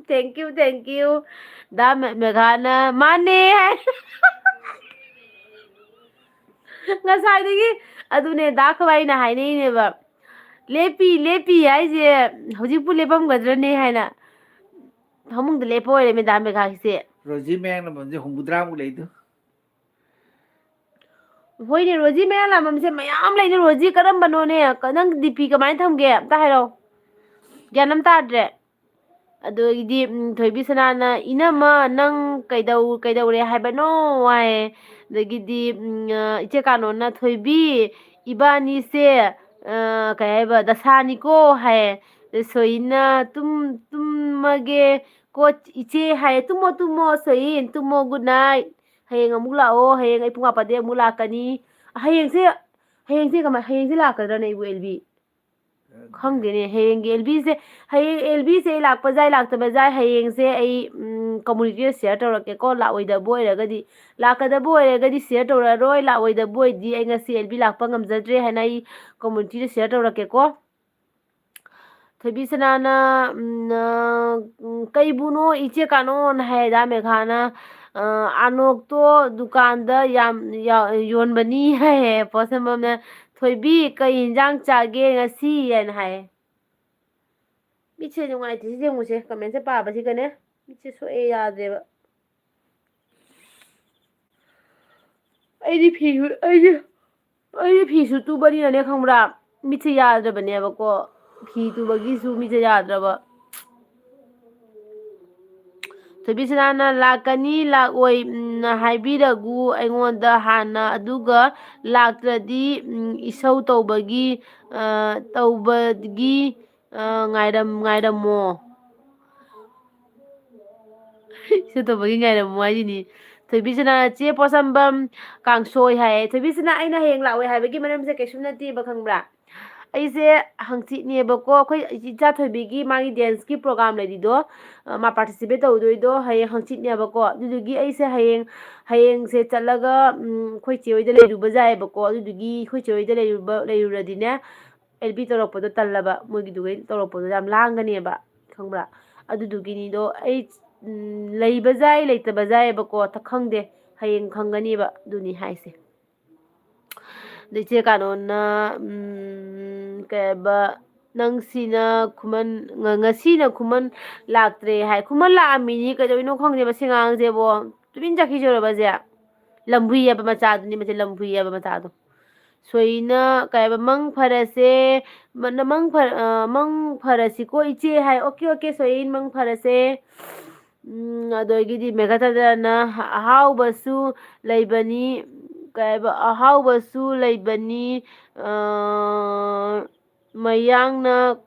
Thank you, thank you꯫ ꯗꯥ ꯃꯦ-, ꯃꯦꯘꯥꯅ, "ꯃꯥꯅꯦ" ꯍꯥꯏ꯫ ꯉꯁꯥꯏꯗꯒꯤ ꯑꯗꯨꯅꯦ ꯗꯥ ꯈꯣꯏꯕꯥꯏꯅ ꯍꯥꯏꯅꯩꯅꯦꯕ, "ꯂꯦꯞꯄꯤ, ꯂꯦꯞꯄꯤ" ꯍꯥꯏꯁꯦ ꯍꯧꯖꯤꯛꯄꯨ ꯂꯦꯞꯄꯝꯒꯗ꯭ꯔꯅꯦ ꯍꯥꯏꯅ꯫ ꯐꯃꯨꯡꯗ ꯂꯦꯞꯄ ꯑꯣꯏꯔꯦ ꯃꯦꯗꯥꯝ ꯃꯦꯘꯥꯒꯤꯁꯦ꯫ ꯔꯣꯖꯤ ꯃꯌꯥꯡ ꯂꯝꯕꯝꯁꯦ ꯍꯨꯝꯐꯨꯇꯔꯥꯃꯨꯛ ꯂꯩꯗꯣ꯫ ꯍꯣꯏꯅꯦ, ꯔꯣꯖꯤ ꯃꯌꯥꯡ ꯂꯥꯝꯕꯝꯁꯦ ꯃꯌꯥꯝ ꯂꯩꯅꯦ꯫ ꯔꯣꯖꯤ ꯀꯔꯝꯕꯅꯣꯅꯦ? ꯀ-, ꯅꯪ ꯗꯤ ꯄꯤ ꯀꯃꯥꯏꯅ ꯊꯝꯒꯦ? ꯑꯝꯇ ꯍꯥꯏꯔꯛꯑꯣ꯫ ꯒ꯭ꯌꯥꯟ ꯑꯃ ꯇꯥꯗ꯭ꯔꯦ꯫ ꯑꯗꯒꯤꯗꯤ, ꯎꯝ, ꯊꯣꯏꯕꯤ ꯁꯅꯥꯅ, "ꯏꯅꯝꯃ, ꯅꯪ ꯀꯩꯗꯧ-, ꯀꯩꯗꯧꯔꯦ ꯍꯥꯏꯕꯅꯣ?" ꯍꯥꯏ꯫ ꯑꯗꯒꯤꯗꯤ, ꯎꯝ, ꯑ, ꯏꯆꯦ ꯀꯥꯅꯣꯅ, "ꯊꯣꯏꯕꯤ, ꯏꯕꯥꯅꯤꯁꯦ, ꯑ, ꯀꯩ ꯍꯥꯏꯕ, ꯗꯁꯥꯅꯤꯀꯣ" ꯍꯥꯏ꯫ ꯑꯗ ꯁꯣꯏꯅ, "ꯇꯨꯝ-, ꯇꯨꯝꯃꯒꯦ ꯀꯣ ꯏꯆꯦ" ꯍꯥꯏ꯫ "ꯇꯨꯝꯃꯣ, ꯇꯨꯝꯃꯣ ꯁꯣꯏ, ꯇꯨꯝꯃꯣ, good night꯫ ꯍꯌꯦꯡ ꯑꯃꯨꯛ ꯂꯥꯛꯑꯣ, ꯍꯌꯦꯡ ꯑꯩ ꯄꯨꯡ ꯃꯥꯄꯟꯗꯩ ꯑꯃꯨꯛ ꯂꯥꯛꯀꯅꯤ"꯫ ꯍꯌꯦꯡꯁꯦ, ꯍꯌꯦꯡꯁꯦ ꯀꯃꯥꯏ-, ꯍꯌꯦꯡꯁꯦ ꯂꯥꯛꯀꯗ꯭ꯔꯅꯦ ꯑꯩꯕꯨ, ꯑꯦꯜꯕꯤ? ꯈꯪꯗꯦꯅꯦ, ꯍꯌꯦꯡꯒꯤ ꯑꯦꯜꯕꯤꯁꯦ, ꯍꯌꯦꯡ ꯑꯦꯜꯕꯤꯁꯦ ꯑꯩ ꯂꯥꯛꯄ ꯌꯥꯏ, ꯂꯥꯛꯇꯕ ꯌꯥꯏ꯫ ꯍꯌꯦꯡꯁꯦ ꯑꯩ, ꯎꯝ, communityꯗ share ꯇꯧꯔꯛꯀꯦꯀꯣ, ꯂꯥꯛꯑꯣꯏꯗꯕ ꯑꯣꯏꯔꯒꯗꯤ꯫ ꯂꯥꯛꯀꯗꯕ ꯑꯣꯏꯔꯒꯗꯤ share ꯇꯧꯔꯛꯑꯔꯣꯏ, ꯂꯥꯛꯑꯣꯏꯗꯕ ꯑꯣꯏꯔꯗꯤ ꯑꯩ ꯉꯁꯤ ꯑꯦꯜꯕꯤ ꯂꯥꯛꯄ ꯉꯝꯖꯗ꯭ꯔꯦ ꯍꯥꯏꯅ ꯑꯩ communityꯗ share ꯇꯧꯔꯛꯀꯦꯀꯣ꯫ ꯊꯣꯏꯕꯤ ꯁꯅꯥꯅ, ꯎꯝ, ꯑ, ꯎꯝ, "ꯀꯩꯕꯨꯅꯣ ꯏꯆꯦ ꯀꯥꯅꯣꯅ?" ꯍꯥꯏ꯫ ꯗꯥ ꯃꯦꯘꯥꯅ, ꯑ, ꯑꯅꯣꯛꯇꯣ ꯗꯨꯀꯥꯟꯗ ꯌꯥꯝ ꯌꯥ-, ꯌꯣꯟꯕꯅꯤ ꯍꯥꯏꯌꯦ꯫ ꯄꯣꯠꯁꯝꯕꯝꯅ, "ꯊꯣꯏꯕꯤ, ꯀꯩ ꯏꯟꯖꯥꯡ ꯆꯥꯒꯦ ꯉꯁꯤ?" ꯍꯥꯏꯅ ꯍꯥꯏꯌꯦ꯫ ꯃꯤꯠꯁꯦ ꯅꯨꯡꯉꯥꯏꯇꯦ, ꯁꯤ ꯌꯦꯡꯉꯨꯁꯦ, comment ꯁꯦ ꯄꯥꯕꯁꯤꯒꯅꯦ꯫ ꯃꯤꯠꯁꯦ ꯁꯣꯛꯑꯦ, ꯌꯥꯗ꯭ꯔꯦꯕ꯫ ꯑꯩꯗꯤ ꯐꯤ, ꯑꯩꯗꯤ, ꯑꯩꯗꯤ ꯐꯤꯁꯨ ꯇꯨꯕꯅꯤꯅꯅꯦ, ꯈꯪꯕ꯭ꯔꯥ? ꯃꯤꯠꯁꯦ ꯌꯥꯗ꯭ꯔꯕꯅꯦꯕꯀꯣ꯫ ꯐꯤ ꯇꯨꯕꯒꯤꯁꯨ ꯃꯤꯠꯁꯦ ꯌꯥꯗ꯭ꯔꯕ꯫ ꯊꯣꯏꯕꯤꯁꯅꯥꯅ, "ꯂꯥꯛꯀꯅꯤ, ꯂꯥꯛꯑꯣꯏ, ꯎꯝ, ꯍꯥꯏꯕꯤꯔꯒꯨ ꯑꯩꯉꯣꯟꯗ ꯍꯥꯟꯅ, ꯑꯗꯨꯒ ꯂꯥꯛꯇ꯭ꯔꯗꯤ, ꯎꯝ, ꯏꯁꯧ ꯇꯧꯕꯒꯤ, ꯑ, ꯇꯧꯕꯒꯤ, ꯑ, ꯉꯥꯏꯔꯝ-, ꯉꯥꯏꯔꯝꯃꯣ"꯫ "ꯏꯁꯧ ꯇꯧꯕꯒꯤ ꯉꯥꯏꯔꯝꯃꯣ" ꯍꯥꯏꯁꯤꯅꯤ꯫ ꯊꯣꯏꯕꯤꯁꯅꯥ, "ꯆꯦ ꯄꯣꯠꯁꯝꯕꯝ, ꯀꯥꯡꯁꯣꯏ" ꯍꯥꯏꯌꯦ꯫ ꯊꯣꯏꯕꯤꯁꯅꯥ, ꯑꯩꯅ ꯍꯌꯦꯡ ꯂꯥꯛꯑꯣꯏ ꯍꯥꯏꯕꯒꯤ ꯃꯔꯝꯁꯦ ꯀꯩꯁꯨꯝ ꯅꯠꯇꯦꯕ, ꯈꯪꯕ꯭ꯔꯥ? ꯑꯩꯁꯦ ꯍꯪꯆꯤꯠꯅꯦꯕꯀꯣ, ꯑꯩꯈꯣꯏ ꯏꯆꯥ ꯊꯣꯏꯕꯤꯒꯤ ꯃꯥꯒꯤ dance ꯀꯤ program ꯂꯩꯔꯤꯗꯣ, ꯑ, ꯃꯥ participate ꯇꯧꯗꯣꯏꯗꯣ ꯍꯌꯦꯡ ꯍꯪꯆꯤꯠꯅꯦꯕꯀꯣ꯫ ꯑꯗꯨꯗꯨꯒꯤ ꯑꯩꯁꯦ ꯍꯌꯦꯡ, ꯍꯌꯦꯡꯁꯦ ꯆꯠꯂꯒ, ꯎꯝ, ꯑꯩꯈꯣꯏ ꯆꯦ ꯍꯣꯏꯗ ꯂꯩꯔꯨꯕꯁꯨ ꯌꯥꯏꯌꯦꯕꯀꯣ꯫ ꯑꯗꯨꯗꯨꯒꯤ ꯑꯩꯈꯣꯏ ꯆꯦ ꯍꯣꯏꯗ ꯂꯩꯔꯨꯕ, ꯂꯩꯔꯨꯔꯗꯤꯅꯦ, ꯑꯦꯜꯕꯤ ꯇꯧꯔꯛꯄꯗꯣ ꯇꯜꯂꯕ, ꯃꯣꯏꯒꯤꯗꯨꯒꯩ ꯇꯧꯔꯛꯄꯗꯣ ꯌꯥꯝ ꯂꯥꯡꯒꯅꯦꯕ, ꯈꯪꯕ꯭ꯔꯥ? ꯑꯗꯨꯗꯨꯒꯤꯅꯤꯗꯣ ꯑꯩ, ꯎꯝ, ꯂꯩꯕ ꯌꯥꯏ, ꯂꯩꯇꯕ ꯌꯥꯏꯌꯦꯕꯀꯣ, ꯈꯪꯗꯦ, ꯍꯌꯦꯡ ꯈꯪꯒꯅꯦꯕ, ꯑꯗꯨꯅꯤ ꯍꯥꯏꯁꯦ꯫ ꯑꯗ ꯏꯆꯦ ꯀꯥꯅꯣꯟꯅ, ꯎꯝ, ꯀꯩ ꯍꯥꯏꯕ, "ꯅꯪꯁꯤꯅ ꯈꯨꯃꯟ, ꯉ-, ꯉꯁꯤꯅ ꯈꯨꯃꯟ ꯂꯥꯛꯇ꯭ꯔꯦ" ꯍꯥꯏ꯫ ꯈꯨꯃꯟ ꯂꯥꯛꯑꯝꯃꯤꯅꯤ, ꯀꯩꯗꯧꯔꯤꯅꯣ ꯈꯪꯗꯦ ꯃꯁꯤ ꯑꯉꯥꯡꯁꯦꯕꯣ꯫ ꯇꯨꯃꯤꯟ ꯆꯠꯈꯤꯁꯤꯔꯣ ꯃꯁꯦ? ꯂꯝꯍꯨꯏ ꯍꯥꯏꯕ ꯃꯆꯥꯗꯨꯅꯤ ꯃꯁꯦ, ꯂꯝꯍꯨꯏ ꯍꯥꯏꯕ ꯃꯆꯥꯗꯣ꯫ ꯁꯣꯏꯅ ꯀꯩ ꯍꯥꯏꯕ, "ꯃꯪ ꯐꯔꯁꯦ, ꯃ-, ꯅ-, ꯃꯪ ꯐ-, ꯑ, ꯃꯪ ꯐꯔꯁꯤꯀꯣ ꯏꯆꯦ" ꯍꯥꯏ꯫ "ꯑꯣꯀꯦ, ꯑꯣꯀꯦ, ꯁꯣꯏ, ꯃꯪ ꯐꯔꯁꯦ"꯫ ꯎꯝ, ꯑꯗꯒꯤꯗꯤ ꯃꯦꯘꯥꯊꯟꯗꯅ, "ꯑꯍꯥꯎꯕꯁꯨ ꯂꯩꯕꯅꯤ", ꯀꯩ ꯍꯥꯏꯕ, "ꯑꯍꯥꯎꯕꯁꯨ ꯂꯩꯕꯅꯤ, ꯑ, ꯃꯌꯥꯡꯅ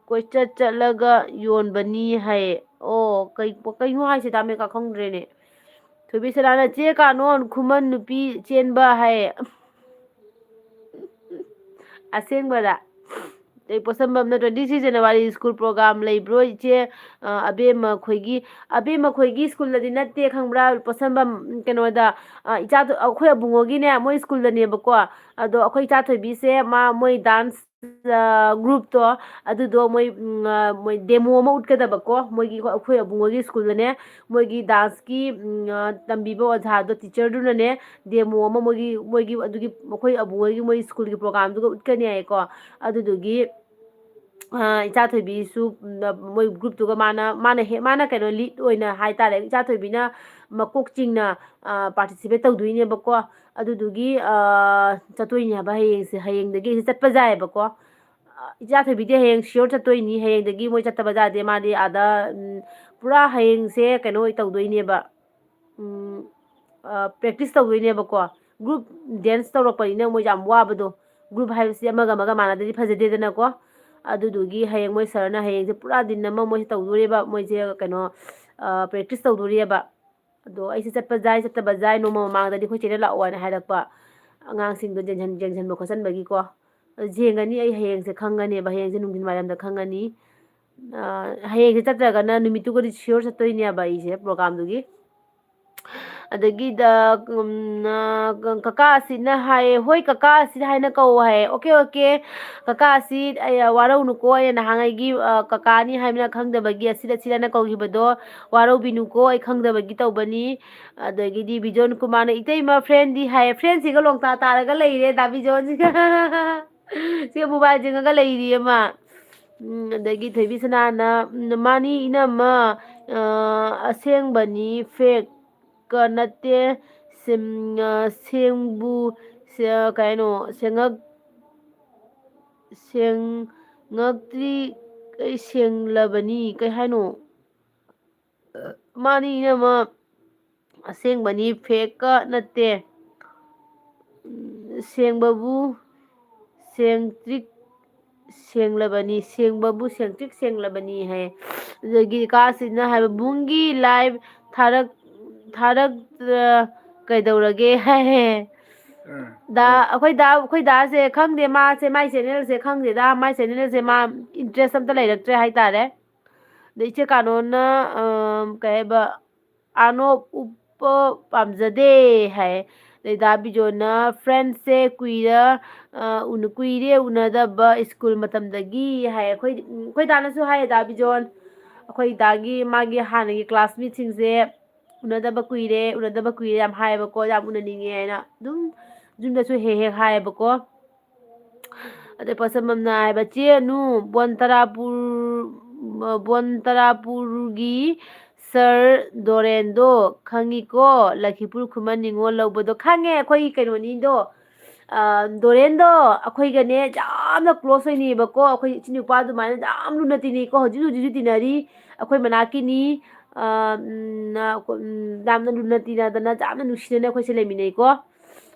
ꯀꯣꯏꯆꯠ ꯆꯠꯂꯒ ꯌꯣꯟꯕꯅꯤ" ꯍꯥꯏꯌꯦ꯫ ꯑꯣ, ꯀꯩ, ꯀꯩꯅꯣ ꯍꯥꯏꯁꯦ, ꯇꯥꯃꯦꯀꯥ ꯈꯪꯗ꯭ꯔꯦꯅꯦ꯫ ꯊꯣꯏꯕꯤꯁꯅꯥꯅ, "ꯆꯦ ꯀꯥꯅꯣꯟ, ꯈꯨꯃꯟ ꯅꯨꯄꯤ ꯆꯦꯟꯕ" ꯍꯥꯏꯌꯦ꯫ ꯑꯁꯦꯡꯕꯗ꯫ ꯑꯗꯩ ꯄꯣꯠꯁꯝꯕꯝꯅ, "Twenty six January school program ꯂꯩꯕ꯭ꯔꯣ ꯏꯆꯦ?" ꯑ, ꯑꯕꯦꯝꯃ ꯈꯣꯏꯒꯤ, ꯑꯕꯦꯝꯃ ꯈꯣꯏꯒꯤ school ꯗꯗꯤ ꯅꯠꯇꯦ, ꯈꯪꯕ꯭ꯔꯥ? ꯄꯣꯠꯁꯝꯕꯝ, ꯀꯩꯅꯣꯗ, ꯑ, ꯏꯆꯥꯗꯣ, ꯑꯩꯈꯣꯏ ꯑꯕꯨꯡꯉꯣꯒꯤꯅꯦ, ꯃꯣꯏ school ꯗꯅꯦꯕꯀꯣ꯫ ꯑꯗꯣ ꯑꯩꯈꯣꯏ ꯏꯆꯥ ꯊꯣꯏꯕꯤꯁꯦ, ꯃꯥ, ꯃꯣꯏ dance ꯒ꯭ꯔꯨꯞꯇꯣ ꯑꯗꯨꯗꯣ ꯃꯣꯏ ꯎꯝ, ꯑ, ꯃꯣꯏ ꯗꯦꯃꯣ ꯑꯃ ꯎꯠꯀꯗꯕꯀꯣ꯫ ꯃꯣꯏꯒꯤ ꯑꯩꯈꯣꯏ ꯑꯕꯨꯡꯉꯣꯒꯤ ꯁ꯭ꯀꯨꯜꯗꯅꯦ, ꯃꯣꯏꯒꯤ ꯗꯥꯟꯁꯀꯤ ꯎꯝ, ꯑ, ꯇꯝꯕꯤꯕ ꯑꯣꯖꯥꯗꯣ, ꯇꯤꯆꯔꯗꯨꯅꯅꯦ, ꯗꯦꯃꯣ ꯑꯃ ꯃꯣꯏꯒꯤ ꯃꯣꯏꯒꯤ ꯑꯗꯨꯒꯤ ꯑꯩꯈꯣꯏ ꯑꯕꯨꯡꯉꯣꯒꯤ ꯃꯣꯏ ꯁ꯭ꯀꯨꯜꯒꯤ ꯄ꯭ꯔꯣꯒꯥꯝꯗꯨꯒ ꯎꯠꯀꯅꯤ ꯍꯥꯏꯌꯦꯀꯣ꯫ ꯑꯗꯨꯗꯨꯒꯤ ꯑ, ꯏꯆꯥ ꯊꯣꯏꯕꯤꯁꯨ ꯎꯝ, ꯃꯣꯏ ꯒ꯭ꯔꯨꯞꯇꯨꯒ ꯃꯥꯅ ꯃꯥꯅ ꯍꯦꯛ ꯃꯥꯅ ꯀꯩꯅꯣ ꯂꯤꯗ ꯑꯣꯏꯅ ꯍꯥꯏꯇꯥꯔꯦ, ꯏꯆꯥ ꯊꯣꯏꯕꯤꯅ ꯃꯀꯣꯛ ꯆꯤꯡꯅ ꯄꯥꯔꯇꯤꯁꯤꯄꯦꯠ ꯇꯧꯗꯣꯏꯅꯦꯕꯀꯣ꯫ ꯑꯗꯨꯗꯨꯒꯤ ꯑ, ꯆꯠꯇꯣꯏꯅꯦ ꯍꯥꯏꯕ ꯍꯌꯦꯡꯁꯦ, ꯍꯌꯦꯡꯗꯒꯤ ꯑꯩꯁꯦ ꯆꯠꯄ ꯌꯥꯏꯑꯕꯀꯣ꯫ ꯑ, ꯏꯆꯥ ꯊꯣꯏꯕꯤꯗꯤ ꯍꯌꯦꯡ ꯁꯤꯌꯣꯔ ꯆꯠꯇꯣꯏꯅꯤ, ꯍꯌꯦꯡꯗꯒꯤ ꯃꯣꯏ ꯆꯠꯇꯕ ꯌꯥꯗꯦ꯫ ꯃꯥꯗꯤ ꯑꯥꯗ ꯎꯝ, ꯄꯨꯔꯥ ꯍꯌꯦꯡꯁꯦ ꯀꯩꯅꯣ ꯑꯣꯏ ꯇꯧꯗꯣꯏꯅꯦꯕ, ꯎꯝ, ꯑ, ꯄ꯭ꯔꯦꯛꯇꯤꯁ ꯇꯧꯗꯣꯏꯅꯦꯕꯀꯣ꯫ ꯒ꯭ꯔꯨꯞ ꯗꯦꯟꯁ ꯇꯧꯔꯛꯄꯅꯤꯅ ꯃꯣꯏꯁꯦ ꯌꯥꯝ ꯋꯥꯕꯗꯣ, ꯒ꯭ꯔꯨꯞ ꯍꯥꯏꯕꯁꯤ ꯑꯃꯒ ꯑꯃꯒ ꯃꯥꯟꯅꯗꯗꯤ ꯐꯖꯗꯦꯗꯅꯀꯣ꯫ ꯑꯗꯨꯗꯨꯒꯤ ꯍꯌꯦꯡ ꯃꯣꯏ ꯁꯥꯔꯅ ꯍꯌꯦꯡꯁꯦ ꯄꯨꯔꯥ ꯗꯤꯟ ꯑꯃ ꯃꯣꯏꯁꯦ ꯇꯧꯗꯣꯔꯤꯕ, ꯃꯣꯏꯁꯦ ꯀꯩꯅꯣ, ꯑ, ꯄ꯭ꯔꯦꯛꯇꯤꯁ ꯇꯧꯗꯣꯔꯤꯑꯕ꯫ ꯑꯗꯣ ꯑꯩꯁꯦ ꯆꯠꯄ ꯌꯥꯏ ꯆꯠꯇꯕ ꯌꯥꯏ, ꯅꯣꯡꯃ ꯃꯃꯥꯡꯗꯗꯤ ꯑꯩꯈꯣꯏ ꯆꯦꯅ ꯂꯥꯛꯑꯣ ꯍꯥꯏꯅ ꯍꯥꯏꯔꯛꯄ, ꯑꯉꯥꯡꯁꯤꯡꯗꯣ ꯌꯦꯡꯁꯟ- ꯌꯦꯡꯁꯟꯕ ꯈꯣꯠꯆꯟꯕꯒꯤꯀꯣ꯫ ꯑꯗꯨ ꯌꯦꯡꯒꯅꯤ, ꯑꯩ ꯍꯌꯦꯡꯁꯦ ꯈꯪꯒꯅꯦꯕ, ꯍꯌꯦꯡꯁꯦ ꯅꯨꯡꯊꯤꯟ ꯋꯥꯏꯔꯝꯗ ꯈꯪꯒꯅꯤ꯫ ꯑ, ꯍꯌꯦꯡꯁꯦ ꯆꯠꯇ꯭ꯔꯒꯅ ꯅꯨꯃꯤꯠꯇꯨꯒꯗꯤ ꯁꯤꯌꯣꯔ ꯆꯠꯇꯣꯏꯅꯦꯕ ꯑꯩꯁꯦ ꯄ꯭ꯔꯣꯒꯥꯝꯗꯨꯒꯤ꯫ ꯑꯗꯒꯤꯗ ꯎꯝ, ꯑ, ꯀꯀꯥ ꯑꯁꯤꯅ ꯍꯥꯏꯌꯦ, "ꯍꯣꯏ ꯀꯀꯥ ꯑꯁꯤꯗ ꯍꯥꯏꯅ ꯀꯧ" ꯍꯥꯏꯌꯦ꯫ "ꯑꯣꯀꯦ, ꯑꯣꯀꯦ, ꯀꯀꯥ ꯑꯁꯤ ꯑꯩ, ꯑ, ꯋꯥꯔꯧꯅꯨꯀꯣ, ꯑꯩꯅ ꯅꯍꯥꯟꯉꯩꯒꯤ ꯑ, ꯀꯀꯥꯅꯤ ꯍꯥꯏꯕꯅ ꯈꯪꯗꯕꯒꯤ ꯑꯁꯤꯗ ꯑꯁꯤꯗꯅ ꯀꯧꯈꯤꯕꯗꯣ ꯋꯥꯔꯧꯕꯤꯅꯨꯀꯣ, ꯑꯩ ꯈꯪꯗꯕꯒꯤ ꯇꯧꯕꯅꯤ"꯫ ꯑꯗꯒꯤꯗꯤ ꯕꯤꯖꯣꯟ ꯀꯨꯃꯥꯔꯅ, "ꯏꯇꯩꯃ, ꯐ꯭ꯔꯦꯟꯗꯤ" ꯍꯥꯏꯌꯦ꯫ ꯐ꯭ꯔꯦꯟꯁꯤꯒ ꯂꯣꯡꯇꯥ ꯇꯥꯔꯒ ꯂꯩꯔꯦ ꯗꯥ ꯕꯤꯖꯣꯟꯁꯤꯒ꯫ ꯁꯤꯒ ꯃꯣꯕꯥꯏꯜ ꯌꯦꯡꯉꯒ ꯂꯩꯔꯤꯌꯦ ꯃꯥ꯫ ꯎꯝ, ꯑꯗꯒꯤ ꯊꯣꯏꯕꯤ ꯁꯅꯥꯅ, ꯎꯝ, "ꯃꯥꯅꯤ ꯏꯅꯝꯃ, ꯑ, ꯑꯁꯦꯡꯕꯅꯤ, ꯐꯦꯛꯀ ꯅꯠꯇꯦ, ꯁꯦꯡꯕꯨ, ꯀꯩ ꯍꯥꯏꯅꯣ, ꯁꯦꯡꯉꯛ-, ꯁꯦꯡꯉꯛꯇ꯭ꯔꯤ, ꯀꯩ ꯁꯦꯡꯂꯕꯅꯤ", ꯀꯩ ꯍꯥꯏꯅꯣ? "ꯃꯥꯅꯤ ꯏꯅꯝꯃ, ꯑꯁꯦꯡꯕꯅꯤ, ꯐꯦꯛꯀ ꯅꯠꯇꯦ, ꯎꯝ, ꯁꯦꯡꯕꯕꯨ ꯁꯦꯡꯇ꯭ꯔꯤꯛ ꯁꯦꯡꯂꯕꯅꯤ, ꯁꯦꯡꯕꯕꯨ ꯁꯦꯡꯇ꯭ꯔꯤꯛ ꯁꯦꯡꯂꯕꯅꯤ" ꯍꯥꯏ꯫ ꯑꯗꯒꯤ ꯀꯥꯁꯤꯅ ꯍꯥꯏꯕ, "ꯕꯨꯡꯒꯤ ꯂꯥꯏꯚ ꯊꯥꯔꯛ-, ꯊꯥꯔꯛ-, ꯑ, ꯀꯩꯗꯧꯔꯒꯦ?" ꯍꯥꯏ꯫ ꯗꯥ, ꯑꯩꯈꯣꯏ ꯗꯥ, ꯑꯩꯈꯣꯏ ꯗꯥꯁꯦ ꯈꯪꯗꯦ, ꯃꯥꯁꯦ, ꯃꯥꯏ ꯆꯦꯅꯦꯜꯁꯦ ꯈꯪꯗꯦꯗ, ꯃꯥꯏ ꯆꯦꯅꯦꯜꯁꯦ ꯃꯥ ꯏꯟꯇꯔꯦꯁ ꯑꯝꯇ ꯂꯩꯔꯛꯇ꯭ꯔꯦ ꯍꯥꯏꯇꯥꯔꯦ꯫ ꯑꯗꯩ ꯏꯆꯦ ꯀꯥꯅꯣꯅ, ꯑ, ꯀꯩ ꯍꯥꯏꯕ, "ꯑꯥꯅꯣꯞ ꯎꯞꯄ ꯄꯥꯝꯖꯗꯦ" ꯍꯥꯏ꯫ ꯑꯗꯩ ꯗꯥ ꯕꯤꯖꯣꯟꯅ, "Friends ꯁꯦ ꯀꯨꯏꯔ-, ꯑ, ꯎꯅ-, ꯀꯨꯏꯔꯦ ꯎꯅꯗꯕ, ꯁ꯭ꯀꯨꯜ ꯃꯇꯝꯗꯒꯤ" ꯍꯥꯏ꯫ ꯑꯩꯈꯣꯏ, ꯎꯝ, ꯑꯩꯈꯣꯏ ꯗꯥꯅꯁꯨ ꯍꯥꯏꯌꯦ, ꯗꯥ ꯕꯤꯖꯣꯟ꯫ ꯑꯩꯈꯣꯏ ꯗꯥꯒꯤ ꯃꯥꯒꯤ ꯍꯥꯟꯅꯒꯤ classmate ꯁꯤꯡꯁꯦ ꯎꯅꯗꯕ ꯀꯨꯏꯔꯦ, ꯎꯅꯗꯕ ꯀꯨꯏꯔꯦ ꯌꯥꯝ ꯍꯥꯏꯌꯦꯕꯀꯣ, ꯌꯥꯝ ꯎꯅꯅꯤꯡꯉꯦ ꯍꯥꯏꯅ ꯑꯗꯨꯝ ꯌꯨꯝꯗꯁꯨ ꯍꯦꯛ ꯍꯦꯛ ꯍꯥꯏꯌꯦꯕꯀꯣ꯫ ꯑꯗꯩ ꯄꯣꯠꯁꯝꯕꯝꯅ ꯍꯥꯏꯕ, "ꯆꯦ ꯑꯅꯨ, ꯕꯣꯟ ꯇꯔꯥꯄꯨꯔ, ꯕꯣꯟ ꯇꯔꯥꯄꯨꯔꯒꯤ Sir ꯗꯣꯔꯦꯟꯗꯣ ꯈꯪꯉꯤꯀꯣ? ꯂꯈꯤꯄꯨꯔ ꯈꯨꯃꯟ ꯅꯤꯉꯣꯜ ꯂꯧꯕꯗꯣ"꯫ ꯈꯪꯉꯦ, ꯑꯩꯈꯣꯏ ꯀꯩꯅꯣꯅꯤꯗꯣ, ꯑ, ꯗꯣꯔꯦꯟꯗꯣ ꯑꯩꯈꯣꯏꯒꯅꯦ ꯌꯥꯝꯅ close ꯑꯣꯏꯅꯩꯕꯀꯣ꯫ ꯑꯩꯈꯣꯏ ꯏꯆꯤꯟ ꯅꯨꯄꯥ ꯑꯗꯨꯃꯥꯏꯅ ꯌꯥꯝ ꯂꯨꯅ ꯇꯤꯟꯅꯩꯀꯣ꯫ ꯍꯧꯖꯤꯛ ꯍꯧꯖꯤꯛꯁꯨ ꯇꯤꯟꯅꯔꯤ꯫ ꯑꯩꯈꯣꯏ ꯃꯅꯥꯛꯀꯤꯅꯤ꯫ ꯑ, ꯎꯝ, ꯅ-, ꯎꯝ, ꯌꯥꯝꯅ ꯂꯨꯅ ꯇꯤꯟꯅꯗꯅ, ꯌꯥꯝꯅ ꯅꯨꯡꯁꯤꯅꯅ ꯑꯩꯈꯣꯏꯁꯦ ꯂꯩꯃꯤꯟꯅꯩꯀꯣ꯫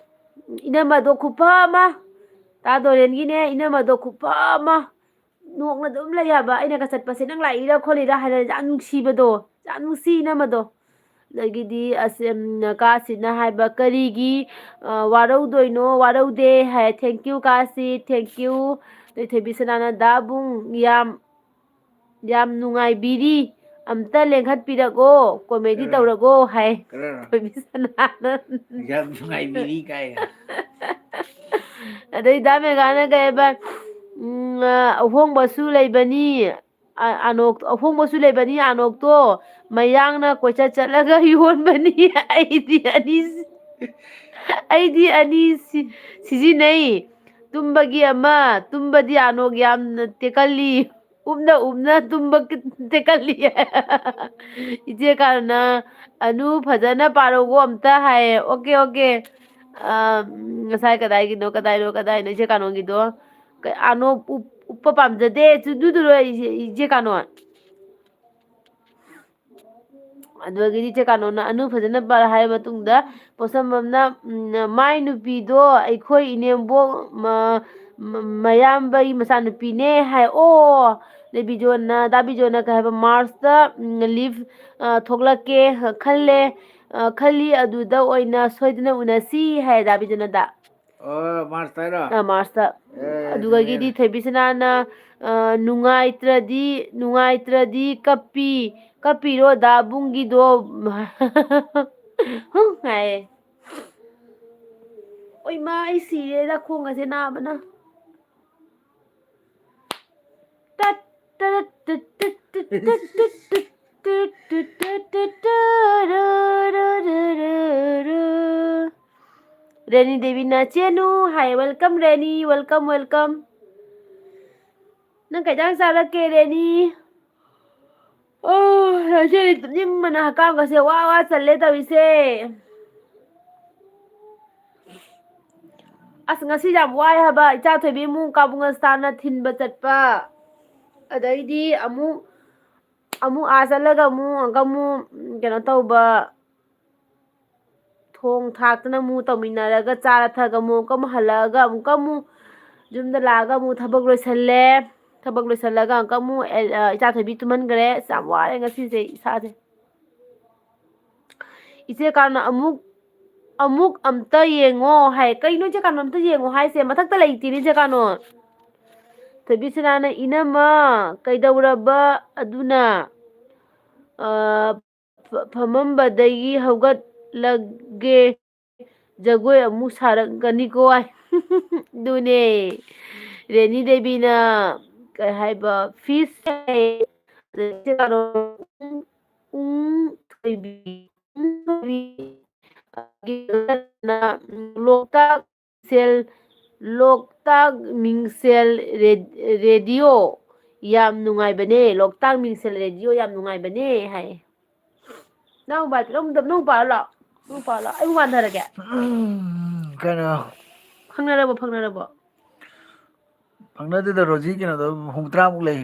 ꯏꯅꯝꯃꯗꯣ ꯈꯨꯐ ꯑꯃ꯫ ꯇꯥ ꯗꯣꯔꯦꯟꯒꯤꯅꯦ, ꯏꯅꯝꯃꯗꯣ ꯈꯨꯐ ꯑꯃ꯫ ꯅꯣꯛꯅ ꯑꯗꯨꯝ ꯂꯩ ꯍꯥꯏꯕ꯫ ꯑꯩꯅꯒ ꯆꯠꯄꯁꯦ, "ꯅꯪ ꯂꯥꯛꯏꯔꯥ ꯈꯣꯠꯂꯤꯔꯥ?" ꯍꯥꯏꯅ ꯌꯥꯝ ꯅꯨꯡꯁꯤꯕꯗꯣ, ꯌꯥꯝ ꯅꯨꯡꯁꯤ ꯏꯅꯝꯃꯗꯣ꯫ ꯑꯗꯒꯤꯗꯤ ꯑꯁ, ꯎꯝ, ꯀꯥꯁꯤꯅ ꯍꯥꯏꯕ, "ꯀꯔꯤꯒꯤ, ꯑ, ꯋꯥꯔꯧꯗꯣꯏꯅꯣ? ꯋꯥꯔꯧꯗꯦ" ꯍꯥꯏ꯫ "Thank you Kashi, thank you"꯫ ꯑꯗꯩ ꯊꯣꯏꯕꯤ ꯁꯅꯥꯅ, "ꯗꯥꯕꯨꯡ ꯌꯥꯝ, ꯌꯥꯝ ꯅꯨꯡꯉꯥꯏꯕꯤꯔꯤ, ꯑꯝꯇ ꯂꯦꯡꯈꯠꯄꯤꯔꯛꯑꯣ, comedy ꯇꯧꯔꯒꯣ" ꯍꯥꯏ꯫ ꯀꯅꯥꯅꯣ? ꯊꯣꯏꯕꯤ ꯁꯅꯥꯅ꯫ "ꯌꯥꯝ ꯅꯨꯡꯉꯥꯏꯕꯤꯔꯤ" ꯀꯥꯏꯅ꯫ ꯑꯗꯩ ꯗꯥ ꯃꯦꯒꯥꯅ ꯀꯩ ꯍꯥꯏꯕ, ꯎꯝ, ꯑ, "ꯑꯍꯣꯡꯕꯁꯨ ꯂꯩꯕꯅꯤ, ꯑ-, ꯑꯅꯣꯛ-, ꯑꯍꯣꯡꯕꯁꯨ ꯂꯩꯕꯅꯤ, ꯑꯅꯣꯛꯇꯣ ꯃꯌꯥꯡꯅ ꯀꯣꯏꯆꯠ ꯆꯠꯂꯒ ꯌꯣꯟꯕꯅꯤ"꯫ ꯑꯩꯗꯤ ꯑꯅꯤ, ꯑꯩꯗꯤ ꯑꯅꯤ ꯁꯤ-, ꯁꯤꯖꯤꯟꯅꯩ꯫ ꯇꯨꯝꯕꯒꯤ ꯑꯃ, ꯇꯨꯝꯕꯗꯤ ꯑꯅꯣꯛ ꯌꯥꯝꯅ ꯇꯦꯛꯀꯜꯂꯤ꯫ ꯎꯞꯅ ꯎꯞꯅ ꯇꯨꯝꯕ ꯀ-, ꯇꯦꯛꯀꯜꯂꯤ꯫ ꯏꯆꯦ ꯀꯥꯔꯣꯅ, "ꯑꯅꯨ ꯐꯖꯅ ꯄꯥꯔꯧꯀꯣ ꯑꯝꯇ" ꯍꯥꯏꯌꯦ꯫ OK, OK꯫ ꯑ, ꯉꯁꯥꯏ ꯀꯗꯥꯏꯒꯤꯅꯣ, ꯀꯗꯥꯏꯅꯣ, ꯀꯗꯥꯏꯅꯣ ꯏꯆꯦ ꯀꯥꯅꯣꯒꯤꯗꯣ? ꯀ-, ꯑꯅꯣꯞ ꯎꯞ-, ꯎꯞꯄ ꯄꯥꯝꯖꯗꯦ꯫ ꯆꯨꯗꯨꯗꯨꯔꯣ ꯏꯆꯦ, ꯏꯆꯦ ꯀꯥꯅꯣ? ꯑꯗꯨꯗꯒꯤꯗꯤ ꯏꯆꯦ ꯀꯥꯅꯣꯅ ꯑꯅꯨ ꯐꯖꯅ ꯄꯥꯔ ꯍꯥꯏꯔ ꯃꯇꯨꯡꯗ, ꯄꯣꯠꯁꯝꯕꯝꯅ, ꯎꯝ, "ꯃꯥꯏ ꯅꯨꯄꯤꯗꯣ ꯑꯩꯈꯣꯏ ꯏꯅꯦꯝꯕꯣꯛ ꯃ-, ꯃ-, ꯃꯌꯥꯝꯕꯒꯤ ꯃꯆꯥꯅꯨꯄꯤꯅꯦ" ꯍꯥꯏ꯫ ꯑꯣ! ꯑꯗꯩ ꯕꯤꯖꯣꯟꯅ, ꯗꯥ ꯕꯤꯖꯣꯟꯅ ꯀꯩ ꯍꯥꯏꯕ, "March ꯇ, ꯎꯝ, leave, ꯑ, ꯊꯣꯛꯂꯛꯀꯦ ꯈꯜꯂꯦ, ꯑ, ꯈꯜꯂꯤ, ꯑꯗꯨꯗ ꯑꯣꯏꯅ ꯁꯣꯏꯗꯅ ꯎꯅꯁꯤ" ꯍꯥꯏ ꯗꯥ ꯕꯤꯖꯣꯟꯅꯗ꯫ ꯑꯣ, March ꯇ ꯍꯥꯏꯔꯣ? ꯑ, March ꯇ꯫ ꯑꯦ, ꯑꯗꯨꯒꯒꯤꯗꯤ ꯆꯨꯝꯃꯦ꯫ ꯊꯣꯏꯕꯤꯁꯅꯥꯅ, ꯑ, "ꯅꯨꯡꯉꯥꯏꯇ꯭ꯔꯗꯤ, ꯅꯨꯡꯉꯥꯏꯇ꯭ꯔꯗꯤ ꯀꯞꯄꯤ, ꯀꯞꯄꯤꯔꯣ ꯗꯥꯕꯨꯡꯒꯤꯗꯣ?" ꯍꯨꯝ, ꯍꯥꯏꯌꯦ꯫ ꯑꯣꯏꯃꯥ, ꯑꯩ ꯁꯤꯔꯦꯗ, ꯈꯣꯡꯒꯁꯦ ꯅꯥꯕꯅ꯫ ꯇꯠ, ꯇꯔꯠ, ꯇꯠ, ꯇꯠ, ꯇꯠ, ꯇꯠ, ꯇꯠ, ꯇꯠ, ꯇꯠ, ꯇꯠ, ꯇꯠ, ꯇꯔꯥ, ꯔꯥ, ꯔꯥ, ꯔꯥ, ꯔꯥ꯫ ꯔꯦꯅꯤ ꯗꯦꯕꯤꯅ "ꯆꯦꯅꯨ" ꯍꯥꯏ꯫ Welcome rainy, welcome, welcome꯫ ꯅꯪ ꯀꯩ ꯏꯟꯖꯥꯡ ꯆꯥꯔꯛꯀꯦ, ꯔꯦꯅꯤ? ꯑꯣ, ꯉꯁꯤꯗꯤ ꯇꯨꯝꯅꯤꯡꯕꯅ ꯍꯛꯀꯥꯝꯒꯁꯦ ꯋꯥ ꯋꯥ ꯆꯜꯂꯦ ꯇꯧꯔꯤꯁꯦ꯫ ꯑꯁ, ꯉꯁꯤ ꯌꯥꯝ ꯋꯥꯏ ꯍꯥꯏꯕ, ꯏꯆꯥ ꯊꯣꯏꯕꯤ ꯑꯃꯨꯛ ꯀꯥꯕꯨꯡ ꯑꯁꯇꯥꯅ ꯊꯤꯟꯕ ꯆꯠꯄ, ꯑꯗꯩꯗꯤ ꯑꯃꯨꯛ, ꯑꯃꯨꯛ ꯑꯥ ꯆꯠꯂꯒ ꯑꯃꯨꯛ, ꯑꯃꯨꯛꯀ ꯑꯃꯨꯛ ꯀꯩꯅꯣ ꯇꯧꯕ, ꯊꯣꯡ ꯊꯥꯛꯇꯅ ꯑꯃꯨꯛ ꯇꯧꯃꯤꯟꯅꯔꯒ ꯆꯥꯔ ꯊꯛꯑꯒ ꯑꯃꯨꯛꯀ ꯑꯃꯨꯛ ꯍꯜꯂꯛꯑꯒ ꯑꯃꯨꯛꯀ ꯑꯃꯨꯛ ꯌꯨꯝꯗ ꯂꯥꯛꯑꯒ ꯑꯃꯨꯛ ꯊꯕꯛ ꯂꯣꯏꯁꯜꯂꯦ꯫ ꯊꯕꯛ ꯂꯣꯏꯁꯜꯂꯒ ꯑꯃꯨꯛꯀ ꯑꯃꯨꯛ ꯑꯦ-, ꯑ, ꯏꯆꯥ ꯊꯣꯏꯕꯤ ꯇꯨꯝꯍꯟꯈ꯭ꯔꯦ꯫ ꯑꯁ, ꯌꯥꯝ ꯋꯥꯔꯦ ꯉꯁꯤꯁꯦ ꯏꯁꯥꯁꯦ꯫ ꯏꯆꯦ ꯀꯥꯟꯅ ꯑꯃꯨꯛ, "ꯑꯃꯨꯛ ꯑꯝꯇ ꯌꯦꯡꯉꯣ" ꯍꯥꯏ꯫ ꯀꯩꯅꯣ ꯏꯆꯦ ꯀꯥꯟꯅ "ꯑꯝꯇ ꯌꯦꯡꯉꯣ" ꯍꯥꯏꯁꯦ? ꯃꯊꯛꯇ ꯂꯩꯇꯦꯅꯦ ꯏꯆꯦ ꯀꯥꯟꯅꯣ꯫ ꯊꯣꯏꯕꯤꯁꯅꯥꯅ, "ꯏꯅꯝꯃ, ꯀꯩꯗꯧꯔꯕ ꯑꯗꯨꯅ?" ꯑ, ꯐ-, ꯐꯝꯃꯝꯕꯗꯒꯤ ꯍꯧꯒꯠꯂꯒꯦ, ꯖꯒꯣꯏ ꯑꯃꯨꯛ ꯁꯥꯔꯛꯀꯅꯤꯀꯣ ꯍꯥꯏ꯫ ꯑꯗꯨꯅꯦ꯫ ꯔꯦꯅꯤ ꯗꯦꯕꯤꯅ ꯀꯩ ꯍꯥꯏꯕ, ꯐꯤꯁ ꯍꯥꯏ꯫ ꯑꯗꯩ ꯏꯆꯦ ꯀꯥꯟꯅꯣ, ꯎꯝ, ꯊꯣꯏꯕꯤ, ꯎꯝ, ꯊꯣꯏꯕꯤ꯫ ꯂꯣꯛꯇꯥꯛ ꯃꯤꯡꯁꯦꯜ, ꯂꯣꯛꯇꯥꯛ ꯃꯤꯡꯁꯦꯜ ꯔꯦ-, ꯔꯦꯗꯤꯑꯣ ꯌꯥꯝ ꯅꯨꯡꯉꯥꯏꯕꯅꯦ, ꯂꯣꯛꯇꯥꯛ ꯃꯤꯡꯁꯦꯜ ꯔꯦꯗꯤꯑꯣ ꯌꯥꯝ ꯅꯨꯡꯉꯥꯏꯕꯅꯦ ꯍꯥꯏ꯫ ꯅꯪ ꯄꯥ-, ꯅꯪ, ꯅꯪ ꯄꯥꯔꯣ ꯂꯥꯛꯑꯣ, ꯅꯪ ꯄꯥꯔꯣ ꯂꯥꯛꯑꯣ, ꯑꯩ ꯋꯥꯟꯊꯔꯒꯦ꯫ ꯎꯝ, ꯀꯩꯅꯣ? ꯐꯪꯅꯔꯕꯣ, ꯐꯪꯅꯔꯕꯣ? ꯐꯪꯅꯗꯦꯗ, ꯔꯣꯖꯤ ꯀꯩꯅꯣꯗꯣ ꯍꯨꯝꯐꯨꯇꯔꯥꯃꯨꯛ ꯂꯩ꯫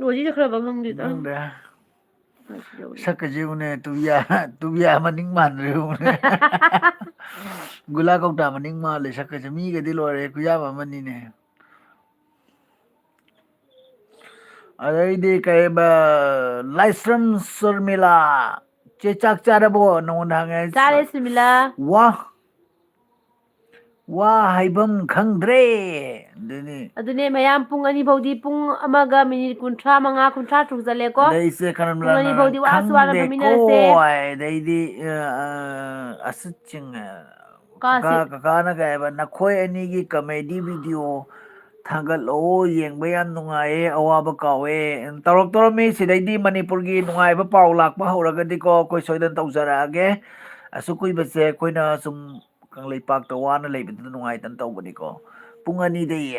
ꯔꯣꯖꯤ ꯆꯠꯈ꯭ꯔꯕ ꯈꯪꯗꯦꯗ꯫ ꯈꯪꯗꯦ꯫ ꯁꯛꯀꯁꯦ ꯌꯦꯡꯉꯨꯅꯦ, ꯇꯨꯕꯤꯌꯥ, ꯇꯨꯕꯤꯌꯥ ꯃꯅꯤꯡ ꯃꯥꯟꯗ꯭ꯔꯦ ꯌꯦꯡꯉꯨꯅꯦ꯫ ꯒꯨꯂꯥ ꯀꯧꯇꯥ ꯃꯅꯤꯡ ꯃꯥꯜꯂꯦ ꯁꯛꯀꯁꯦ꯫ ꯃꯤꯒꯗꯤ ꯂꯣꯏꯔꯦ, ꯈꯨꯌꯥꯝ ꯑꯃꯅꯤꯅꯦ꯫ ꯑꯗꯩꯗꯤ ꯀꯩꯕ, ꯂꯥꯏꯁ꯭ꯔꯝ ꯁꯔꯃꯤꯂꯥ, "ꯆꯦ ꯆꯥꯛ ꯆꯥꯔꯕꯣ?" ꯅꯉꯣꯟꯗ ꯍꯪꯉꯦ꯫ ꯆꯥꯔꯦ ꯁꯨꯔꯃꯤꯂꯥ꯫ ꯋꯥ, ꯋꯥ ꯍꯥꯏꯐꯝ ꯈꯪꯗ꯭ꯔꯦ꯫ ꯑꯗꯨꯅꯤ꯫ ꯑꯗꯨꯅꯦ ꯃꯌꯥꯝ, ꯄꯨꯡ ꯑꯅꯤ ꯐꯥꯎꯗꯤ, ꯄꯨꯡ ꯑꯃꯒ ꯃꯤꯅꯤꯠ ꯀꯨꯟꯊ꯭ꯔꯥ ꯃꯉꯥ, ꯀꯨꯟꯊ꯭ꯔꯥ ꯇ꯭ꯔꯨꯛ ꯆꯠꯂꯦꯀꯣ꯫ ꯑꯗꯩ ꯏꯆꯦ ꯄꯨꯡ ꯑꯅꯤ ꯐꯥꯎꯗꯤ ꯋꯥꯁꯨ ꯋꯥꯅ ꯈꯪꯗꯦꯀꯣ ꯐꯝꯃꯤꯟꯅꯔꯁꯦ꯫ ꯍꯥꯏ꯫ ꯑꯗꯩꯗꯤ, ꯑ, ꯑ, ꯑꯁꯤꯠꯁꯤꯡ, ꯑ, ꯀꯀꯥ, ꯀꯀꯥꯁꯤ ꯀꯀꯥꯅ ꯀꯩ ꯍꯥꯏꯕ, "ꯅꯈꯣꯏ ꯑꯅꯤꯒꯤ comedy video ꯊꯥꯒꯠꯂꯛꯑꯣ, ꯌꯦꯡꯕ ꯌꯥꯝ ꯅꯨꯡꯉꯥꯏꯌꯦ, ꯑꯋꯥꯕ ꯀꯥꯎꯋꯦ"꯫ ꯇꯧꯔꯛꯇꯧꯔꯝꯃꯤ꯫ ꯁꯤꯗꯩꯗꯤ ꯃꯅꯤꯄꯨꯔꯒꯤ ꯅꯨꯡꯉꯥꯏꯕ ꯄꯥꯎ ꯂꯥꯛꯄ ꯍꯧꯔꯒꯗꯤꯀꯣ, ꯑꯩꯈꯣꯏ ꯁꯣꯏꯗꯅ ꯇꯧꯖꯔꯛꯑꯒꯦ꯫ ꯑꯁꯨꯛ ꯀꯨꯏꯕꯁꯦ ꯑꯩꯈꯣꯏꯅ ꯁꯨꯝ ꯀꯪꯂꯩꯄꯥꯛꯇ ꯋꯥꯅ ꯂꯩꯕꯗꯨꯗ ꯅꯨꯡꯉꯥꯏꯇꯅ ꯇꯧꯕꯅꯤꯀꯣ꯫ ꯄꯨꯡ ꯑꯅꯤꯗꯩ꯫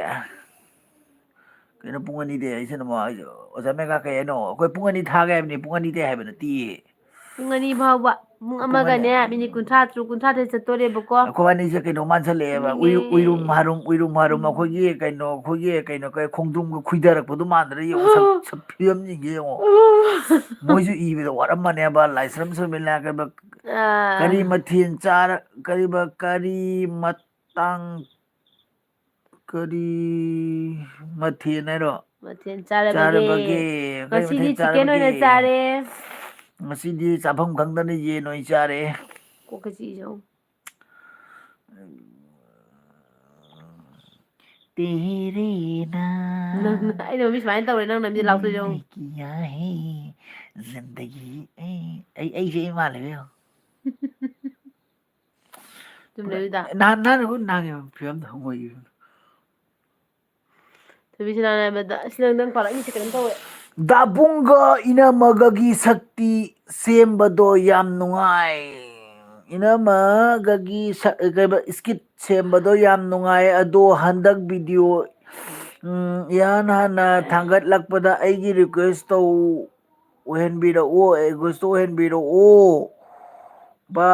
ꯀꯩꯅꯣ ꯄꯨꯡ ꯑꯅꯤꯗꯩ ꯍꯥꯏꯁꯤꯅ ꯑꯃꯨꯛ? ꯑꯩꯁꯨ, ꯑꯣꯖꯥ ꯃꯦꯒꯥ, ꯀꯩ ꯍꯥꯏꯅꯣ? ꯑꯩꯈꯣꯏ ꯄꯨꯡ ꯑꯅꯤ ꯊꯥꯒꯦ ꯍꯥꯏꯕꯅꯤ, ꯄꯨꯡ ꯑꯅꯤꯗꯩ ꯍꯥꯏꯕ ꯅꯠꯇꯤꯌꯦ꯫ ꯄꯨꯡ ꯑꯅꯤ ꯐꯥꯎꯕ, ꯄꯨꯡ ꯄꯨꯡ ꯑꯃꯒꯅꯦ ꯑꯅꯤ꯫ ꯃꯤꯅꯤꯠ ꯀꯨꯟꯊ꯭ꯔꯥ ꯇꯔꯨꯛ, ꯀꯨꯟꯊ꯭ꯔꯥ ꯇꯔꯦꯠ ꯆꯠꯇꯣꯔꯦꯕꯀꯣ꯫ ꯑꯩꯈꯣꯏ ꯑꯅꯤꯁꯦ ꯀꯩꯅꯣ ꯃꯥꯟꯁꯜꯂꯛꯑꯦꯕ, ꯎꯏꯔꯨ-, ꯌꯦꯡꯉꯦ꯫ ꯎꯏꯔꯨꯝ ꯍꯥꯔꯨꯝ, ꯎꯏꯔꯨꯝ ꯍꯥꯔꯨꯝ, ꯎꯝ꯫ ꯑꯩꯈꯣꯏꯒꯤ ꯀꯩꯅꯣ, ꯑꯩꯈꯣꯏꯒꯤ ꯀꯩꯅꯣ, ꯀꯩ, ꯈꯣꯡꯗ꯭ꯔꯨꯝꯒ ꯈꯨꯏꯊꯔꯛꯄꯗꯣ ꯃꯥꯟꯗ꯭ꯔ? ꯌꯦꯡꯉꯣ, ꯁꯛ-, ꯁꯛ ꯐꯤꯕꯝꯁꯤꯡꯁꯦ ꯌꯦꯡꯉꯣ꯫ ꯃꯣꯏꯁꯨ ꯏꯕꯗ ꯋꯥꯔꯝꯃꯅꯦꯕ, ꯂꯥꯏꯁ꯭ꯔꯝ ꯁꯔꯃꯤꯂꯥ ꯀꯩꯕ, ꯑꯥ꯫ ꯀꯔꯤ ꯃꯊꯦꯜ ꯆꯥꯔ-, ꯀꯔꯤꯕ, ꯀꯔꯤ ꯃꯇꯥꯡ ꯀꯔꯤ ꯃꯊꯦꯜ ꯍꯥꯏꯔꯣ? ꯃꯊꯦꯜ ꯆꯥꯔꯕꯒꯦ꯫ ꯆꯥꯔꯕꯒꯦ? ꯀꯔꯤ ꯉꯁꯤꯗꯤ ꯃꯊꯦꯜ chicken ꯑꯣꯏꯅ ꯆꯥꯔꯕꯒꯦ? ꯆꯥꯔꯦ꯫ ꯉꯁꯤꯗꯤ ꯆꯥꯐꯝ ꯈꯪꯗꯅ ꯌꯦꯟ ꯑꯣꯏꯅ ꯆꯥꯔꯦ꯫ ꯀꯣꯛꯀ ꯆꯤꯛꯏꯁꯦ ꯌꯦꯡꯉꯨ꯫ ꯇꯦꯔꯦ ꯅꯥꯝ ꯅꯪ, ꯑꯩꯅ ꯃꯃꯤ ꯁꯨꯃꯥꯏꯅ ꯇꯧꯔꯦ, ꯅꯪꯅ ꯃꯃꯤꯠ ꯂꯥꯎꯊꯣꯛꯏꯁꯦ ꯌꯦꯡꯉꯨ꯫ ꯃꯤꯅꯦ ꯀꯤꯌꯥ ꯍꯦ ꯖꯤꯟꯗꯒꯤ꯫ ꯑꯩ, ꯑꯩ, ꯑꯩꯁꯦ ꯑꯩ ꯃꯥꯜꯂꯦꯕ ꯌꯦꯡꯉꯨ꯫ ꯆꯨꯝꯗꯕꯤꯗ꯫ ꯅꯍꯥꯟ, ꯅꯍꯥꯟ ꯑꯩꯈꯣꯏ ꯅꯍꯥꯟꯒꯤ ꯐꯤꯕꯝꯗꯣ ꯍꯪꯉꯣꯏꯒꯤ ꯐꯤꯕꯝꯗꯣ꯫ ꯊꯣꯏꯕꯤꯁꯅꯥꯅ ꯍꯥꯏꯕꯗ, "ꯑꯁ, ꯅꯪ, ꯅꯪ ꯄꯥꯔꯛꯏꯁꯦ ꯀꯩꯅꯣꯝ ꯇꯧꯋꯦ꯫" ꯗꯥꯕꯨꯡꯒ ꯏꯅꯝꯃꯒꯒꯤ ꯁꯛꯇꯤ ꯁꯦꯝꯕꯗꯣ ꯌꯥꯝ ꯅꯨꯡꯉꯥꯏ꯫ ꯏꯅꯝꯃꯒꯒꯤ ꯁꯛ-, ꯀꯩꯕ, skit ꯁꯦꯝꯕꯗꯣ ꯌꯥꯝ ꯅꯨꯡꯉꯥꯏ꯫ ꯑꯗꯣ ꯍꯟꯗꯛ video, ꯎꯝ, ꯏꯍꯥꯟ ꯍꯥꯟꯅ ꯊꯥꯡꯒꯠꯂꯛꯄꯗ ꯑꯩꯒꯤ request ꯇꯧ-, ꯑꯣꯏꯍꯟꯕꯤꯔꯛꯑꯣ, request ꯑꯣꯏꯍꯟꯕꯤꯔꯛꯑꯣ꯫ ꯕꯥ,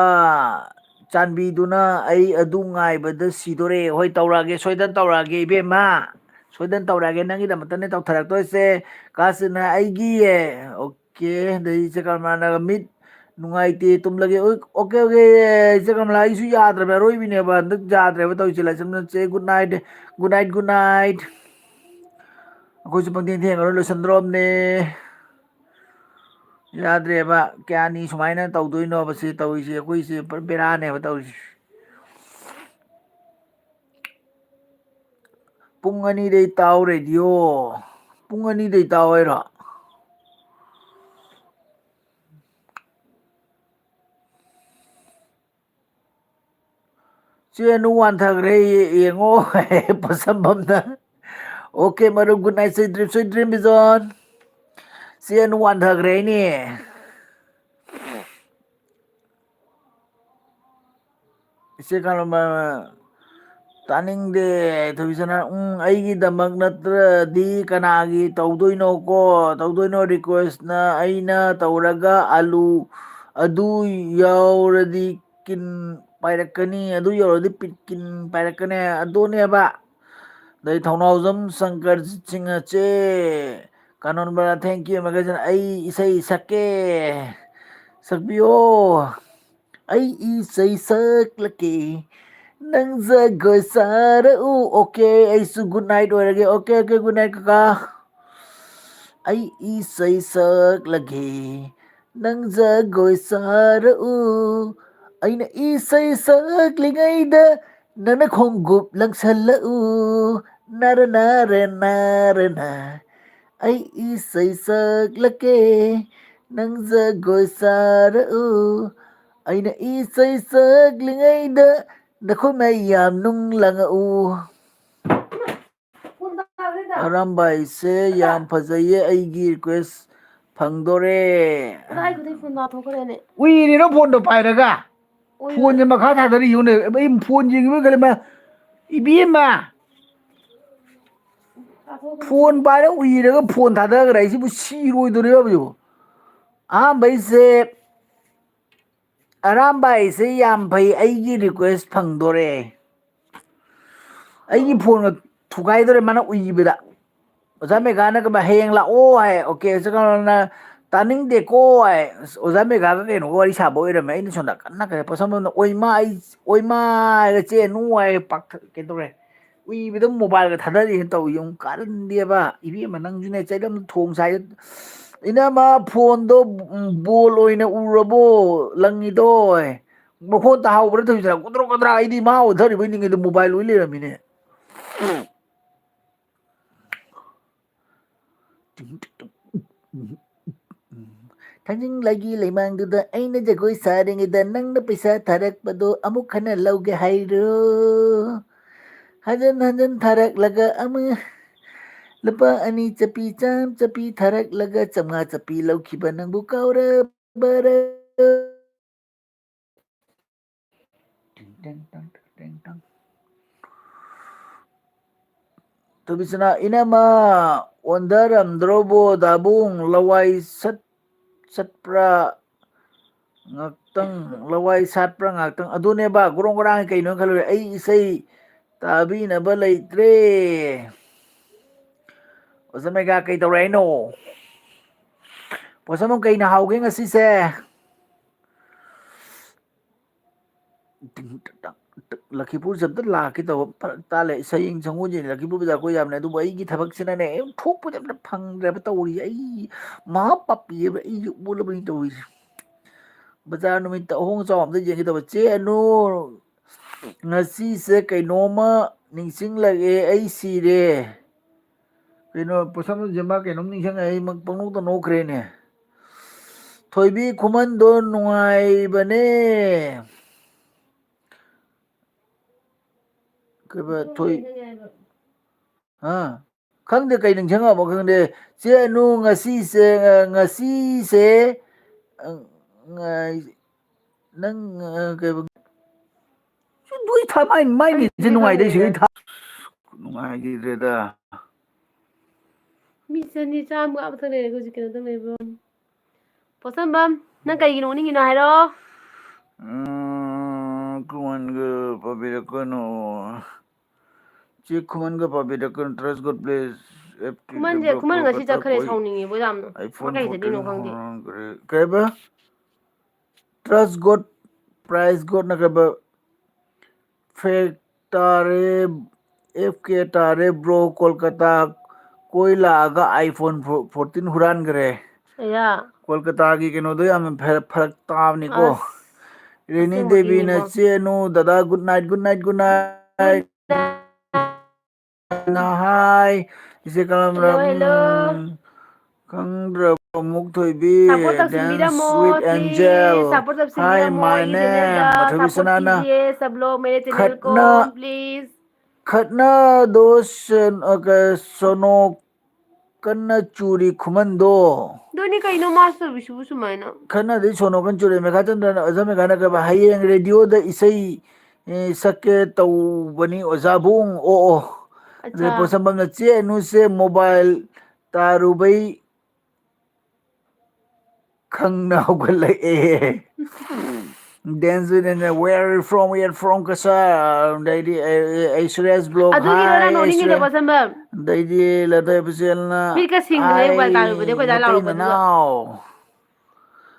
ꯆꯥꯟꯕꯤꯗꯨꯅ ꯑꯩ ꯑꯗꯨ ꯉꯥꯏꯕꯗ ꯁꯤꯗꯣꯔꯦ꯫ ꯍꯣꯏ, ꯇꯧꯔꯛꯑꯒꯦ, ꯁꯣꯏꯗꯅ ꯇꯧꯔꯛꯑꯒꯦ, ꯏꯕꯦꯝꯃ꯫ ꯁꯣꯏꯗꯅ ꯇꯧꯔꯛꯑꯒꯦ, ꯅꯪꯒꯤꯗꯃꯛꯇꯅꯦ ꯇꯧꯊꯔꯛꯇꯣꯏꯁꯦ꯫ ꯀꯥꯁꯤꯅ ꯑꯩꯒꯤ, okay, ꯑꯗꯩ ꯏꯆꯦ ꯀꯃꯂꯥꯅ ꯃꯤꯠ ꯅꯨꯡꯉꯥꯏꯇꯦ, ꯇꯨꯝꯂꯒꯦ꯫ Okay, okay, ꯏꯆꯦ ꯀꯃꯂꯥ, ꯑꯩꯁꯨ ꯌꯥꯗ꯭ꯔꯕ, ꯑꯔꯣꯏꯕꯤꯅꯦꯕ, ꯍꯟꯗꯛ ꯌꯥꯗ꯭ꯔꯦꯕ ꯇꯧꯔꯤꯁꯦ꯫ ꯂꯥꯏꯁꯝꯅ ꯆꯦ, good night, good night, good night꯫ ꯑꯩꯈꯣꯏꯁꯨ ꯄꯪꯊꯦꯡ ꯊꯦꯡꯉꯔꯣꯏ, ꯂꯣꯏꯁꯟꯗ꯭ꯔꯣꯝꯅꯦ꯫ ꯌꯥꯗ꯭ꯔꯦꯕ, ꯀꯌꯥꯅꯤ ꯁꯨꯃꯥꯏꯅ ꯇꯧꯗꯣꯏꯅꯣꯕ ꯁꯤ ꯇꯧꯔꯤꯁꯦ? ꯑꯩꯈꯣꯏꯁꯦ ꯄꯨꯔꯥ ꯕꯦꯔꯥꯅꯦꯕ ꯇꯧꯔꯤꯁꯦ꯫ ꯄꯨꯡ ꯑꯅꯤꯗꯩ ꯇꯥꯎ radio꯫ ꯄꯨꯡ ꯑꯅꯤꯗꯩ ꯇꯥꯎ ꯍꯥꯏꯔꯣ? ꯆꯦ ꯑꯅꯨ ꯋꯥꯟꯊꯈ꯭ꯔꯦ, ꯌꯦ-, ꯌꯦꯡꯉꯣ꯫ ꯄꯣꯠꯁꯝꯐꯝꯗ꯫ Okay, ꯃꯔꯨꯞ, good night, sweet dream, sweet dream, ꯕꯤꯖꯣꯟ꯫ ꯆꯦ ꯑꯅꯨ ꯋꯥꯟꯊꯈ꯭ꯔꯦ ꯍꯥꯏꯅꯦ꯫ ꯏꯆꯦ ꯀꯥꯂꯣꯝꯕ, ꯇꯥꯅꯤꯡꯗꯦ, ꯊꯣꯏꯕꯤꯁꯅꯥ꯫ ꯎꯝ, ꯑꯩꯒꯤꯗꯃꯛ ꯅꯠꯇ꯭ꯔꯗꯤ ꯀꯅꯥꯒꯤ ꯇꯧꯗꯣꯏꯅꯣꯀꯣ? ꯇꯧꯗꯣꯏꯅꯣ requestꯅ? ꯑꯩꯅ ꯇꯧꯔꯒ ꯑꯂꯨ ꯑꯗꯨ ꯌꯥꯎꯔꯗꯤ ꯀꯤꯟ ꯄꯥꯏꯔꯛꯀꯅꯤ, ꯑꯗꯨ ꯌꯧꯔꯗꯤ ꯄꯤꯠ ꯀꯤꯟ ꯄꯥꯏꯔꯛꯀꯅꯤ, ꯑꯗꯨꯅꯦꯕ꯫ ꯑꯗꯩ ꯊꯧꯅꯥꯎꯖꯝ ꯁꯪꯀꯔ ꯁꯤꯡꯍ ꯆꯦ, ꯀꯥꯅꯣꯟ ꯕꯔꯥ, thank you, ꯃꯈꯩꯁꯤꯅ ꯑꯩ ꯏꯁꯩ ꯁꯛꯀꯦ, ꯁꯛꯄꯤꯌꯣ꯫ ꯑꯩ ꯏꯁꯩ ꯁꯛꯂꯛꯀꯦ, ꯅꯪ ꯖꯒꯣꯏ ꯁꯥꯔꯛꯎ꯫ Okay, ꯑꯩꯁꯨ good night ꯑꯣꯏꯔꯒꯦ꯫ Okay, okay, good night, ꯀꯀꯥ꯫ ꯑꯩ ꯏꯁꯩ ꯁꯛꯂꯒꯦ, ꯅꯪ ꯖꯒꯣꯏ ꯁꯥꯔꯛꯎ꯫ ꯑꯩꯅ ꯏꯁꯩ ꯁꯛꯂꯤꯉꯩꯗ ꯅꯪꯅ ꯈꯣꯡꯒꯨꯞ ꯂꯪꯁꯜꯂꯛꯎ꯫ ꯅꯥꯔ ꯅꯥꯔ ꯅꯥꯔ ꯅꯥ꯫ ꯑꯩ ꯏꯁꯩ ꯁꯛꯂꯛꯀꯦ, ꯅꯪ ꯖꯒꯣꯏ ꯁꯥꯔꯛꯎ꯫ ꯑꯩꯅ ꯏꯁꯩ ꯁꯛꯂꯤꯉꯩꯗ ꯅꯈꯣꯏ ꯃꯌꯥꯝ ꯅꯨꯡ ꯂꯪꯉꯛꯎ꯫ ꯑꯔꯥꯝꯕꯥꯏꯁꯦ ꯌꯥꯝ ꯐꯖꯩꯌꯦ, ꯑꯩꯒꯤ request ꯐꯪꯗꯣꯔꯦ꯫ ꯀꯗꯥꯏꯗꯨꯗꯩ ꯐꯣꯟ ꯇꯥꯊꯣꯛꯈ꯭ꯔꯦꯅꯦ? ꯎꯏꯔꯤꯔꯣ ꯐꯣꯟꯗꯣ ꯄꯥꯏꯔꯒ? ꯎꯏꯔꯦ꯫ ꯐꯣꯟꯁꯦ ꯃꯈꯥ ꯊꯥꯗꯔꯤ ꯌꯦꯡꯉꯨꯅꯦ꯫ ꯑꯩ ꯐꯣꯟ ꯌꯦꯡꯉꯤꯕ ꯀꯔꯤꯃ-, ꯏꯕꯦꯝꯃ! ꯇꯥꯊꯣꯛꯈ꯭ꯔꯦ꯫ ꯐꯣꯟ ꯄꯥꯏꯔ ꯎꯏꯔꯒ ꯐꯣꯟ ꯊꯥꯗꯈ꯭ꯔꯦ꯫ ꯑꯩꯁꯤꯕꯨ ꯁꯤꯔꯣꯏꯗꯣꯔꯤꯕ ꯍꯧꯖꯤꯛ? ꯑꯍꯥꯟꯕꯩꯁꯦ ꯑꯔꯥꯝꯕꯥꯏꯁꯦ ꯌꯥꯝ ꯐꯩ, ꯑꯩꯒꯤ request ꯐꯪꯗꯣꯔꯦ꯫ ꯑꯩꯒꯤ ꯐꯣꯟꯒ ꯊꯨꯒꯥꯏꯗꯣꯔꯦ ꯃꯥꯅ ꯎꯏꯕꯗ꯫ ꯑꯣꯖꯥ ꯃꯦꯘꯥꯅ ꯀꯃꯥꯏ, "ꯍꯌꯦꯡ ꯂꯥꯛꯑꯣ" ꯍꯥꯏ, okay, ꯆꯠꯈ꯭ꯔꯣꯅ, "ꯇꯥꯅꯤꯡꯗꯦꯀꯣ" ꯍꯥꯏ꯫ ꯑꯁ, ꯑꯣꯖꯥ ꯃꯦꯘꯥꯒ ꯀꯩꯅꯣꯒ ꯋꯥꯔꯤ ꯁꯥꯕ ꯑꯣꯏꯔꯝꯃꯦ꯫ ꯑꯩꯅ ꯁꯣꯝꯗ ꯀꯟꯅ ꯀꯩꯅꯣ ꯄꯣꯠꯁꯝꯕꯝꯗ "ꯑꯣꯏꯃꯥ, ꯑꯩ ꯑꯣꯏꯃꯥ" ꯍꯥꯏꯔꯒ "ꯆꯦ ꯅꯨ" ꯍꯥꯏꯔꯒ ꯄꯥꯛꯊ-, ꯀꯩꯅꯣ ꯇꯧꯔꯦ꯫ ꯎꯏꯕꯗ mobileꯒ ꯊꯥꯗꯔꯤꯅ ꯇꯧꯏ, ꯌꯦꯡꯉꯨ, ꯀꯥꯔꯟꯗꯦꯕ꯫ ꯏꯕꯦꯝꯃ, ꯅꯪꯁꯨꯅꯦ, ꯆꯩꯗꯝ ꯊꯣꯡ ꯁꯥꯏ꯫ ꯏꯅꯝꯃ, ꯐꯣꯟꯗꯣ, ꯎꯝ, ball ꯑꯣꯏꯅ ꯎꯔꯕꯣ ꯂꯪꯉꯤꯗꯣ? ꯃꯈꯣꯟ ꯇꯥꯍꯧꯕ꯭ꯔꯥ ꯇꯧꯔꯤꯁꯤꯅ? ꯒꯨꯗ꯭ꯔꯣꯛ ꯒꯗ꯭ꯔꯥ, ꯑꯩꯗꯤ ꯃꯥ ꯑꯣꯟꯊꯔꯤꯕꯣꯏ ꯅꯤꯡꯉꯤꯗ, mobile ꯑꯣꯏ ꯂꯩꯔꯝꯃꯤꯅꯦ꯫ ꯊꯥꯡꯖꯤꯡ ꯂꯩꯒꯤ ꯂꯩꯃꯥꯡꯗꯨꯗ ꯑꯩꯅ ꯖꯒꯣꯏ ꯁꯥꯔꯤꯉꯩꯗ ꯅꯪꯅ ꯄꯩꯁꯥ ꯊꯥꯔꯛꯄꯗꯣ ꯑꯃꯨꯛ ꯍꯟꯅ ꯂꯧꯒꯦ ꯍꯥꯏꯔꯣ? ꯍꯟꯖꯟ ꯍꯟꯖꯟ ꯊꯥꯔꯛꯂꯒ ꯑꯃ ꯂꯨꯄꯥ ꯑꯅꯤ ꯆꯞꯄꯤ, ꯆꯥꯝ ꯆꯞꯄꯤ ꯊꯥꯔꯛꯂꯒ ꯆꯥꯝꯃꯉꯥ ꯆꯞꯄꯤ ꯂꯧꯈꯤꯕ ꯅꯪꯕꯨ ꯀꯥꯎꯔꯕꯔ? ꯇꯤꯡ ꯇꯤꯡ ꯇꯥꯡ ꯇꯤꯡ ꯇꯤꯡ ꯇꯥꯡ꯫ ꯇꯣꯕꯤꯁꯅꯥ, ꯏꯅꯝꯃ ꯑꯣꯟꯊꯔꯝꯗ꯭ꯔꯣꯕꯣ ꯗꯥꯕꯨꯡ? ꯂꯋꯥꯏ ꯁꯠ-, ꯁꯠꯄ꯭ꯔꯥ ꯉꯥꯛꯇꯪ, ꯂꯋꯥꯏ ꯁꯥꯠꯄ꯭ꯔꯥ ꯉꯥꯛꯇꯪ? ꯑꯗꯨꯅꯦꯕ, ꯒꯣꯔꯣꯡ ꯒꯣꯔꯥꯡ ꯀꯩꯅꯣ ꯈꯜꯂꯨꯔꯦ꯫ ꯑꯩ ꯏꯁꯩ ꯇꯥꯕꯤꯅꯕ ꯂꯩꯇ꯭ꯔꯦ꯫ ꯑꯣꯖꯥ ꯃꯦꯒꯥ ꯀꯩꯗꯧꯔꯦ ꯍꯥꯏꯅꯣ? ꯄꯣꯠꯁꯝꯕꯝ ꯀꯩꯅ ꯍꯥꯎꯒꯦ ꯉꯁꯤꯁꯦ? ꯂꯛꯈꯤꯄꯨꯔꯁꯦ ꯑꯝꯇ ꯂꯥꯛꯀꯦ ꯇꯧꯕ, ꯐꯔꯛ ꯇꯥ ꯂꯩ꯫ ꯁꯌꯦꯡ ꯁꯪꯒꯣꯜꯁꯦ ꯂꯛꯈꯤꯄꯨꯔ ꯕꯖꯥꯔ ꯀꯣꯏ ꯌꯥꯕꯅꯦ, ꯑꯗꯨꯕꯨ ꯑꯩꯒꯤ ꯊꯕꯛꯁꯤꯅꯅꯦ, ꯊꯣꯛꯄꯁꯦ ꯑꯝꯇ ꯐꯪꯗ꯭ꯔꯦꯕ ꯇꯧꯔꯤꯁꯦ꯫ ꯑꯩ ꯃꯍꯥ ꯄꯥꯄꯤꯑꯕ, ꯑꯩꯁꯨ ꯑꯣꯜꯂꯕꯅꯤ ꯇꯧꯔꯤꯁꯦ꯫ ꯕꯖꯥꯔ ꯅꯨꯃꯤꯠꯇ ꯑꯍꯣꯡ ꯑꯆꯥꯎ ꯑꯝꯇ ꯌꯦꯡꯒꯦ ꯇꯧꯕ꯫ ꯆꯦ ꯑꯅꯨ, ꯉꯁꯤꯁꯦ ꯀꯩꯅꯣꯝꯃ ꯅꯤꯡꯁꯤꯡꯂꯛꯑꯦ, ꯑꯩ ꯁꯤꯔꯦ꯫ ꯀꯩꯅꯣ, ꯄꯣꯠꯁꯝꯁꯦ ꯃꯥ ꯀꯩꯅꯣꯝ ꯅꯤꯡꯁꯤꯡꯉꯛꯑꯦ, ꯑꯩ ꯃꯪ-, ꯄꯪꯅꯣꯛꯇ ꯅꯣꯛꯈ꯭ꯔꯦꯅꯦ꯫ ꯊꯣꯏꯕꯤ ꯈꯨꯃꯟꯗꯣ ꯅꯨꯡꯉꯥꯏꯕꯅꯦ꯫ ꯀꯩꯕ, ꯊꯣꯏ-, ꯍꯥ? ꯈꯪꯗꯦ, ꯀꯩ ꯅꯤꯡꯁꯤꯡꯉꯛꯑꯕ ꯈꯪꯗꯦ꯫ ꯆꯦ ꯑꯅꯨ, ꯉꯁꯤꯁꯦ, ꯉꯁꯤꯁꯦ, ꯑ, ꯉꯥꯏ-, ꯅꯪ, ꯑ, ꯀꯩꯕ, ꯁꯤ ꯅꯣꯏ ꯊꯥ-, ꯃꯥꯏ, ꯃꯥꯏ ꯑꯩ ꯃꯤꯠꯁꯦ ꯅꯨꯡꯉꯥꯏꯗꯣꯏꯁꯦ, ꯈꯪꯗꯦ꯫ ꯑꯩ ꯊꯥ-, ꯅꯨꯡꯉꯥꯏꯈꯤꯗ꯭ꯔꯦꯗ꯫ ꯃꯤ ꯆꯅꯤ ꯆꯥꯝꯃ ꯃꯊꯛ ꯂꯩꯔꯒ ꯍꯧꯖꯤꯛ ꯀꯩꯅꯣꯗ ꯂꯩꯕ꯭ꯔꯣ? ꯄꯣꯠꯁꯝꯕꯝ, ꯅꯪ ꯀꯩꯒꯤ ꯅꯣꯛꯅꯤꯡꯉꯤꯅꯣ ꯍꯥꯏꯔꯣ? ꯎꯝ, ꯈꯨꯃꯟꯒ ꯄꯥꯕꯤꯔꯛꯀꯅꯨ꯫ ꯆꯦ ꯈꯨꯃꯟꯒ ꯄꯥꯕꯤꯔꯛꯀꯅꯨ, trust God bless, F T ꯈꯨꯃꯟꯁꯦ, ꯇꯦꯝꯄ꯭ꯔꯣ ꯈꯨꯃꯟ ꯉꯁꯤ ꯀꯣꯜꯀꯇꯥ ꯆꯠꯈ꯭ꯔꯦ, ꯀꯣꯏ꯫ ꯁꯥꯎꯅꯤꯡꯉꯦꯕꯣ ꯌꯥꯝꯅ꯫ iPhone ꯃꯥ ꯀꯩ ꯆꯠꯂꯤꯅꯣ fourteen ꯈꯪꯗꯦ꯫ ꯍꯨꯔꯥꯟꯈ꯭ꯔꯦ꯫ ꯀꯩꯕ? Trust God, price God ꯅ ꯀꯩꯕ? Fake ꯇꯥꯔꯦ, F K ꯇꯥꯔꯦ, bro, ꯀꯣꯜꯀꯇꯥ ꯀꯣꯏ ꯂꯥꯛꯑꯒ iPhone ꯐꯣ-, fourteen ꯍꯨꯔꯥꯟꯈ꯭ꯔꯦ꯫ ꯑꯌꯥ꯫ ꯀꯣꯜꯀꯇꯥꯒꯤ ꯀꯩꯅꯣꯗꯣ ꯌꯥꯝꯅ ꯐꯔ-, ꯐꯔꯛ ꯇꯥꯕꯅꯤꯀꯣ꯫ ꯑꯁ, ꯔꯦꯅꯤ ꯑꯁꯦꯡꯕꯒꯤꯅꯦꯀꯣ꯫ ꯗꯦꯕꯤꯅ, "ꯆꯦ ꯑꯅꯨ, ꯗꯗꯥ, good night, good night, good night." ꯅ ꯍꯥꯏ, ꯏꯆꯦ ꯀꯂꯝ hello, ꯔꯝ, hello꯫ ꯈꯪꯗ꯭ꯔꯕ ꯑꯃꯨꯛ ꯊꯣꯏꯕꯤ, Dance with Angel. Hi, my name. ꯃꯊꯣꯏꯕꯤ ꯁꯅꯥꯅ ꯈꯠꯅ ꯈꯠꯅꯗꯣ ꯁꯣꯅꯣ ꯀꯟꯅ ꯆꯨꯔꯤ ꯈꯨꯃꯟꯗꯣ꯫ ꯑꯗꯨꯅꯤ ꯀꯩꯅꯣ ꯃꯥꯁꯨ ꯇꯧꯔꯤꯁꯤꯕꯨ ꯁꯨꯃꯥꯏꯅ? ꯈꯠꯅꯗꯤ ꯁꯣꯅꯣ ꯀꯟꯅ ꯆꯨꯔꯤ꯫ ꯃꯦꯘꯥꯆꯟꯗ꯭ꯔꯅ ꯑꯣꯖꯥ ꯃꯦꯘꯥꯅ ꯀꯩꯕ, "ꯍꯌꯦꯡ ꯔꯦꯗꯤꯑꯣꯗ ꯏꯁꯩ, ꯑꯦ, ꯁꯛꯀꯦ ꯇꯧꯕꯅꯤ ꯑꯣꯖꯥꯕꯨꯡ"꯫ ꯑꯣ, ꯑꯣ꯫ ꯑꯗꯩ ꯑꯠꯆꯥ꯫ ꯄꯣꯠꯁꯝꯕꯝꯅ, "ꯆꯦ ꯑꯅꯨꯁꯦ ꯃꯣꯕꯥꯏꯜ ꯇꯥꯔꯨꯕꯩ ꯈꯪꯅ ꯍꯧꯒꯠꯂꯛꯑꯦ"꯫ Dance with Angel, "Where are you from?" "We are from Cachar"꯫ ꯑꯗꯩꯗꯤ, ꯑꯦ, ꯑꯦ, ꯑꯩ ꯁꯨꯔꯦꯁ ꯕ꯭ꯂꯣꯛ, ꯑꯗꯨꯒꯤꯗꯣ "Hi, ꯅꯪ ꯑꯩ ꯅꯣꯛꯅꯤꯡꯉꯤꯗꯣ ꯁꯨꯔꯦꯁ"꯫ ꯄꯣꯠꯁꯝꯕꯝ꯫ ꯑꯗꯩꯗꯤ ꯂꯥꯊꯣꯏ ꯄꯨꯆꯦꯜꯅ, ꯃꯤꯠꯀ ꯁꯤꯡꯗ꯭ꯔꯦ "Hi, ꯃꯣꯕꯥꯏꯜ ꯇꯥꯔꯨꯕꯗꯤ ꯑꯩꯈꯣꯏ ꯗꯥ ꯃꯩꯇꯩ ꯂꯥꯎꯔꯛꯄꯗꯨꯗ꯫ ꯅꯅꯥꯎ"꯫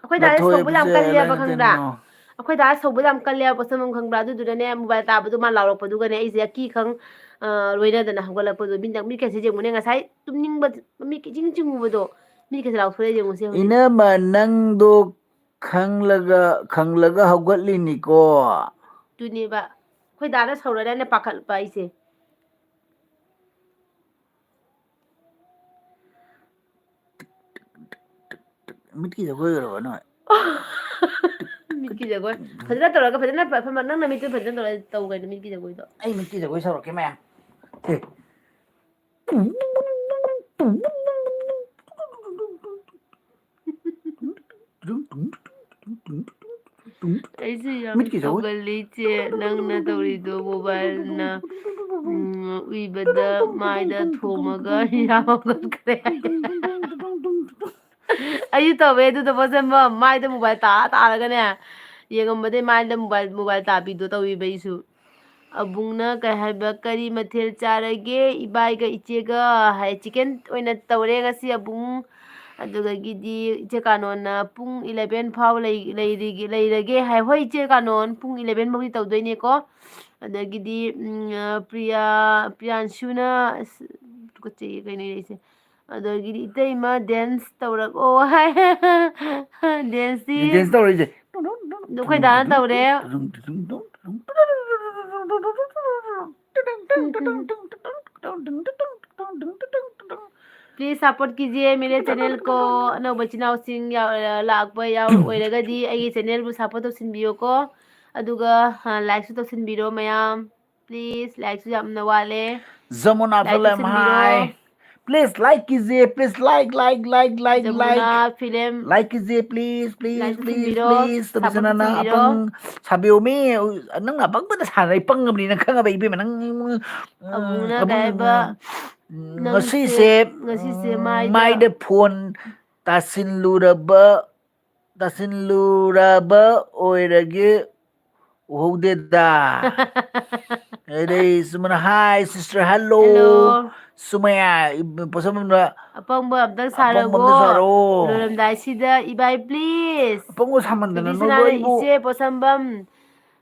ꯑꯩꯈꯣꯏ ꯗꯥꯗꯤ ꯂꯥꯊꯣꯏ ꯁꯧꯕ ꯌꯥꯝ ꯄꯨꯆꯦꯜ ꯀꯜꯂꯦꯕ, ꯍꯥꯏꯅ ꯈꯪꯕ꯭ꯔꯥ? ꯇꯤꯟꯅꯣ꯫ ꯑꯩꯈꯣꯏ ꯗꯥ ꯁꯧꯕ ꯌꯥꯝ ꯀꯜꯂꯦꯕ, ꯄꯣꯠꯁꯝꯕꯝ ꯈꯪꯕ꯭ꯔꯥ? ꯑꯗꯨꯗꯨꯅꯅꯦ, ꯃꯣꯕꯥꯏꯜ ꯇꯥꯕꯗꯣ ꯃꯥ ꯂꯥꯎꯔꯛꯄꯗꯨꯒꯅꯦ, ꯑꯩꯁꯦ ꯑꯀꯤ ꯈꯪ, ꯑ, ꯂꯣꯏꯅꯗꯅ ꯍꯧꯒꯠꯂꯛꯄꯗꯣ, ꯃꯤꯠ, ꯃꯤꯠꯀꯁꯦ ꯌꯦꯡꯉꯨꯅꯦ, ꯉꯁꯥꯏ ꯇꯨꯝꯅꯤꯡꯕ, ꯃꯃꯤꯠ ꯏꯆꯤꯡ ꯆꯤꯡꯉꯨꯕꯗꯣ, ꯃꯤꯠꯀꯁꯦ ꯂꯥꯎꯊꯣꯔꯛꯑꯦ ꯌꯦꯡꯉꯨꯁꯦ ꯍꯧꯖꯤꯛ꯫ ꯏꯅꯝꯃ, ꯅꯪꯗꯣ ꯈꯪꯂꯒ, ꯈꯪꯂꯒ ꯍꯧꯒꯠꯂꯤꯅꯤꯀꯣ꯫ ꯑꯗꯨꯅꯦꯕ, ꯑꯩꯈꯣꯏ ꯗꯥꯅ ꯁꯧꯔꯅꯦꯅ ꯄꯥꯈꯠꯄ ꯑꯩꯁꯦ꯫ ꯃꯤꯠꯀꯤ ꯖꯒꯣꯏ ꯑꯣꯏꯔꯕ ꯅꯣꯏ? ꯃꯤꯠꯀꯤ ꯖꯒꯣꯏ꯫ ꯐꯖꯅ ꯇꯧꯔꯒ, ꯐꯖꯅ ꯐ-, ꯐ-, ꯅꯪ ꯅꯃꯤꯠꯇꯨ ꯐꯖꯅ ꯇꯧꯔꯒ ꯇꯧ ꯀꯩꯅꯣ ꯃꯤꯠꯀꯤ ꯖꯒꯣꯏꯗꯣ꯫ ꯑꯩ ꯃꯤꯠꯀꯤ ꯖꯒꯣꯏ ꯁꯧꯔꯛꯀꯦ ꯃꯌꯥꯝ꯫ ꯁꯦ꯫ ꯑꯩꯁꯨ ꯌꯥꯝ ꯃꯤꯠꯀꯤ ꯖꯒꯣꯏ꯫ ꯁꯧꯒꯜꯂꯤ, ꯏꯆꯦ꯫ ꯅꯪꯅ ꯇꯧꯔꯤꯗꯣ ꯃꯣꯕꯥꯏꯜꯅ, ꯎꯝ, ꯎꯏꯕꯗ ꯃꯥꯏꯗ ꯊꯣꯝꯃꯒ ꯌꯥꯝ ꯍꯧꯒꯠꯈ꯭ꯔꯦ꯫ ꯑꯩꯁꯨ ꯇꯧꯋꯦ ꯑꯗꯨꯗꯣ, ꯄꯣꯠꯁꯝꯕꯝ꯫ ꯃꯥꯏꯗ ꯃꯣꯕꯥꯏꯜ ꯇꯥ ꯇꯥꯔꯒꯅꯦ, ꯌꯦꯡꯉꯝꯕꯗꯩ ꯃꯥꯏꯗ ꯃꯣꯕꯥꯏꯜ, ꯃꯣꯕꯥꯏꯜ ꯇꯥꯕꯤꯗꯣ ꯇꯧꯋꯦꯕ ꯑꯩꯁꯨ꯫ ꯑꯕꯨꯡꯅ ꯀꯩ ꯍꯥꯏꯕ, "ꯀꯔꯤ ꯃꯊꯦꯜ ꯆꯥꯔꯒꯦ ꯏꯕꯥꯏꯒ ꯏꯆꯦꯒ?" ꯍꯥꯏ꯫ "ꯆꯤꯛꯀꯟ ꯑꯣꯏꯅ ꯇꯧꯔꯦ ꯉꯁꯤ ꯑꯕꯨꯡ꯫ ꯑꯗꯨꯗꯒꯤꯗꯤ ꯏꯆꯦ ꯀꯥꯅꯣꯟꯅ ꯄꯨꯡ eleven ꯐꯥꯎ ꯂꯩ-, ꯂꯩꯔꯤꯒꯦ, ꯂꯩꯔꯒꯦ" ꯍꯥꯏ꯫ ꯍꯣꯏ, ꯏꯆꯦ ꯀꯥꯅꯣꯟ, ꯄꯨꯡ eleven ꯐꯥꯎꯗꯤ ꯇꯧꯗꯣꯏꯅꯦꯀꯣ꯫ ꯑꯗꯒꯤꯗꯤ, ꯎꯝ, ꯑ, ꯄ꯭ꯔꯤꯌꯥ, ꯄ꯭ꯔꯤꯌꯥꯟꯁꯨꯅ, ꯑꯁ, ꯇꯨꯀꯠꯆꯩꯌꯦ, ꯀꯩꯅꯣ ꯏꯔꯛꯏꯁꯦ꯫ ꯑꯗꯒꯤꯗꯤ ꯏꯇꯩꯃ dance ꯇꯧꯔꯛꯑꯣ ꯍꯥꯏ꯫ Danceꯇꯤ dance ꯇꯧꯔꯛꯏꯁꯦ꯫ ꯑꯗꯨ ꯑꯩꯈꯣꯏ ꯗꯥꯅ ꯇꯧꯔꯦ꯫ Please support कीजिए मेरे चैनल को। ꯑꯅꯧꯕ ꯏꯆꯤꯟ ꯏꯅꯥꯎꯁꯤꯡ ꯌꯥꯎ-, ꯂꯥꯛꯄ ꯌꯥꯎ-, ꯑꯣꯏꯔꯒꯗꯤ ꯑꯩꯒꯤ ꯆꯦꯅꯦꯜꯕꯨ ꯁꯞꯄꯣꯔꯠ ꯇꯧꯁꯤꯟꯕꯤꯌꯨꯀꯣ꯫ ꯑꯗꯨꯒ, ꯑ, ꯂꯥꯏꯛꯁꯨ ꯇꯧꯁꯤꯟꯕꯤꯔꯣ ꯃꯌꯥꯝ꯫ Please, ꯂꯥꯏꯛꯁꯨ ꯌꯥꯝꯅ ꯋꯥꯠꯂꯦ꯫ ꯖꯃꯨꯅꯥ ꯂꯥꯏꯛ ꯐꯤꯂꯝ ꯇꯧꯁꯤꯟꯕꯤꯔꯣ꯫ ꯍꯥꯏ꯫ Please like कीजिए, please like, like, like, like, Jamuna like꯫ Film like ꯀꯤꯖꯤꯌꯦ, please, please, ꯂꯥꯏꯛ please, ꯇꯧꯁꯤꯟꯕꯤꯔꯣ, please꯫ ꯁꯞꯄꯣꯔꯠ ꯇꯧꯁꯤꯟꯅꯅ ꯇꯧꯁꯤꯟꯕꯤꯔꯣ꯫ ꯑꯄꯪ ꯁꯥꯕꯤꯌꯣꯃꯤ꯫ ꯅꯪꯅ ꯑꯄꯪꯕꯗ ꯁꯥꯟꯅ ꯑꯩ ꯄꯪꯉꯕꯅꯤ, ꯅꯪ ꯈꯪꯉꯕ ꯏꯕꯦꯝꯃ, ꯅꯪ, ꯎꯝ, ꯑꯃꯨꯛꯅ ꯀꯩ ꯑꯄꯪ, ꯍꯥꯏꯕ, ꯎꯝ, ꯅꯪꯁꯦ ꯉꯁꯤꯁꯦ, ꯉꯁꯤꯁꯦ ꯎꯝ, ꯃꯥꯏꯗ ꯃꯥꯏꯗ ꯐꯣꯟ ꯇꯥꯁꯤꯜꯂꯨꯔꯕ, ꯇꯥꯁꯤꯜꯂꯨꯔꯕ ꯑꯣꯏꯔꯒꯦ ꯎꯍꯧꯗꯦꯗ꯫ ꯑꯗꯩ ꯁꯨꯃꯅ, "Hi sister, hello." Hello꯫ ꯁꯨꯃꯌꯥ, ꯏꯕ-, ꯄꯣꯠꯁꯝꯕꯝꯗ ꯑꯄꯪꯕ ꯑꯝꯇꯪ ꯑꯄꯪꯕ ꯑꯝꯇ ꯁꯥꯔꯒꯣ꯫ ꯁꯥꯔꯣ꯫ ꯂꯣꯏꯔꯝꯗꯥꯏꯁꯤꯗ, ꯏꯕꯥꯏ, please꯫ ꯑꯄꯪꯕ ꯁꯥꯃꯟꯗꯅ ꯅꯨꯄꯤ ꯅꯣꯏꯕꯨ ꯁꯅꯥꯅ ꯑꯩꯕꯨ ꯏꯆꯦ ꯄꯣꯠꯁꯝꯕꯝ,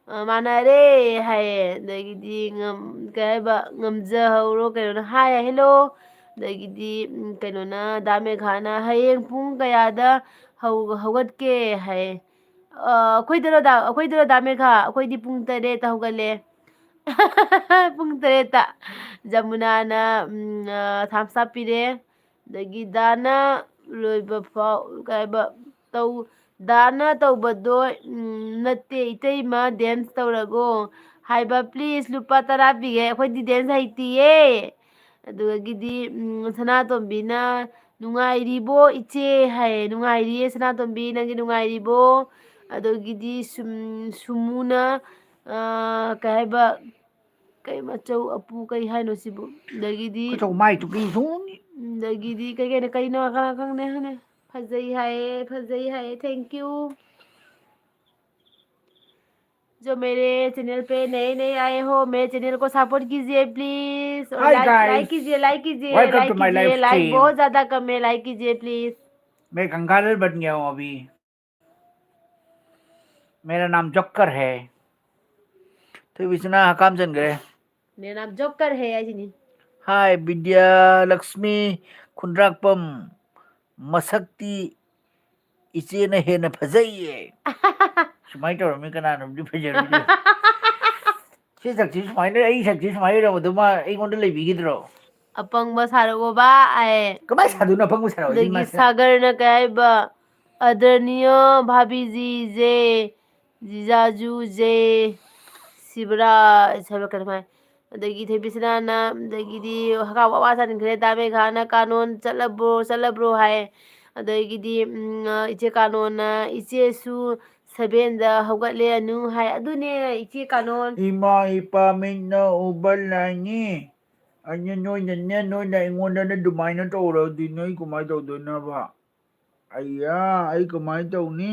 ꯑ, ꯃꯥꯟꯅꯔꯦ ꯍꯥꯏꯌꯦ꯫ ꯑꯗꯒꯤꯗꯤ ꯉꯝ-, ꯀꯩ ꯍꯥꯏꯕ, ꯉꯝꯖꯍꯧꯔꯣ ꯀꯩꯅꯣꯅ ꯍꯥꯏ, hello꯫ ꯑꯗꯒꯤꯗꯤ, ꯎꯝ, ꯀꯩꯅꯣꯅ, ꯗꯥ ꯃꯦꯘꯥꯅ, "ꯍꯌꯦꯡ ꯄꯨꯡ ꯀꯌꯥꯗ ꯍꯧ-, ꯍꯧꯒꯠꯀꯦ?" ꯍꯥꯏꯌꯦ꯫ ꯑ, ꯑꯩꯈꯣꯏꯗꯔꯣ ꯗꯥ, ꯑꯩꯈꯣꯏꯗꯔꯣ ꯗꯥ ꯃꯦꯘꯥ? ꯑꯩꯈꯣꯏꯗꯤ ꯄꯨꯡ ꯇꯔꯦꯠꯇ ꯍꯧꯒꯠꯂꯦ꯫ ꯄꯨꯡ ꯇꯔꯦꯠꯇ꯫ ꯖꯃꯨꯅꯥꯅ, ꯎꯝ, ꯑ, thumbs up ꯄꯤꯔꯦ꯫ ꯑꯗꯒꯤ ꯗꯥꯅ ꯂꯣꯏꯕ ꯐꯥꯎ, ꯀꯩ ꯍꯥꯏꯕ, ꯇꯧ-, ꯗꯥꯅ ꯇꯧꯕꯗꯣ, ꯎꯝ, ꯅꯠꯇꯦ, ꯏꯇꯩꯃ dance ꯇꯧꯔꯒꯣ ꯍꯥꯏꯕ, please, ꯂꯨꯄꯥ ꯇꯔꯥ ꯄꯤꯒꯦ, ꯑꯩꯈꯣꯏꯗꯤ dance ꯍꯩꯇꯤꯌꯦ꯫ ꯑꯗꯨꯗꯒꯤꯗꯤ, ꯎꯝ, ꯁꯅꯥꯇꯣꯝꯕꯤꯅ, "ꯅꯨꯡꯉꯥꯏꯔꯤꯕꯣ ꯏꯆꯦ?" ꯍꯥꯏꯌꯦ꯫ "ꯅꯨꯡꯉꯥꯏꯔꯤꯌꯦ ꯁꯅꯥꯇꯣꯝꯕꯤ, ꯅꯪꯗꯤ ꯅꯨꯡꯉꯥꯏꯔꯤꯕꯣ?" ꯑꯗꯨꯗꯒꯤꯗꯤ ꯁꯨꯝ-, ꯁꯨꯃꯨꯅ, ꯑ, ꯀꯩ ꯍꯥꯏꯕ, ꯀꯩ ꯃꯆꯧ ꯑꯄꯨ ꯀꯩ ꯍꯥꯏꯅꯣ ꯁꯤꯕꯨ? ꯑꯗꯒꯤꯗꯤ, ꯀꯆꯧ ꯃꯥꯏ ꯇꯨꯄꯤ ꯁꯨꯝ꯫ ꯑꯗꯒꯤꯗꯤ ꯀꯩ ꯀꯩꯅꯣ, ꯀꯩꯅꯣ, ꯀꯅꯥ ꯈꯪꯗꯦ, ꯈꯪꯗꯦ꯫ ꯐꯖꯩ ꯍꯥꯏꯌꯦ, ꯐꯖꯩ ꯍꯥꯏꯌꯦ, thank you꯫ जो मेरे चैनल पे नए नए आए हो, मेरे चैनल को सपोर्ट कीजिए प्लीज। और hi लाइक, guys, लाइक कीजिए, लाइक कीजिए, welcome लाइक to my कीजिए, live लाइक stream। बहुत ज्यादा कम है, लाइक कीजिए प्लीज। मैं गंगाधर बन गया हूँ अभी। मेरा नाम जक्कर है। ꯊꯣꯏꯕꯤꯁꯤꯅ ꯍꯀꯥꯝ ꯆꯟꯈ꯭ꯔꯦ꯫ मेरा नाम जक्कर है ꯍꯥꯏꯁꯤꯅꯤ꯫ Hi ꯕꯤꯗ꯭ꯌꯥ ꯂꯛꯁꯃꯤ ꯈꯨꯟꯗ꯭ꯔꯥꯛꯄꯝ, ꯃꯁꯛꯇꯤ ꯏꯆꯦꯅ ꯍꯦꯟꯅ ꯐꯖꯩꯌꯦ꯫ ꯁꯨꯃꯥꯏꯅ ꯇꯧꯔꯝꯃꯤ, ꯀꯅꯥꯅꯣꯝꯗꯤ ꯐꯖꯔꯝꯗꯦ꯫ ꯁꯤ ꯁꯛꯁꯤ ꯁꯨꯃꯥꯏꯅ, ꯑꯩ ꯁꯛꯁꯤ ꯁꯨꯃꯥꯏꯅ ꯑꯣꯏꯔꯝꯕꯗꯣ ꯃꯥ ꯑꯩꯉꯣꯟꯗ ꯂꯩꯕꯤꯒꯤꯗ꯭ꯔꯣ? ꯑꯄꯪꯕ ꯁꯥꯔꯛꯑꯣꯕ ꯑꯦ꯫ ꯀꯃꯥꯏꯅ ꯁꯥꯗꯣꯏꯅꯣ? ꯑꯄꯪꯕ ꯁꯥꯔꯛꯑꯣ꯫ ꯑꯗꯒꯤ ꯁꯥꯒꯔꯅ ꯀꯩ ꯍꯥꯏꯕ? ꯑꯗꯔꯅꯤꯌ ꯚꯥꯕꯤꯖꯤꯁꯦ, ꯖꯤꯖꯥꯖꯨꯁꯦ, ꯁꯤꯕꯔꯥ, ꯁꯤꯕꯔꯥ ꯀꯩꯅꯣ ꯍꯥꯏ꯫ ꯑꯗꯒꯤ ꯊꯣꯏꯕꯤꯁꯅꯥꯅ, ꯑꯗꯒꯤꯗꯤ ꯍꯀꯥ ꯋꯥ ꯋꯥ ꯆꯥꯅꯤꯡꯈ꯭ꯔꯦ꯫ ꯗꯥ ꯃꯦꯘꯥꯅ ꯀꯥꯅꯣꯟ ꯆꯠꯂꯕ꯭ꯔꯣ, ꯆꯠꯂꯕ꯭ꯔꯣ ꯍꯥꯏ꯫ ꯑꯗꯒꯤꯗꯤ ꯎꯝ, ꯏꯆꯦ ꯀꯥꯅꯣꯟꯅ, ꯏꯆꯦꯁꯨ ꯁꯚꯦꯟꯗ ꯍꯧꯒꯠꯂꯦ ꯑꯅꯨ ꯍꯥꯏ꯫ ꯑꯗꯨꯅꯦ ꯏꯆꯦ ꯀꯥꯅꯣꯟ꯫ ꯏꯃꯥ ꯏꯄꯥ ꯃꯤꯠꯅ ꯎꯕ ꯂꯥꯏꯅꯤ꯫ ꯑꯩꯅ ꯅꯣꯏꯅꯅꯦ, ꯅꯣꯏꯅ ꯑꯩꯉꯣꯟꯗꯅꯦ ꯑꯗꯨꯃꯥꯏꯅ ꯇꯧꯔꯗꯤ ꯅꯣꯏ ꯀꯃꯥꯏꯅ ꯇꯧꯗꯣꯏꯅꯣꯕ? ꯑꯩꯌꯥ, ꯑꯩ ꯀꯃꯥꯏꯅ ꯇꯧꯅꯤ?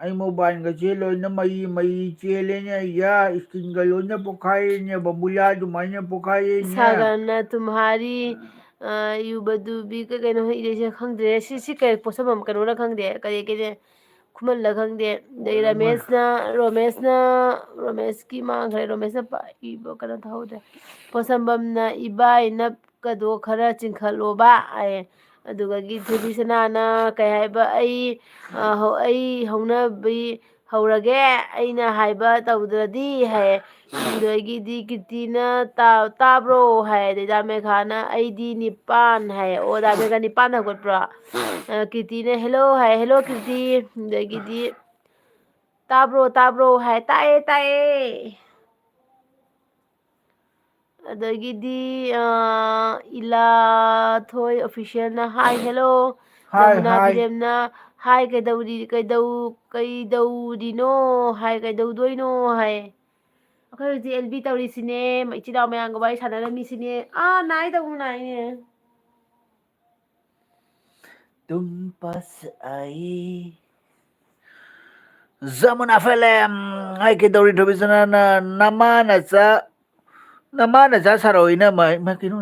ꯑꯩ ꯃꯣꯕꯥꯏꯜꯒꯁꯦ ꯂꯣꯏꯅ ꯃꯩ ꯃꯩ ꯆꯦꯜꯂꯦꯅꯦ꯫ ꯑꯩꯌꯥ, ꯏꯁꯀꯤꯟꯒ ꯂꯣꯏꯅ ꯄꯣꯛꯈꯥꯏꯔꯦꯅꯦ, ꯕꯕꯨꯂꯥ ꯑꯗꯨꯃꯥꯏꯅ ꯄꯣꯛꯈꯥꯏꯔꯦꯅꯦ꯫ ꯁꯥꯒꯔꯅ ꯇꯨꯝꯍꯥꯔꯤ, ꯑ, ꯌꯨꯕꯗꯨꯕꯤ ꯀꯩ ꯀꯩꯅꯣ ꯏꯔꯩꯁꯦ ꯈꯪꯗ꯭ꯔꯦ꯫ ꯁꯤ, ꯁꯤ ꯀꯩ ꯄꯣꯠꯁꯝ ꯑꯃ ꯀꯩꯅꯣꯅ ꯈꯪꯗꯦ꯫ ꯀꯔꯤ ꯀꯩꯅꯣ ꯈꯨꯃꯜꯂ ꯈꯪꯗꯦ꯫ ꯑꯗꯩ ꯂꯣꯏꯅꯃꯛ꯫ ꯔꯃꯦꯁꯅ, ꯔꯣꯃꯦꯁꯅ, ꯔꯣꯃꯦꯁꯀꯤ ꯃꯥꯡꯈ꯭ꯔꯦ꯫ ꯔꯣꯃꯦꯁꯅ ꯄꯥ-, ꯏꯕ ꯀꯩꯅꯣ ꯇꯧꯍꯧꯗ꯭ꯔꯦ꯫ ꯄꯣꯠꯁꯝꯕꯝꯅ ꯏꯕꯥꯏ ꯅꯞꯀꯗꯣ ꯈꯔ ꯆꯤꯡꯈꯠꯂꯣꯕ ꯍꯥꯏꯌꯦ꯫ ꯑꯗꯨꯗꯒꯤ ꯊꯣꯏꯕꯤꯁꯅꯥꯅ ꯀꯩ ꯍꯥꯏꯕ, ꯑꯩ, ꯑ, ꯍꯧ-, ꯑꯩ ꯍꯧꯅꯕꯤ ꯍꯧꯔꯒꯦ, ꯑꯩꯅ ꯍꯥꯏꯕ ꯇꯧꯗ꯭ꯔꯗꯤ ꯍꯥꯏꯌꯦ꯫ ꯑꯗꯨꯗꯒꯤꯗꯤ ꯀꯤꯔꯇꯤꯅ ꯇꯥ-, ꯇꯥꯕ꯭ꯔꯣ ꯍꯥꯏ꯫ ꯑꯗꯩ ꯗꯥ ꯃꯦꯘꯥꯅ ꯑꯩꯗꯤ ꯅꯤꯄꯥꯟ ꯍꯥꯏꯌꯦ꯫ ꯑꯣ, ꯗꯥ ꯃꯦꯘꯥ ꯅꯤꯄꯥꯟ ꯍꯧꯒꯠꯄ꯭ꯔꯣ? ꯑ, ꯀꯤꯔꯇꯤꯅ ꯍꯦꯜꯂꯣ ꯍꯥꯏ꯫ ꯍꯦꯜꯂꯣ ꯀꯤꯔꯇꯤ꯫ ꯑꯗꯒꯤꯗꯤ ꯇꯥꯕ꯭ꯔꯣ, ꯇꯥꯕ꯭ꯔꯣ ꯍꯥꯏ꯫ ꯇꯥꯏꯌꯦ, ꯇꯥꯏꯌꯦ꯫ ꯑꯗꯒꯤꯗꯤ, ꯑ, ꯏꯂꯥꯊꯣꯏ ꯑꯣꯐꯤꯁꯤꯌꯦꯜꯅ ꯍꯥꯏ, ꯍꯦꯜꯂꯣ꯫ ꯍꯥꯏ, ꯖꯃꯨꯅꯥ ꯍꯥꯏ꯫ ꯐꯤꯔꯦꯝꯅ ꯍꯥꯏ, ꯀꯩꯗꯧꯔꯤ-, ꯀꯩꯗꯧ-, ꯀꯩꯗꯧꯔꯤꯅꯣ ꯍꯥꯏ, ꯀꯩꯗꯧꯗꯣꯏꯅꯣ ꯍꯥꯏ꯫ ꯑꯩꯈꯣꯏ ꯍꯧꯖꯤꯛ ꯑꯦꯜ ꯕꯤ ꯇꯧꯔꯤꯁꯤꯅꯦ, ꯏꯆꯤꯜ ꯏꯅꯥꯎ ꯃꯌꯥꯝꯒ ꯋꯥꯔꯤ ꯁꯥꯟꯅꯔꯝꯃꯤꯁꯤꯅꯦ꯫ ꯑꯥ, ꯅꯥꯏ ꯇꯧꯅꯨ, ꯅꯥꯏꯅꯦ꯫ ꯇꯨꯝ ꯄꯥꯁ ꯑꯥꯏ꯫ ꯖꯃꯨꯅꯥ ꯐꯤꯂꯝ꯫ ꯑꯩ ꯀꯩꯗꯧꯔꯤ, ꯊꯣꯏꯕꯤꯁꯅꯥꯅ ꯅꯃꯥ ꯅꯆꯥ, ꯅꯃꯥ ꯅꯆꯥ ꯁꯥꯔꯛꯑꯣꯏꯅ ꯃꯥ-, ꯃꯥ ꯀꯩꯅꯣ,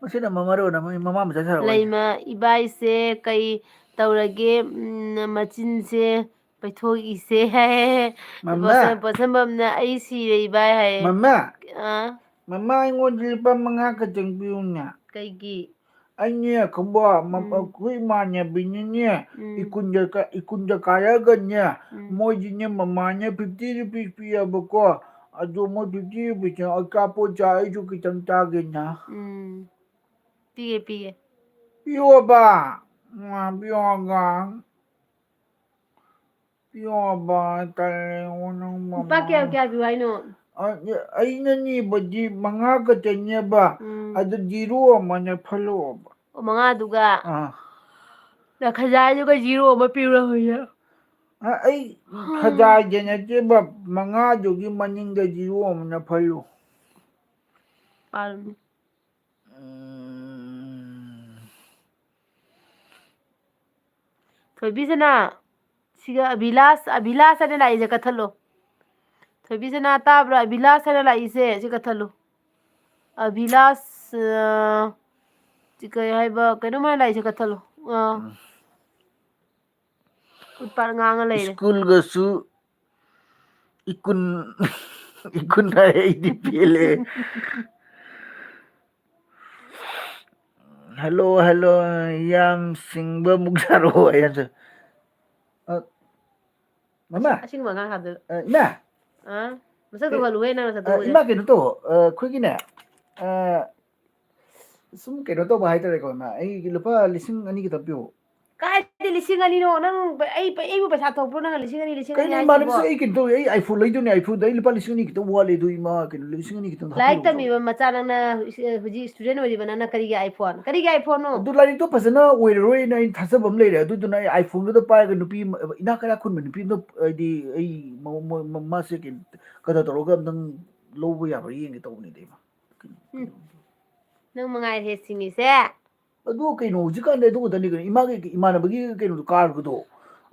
ꯃꯁꯤꯅ ꯃꯃꯥ ꯃꯔꯣꯟ ꯑꯃ, ꯃꯃꯥ ꯃꯆꯥ ꯁꯥꯔꯛꯑꯣꯏ꯫ ꯂꯩꯃ ꯏꯕꯥꯏꯁꯦ ꯀꯩ ꯇꯧꯔꯒꯦ? ꯎꯝ, ꯃꯆꯤꯟꯁꯦ ꯄꯩꯊꯣꯛꯏꯁꯦ꯫ ꯃꯃꯥ꯫ ꯄꯣꯠꯁꯝ-, ꯄꯣꯠꯁꯝꯕꯝꯅ ꯑꯩ ꯁꯤꯔꯦ ꯏꯕꯥꯏ ꯍꯥꯏꯌꯦ꯫ ꯃꯃꯥ꯫ ꯑꯥ? ꯃꯃꯥ, ꯑꯩꯉꯣꯟꯗ ꯂꯨꯄꯥ ꯃꯉꯥ ꯈꯛꯇꯪ ꯄꯤꯌꯨꯅꯦ꯫ ꯀꯩꯒꯤ? ꯑꯩꯅꯦ, ꯈꯪꯕ꯭ꯔꯣ, ꯃ-, ꯎꯝ꯫ ꯑꯩꯈꯣꯏ ꯏꯃꯥꯟꯅꯕꯤꯅꯅꯦ, ꯎꯝ꯫ ꯏꯀꯨꯟꯗ ꯀ-, ꯏꯀꯨꯟꯗ ꯀꯥꯔꯛꯑꯒꯅꯦ, ꯎꯝ꯫ ꯃꯣꯏꯗꯤꯅꯦ, ꯃꯃꯥꯅꯦ fifty rupees ꯄꯤꯌꯦꯕꯀꯣ, ꯑꯗꯨ ꯃꯣꯏ fifty rupees ꯑꯆꯥꯄꯣꯠ ꯆꯥ, ꯑꯩꯁꯨ ꯈꯤꯇꯪ ꯆꯥꯒꯦꯅ꯫ ꯎꯝ꯫ ꯄꯤꯒꯦ, ꯄꯤꯒꯦ꯫ ꯄꯤꯌꯣꯕ꯫ ꯉꯥ ꯄꯤꯌꯣꯒ꯫ ꯄꯤꯌꯣꯕ, ꯇꯜꯂꯦ, ꯅꯪ ꯂꯨꯄꯥ ꯀꯌꯥ, ꯀꯌꯥ ꯄꯤꯌꯨ ꯍꯥꯏꯅꯣ? ꯑ-, ꯑꯩꯅ ꯅꯤꯕꯗꯤ ꯃꯉꯥ ꯈꯛꯇꯅꯦꯕ꯫ ꯎꯝ꯫ ꯑꯗꯨ zero ꯑꯃ ꯅꯞꯐꯜꯂꯛꯑꯣꯕ꯫ ꯑꯣ, ꯃꯉꯥꯗꯨꯒ? ꯑꯥ꯫ ꯅ ꯈꯖꯥꯏꯗꯨꯒ zero ꯑꯃ ꯄꯤꯔꯨꯔꯣ ꯍꯧꯖꯤꯛ꯫ ꯑ-, ꯑꯩ ꯈꯖꯥꯏꯗ ꯅꯠꯇꯦꯕ, ꯃꯉꯥꯗꯨꯒꯤ ꯃꯅꯤꯡꯗ zero ꯑꯃ ꯅꯞꯐꯜꯂꯨ꯫ ꯄꯥꯜꯂꯨ꯫ ꯎꯝ꯫ ꯊꯣꯏꯕꯤꯁꯅꯥ, ꯁꯤꯒ ꯑꯚꯤꯂꯥꯁ, ꯑꯚꯤꯂꯥꯁ ꯍꯥꯏꯅ ꯂꯥꯛꯏꯁꯦ ꯀꯠꯊꯠꯂꯣ꯫ ꯊꯣꯏꯕꯤꯁꯅꯥ ꯇꯥꯕ꯭ꯔꯥ? ꯑꯚꯤꯂꯥꯁ ꯍꯥꯏꯅ ꯂꯥꯛꯏꯁꯦ ꯁꯤ ꯀꯠꯊꯠꯂꯣ꯫ ꯑꯚꯤꯂꯥꯁ, ꯑ, ꯁꯤ ꯀꯩ ꯍꯥꯏꯕ, ꯀꯩꯅꯣꯝ ꯍꯥꯏꯅ ꯂꯥꯛꯏꯁꯦ ꯀꯠꯊꯠꯂꯣ꯫ ꯑ, ꯎꯝ꯫ ꯎꯠꯄꯠ ꯉꯥꯡꯉ ꯂꯩꯔꯦ꯫ ꯁ꯭ꯀꯨꯜꯒꯁꯨ ꯏꯀꯨꯟ, ꯏꯀꯨꯟ ꯍꯥꯏ, ꯑꯩꯗꯤ ꯄꯦꯜꯂꯦ꯫ Hello, hello, ꯌꯥꯝ ꯁꯤꯡꯕ ꯑꯃꯨꯛ ꯁꯥꯔꯛꯑꯣ ꯍꯥꯏ꯫ ꯑ, ꯃꯃꯥ? ꯑꯁꯦꯡꯕ ꯑꯉꯥꯡ ꯍꯥꯞꯇꯣꯏꯕ꯫ ꯑ, ꯏꯃꯥ? ꯑ? ꯃꯁꯛꯇꯣ ꯑꯦ, ꯎꯍꯜꯂꯨꯍꯦ, ꯅꯪ ꯅꯁꯛꯇꯣ ꯑ, ꯎꯍꯜꯂꯨꯍꯦ꯫ ꯏꯃꯥ, ꯀꯩꯅꯣ ꯇꯧ, ꯑ, ꯑꯩꯈꯣꯏꯒꯤꯅꯦ, ꯑ, ꯁꯨꯝ ꯀꯩꯅꯣ ꯇꯧꯕ ꯍꯥꯏꯇꯥꯔꯦꯀꯣ, ꯏꯃꯥ, ꯑꯩꯒꯤ ꯂꯨꯄꯥ ꯂꯤꯁꯤꯡ ꯑꯅꯤ ꯈꯤꯇꯪ ꯄꯤꯌꯣ꯫ ꯀꯥꯏꯗꯩ ꯂꯤꯁꯤꯡ ꯑꯅꯤꯅꯣ? ꯅꯪ, ꯑꯩ, ꯑꯩꯕꯨ ꯄꯩꯁꯥ ꯊꯣꯛꯄ꯭ꯔꯣ ꯅꯪ ꯂꯤꯁꯤꯡ ꯑꯅꯤ, ꯂꯤꯁꯤꯡ ꯑꯅꯤ ꯀꯩꯅꯣ, ꯍꯥꯏꯁꯤꯕꯣ? ꯏꯃꯥꯟꯅꯕꯁꯨ ꯑꯩ ꯀꯩꯅꯣ ꯇꯧꯋꯦ, ꯑꯩ iPhone ꯂꯩꯗꯣꯏꯅꯦ, iPhoneꯗ ꯑꯩ ꯂꯨꯄꯥ ꯂꯤꯁꯤꯡ ꯑꯅꯤ ꯈꯤꯇꯪ ꯋꯥꯠꯂꯦ, ꯑꯗꯨ ꯏꯃꯥ, ꯀꯩꯅꯣ, ꯂꯤꯁꯤꯡ ꯑꯅꯤ ꯈꯤꯇꯪ ꯂꯥꯏꯔꯤꯛ ꯍꯥꯞꯄꯤꯔꯛꯑꯣ꯫ ꯇꯝꯃꯤꯕ ꯃꯆꯥ ꯅꯪꯅ ꯍꯧꯖꯤꯛ, ꯍꯧꯖꯤꯛ student ꯑꯣꯏꯔꯤꯕ ꯅꯪꯅ ꯀꯔꯤꯒꯤ iPhone? ꯀꯔꯤꯒꯤ iPhoneꯅꯣ? ꯑꯗꯨ ꯂꯥꯏꯔꯤꯛꯇꯣ ꯐꯖꯅ ꯑꯣꯏꯔꯔꯣꯏꯅ ꯑꯩꯅ ꯊꯥꯖꯕ ꯑꯃ ꯂꯩꯔꯦ, ꯑꯗꯨꯗꯨꯅ ꯑꯩ iPhoneꯗꯨꯗ ꯄꯥꯏꯔꯒ ꯅꯨꯄꯤ ꯑꯃ, ꯏꯅꯥꯛ ꯀꯩꯔꯥꯛ ꯈꯨꯟꯕ ꯅꯨꯄꯤ ꯑꯃꯗ, ꯍꯥꯏꯗꯤ, ꯑꯩ ꯃ-, ꯃ-, ꯃ-, ꯃꯥꯁꯦ ꯀꯩꯅꯣ, ꯀꯗꯔ ꯇꯧꯔꯒ ꯑꯝꯇꯪ ꯂꯧꯕ ꯌꯥꯕ꯭ꯔꯥ ꯌꯦꯡꯒꯦ ꯇꯧꯕꯅꯤꯗ, ꯏꯃꯥ꯫ ꯎꯝ꯫ ꯅꯪ ꯃꯉꯥꯏꯔꯦ ꯁꯤꯡꯉꯤꯁꯦ꯫ ꯑꯗꯨ ꯀꯩꯅꯣ, ꯍꯧꯖꯤꯛꯀꯥꯟꯗꯤ ꯑꯗꯨ ꯈꯛꯇꯅꯤ ꯀꯩꯅꯣ, ꯏꯃꯥꯒꯤ, ꯏꯃꯥꯟꯅꯕꯒꯤ ꯀꯩꯅꯣꯗꯣ, carꯒꯗꯣ,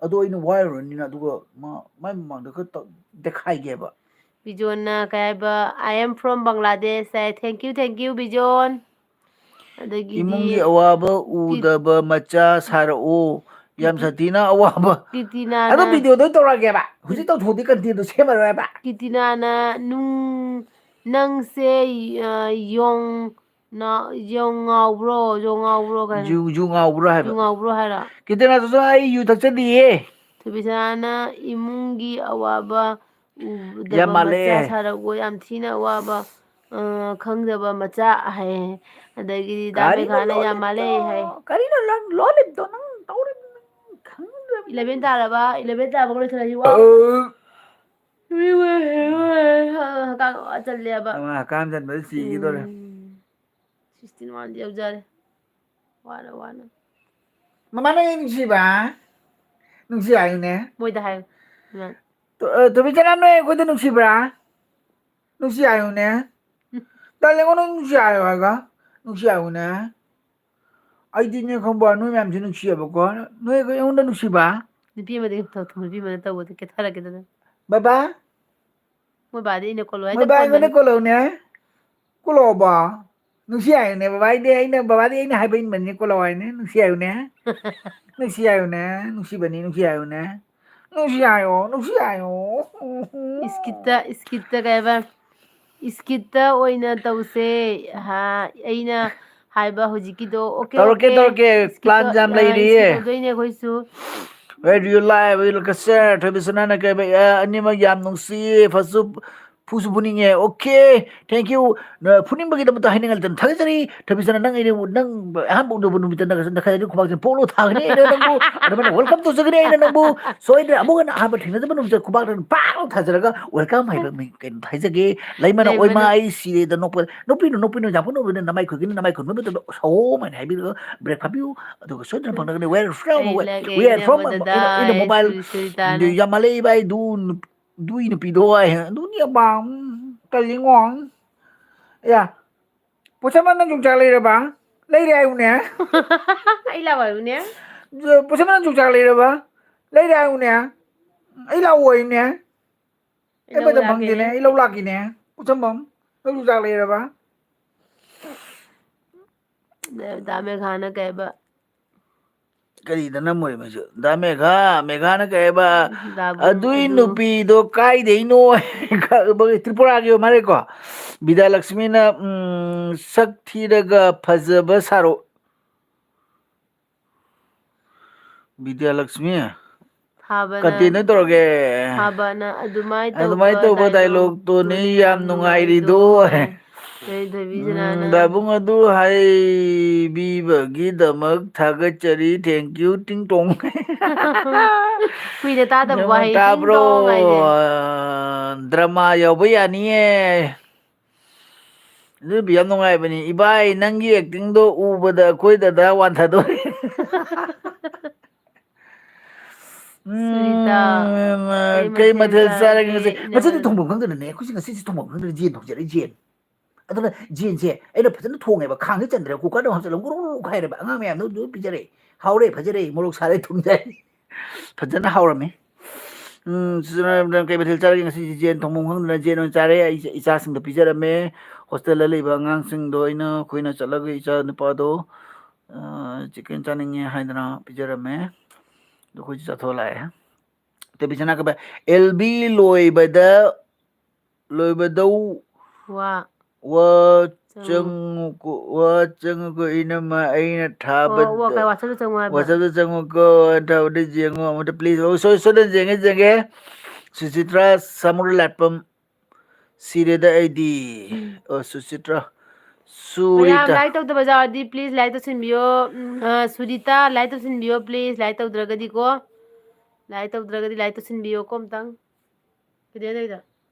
ꯑꯗꯣ ꯑꯩꯅ ꯋꯥꯏꯔꯨꯔꯅꯤꯅ, ꯑꯗꯨꯒ ꯃꯥ, ꯃꯥꯏ ꯃꯃꯥꯡꯗ ꯈꯔ ꯇ-, ꯗꯦꯈꯥꯏꯒꯦꯕ꯫ ꯕꯤꯖꯣꯟꯅ ꯀꯩ ꯍꯥꯏꯕ, "I am from Bangladesh" high. Thank you, thank you, ꯕꯤꯖꯣꯟ꯫ ꯑꯗꯒꯤꯗꯤ "ꯏꯃꯨꯡꯒꯤ ꯑꯋꯥꯕ ꯀꯤ-, ꯎꯗꯕ ꯃꯆꯥ ꯁꯥꯔꯛꯑꯣ, ꯌꯥꯝ ꯀꯤꯇꯤ-, ꯁꯥꯊꯤꯅ ꯑꯋꯥꯕ"꯫ ꯀꯤꯇꯤꯅꯥꯅ ꯑꯗꯣ videoꯗꯣ ꯇꯧꯔꯛꯑꯒꯦꯕ, ꯍꯧꯖꯤꯛ ꯇꯧꯊꯣꯛꯑꯗꯤ contentꯗꯣ ꯁꯦꯝꯃꯔꯣꯏꯕ꯫ ꯀꯤꯇꯤꯅꯥꯅ ꯅꯨꯡ, ꯅꯪꯁꯦ, ꯑ, ꯌꯣꯡ ꯅ-, ꯌꯣꯡ ꯉꯥꯎꯕ꯭ꯔꯣ? ꯌꯣꯡ ꯉꯥꯎꯕ꯭ꯔꯣ ꯀꯥꯏꯅ꯫ ꯌꯨ, ꯌꯨ ꯉꯥꯎꯕ꯭ꯔꯣ ꯍꯥꯏꯕ꯫ ꯌꯨ ꯉꯥꯎꯕ꯭ꯔꯣ ꯍꯥꯏꯔꯣ? ꯀꯤꯇꯅꯥꯗꯨꯁꯨ ꯑꯩ ꯌꯨ ꯊꯛꯆꯗꯤꯌꯦ꯫ ꯊꯣꯏꯕꯤꯁꯅꯥꯅ ꯏꯃꯨꯡꯒꯤ ꯑꯋꯥꯕ ꯎꯗꯕ ꯌꯥꯝ ꯃꯥꯜꯂꯦ ꯃꯆꯥ ꯍꯥꯏ꯫ ꯁꯥꯔꯛꯑꯣ, ꯌꯥꯝ ꯊꯤꯅ ꯑꯋꯥꯕ, ꯑ, ꯈꯪꯗꯕ ꯃꯆꯥ ꯍꯥꯏ꯫ ꯑꯗꯒꯤꯗꯤ ꯗꯥ ꯀꯔꯤꯅꯣ ꯃꯦꯘꯥꯅ ꯌꯥꯝ ꯂꯣꯜꯂꯤꯕꯗꯣ? ꯃꯥꯜꯂꯦ ꯍꯥꯏ꯫ ꯀꯔꯤꯅꯣ ꯅꯪ ꯂꯣꯜꯂꯤꯕꯗꯣ? ꯅꯪ ꯇꯧꯔꯤꯕ ꯅꯪ ꯈꯪꯗ꯭ꯔꯕ ꯏꯂꯚꯦꯟ ꯅꯪ꯫ ꯇꯥꯔꯕ? ꯏꯂꯚꯦꯟ ꯇꯥꯕꯒ ꯂꯣꯏꯁꯤꯜꯂꯁꯤ꯫ ꯋꯥ-, ꯑꯧ꯫ ꯍꯀꯥꯝ ꯋꯥ ꯆꯜꯂꯦꯕ꯫ ꯑꯃ ꯍꯀꯥꯝ ꯆꯟꯕꯗ ꯁꯤꯒꯦ ꯇꯧꯔꯦ꯫ ꯎꯝ꯫ ꯁꯤꯛꯁꯇꯤꯟ ꯋꯥꯟꯗꯤ ꯌꯧꯖꯔꯦ꯫ ꯋꯥꯅ ꯋꯥꯅ꯫ ꯃꯃꯥ ꯅꯪ ꯑꯩ ꯅꯨꯡꯁꯤꯕ? ꯅꯨꯡꯁꯤ ꯍꯥꯏꯌꯨꯅꯦ꯫ ꯃꯣꯏꯗ ꯍꯥꯏꯌꯨ꯫ ꯃꯃꯥ꯫ ꯇꯣ-, ꯑ, ꯇꯣꯝꯕꯤꯆꯅ ꯅꯣꯏ ꯑꯩꯈꯣꯏꯗ ꯅꯨꯡꯁꯤꯕ꯭ꯔꯥ? ꯅꯨꯡꯁꯤ ꯍꯥꯏꯌꯨꯅꯦ꯫ ꯎꯝ꯫ ꯇꯜꯂꯦꯉꯣ ꯅꯣꯏ ꯅꯨꯡꯁꯤ ꯍꯥꯏꯌꯨ ꯍꯥꯏꯔꯒ꯫ ꯅꯨꯡꯁꯤ ꯍꯥꯏꯌꯨꯅꯦ꯫ ꯑꯩꯗꯤꯅꯦ ꯈꯪꯕ꯭ꯔꯥ, ꯅꯣꯏ ꯃꯌꯥꯝꯁꯦ ꯅꯨꯡꯁꯤꯌꯦꯕꯀꯣ꯫ ꯅꯣꯏ ꯑꯩꯉꯣꯟꯗ ꯅꯨꯡꯁꯤꯕ? ꯅꯨꯄꯤ ꯑꯃꯗꯒꯤ ꯇꯧ-, ꯅꯨꯄꯤ ꯑꯃꯗ ꯇꯧꯕꯗ ꯀꯦꯊꯔꯛꯀꯦꯗꯅ꯫ ꯕꯕꯥ? ꯃꯣꯏ ꯕꯥꯗꯤ ꯑꯩꯅ ꯀꯣꯜꯂꯣ ꯍꯥꯏꯗ ꯃꯣꯏ ꯕꯥ ꯑꯩꯉꯣꯟꯗ ꯀꯣꯜꯂꯕꯅꯤ꯫ ꯀꯣꯜꯂꯣꯅꯦ꯫ ꯀꯣꯜꯂꯣꯕ꯫ ꯅꯨꯡꯁꯤ ꯍꯥꯏꯌꯨꯅꯦ ꯕꯕꯥ, ꯑꯩꯗꯤ ꯑꯩꯅ, ꯕꯕꯥꯗꯤ ꯑꯩꯅ ꯍꯥꯏꯕ ꯏꯟꯕꯅꯤ, ꯀꯣꯜꯂꯣ ꯍꯥꯏꯅꯦ꯫ ꯅꯨꯡꯁꯤ ꯍꯥꯏꯌꯨꯅꯦ꯫ ꯅꯨꯡꯁꯤ ꯍꯥꯏꯌꯨꯅꯦ꯫ ꯅꯨꯡꯁꯤꯕꯅꯤ, ꯅꯨꯡꯁꯤ ꯍꯥꯏꯌꯨꯅꯦ꯫ ꯅꯨꯡꯁꯤ ꯍꯥꯏꯌꯣ, ꯅꯨꯡꯁꯤ ꯍꯥꯏꯌꯣ꯫ ꯏꯁꯀꯤꯠꯇ, ꯏꯁꯀꯤꯠꯇ ꯀꯩ ꯍꯥꯏꯕ? ꯏꯁꯀꯤꯠꯇ ꯑꯣꯏꯅ ꯇꯧꯁꯦ꯫ ꯍꯥ, ꯑꯩꯅ ꯍꯥꯏꯕ ꯍꯧꯖꯤꯛꯀꯤꯗꯣ꯫ ꯑꯣꯀꯦ, ꯇꯧꯔꯛꯀꯦ, ꯑꯣꯀꯦ꯫ ꯇꯧꯔꯛꯀꯦ꯫ ꯏꯁꯀꯤꯠꯇꯣ, plan ꯌꯥꯝ ꯑ, ꯂꯩꯔꯤꯌꯦ꯫ ꯏꯁꯀꯤꯠ ꯇꯧꯗꯣꯏꯅꯦ ꯑꯩꯈꯣꯏꯁꯨ꯫ ꯍꯣꯏ, real life, real culture, ꯊꯣꯏꯕꯤꯁꯅꯥꯅ ꯀꯩ ꯍꯥꯏꯕ, ꯑ, ꯑꯅꯤꯃꯛ ꯌꯥꯝ ꯅꯨꯡꯁꯤꯌꯦ, ꯐꯁꯨ, ꯐꯨꯁꯨ ꯐꯨꯅꯤꯡꯉꯦ꯫ Okay, thank you꯫ ꯅ, ꯐꯨꯅꯤꯡꯕꯒꯤꯗꯃꯛꯇ ꯍꯥꯏꯅꯤꯡꯉꯥꯏ ꯂꯩꯇꯅ ꯊꯥꯒꯠꯆꯔꯤ꯫ ꯊꯣꯏꯕꯤꯁꯅꯥ, ꯅꯪ ꯑꯩꯅ, ꯅꯪ ꯑꯍꯥꯟꯕ ꯎꯅꯕ ꯅꯨꯃꯤꯠꯇ ꯅꯪ ꯅꯈꯥꯏꯗꯤ ꯈꯨꯕꯥꯛꯁꯦ ꯄꯣꯛꯂꯣ ꯊꯥꯒꯅꯤ ꯑꯩꯅ ꯅꯪꯕꯨ꯫ ꯑꯗꯨꯃꯥꯏꯅ welcome ꯇꯧꯖꯒꯅꯤ ꯑꯩꯅ ꯅꯪꯕꯨ꯫ ꯁꯣꯏꯗꯅ ꯑꯃꯨꯛ ꯍꯟꯅ ꯑꯍꯥꯟꯕ ꯊꯦꯡꯅꯖꯕ ꯅꯨꯃꯤꯠꯇ ꯈꯨꯕꯥꯛꯇ ꯄꯥꯛ ꯂꯥꯎ ꯊꯥꯖꯔꯒ welcome ꯍꯥꯏꯕ ꯃꯤꯡ ꯀꯩꯅꯣ ꯍꯥꯏꯖꯒꯦ꯫ ꯂꯩꯃꯅ ꯑꯣꯏꯃ ꯂꯩꯃꯅ ꯑꯩ ꯁꯤꯔꯦꯗ ꯅꯣꯛꯄꯗ꯫ ꯅꯣꯛꯄꯤꯅꯨ, ꯅꯣꯛꯄꯤꯅꯨ, ꯌꯥꯝ ꯀꯟꯅ ꯅꯣꯛꯄꯤꯅꯨ, ꯅꯃꯥꯏ ꯈꯨꯏꯒꯅꯤ, ꯅꯃꯥꯏ ꯈꯨꯟꯕ ꯃꯇꯝꯗ ꯁꯑꯣꯝ ꯍꯥꯏꯅ ꯍꯥꯏꯕꯤꯔꯒ break ꯐꯥꯕꯤꯌꯨ꯫ ꯑꯗꯨꯒ ꯁꯣꯏꯗꯅ ꯐꯪꯂꯒꯅꯤ꯫ We are from, ꯑꯩ we are ꯂꯥꯛꯑꯦꯅꯦ from ꯑꯃ in, ꯗꯗꯥ, in the ꯑꯩ mobile꯫ ꯁꯨꯔꯤ ꯁꯨꯔꯤ ꯇꯥꯅ꯫ ꯌꯥꯝ ꯃꯥꯜꯂꯦ ꯏꯕꯥꯏ, ꯑꯗꯨ ꯅꯨꯞ-, ꯑꯗꯨꯏ ꯅꯨꯄꯤꯗꯣ ꯍꯥꯏ, ꯑꯗꯨꯅꯤ ꯑꯄꯥꯝ, ꯀꯜꯂꯤꯉꯣ꯫ ꯌꯥ꯫ ꯄꯣꯠꯁꯝꯕ ꯅꯪ ꯌꯣꯡꯆꯥꯛ ꯂꯩꯔꯕ? ꯂꯩꯔꯦ ꯍꯥꯏꯌꯨꯅꯦ꯫ ꯑꯩ ꯂꯥꯛꯑꯣ ꯍꯥꯏꯌꯨꯅꯦ꯫ ꯄꯣꯠꯁꯝꯕ ꯅꯪ ꯌꯣꯡꯆꯥꯛ ꯂꯩꯔꯕ? ꯂꯩꯔꯦ ꯍꯥꯏꯌꯨꯅꯦ꯫ ꯑꯩ ꯂꯥꯛꯑꯣ ꯍꯥꯏꯌꯨꯅꯦ꯫ ꯑꯩ ꯑꯩ ꯂꯧ ꯃꯇꯝ ꯐꯪꯗꯦꯅꯦ, ꯂꯥꯛꯀꯦꯅꯦ꯫ ꯑꯩ ꯂꯧ ꯂꯥꯛꯀꯦꯅꯦ꯫ ꯄꯣꯠꯁꯝꯕꯝ, ꯅꯪ ꯌꯣꯡꯆꯥꯛ ꯂꯩꯔꯕ? ꯗꯥ ꯃꯦꯘꯥꯅ ꯀꯩ ꯍꯥꯏꯕ? ꯀꯔꯤꯗ ꯅꯝꯃꯣꯏ ꯃꯁꯤ? ꯗꯥ ꯃꯦꯘꯥ, ꯃꯦꯘꯥꯅ ꯀꯩ ꯍꯥꯏꯕ? ꯗꯥꯕꯨꯡ ꯑꯗꯨꯏ ꯑꯗꯨ꯫ ꯅꯨꯄꯤꯗꯣ ꯀꯥꯏꯗꯩꯅꯣ? ꯇ꯭ꯔꯤꯄꯨꯔꯥꯒꯤ ꯑꯣꯏ ꯃꯥꯜꯂꯦꯀꯣ꯫ ꯕꯤꯗ꯭ꯌꯥꯂꯛꯁꯃꯤꯅ, ꯎꯝ, "ꯁꯛ ꯊꯤꯔꯒ ꯐꯖꯕ ꯁꯥꯔꯣ"꯫ ꯕꯤꯗ꯭ꯌꯥꯂꯛꯁꯃꯤ꯫ ꯐꯕꯅ ꯀꯟꯇꯦꯟ ꯅꯣꯏ ꯇꯧꯔꯒꯦ꯫ ꯐꯕꯅ ꯑꯗꯨꯃꯥꯏ ꯑꯗꯨꯃꯥꯏ ꯇꯧꯕ dialogue ꯇꯨꯅꯤ ꯌꯥꯝ ꯅꯨꯡꯉꯥꯏꯔꯤꯗꯣ꯫ ꯅꯣꯏ ꯊꯣꯏꯕꯤ ꯎꯝ, ꯁꯅꯥꯅ꯫ ꯗꯥꯕꯨꯡ ꯑꯗꯨ ꯍꯥꯏꯕꯤꯕꯒꯤꯗꯃꯛ ꯊꯥꯒꯠꯆꯔꯤ꯫ Thank you, ꯇꯤꯡ ꯇꯣꯡ꯫ ꯀꯨꯏꯅ ꯇꯥꯗꯕ ꯌꯥꯝ ꯋꯥꯍꯩ, ꯇꯤꯡ ꯇꯥꯕ꯭ꯔꯣ? ꯇꯣꯡ ꯍꯥꯏꯁꯦ꯫ ꯑ, drama ꯌꯥꯎꯕ ꯌꯥꯅꯤꯌꯦ꯫ ꯑꯗꯨꯗꯤ ꯌꯥꯝ ꯅꯨꯡꯉꯥꯏꯕꯅꯤ꯫ ꯏꯕꯥꯏ, ꯅꯪꯒꯤ acting ꯗꯣ ꯎꯕꯗ ꯑꯩꯈꯣꯏ ꯗꯗꯥ ꯋꯥꯟꯊꯗꯣꯔꯦ꯫ ꯎꯝ, ꯁꯨꯅꯤꯇꯥ, ꯀꯩ ꯀꯩ ꯃꯊꯦꯜ ꯃꯊꯦꯜ ꯆꯥꯔꯒꯦ ꯆꯥꯔꯒꯦ, ꯉꯁꯤ? ꯏꯅꯝꯃ? ꯃꯆꯟꯗꯤ ꯊꯣꯡꯐꯝ ꯈꯪꯗꯅꯅꯦ, ꯑꯩꯈꯣꯏꯁꯦ ꯉꯁꯤꯁꯦ ꯊꯣꯡꯐꯝ ꯈꯪꯗꯅ ꯌꯦꯟ ꯊꯣꯡꯖꯔꯦ, ꯌꯦꯟ꯫ ꯑꯗꯨꯅ ꯌꯦꯟꯁꯦ ꯑꯩꯅ ꯐꯖꯅ ꯊꯣꯡꯉꯦꯕ, ꯈꯥꯡꯁꯦ ꯆꯟꯗ꯭ꯔꯦ, cooker ꯗ ꯍꯥꯞꯆꯜꯂꯒ ꯒꯨꯔꯨ ꯒꯨꯔꯨ ꯈꯥꯏꯔꯦꯕ, ꯑꯉꯥꯡ ꯃꯌꯥꯝꯗꯣ ꯂꯣꯏ ꯄꯤꯖꯔꯦ꯫ ꯍꯥꯎꯔꯦ, ꯐꯖꯔꯦ, ꯃꯣꯔꯣꯛ ꯁꯥꯔꯦ, ꯊꯨꯝ ꯌꯥꯏ꯫ ꯐꯖꯅ ꯍꯥꯎꯔꯝꯃꯤ꯫ ꯎꯝ, ꯁꯤꯗꯅ ꯀꯩ ꯃꯊꯦꯜ ꯆꯥꯔꯒꯦ ꯉꯁꯤꯗꯤ? ꯌꯦꯟ ꯊꯣꯡꯐꯝ ꯈꯪꯗꯅ ꯌꯦꯟ ꯑꯣꯏꯅ ꯆꯥꯔꯦ꯫ ꯑꯩ ꯏꯆꯥꯁꯤꯡꯗ ꯄꯤꯖꯔꯝꯃꯦ꯫ Hostel ꯗ ꯂꯩꯕ ꯑꯉꯥꯡꯁꯤꯡꯗꯣ ꯑꯩꯅ, ꯑꯩꯈꯣꯏꯅ ꯆꯠꯂꯒ ꯏꯆꯥ ꯅꯨꯄꯥꯗꯣ, ꯑ, chicken ꯆꯥꯅꯤꯡꯉꯦ ꯍꯥꯏꯗꯅ ꯄꯤꯖꯔꯝꯃꯦ꯫ ꯑꯗꯣ ꯑꯩꯈꯣꯏꯁꯨ ꯆꯥꯊꯣꯛꯑ ꯂꯥꯛꯑꯦ꯫ ꯇꯦꯕꯤꯁꯅꯥ ꯀꯕ, ꯑꯦꯜ ꯕꯤ ꯂꯣꯏꯕꯗ, ꯂꯣꯏꯕꯗꯧ ꯋꯥ꯫ ꯋꯥ ꯆꯪꯉꯨ꯫ ꯆꯪꯉꯨꯀꯣ, ꯋꯥ ꯆꯪꯉꯨꯀꯣ, ꯏꯅꯝꯃ, ꯑꯩꯅ ꯊꯥꯕꯗ꯫ ꯑꯣ, ꯀꯩ WhatsApp ꯇ ꯆꯪꯉꯨ ꯍꯥꯏꯕ? WhatsApp ꯇ ꯆꯪꯉꯨꯀꯣ, ꯊꯥꯕꯗ ꯌꯦꯡꯉꯣ, ꯑꯃꯨꯛꯇ please꯫ ꯑꯣ, ꯁꯣꯏ-, ꯁꯣꯏꯗꯅ ꯌꯦꯡꯉꯦ, ꯌꯦꯡꯉꯦ꯫ ꯁꯨꯆꯤꯇ꯭ꯔꯥ ꯁꯥꯃꯨꯔ ꯂꯥꯠꯄꯝ, ꯁꯤꯔꯦꯗ ꯑꯩꯗꯤ꯫ ꯎꯝ꯫ ꯑꯣ, ꯁꯨꯆꯤꯇ꯭ꯔꯥ꯫ ꯃꯌꯥꯝ ꯁꯨꯔꯤꯇꯥ꯫ Like ꯇꯧꯗꯕ ꯌꯥꯎꯔꯗꯤ please like ꯇꯧꯁꯤꯟꯕꯤꯌꯣ꯫ ꯎꯝ, ꯑ, ꯁꯨꯔꯤꯇꯥ, like ꯇꯧꯁꯤꯟꯕꯤꯌꯣ please, like ꯇꯧꯗ꯭ꯔꯒꯗꯤꯀꯣ꯫ Like ꯇꯧꯗ꯭ꯔꯒꯗꯤ like ꯇꯧꯁꯤꯟꯕꯤꯌꯣꯀꯣ ꯑꯝꯇꯪ꯫ ꯀꯩꯗꯧꯗꯣꯏꯗꯣ?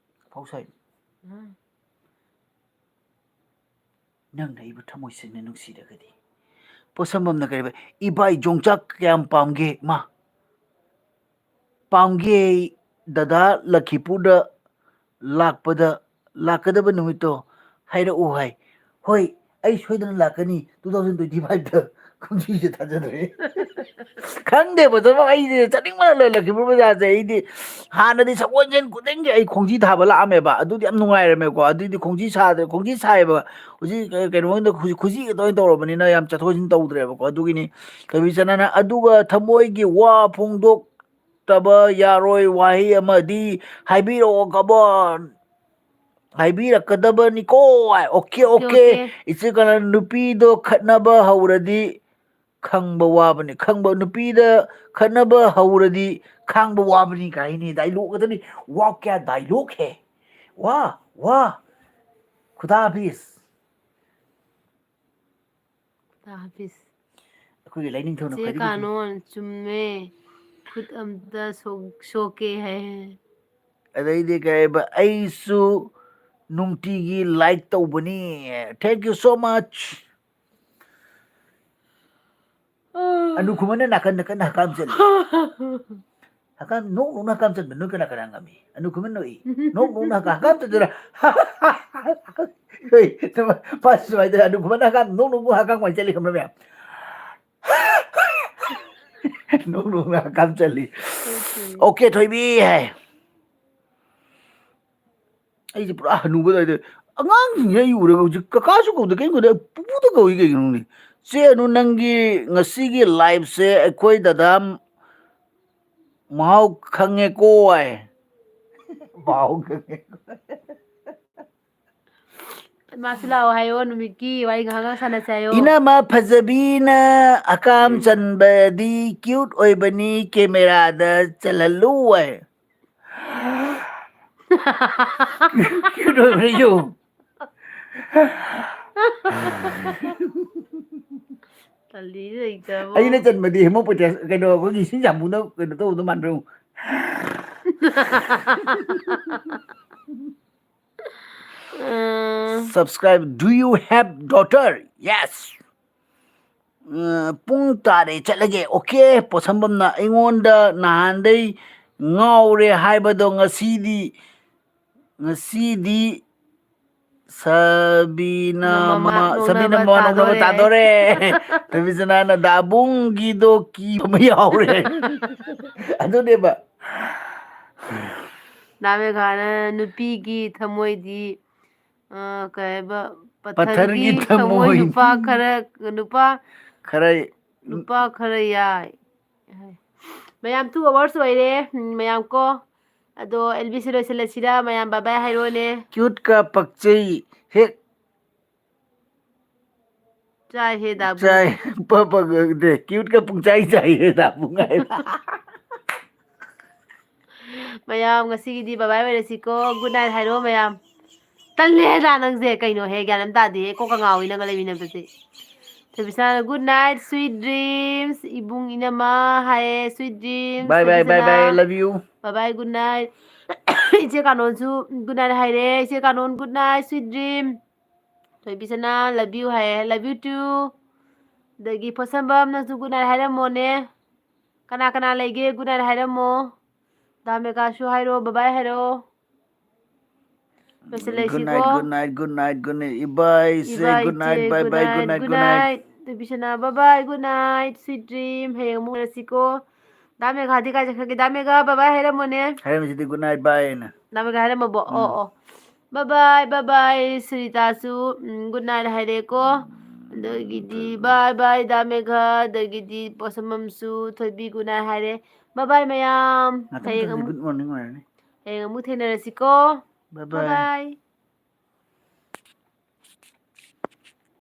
ꯄꯥꯎꯁꯥꯏ꯫ ꯎꯝ꯫ ꯅꯪꯅ ꯑꯩꯕꯨ ꯊꯃꯣꯏ ꯁꯦꯡꯅ ꯅꯨꯡꯁꯤꯔꯒꯗꯤ꯫ ꯄꯣꯠꯁꯝꯕꯝꯅ ꯀꯔꯤꯕ? ꯏꯕꯥꯏ ꯌꯣꯡꯆꯥꯛ ꯀꯌꯥꯝ ꯄꯥꯝꯒꯦ? ꯃꯥ ꯄꯥꯝꯒꯦ꯫ ꯗꯗꯥ ꯂꯈꯤꯄꯨꯔꯗ ꯂꯥꯛꯄꯗ, ꯂꯥꯛꯀꯗꯕ ꯅꯨꯃꯤꯠꯇꯣ ꯍꯥꯏꯔꯛꯎ ꯍꯥꯏ꯫ ꯍꯣꯏ, ꯑꯩ ꯁꯣꯏꯗꯅ ꯂꯥꯛꯀꯅꯤ two thousand twenty five ꯗ꯫ ꯈꯣꯡꯖꯤꯁꯦ ꯊꯥꯖꯗ꯭ꯔꯦ꯫ ꯈꯪꯗꯦ ꯕ꯭ꯔꯗꯔ, ꯑꯩꯁꯦ ꯆꯠꯅꯤꯡꯕꯅ ꯂꯣꯏ꯫ ꯂꯈꯤꯄꯨꯔ ꯕꯖꯥꯔꯁꯦ ꯑꯩꯗꯤ ꯍꯥꯟꯅꯗꯤ ꯁꯒꯣꯜꯁꯦꯟ ꯈꯨꯗꯤꯡꯒꯤ ꯑꯩ ꯈꯣꯡꯖꯤ ꯊꯥꯕ ꯂꯥꯛꯑꯝꯃꯦꯕ꯫ ꯑꯗꯨꯗꯤ ꯌꯥꯝ ꯅꯨꯡꯉꯥꯏꯔꯝꯃꯦꯀꯣ꯫ ꯑꯗꯨꯗꯤ ꯈꯣꯡꯖꯤ ꯁꯥꯗ꯭ꯔꯦ, ꯈꯣꯡꯖꯤ ꯁꯥꯏꯌꯦꯕ꯫ ꯍꯧꯖꯤꯛ, ꯑ, ꯀꯩꯅꯣ ꯈꯪꯗꯦ, ꯍꯧꯖꯤꯛ ꯈꯨꯖꯤ ꯈꯛꯇ ꯑꯣꯏꯅ ꯇꯧꯔꯕꯅꯤꯅ ꯌꯥꯝ ꯆꯠꯊꯣꯛ ꯆꯠꯁꯤꯟ ꯇꯧꯗ꯭ꯔꯦꯕꯀꯣ꯫ ꯑꯗꯨꯒꯤꯅꯤ ꯇꯧꯕꯤ ꯆꯅꯥꯅ꯫ ꯑꯗꯨꯒ ꯊꯃꯣꯏꯒꯤ ꯋꯥ ꯐꯣꯡꯗꯣꯛꯇꯕ ꯌꯥꯔꯣꯏ, ꯋꯥꯍꯩ ꯑꯃꯗꯤ ꯍꯥꯏꯕꯤꯔꯛꯑꯣ ꯀꯕꯣꯟ꯫ ꯍꯥꯏꯕꯤꯔꯛꯀꯗꯕꯅꯤꯀꯣ꯫ Okay, okay, okay. ꯑꯣꯀꯦ꯫ ꯏꯆꯦ ꯀꯅꯥ ꯅꯨꯄꯤꯗꯣ ꯈꯠꯅꯕ ꯍꯧꯔꯗꯤ ꯈꯪꯕ ꯋꯥꯕꯅꯤ, ꯈꯪꯕ ꯅꯨꯄꯤꯗ ꯈꯠꯅꯕ ꯍꯧꯔꯗꯤ ꯈꯥꯡꯕ ꯋꯥꯕꯅꯤ ꯀꯥꯏꯅꯤ꯫ ꯗꯥꯏꯂꯣꯛ ꯈꯛꯇꯅꯤ꯫ ꯋꯥ ꯀꯌꯥ ꯗꯥꯏꯂꯣꯛ ꯍꯦ꯫ ꯋꯥ ꯋꯥ꯫ ꯈꯨꯗꯥ ꯍꯥꯐꯤꯁ꯫ ꯇꯥꯕꯤꯁ꯫ ꯑꯩꯈꯣꯏꯒꯤ ꯂꯥꯏꯅꯤꯡꯊꯧꯅ ꯆꯦ ꯈ꯭ꯋꯥꯏꯗꯒꯤ ꯀꯥꯅꯣꯟ ꯆꯨꯝꯃꯦ꯫ ꯈꯨꯠ ꯑꯝꯇ ꯁꯣꯛ- ꯁꯣꯛꯀꯦ ꯍꯥꯏ꯫ ꯑꯗꯩꯗꯤ ꯀꯩ ꯍꯥꯏꯕ, ꯑꯩꯁꯨ ꯅꯨꯡꯇꯤꯒꯤ ꯂꯥꯏꯛ ꯇꯧꯕꯅꯤ꯫ Thank you so much꯫ Anu ꯈꯨꯃꯟꯅ ꯅꯥꯀꯟꯗ ꯀꯟꯅ ꯍꯀꯥꯝ ꯆꯠꯂꯤ꯫ ꯍꯀꯥꯝ ꯅꯣꯛ ꯅꯣꯛꯅ ꯍꯀꯥꯝ ꯆꯟꯕ ꯅꯣꯏ ꯀꯅꯥ ꯀꯅꯥ ꯉꯝꯃꯤ? ꯑꯅꯨ ꯈꯨꯃꯟ ꯅꯣꯛꯏ꯫ ꯅꯣꯛ ꯅꯣꯛꯅ ꯍꯀꯥꯝ ꯍꯀꯥꯝ ꯆꯟꯗꯣꯏꯔꯥ? ꯍꯣꯏ, ꯃꯥꯁꯨ ꯁꯨꯃꯥꯏꯅ ꯇꯧꯋꯦ꯫ ꯑꯅꯨ ꯈꯨꯃꯟꯅ ꯍꯀꯥꯝ ꯅꯣꯛ ꯅꯣꯛꯅ ꯍꯀꯥꯝ ꯀꯃꯥꯏꯅ ꯆꯠꯂꯤ ꯈꯪꯕ꯭ꯔꯥ ꯃꯌꯥꯝ? ꯅꯣꯛ ꯅꯣꯛꯅ ꯍꯀꯥꯝ ꯆꯜꯂꯤ꯫ ꯁꯣꯏꯗ꯭ꯔꯦ꯫ ꯑꯣꯀꯦ ꯊꯣꯏꯕꯤ ꯍꯥꯏ꯫ ꯑꯩꯁꯦ ꯄꯨꯔꯥ ꯍꯅꯨꯕ ꯑꯗꯨꯋꯥꯏꯗ ꯑꯉꯥꯡꯁꯤꯡꯁꯦ ꯑꯩ ꯎꯔꯒ ꯍꯧꯖꯤꯛ ꯀꯀꯥꯁꯨ ꯀꯧꯗꯦ, ꯀꯩꯝ ꯀꯧꯗꯦ, ꯄꯨꯄꯨꯗ ꯀꯧꯏ ꯀꯩꯒꯤꯅꯣ ꯈꯪꯗꯦ꯫ ꯆꯦ ꯑꯅꯨ, ꯅꯪꯒꯤ ꯉꯁꯤꯒꯤ ꯂꯥꯏꯐꯁꯦ ꯑꯩꯈꯣꯏ ꯗꯗꯥ ꯃꯍꯥꯎ ꯈꯪꯉꯦꯀꯣ ꯍꯥꯏ꯫ ꯃꯍꯥꯎ ꯈꯪꯉꯦꯀꯣ꯫ ꯃꯥꯁꯨ ꯂꯥꯛꯑꯣ ꯍꯥꯏꯌꯣ, ꯅꯨꯃꯤꯠꯀꯤ ꯋꯥꯔꯤ ꯉꯥꯏꯍꯥꯛ ꯉꯥꯏꯍꯥꯛ ꯁꯥꯟꯅꯁꯦ ꯍꯥꯏꯌꯣ꯫ ꯏꯅꯝꯃ ꯐꯖꯕꯤꯅ ꯍꯀꯥꯝ ꯆꯟꯕꯗꯤ ꯀ꯭ꯌꯨꯠ ꯑꯣꯏꯕꯅꯤ, ꯀꯦꯃꯦꯔꯥꯗ ꯆꯜꯍꯜꯂꯨ ꯍꯥꯏ꯫ ꯀ꯭ꯌꯨꯠ ꯑꯣꯏꯕꯅꯤ ꯌꯣ꯫ ꯇꯜꯂꯤ ꯂꯩꯇꯕꯣ꯫ ꯑꯩꯅ ꯆꯟꯕꯗꯤ ꯍꯦꯃꯣꯄꯦꯇꯥꯏꯁ ꯀꯩꯅꯣ, ꯑꯩꯈꯣꯏꯒꯤ ꯏꯁꯤꯡ ꯆꯥꯝꯕꯨꯅ ꯀꯩꯅꯣ ꯇꯧꯕꯗꯣ ꯃꯥꯟꯕ꯭ꯔꯣ? ꯎꯝ꯫ Subscribe, do you have daughter? Yes. ꯑ, ꯄꯨꯡ ꯇꯥꯔꯦ, ꯆꯠꯂꯒꯦ꯫ ꯑꯣꯀꯦ, ꯄꯣꯠꯁꯝꯕꯝꯅ ꯑꯩꯉꯣꯟꯗ ꯅꯍꯥꯟꯗꯩ ꯉꯥꯎꯔꯦ ꯍꯥꯏꯕꯗꯣ ꯉꯁꯤꯗꯤ, ꯉꯁꯤꯗꯤ ꯁꯕꯤꯅ ꯃꯃꯥ ꯃꯃꯥ, ꯁꯕꯤꯅ ꯅꯣꯛꯅꯕ ꯃꯃꯥ ꯅꯣꯛꯅꯕ ꯇꯥꯗꯣꯔꯦ꯫ ꯇꯥꯗꯣꯔꯦ꯫ ꯁꯕꯤꯆꯅꯥꯅ ꯗꯥꯕꯨꯡꯒꯤꯗꯣ ꯀꯤꯕ ꯑꯃ ꯌꯥꯎꯔꯦ꯫ ꯑꯗꯨꯅꯦꯕ꯫ ꯗꯥ ꯃꯦꯘꯥꯅ ꯅꯨꯄꯤꯒꯤ ꯊꯃꯣꯏꯗꯤ, ꯑ, ꯀꯩ ꯍꯥꯏꯕ, ꯄꯠꯊꯔꯒꯤ ꯄꯠꯊꯔꯒꯤ ꯊꯃꯣꯏ ꯊꯃꯣꯏ꯫ ꯅꯨꯄꯥ ꯈꯔ, ꯅꯨꯄꯥ, ꯈꯔ ꯅꯨꯄꯥ ꯈꯔ ꯌꯥꯏ꯫ ꯃꯌꯥꯝ two hours ꯑꯣꯏꯔꯦ, ꯎꯝ, ꯃꯌꯥꯝ ꯀꯣ꯫ ꯑꯗꯣ ꯑꯦꯜ ꯕꯤ ꯁꯤ ꯂꯣꯏꯁꯤꯜꯂꯁꯤꯔ? ꯃꯌꯥꯝ bye bye ꯍꯥꯏꯔꯣꯅꯦ꯫ ꯀ꯭ꯌꯨꯠꯀ ꯄꯛꯆꯩ ꯍꯦꯛ꯫ ꯆꯥꯏꯍꯦ ꯗꯥꯕꯨ꯫ ꯆꯥꯏ꯫ ꯄ ꯄ ꯒ ꯗꯦ꯫ Cute ꯀ ꯄꯨꯡꯆꯥꯏ ꯆꯥꯏꯍꯦ ꯗꯥꯕꯨ ꯉꯥꯏ꯫ ꯃꯌꯥꯝ ꯉꯁꯤꯒꯤꯗꯤ bye bye ꯑꯣꯏꯔꯁꯤꯀꯣ꯫ Good night ꯍꯥꯏꯔꯣ ꯃꯌꯥꯝ꯫ ꯇꯜꯂꯦ ꯗꯥ ꯅꯪꯁꯦ ꯀꯩꯅꯣꯍꯦ, ꯒ꯭ꯌꯥꯟ ꯑꯃ ꯇꯥꯗꯦ꯫ ꯀꯣꯛꯀ ꯉꯥꯎꯏ ꯅꯪꯒ ꯂꯩꯃꯤꯟꯅꯕꯁꯦ꯫ ꯊꯣꯏꯕꯤꯁꯅꯥ, "Good night, sweet dreams, ꯏꯕꯨꯡ ꯏꯅꯝꯃ" ꯍꯥꯏꯌꯦ, sweet dreams, Bye bye bye ꯊꯣꯏꯕꯤꯁꯅꯥ꯫ Bye bye, love you꯫ Bye bye, good night꯫ ꯏꯆꯦ ꯀꯥꯅꯣꯟꯁꯨ good night ꯍꯥꯏꯔꯦ꯫ ꯏꯆꯦ ꯀꯥꯅꯣꯟ, "Good night, sweet dream"꯫ ꯊꯣꯏꯕꯤꯁꯅꯥ, "Love you" ꯍꯥꯏꯌꯦ, "Love you too"꯫ ꯑꯗꯒꯤ ꯄꯣꯠꯁꯝꯕꯝ, ꯅꯪꯁꯨ good night ꯍꯥꯏꯔꯝꯃꯣꯅꯦ꯫ ꯀꯅꯥ ꯀꯅꯥ ꯂꯩꯒꯦ? Good night ꯍꯥꯏꯔꯝꯃꯣ꯫ ꯗꯥ ꯃꯦꯒꯥꯁꯨ ꯍꯥꯏꯔꯣ, bye bye ꯍꯥꯏꯔꯣ꯫ Good night, good night, good night, good night. ꯏꯕꯥꯏꯁꯦ, good night, bye bye, good night, good night. ꯊꯣꯏꯕꯤꯁꯅꯥ, bye bye, good night, sweet dream꯫ ꯍꯌꯦꯡ ꯑꯃꯨꯛ ꯎꯅꯔꯁꯤꯀꯣ꯫ ꯗꯥ ꯃꯦꯒꯥꯗꯤ ꯀꯥꯏ ꯆꯠꯈ꯭ꯔꯒꯦ? ꯗꯥ ꯃꯦꯒꯥ, bye bye ꯍꯥꯏꯔꯝꯃꯣꯅꯦ꯫ ꯍꯥꯏꯔꯝꯃꯤꯁꯤꯗꯤ good night, bye ꯍꯥꯏꯅ꯫ ꯗꯥ ꯃꯦꯒꯥ ꯍꯥꯏꯔꯝꯃꯕꯣ? ꯑꯣ, ꯎꯝ꯫ ꯑꯣ꯫ Bye bye, bye bye꯫ ꯁꯨꯔꯤꯇꯥꯁꯨ, ꯎꯝ, good night ꯍꯥꯏꯔꯦꯀꯣ꯫ ꯑꯗꯒꯤꯗꯤ bye bye ꯗꯥ ꯃꯦꯒꯥ, ꯑꯗꯒꯤꯗꯤ ꯄꯣꯠꯁꯝꯕꯝꯁꯨ, ꯊꯣꯏꯕꯤ good night ꯍꯥꯏꯔꯦ꯫ Bye bye ꯃꯌꯥꯝ꯫ ꯉꯥꯛꯇꯪ ꯍꯌꯦꯡ ꯉꯥꯛꯇꯪꯗꯤ ꯑꯃꯨꯛ, good morning ꯑꯣꯏꯔꯅꯤ꯫ ꯍꯌꯦꯡ ꯑꯃꯨꯛ ꯊꯦꯡꯅꯔꯁꯤꯀꯣ꯫ Bye Bye bye꯫ bye꯫